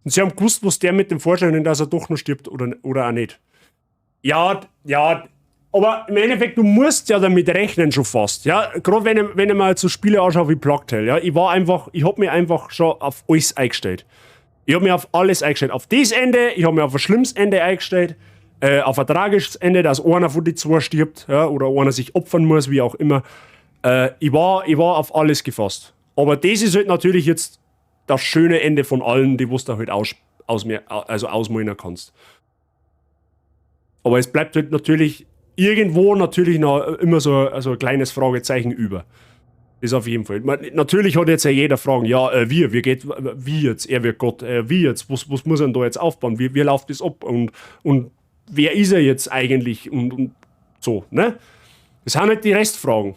Und sie haben gewusst, was der mit dem Vorstellungen, dass er doch noch stirbt oder auch nicht. Ja, ja, aber im Endeffekt, du musst ja damit rechnen schon fast. Ja, gerade wenn ich mal so Spiele anschaue wie Plague Tale, ja, ich hab mich einfach schon auf alles eingestellt. Ich hab mich auf alles eingestellt. Auf das Ende, ich hab mich auf ein schlimmes Ende eingestellt, auf ein tragisches Ende, dass einer von den zwei stirbt, ja, oder einer sich opfern muss, wie auch immer. Ich war auf alles gefasst. Aber das ist halt natürlich jetzt das schöne Ende von allen, die du da halt ausmalen kannst. Aber es bleibt halt natürlich irgendwo natürlich noch immer so also ein kleines Fragezeichen über. Das auf jeden Fall. Natürlich hat jetzt ja jeder Fragen, ja, wie geht, wie jetzt, er wird Gott, wie jetzt, was muss er denn da jetzt aufbauen, wie läuft das ab und wer ist er jetzt eigentlich und so, ne? Das sind halt die Restfragen.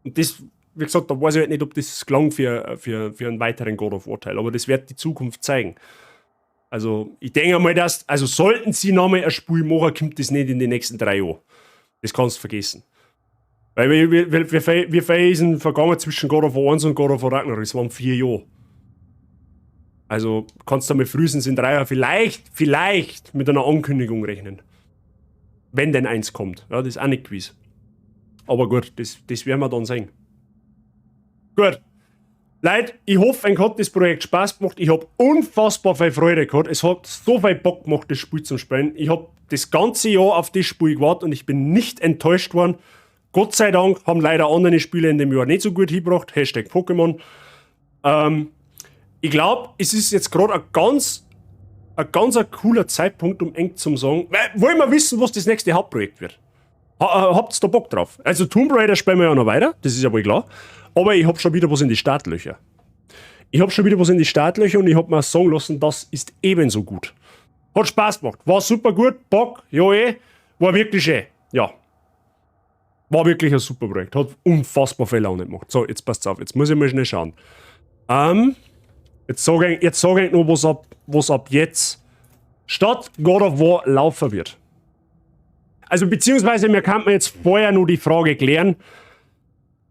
Und das, wie gesagt, da weiß ich halt nicht, ob das gelangt für einen weiteren God of War Teil, aber das wird die Zukunft zeigen. Also, ich denke mal, dass, also sollten sie nochmal ein Spiel machen, kommt das nicht in den nächsten 3 Jahren. Das kannst du vergessen. Weil wir sind vergangen zwischen God of War 1 und God of War Ragnarök, es waren 4 Jahre. Also kannst du mal frühestens in 3 Jahren vielleicht mit einer Ankündigung rechnen. Wenn denn eins kommt. Ja, das ist auch nicht gewiss. Aber gut, das werden wir dann sehen. Gut. Leute, ich hoffe, euch hat das Projekt Spaß gemacht. Ich hab unfassbar viel Freude gehabt. Es hat so viel Bock gemacht, das Spiel zu spielen. Ich hab das ganze Jahr auf das Spiel gewartet und ich bin nicht enttäuscht worden. Gott sei Dank haben leider andere Spiele in dem Jahr nicht so gut hingebracht. Hashtag Pokémon. Ich glaub, es ist jetzt grad ein ganz ein cooler Zeitpunkt, um eng zu sagen, weil, wollen wir wissen, was das nächste Hauptprojekt wird? Habt's da Bock drauf? Also Tomb Raider spielen wir ja noch weiter, das ist ja wohl klar. Aber ich hab schon wieder was in die Startlöcher. Ich hab schon wieder was in die Startlöcher und ich hab mir sagen lassen, das ist ebenso gut. Hat Spaß gemacht, war super gut, Bock, ja eh, war wirklich schön, ja. War wirklich ein super Projekt, hat unfassbar viel Laune gemacht. So, jetzt passt's auf, jetzt muss ich mal schnell schauen. Jetzt sag ich, jetzt sag ich noch, was ab jetzt statt God of War laufen wird. Also beziehungsweise, mir kann man jetzt vorher nur die Frage klären,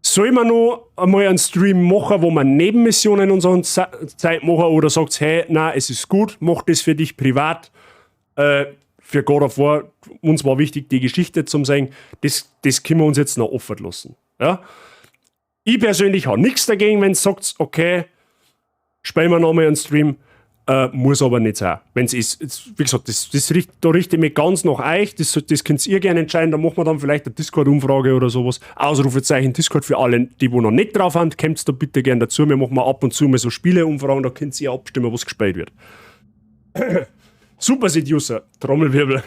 soll man noch einmal einen Stream machen, wo man Nebenmissionen und so eine Zeit machen oder sagt, hey, nein, es ist gut, mach das für dich privat. Für God of War, uns war wichtig, die Geschichte zum sehen, das können wir uns jetzt noch offen lassen. Ja? Ich persönlich habe nichts dagegen, wenn ihr sagt, okay, spielen wir nochmal einen Stream, muss aber nicht sein. Wenn's ist, jetzt, wie gesagt, da richte ich mich ganz nach euch, das könnt ihr gerne entscheiden, da machen wir dann vielleicht eine Discord-Umfrage oder sowas. Ausrufezeichen Discord für alle, die wo noch nicht drauf sind, kommt da bitte gerne dazu. Wir machen mal ab und zu mal so Spiele-Umfragen, da könnt ihr abstimmen, was gespielt wird. Super Seducer, Trommelwirbel.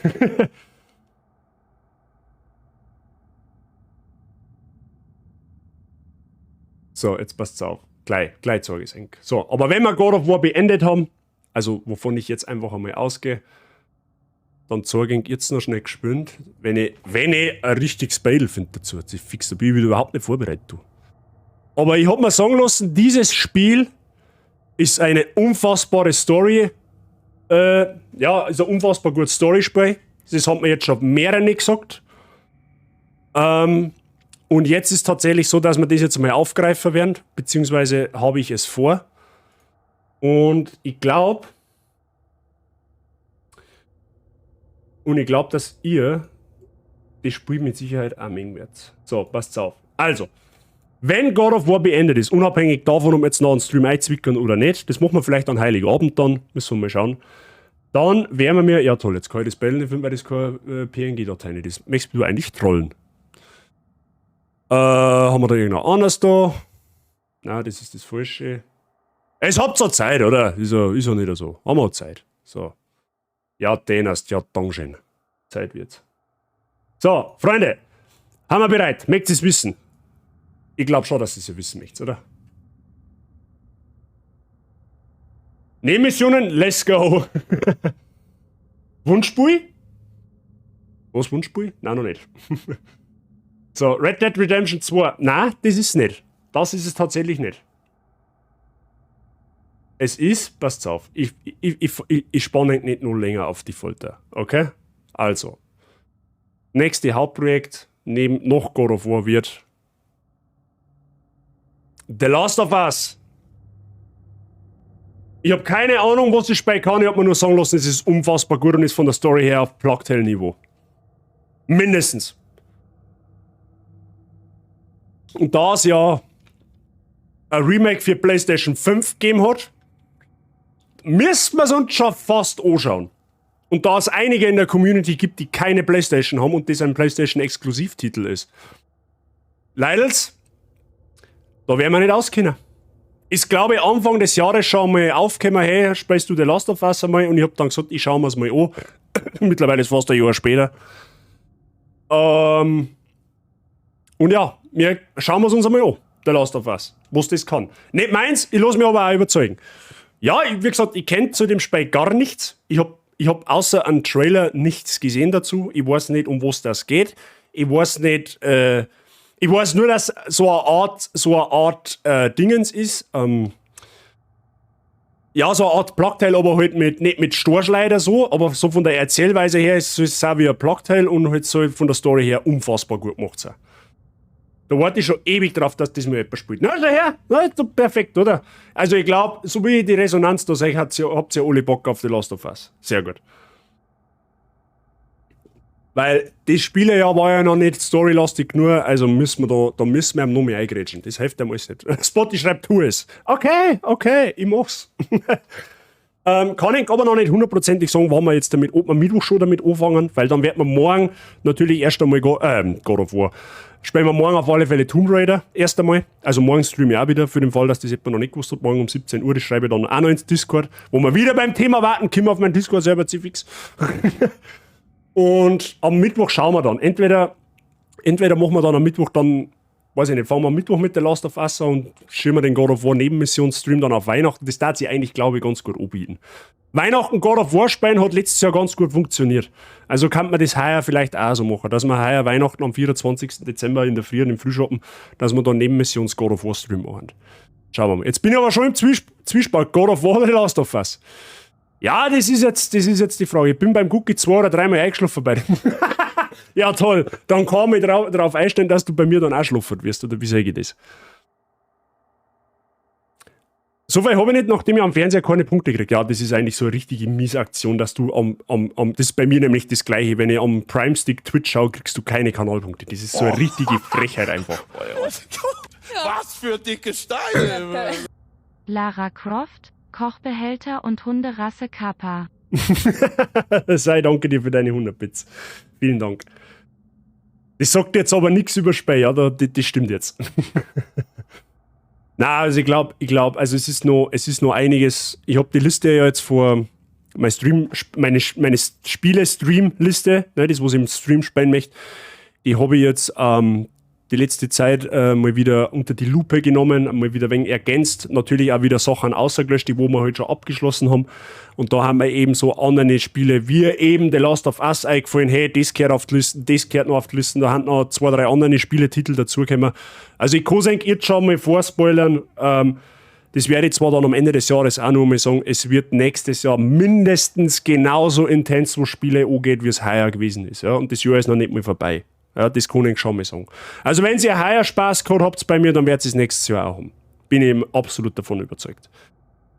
So, jetzt passt's auf. Gleich zeig ich's eng. So, aber wenn wir God of War beendet haben, also wovon ich jetzt einfach einmal ausgehe, dann zeige ich jetzt noch schnell geschwind, wenn ich ein richtiges Battle finde dazu. Das ist fix, da bin ich wieder überhaupt nicht vorbereitet, du. Aber ich hab mir sagen lassen, dieses Spiel ist eine unfassbare Story. Ja, ist ein unfassbar gutes Story-Spiel. Das hat mir jetzt schon mehrere gesagt. Und jetzt ist tatsächlich so, dass wir das jetzt mal aufgreifen werden, beziehungsweise habe ich es vor. Und ich glaub, Und ich glaube, dass ihr das Spiel mit Sicherheit auch mögen werdet. So, passt auf. Also, wenn God of War beendet ist, unabhängig davon, ob wir jetzt noch einen Stream einzwickern oder nicht, das machen wir vielleicht an Heiligabend dann, müssen wir mal schauen. Dann werden wir mir, ja toll, jetzt kann ich das Bellen nicht finden, weil das keine PNG-Datei nicht ist. Möchtest du eigentlich trollen? Haben wir da irgendein anderes da? Nein, das ist das Falsche. Es habt ja Zeit, oder? Ist ja nicht so. Haben wir Zeit. So. Ja, den hast ja, Dankeschön. Zeit wird's. So, Freunde, haben wir bereit? Möchtet ihr es wissen? Ich glaube schon, dass ihr es wissen möchtet, oder? Nebenmissionen, let's go! Wunschbui? Was, Wunschbui? Nein, noch nicht. So, Red Dead Redemption 2. Nein, das ist nicht. Das ist es tatsächlich nicht. Es ist, passt auf, ich spanne nicht nur länger auf die Folter, okay? Also, nächste Hauptprojekt neben noch God of War wird The Last of Us. Ich habe keine Ahnung, was ich spielen kann. Ich habe mir nur sagen lassen, es ist unfassbar gut und ist von der Story her auf Plague Tale Niveau. Mindestens. Und da es ja ein Remake für PlayStation 5 gegeben hat, müssen wir es uns schon fast anschauen. Und da es einige in der Community gibt, die keine PlayStation haben und das ein PlayStation-Exklusivtitel ist. Leidels, da werden wir nicht auskennen. Ist, glaube ich, Anfang des Jahres schon mal aufgekommen, hey, spielst du The Last of Us einmal? Und ich hab dann gesagt, ich schau mir's mal an. Mittlerweile ist fast ein Jahr später. Und ja, wir schauen wir's uns einmal an, The Last of Us, was das kann. Nicht meins, ich lass mich aber auch überzeugen. Ja, wie gesagt, ich kenn zu dem Spiel gar nichts. Ich hab außer einem Trailer nichts gesehen dazu. Ich weiß nicht, um was das geht. Ich weiß nicht, ich weiß nur, dass so eine Art Dingens ist. Ja, so eine Art Plague Tale, aber halt mit, nicht mit Storchleider so, aber so von der Erzählweise her ist es auch wie ein Plague Tale und halt so von der Story her unfassbar gut gemacht sein. Da warte ich schon ewig drauf, dass das mir jemand spielt. Na, schau her! Na, ist doch perfekt, oder? Also ich glaub, so wie ich die Resonanz da sehe, habt ihr alle Bock auf The Last of Us. Sehr gut. Weil das Spielejahr war ja noch nicht storylastig genug, also müssen wir da müssen wir ihm noch mehr eingrätschen. Das hilft ihm alles nicht. Spotty schreibt, tu es. Okay, okay, ich mach's. Kann ich aber noch nicht hundertprozentig sagen, wann wir jetzt damit, ob wir Mittwoch schon damit anfangen, weil dann werden wir morgen natürlich erst einmal God of War. Spielen wir morgen auf alle Fälle Tomb Raider erst einmal. Also morgen streame ich auch wieder, für den Fall, dass das jemand noch nicht gewusst hat. Morgen um 17 Uhr, das schreibe ich dann auch noch ins Discord, wo wir wieder beim Thema warten, kommen auf meinen Discord-Server fix. Und am Mittwoch schauen wir dann. Entweder machen wir dann am Mittwoch dann, weiß ich nicht, fangen wir am Mittwoch mit The Last of Us an und schieben wir den God of War Nebenmissionsstream dann auf Weihnachten. Das darf sich eigentlich, glaube ich, ganz gut anbieten. Weihnachten God of War spielen hat letztes Jahr ganz gut funktioniert. Also kann man das heuer vielleicht auch so machen, dass wir heuer Weihnachten am 24. Dezember in der Früh und im Frühschoppen, dass wir dann Nebenmissions God of War Stream machen. Schauen wir mal. Jetzt bin ich aber schon im Zwiespalt. God of War oder The Last of Us? Ja, das ist jetzt die Frage. Ich bin beim Cookie 2 oder 3 Mal eingeschlafen bei dem. Ja, toll. Dann kann ich mich darauf einstellen, dass du bei mir dann auch schlafen wirst, oder wie sage ich das? So viel habe ich nicht, nachdem ich am Fernseher keine Punkte kriege. Ja, das ist eigentlich so eine richtige Miesaktion, dass du am das ist bei mir nämlich das Gleiche. Wenn ich am Prime Stick Twitch schaue, kriegst du keine Kanalpunkte. Das ist so eine richtige Frechheit einfach. Was für dicke Steine! Lara Croft, Kochbehälter und Hunderasse Kappa. Sei danke dir für deine 100 Bits. Vielen Dank. Das sagt jetzt aber nichts über Spey, ja, das stimmt jetzt. Na, also ich glaube, also es ist noch einiges. Ich habe die Liste ja jetzt vor meine Spiele-Stream-Liste, ne, das, was ich im Stream spielen möchte, die habe ich jetzt die letzte Zeit mal wieder unter die Lupe genommen, mal wieder ein wenig ergänzt, natürlich auch wieder Sachen außergelöscht, die wo wir halt schon abgeschlossen haben. Und da haben wir eben so andere Spiele, wie eben The Last of Us eingefallen, hey, das gehört auf die Listen, das gehört noch auf die Listen, da haben noch 2, 3 andere Spieletitel dazugekommen. Also ich kann es eigentlich jetzt schon mal vorspoilern, das werde ich zwar dann am Ende des Jahres auch noch mal sagen, es wird nächstes Jahr mindestens genauso intens, wo Spiele angeht, wie es heuer gewesen ist. Ja? Und das Jahr ist noch nicht mal vorbei. Ja, das kann ich schon mal sagen. Also wenn ihr heuer Spaß gehabt habt bei mir, dann werdet ihr es nächstes Jahr auch haben. Bin ich absolut davon überzeugt.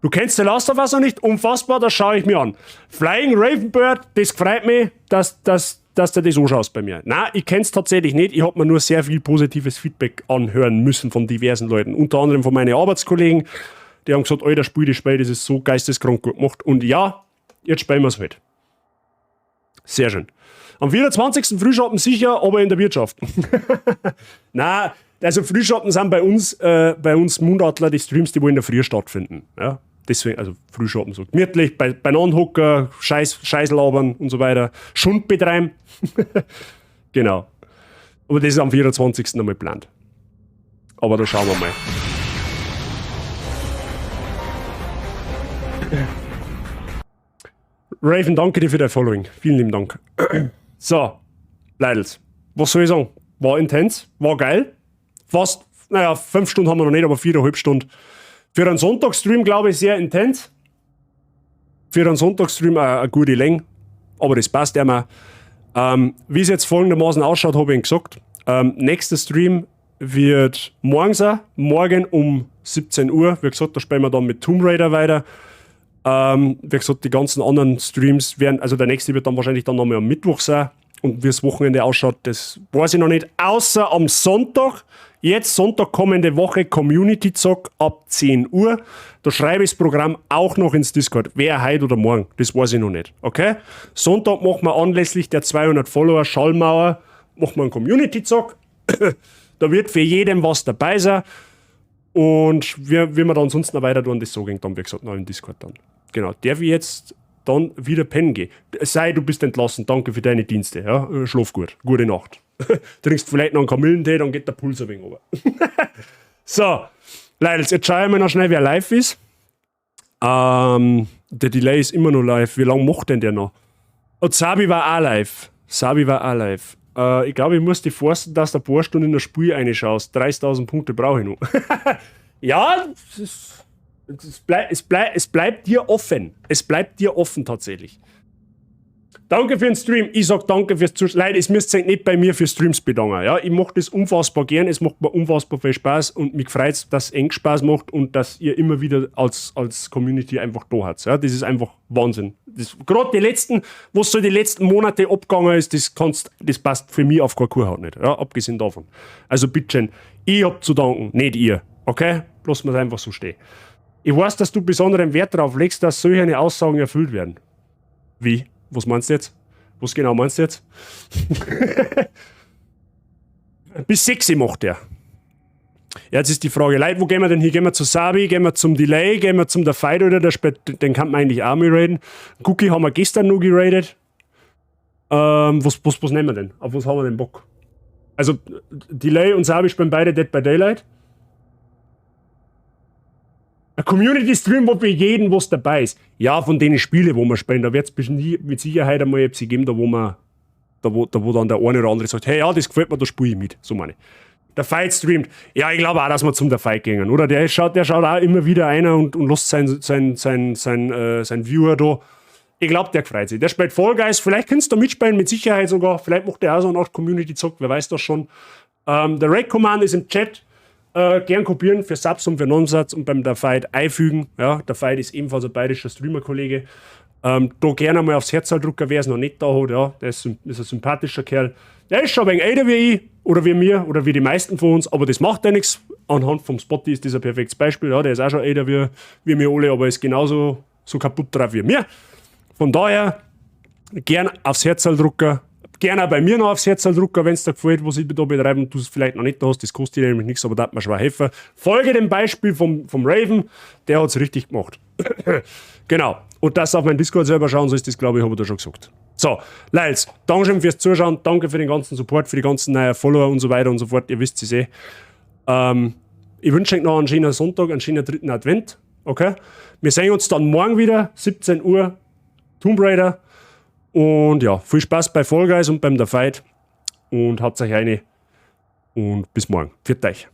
Du kennst The Last of Us noch nicht? Unfassbar, das schaue ich mir an. Flying Ravenbird, das freut mich, dass du das anschaust bei mir. Nein, ich kenn's tatsächlich nicht. Ich hab mir nur sehr viel positives Feedback anhören müssen von diversen Leuten. Unter anderem von meinen Arbeitskollegen. Die haben gesagt, Alter, spiel das Spiel, das ist so geisteskrank gut gemacht. Und ja, jetzt spielen wir's halt. Sehr schön. Am 24. Frühschoppen sicher, aber in der Wirtschaft. Na, also Frühschoppen sind bei uns Mundartler die Streams, die wo in der Früh stattfinden. Ja? Deswegen, also Frühschoppen so gemütlich, beieinander hocken, Scheiß labern und so weiter. Schund betreiben. Genau. Aber das ist am 24. einmal geplant. Aber da schauen wir mal. Raven, danke dir für dein Following. Vielen lieben Dank. So, Leidels. Was soll ich sagen? War intens, war geil. Fast, naja, 5 Stunden haben wir noch nicht, aber 4,5 Stunden. Für einen Sonntagsstream, glaube ich, sehr intens. Für einen Sonntagsstream eine gute Länge. Aber das passt immer. Wie es jetzt folgendermaßen ausschaut, habe ich Ihnen gesagt. Nächster Stream wird morgen sein. Morgen um 17 Uhr. Wie gesagt, da spielen wir dann mit Tomb Raider weiter. Wie gesagt, die ganzen anderen Streams werden, also der nächste wird dann wahrscheinlich dann nochmal am Mittwoch sein. Und wie das Wochenende ausschaut, das weiß ich noch nicht. Außer am Sonntag. Jetzt Sonntag kommende Woche Community Zock ab 10 Uhr. Da schreibe ich das Programm auch noch ins Discord. Wer heute oder morgen, das weiß ich noch nicht. Okay? Sonntag machen wir anlässlich der 200 Follower Schallmauer, machen wir einen Community Zock. Da wird für jeden was dabei sein. Und wie wir dann sonst noch weiter tun, das sage ich dann, wie gesagt, noch im Discord dann. Genau, der wie jetzt dann wieder pennen gehen. Sei, du bist entlassen, danke für deine Dienste. Ja? Schlaf gut, gute Nacht. Trinkst vielleicht noch einen Kamillentee, dann geht der Puls ein wenig runter. So, Leute, jetzt schaue ich mal noch schnell, wer live ist. Der Delay ist immer noch live. Wie lange macht denn der noch? Und Sabi war auch live. Sabi war auch live. Ich glaube, ich muss dich forcen, dass du ein paar Stunden in das Spiel reinschaust. 30.000 Punkte brauche ich noch. Ja, es bleibt dir offen. Es bleibt dir offen tatsächlich. Danke für den Stream. Ich sag danke fürs Zuschauen. Leute, es müsst euch nicht bei mir für Streams bedanken. Ja, ich mache das unfassbar gern. Es macht mir unfassbar viel Spaß und mich freut, dass es eng Spaß macht und dass ihr immer wieder als Community einfach da habt. Ja, das ist einfach Wahnsinn. Gerade die letzten, was so die letzten Monate abgegangen ist, das passt für mich auf keine Kuhhaut nicht. Ja, abgesehen davon. Also bitteschön, ich hab zu danken, nicht ihr. Okay? Lass mir's einfach so stehen. Ich weiß, dass du besonderen Wert darauf legst, dass solche Aussagen erfüllt werden. Wie? Was meinst du jetzt? Was genau meinst du jetzt? Bis 6 macht er. Ja, jetzt ist die Frage, Leute, wo gehen wir denn hier? Gehen wir zu Sabi, gehen wir zum Delay, gehen wir zum der Fight oder der Spät, den kann man eigentlich auch mal raiden. Cookie haben wir gestern noch geradet. Was nehmen wir denn? Auf was haben wir denn Bock? Also, Delay und Sabi spielen beide Dead by Daylight. Ein Community-Stream, wo für jeden was dabei ist. Ja, von denen Spiele, wo wir spielen, da wird es mit Sicherheit einmal etwas geben, da wo dann der eine oder andere sagt, hey, ja, das gefällt mir, da spiele ich mit. So meine ich. Der Fight streamt. Ja, ich glaube auch, dass wir zum der Fight gehen, oder? Der schaut auch immer wieder einer und lässt sein Viewer da. Ich glaube, der freut sich. Der spielt Fall Guys. Vielleicht kannst du da mitspielen, mit Sicherheit sogar. Vielleicht macht der auch so eine Art Community-Zock, wer weiß das schon. Der Raid Command ist im Chat. Gern kopieren für Subs und für Non-Subs und beim der Fight einfügen. Ja, der Fight ist ebenfalls ein bayerischer Streamer-Kollege. Da gerne mal aufs Herz drücken, wer es noch nicht da hat. Ja, der ist ein sympathischer Kerl. Der ist schon ein wenig älter wie ich oder wie mir oder wie die meisten von uns, aber das macht ja nichts. Anhand vom Spotty ist das ein perfektes Beispiel. Ja, der ist auch schon älter wie wir alle, aber ist genauso so kaputt drauf wie mir. Von daher gern aufs Herz drücken. Gerne auch bei mir noch aufs Herz drücken, wenn es dir gefällt, was ich da betreibe und du es vielleicht noch nicht da hast. Das kostet dir nämlich nichts, aber da hat mir schon helfen. Folge dem Beispiel vom Raven, der hat es richtig gemacht. Genau. Und das auf meinen Discord selber schauen sollst, das glaube ich, habe ich da schon gesagt. So, Leils, Dankeschön fürs Zuschauen, danke für den ganzen Support, für die ganzen neuen Follower und so weiter und so fort. Ihr wisst es eh. Ich wünsche euch noch einen schönen Sonntag, einen schönen dritten Advent. Okay? Wir sehen uns dann morgen wieder, 17 Uhr, Tomb Raider. Und ja, viel Spaß bei Fall Guys und beim The Fight. Und habt euch eine. Und bis morgen. Pfiat euch.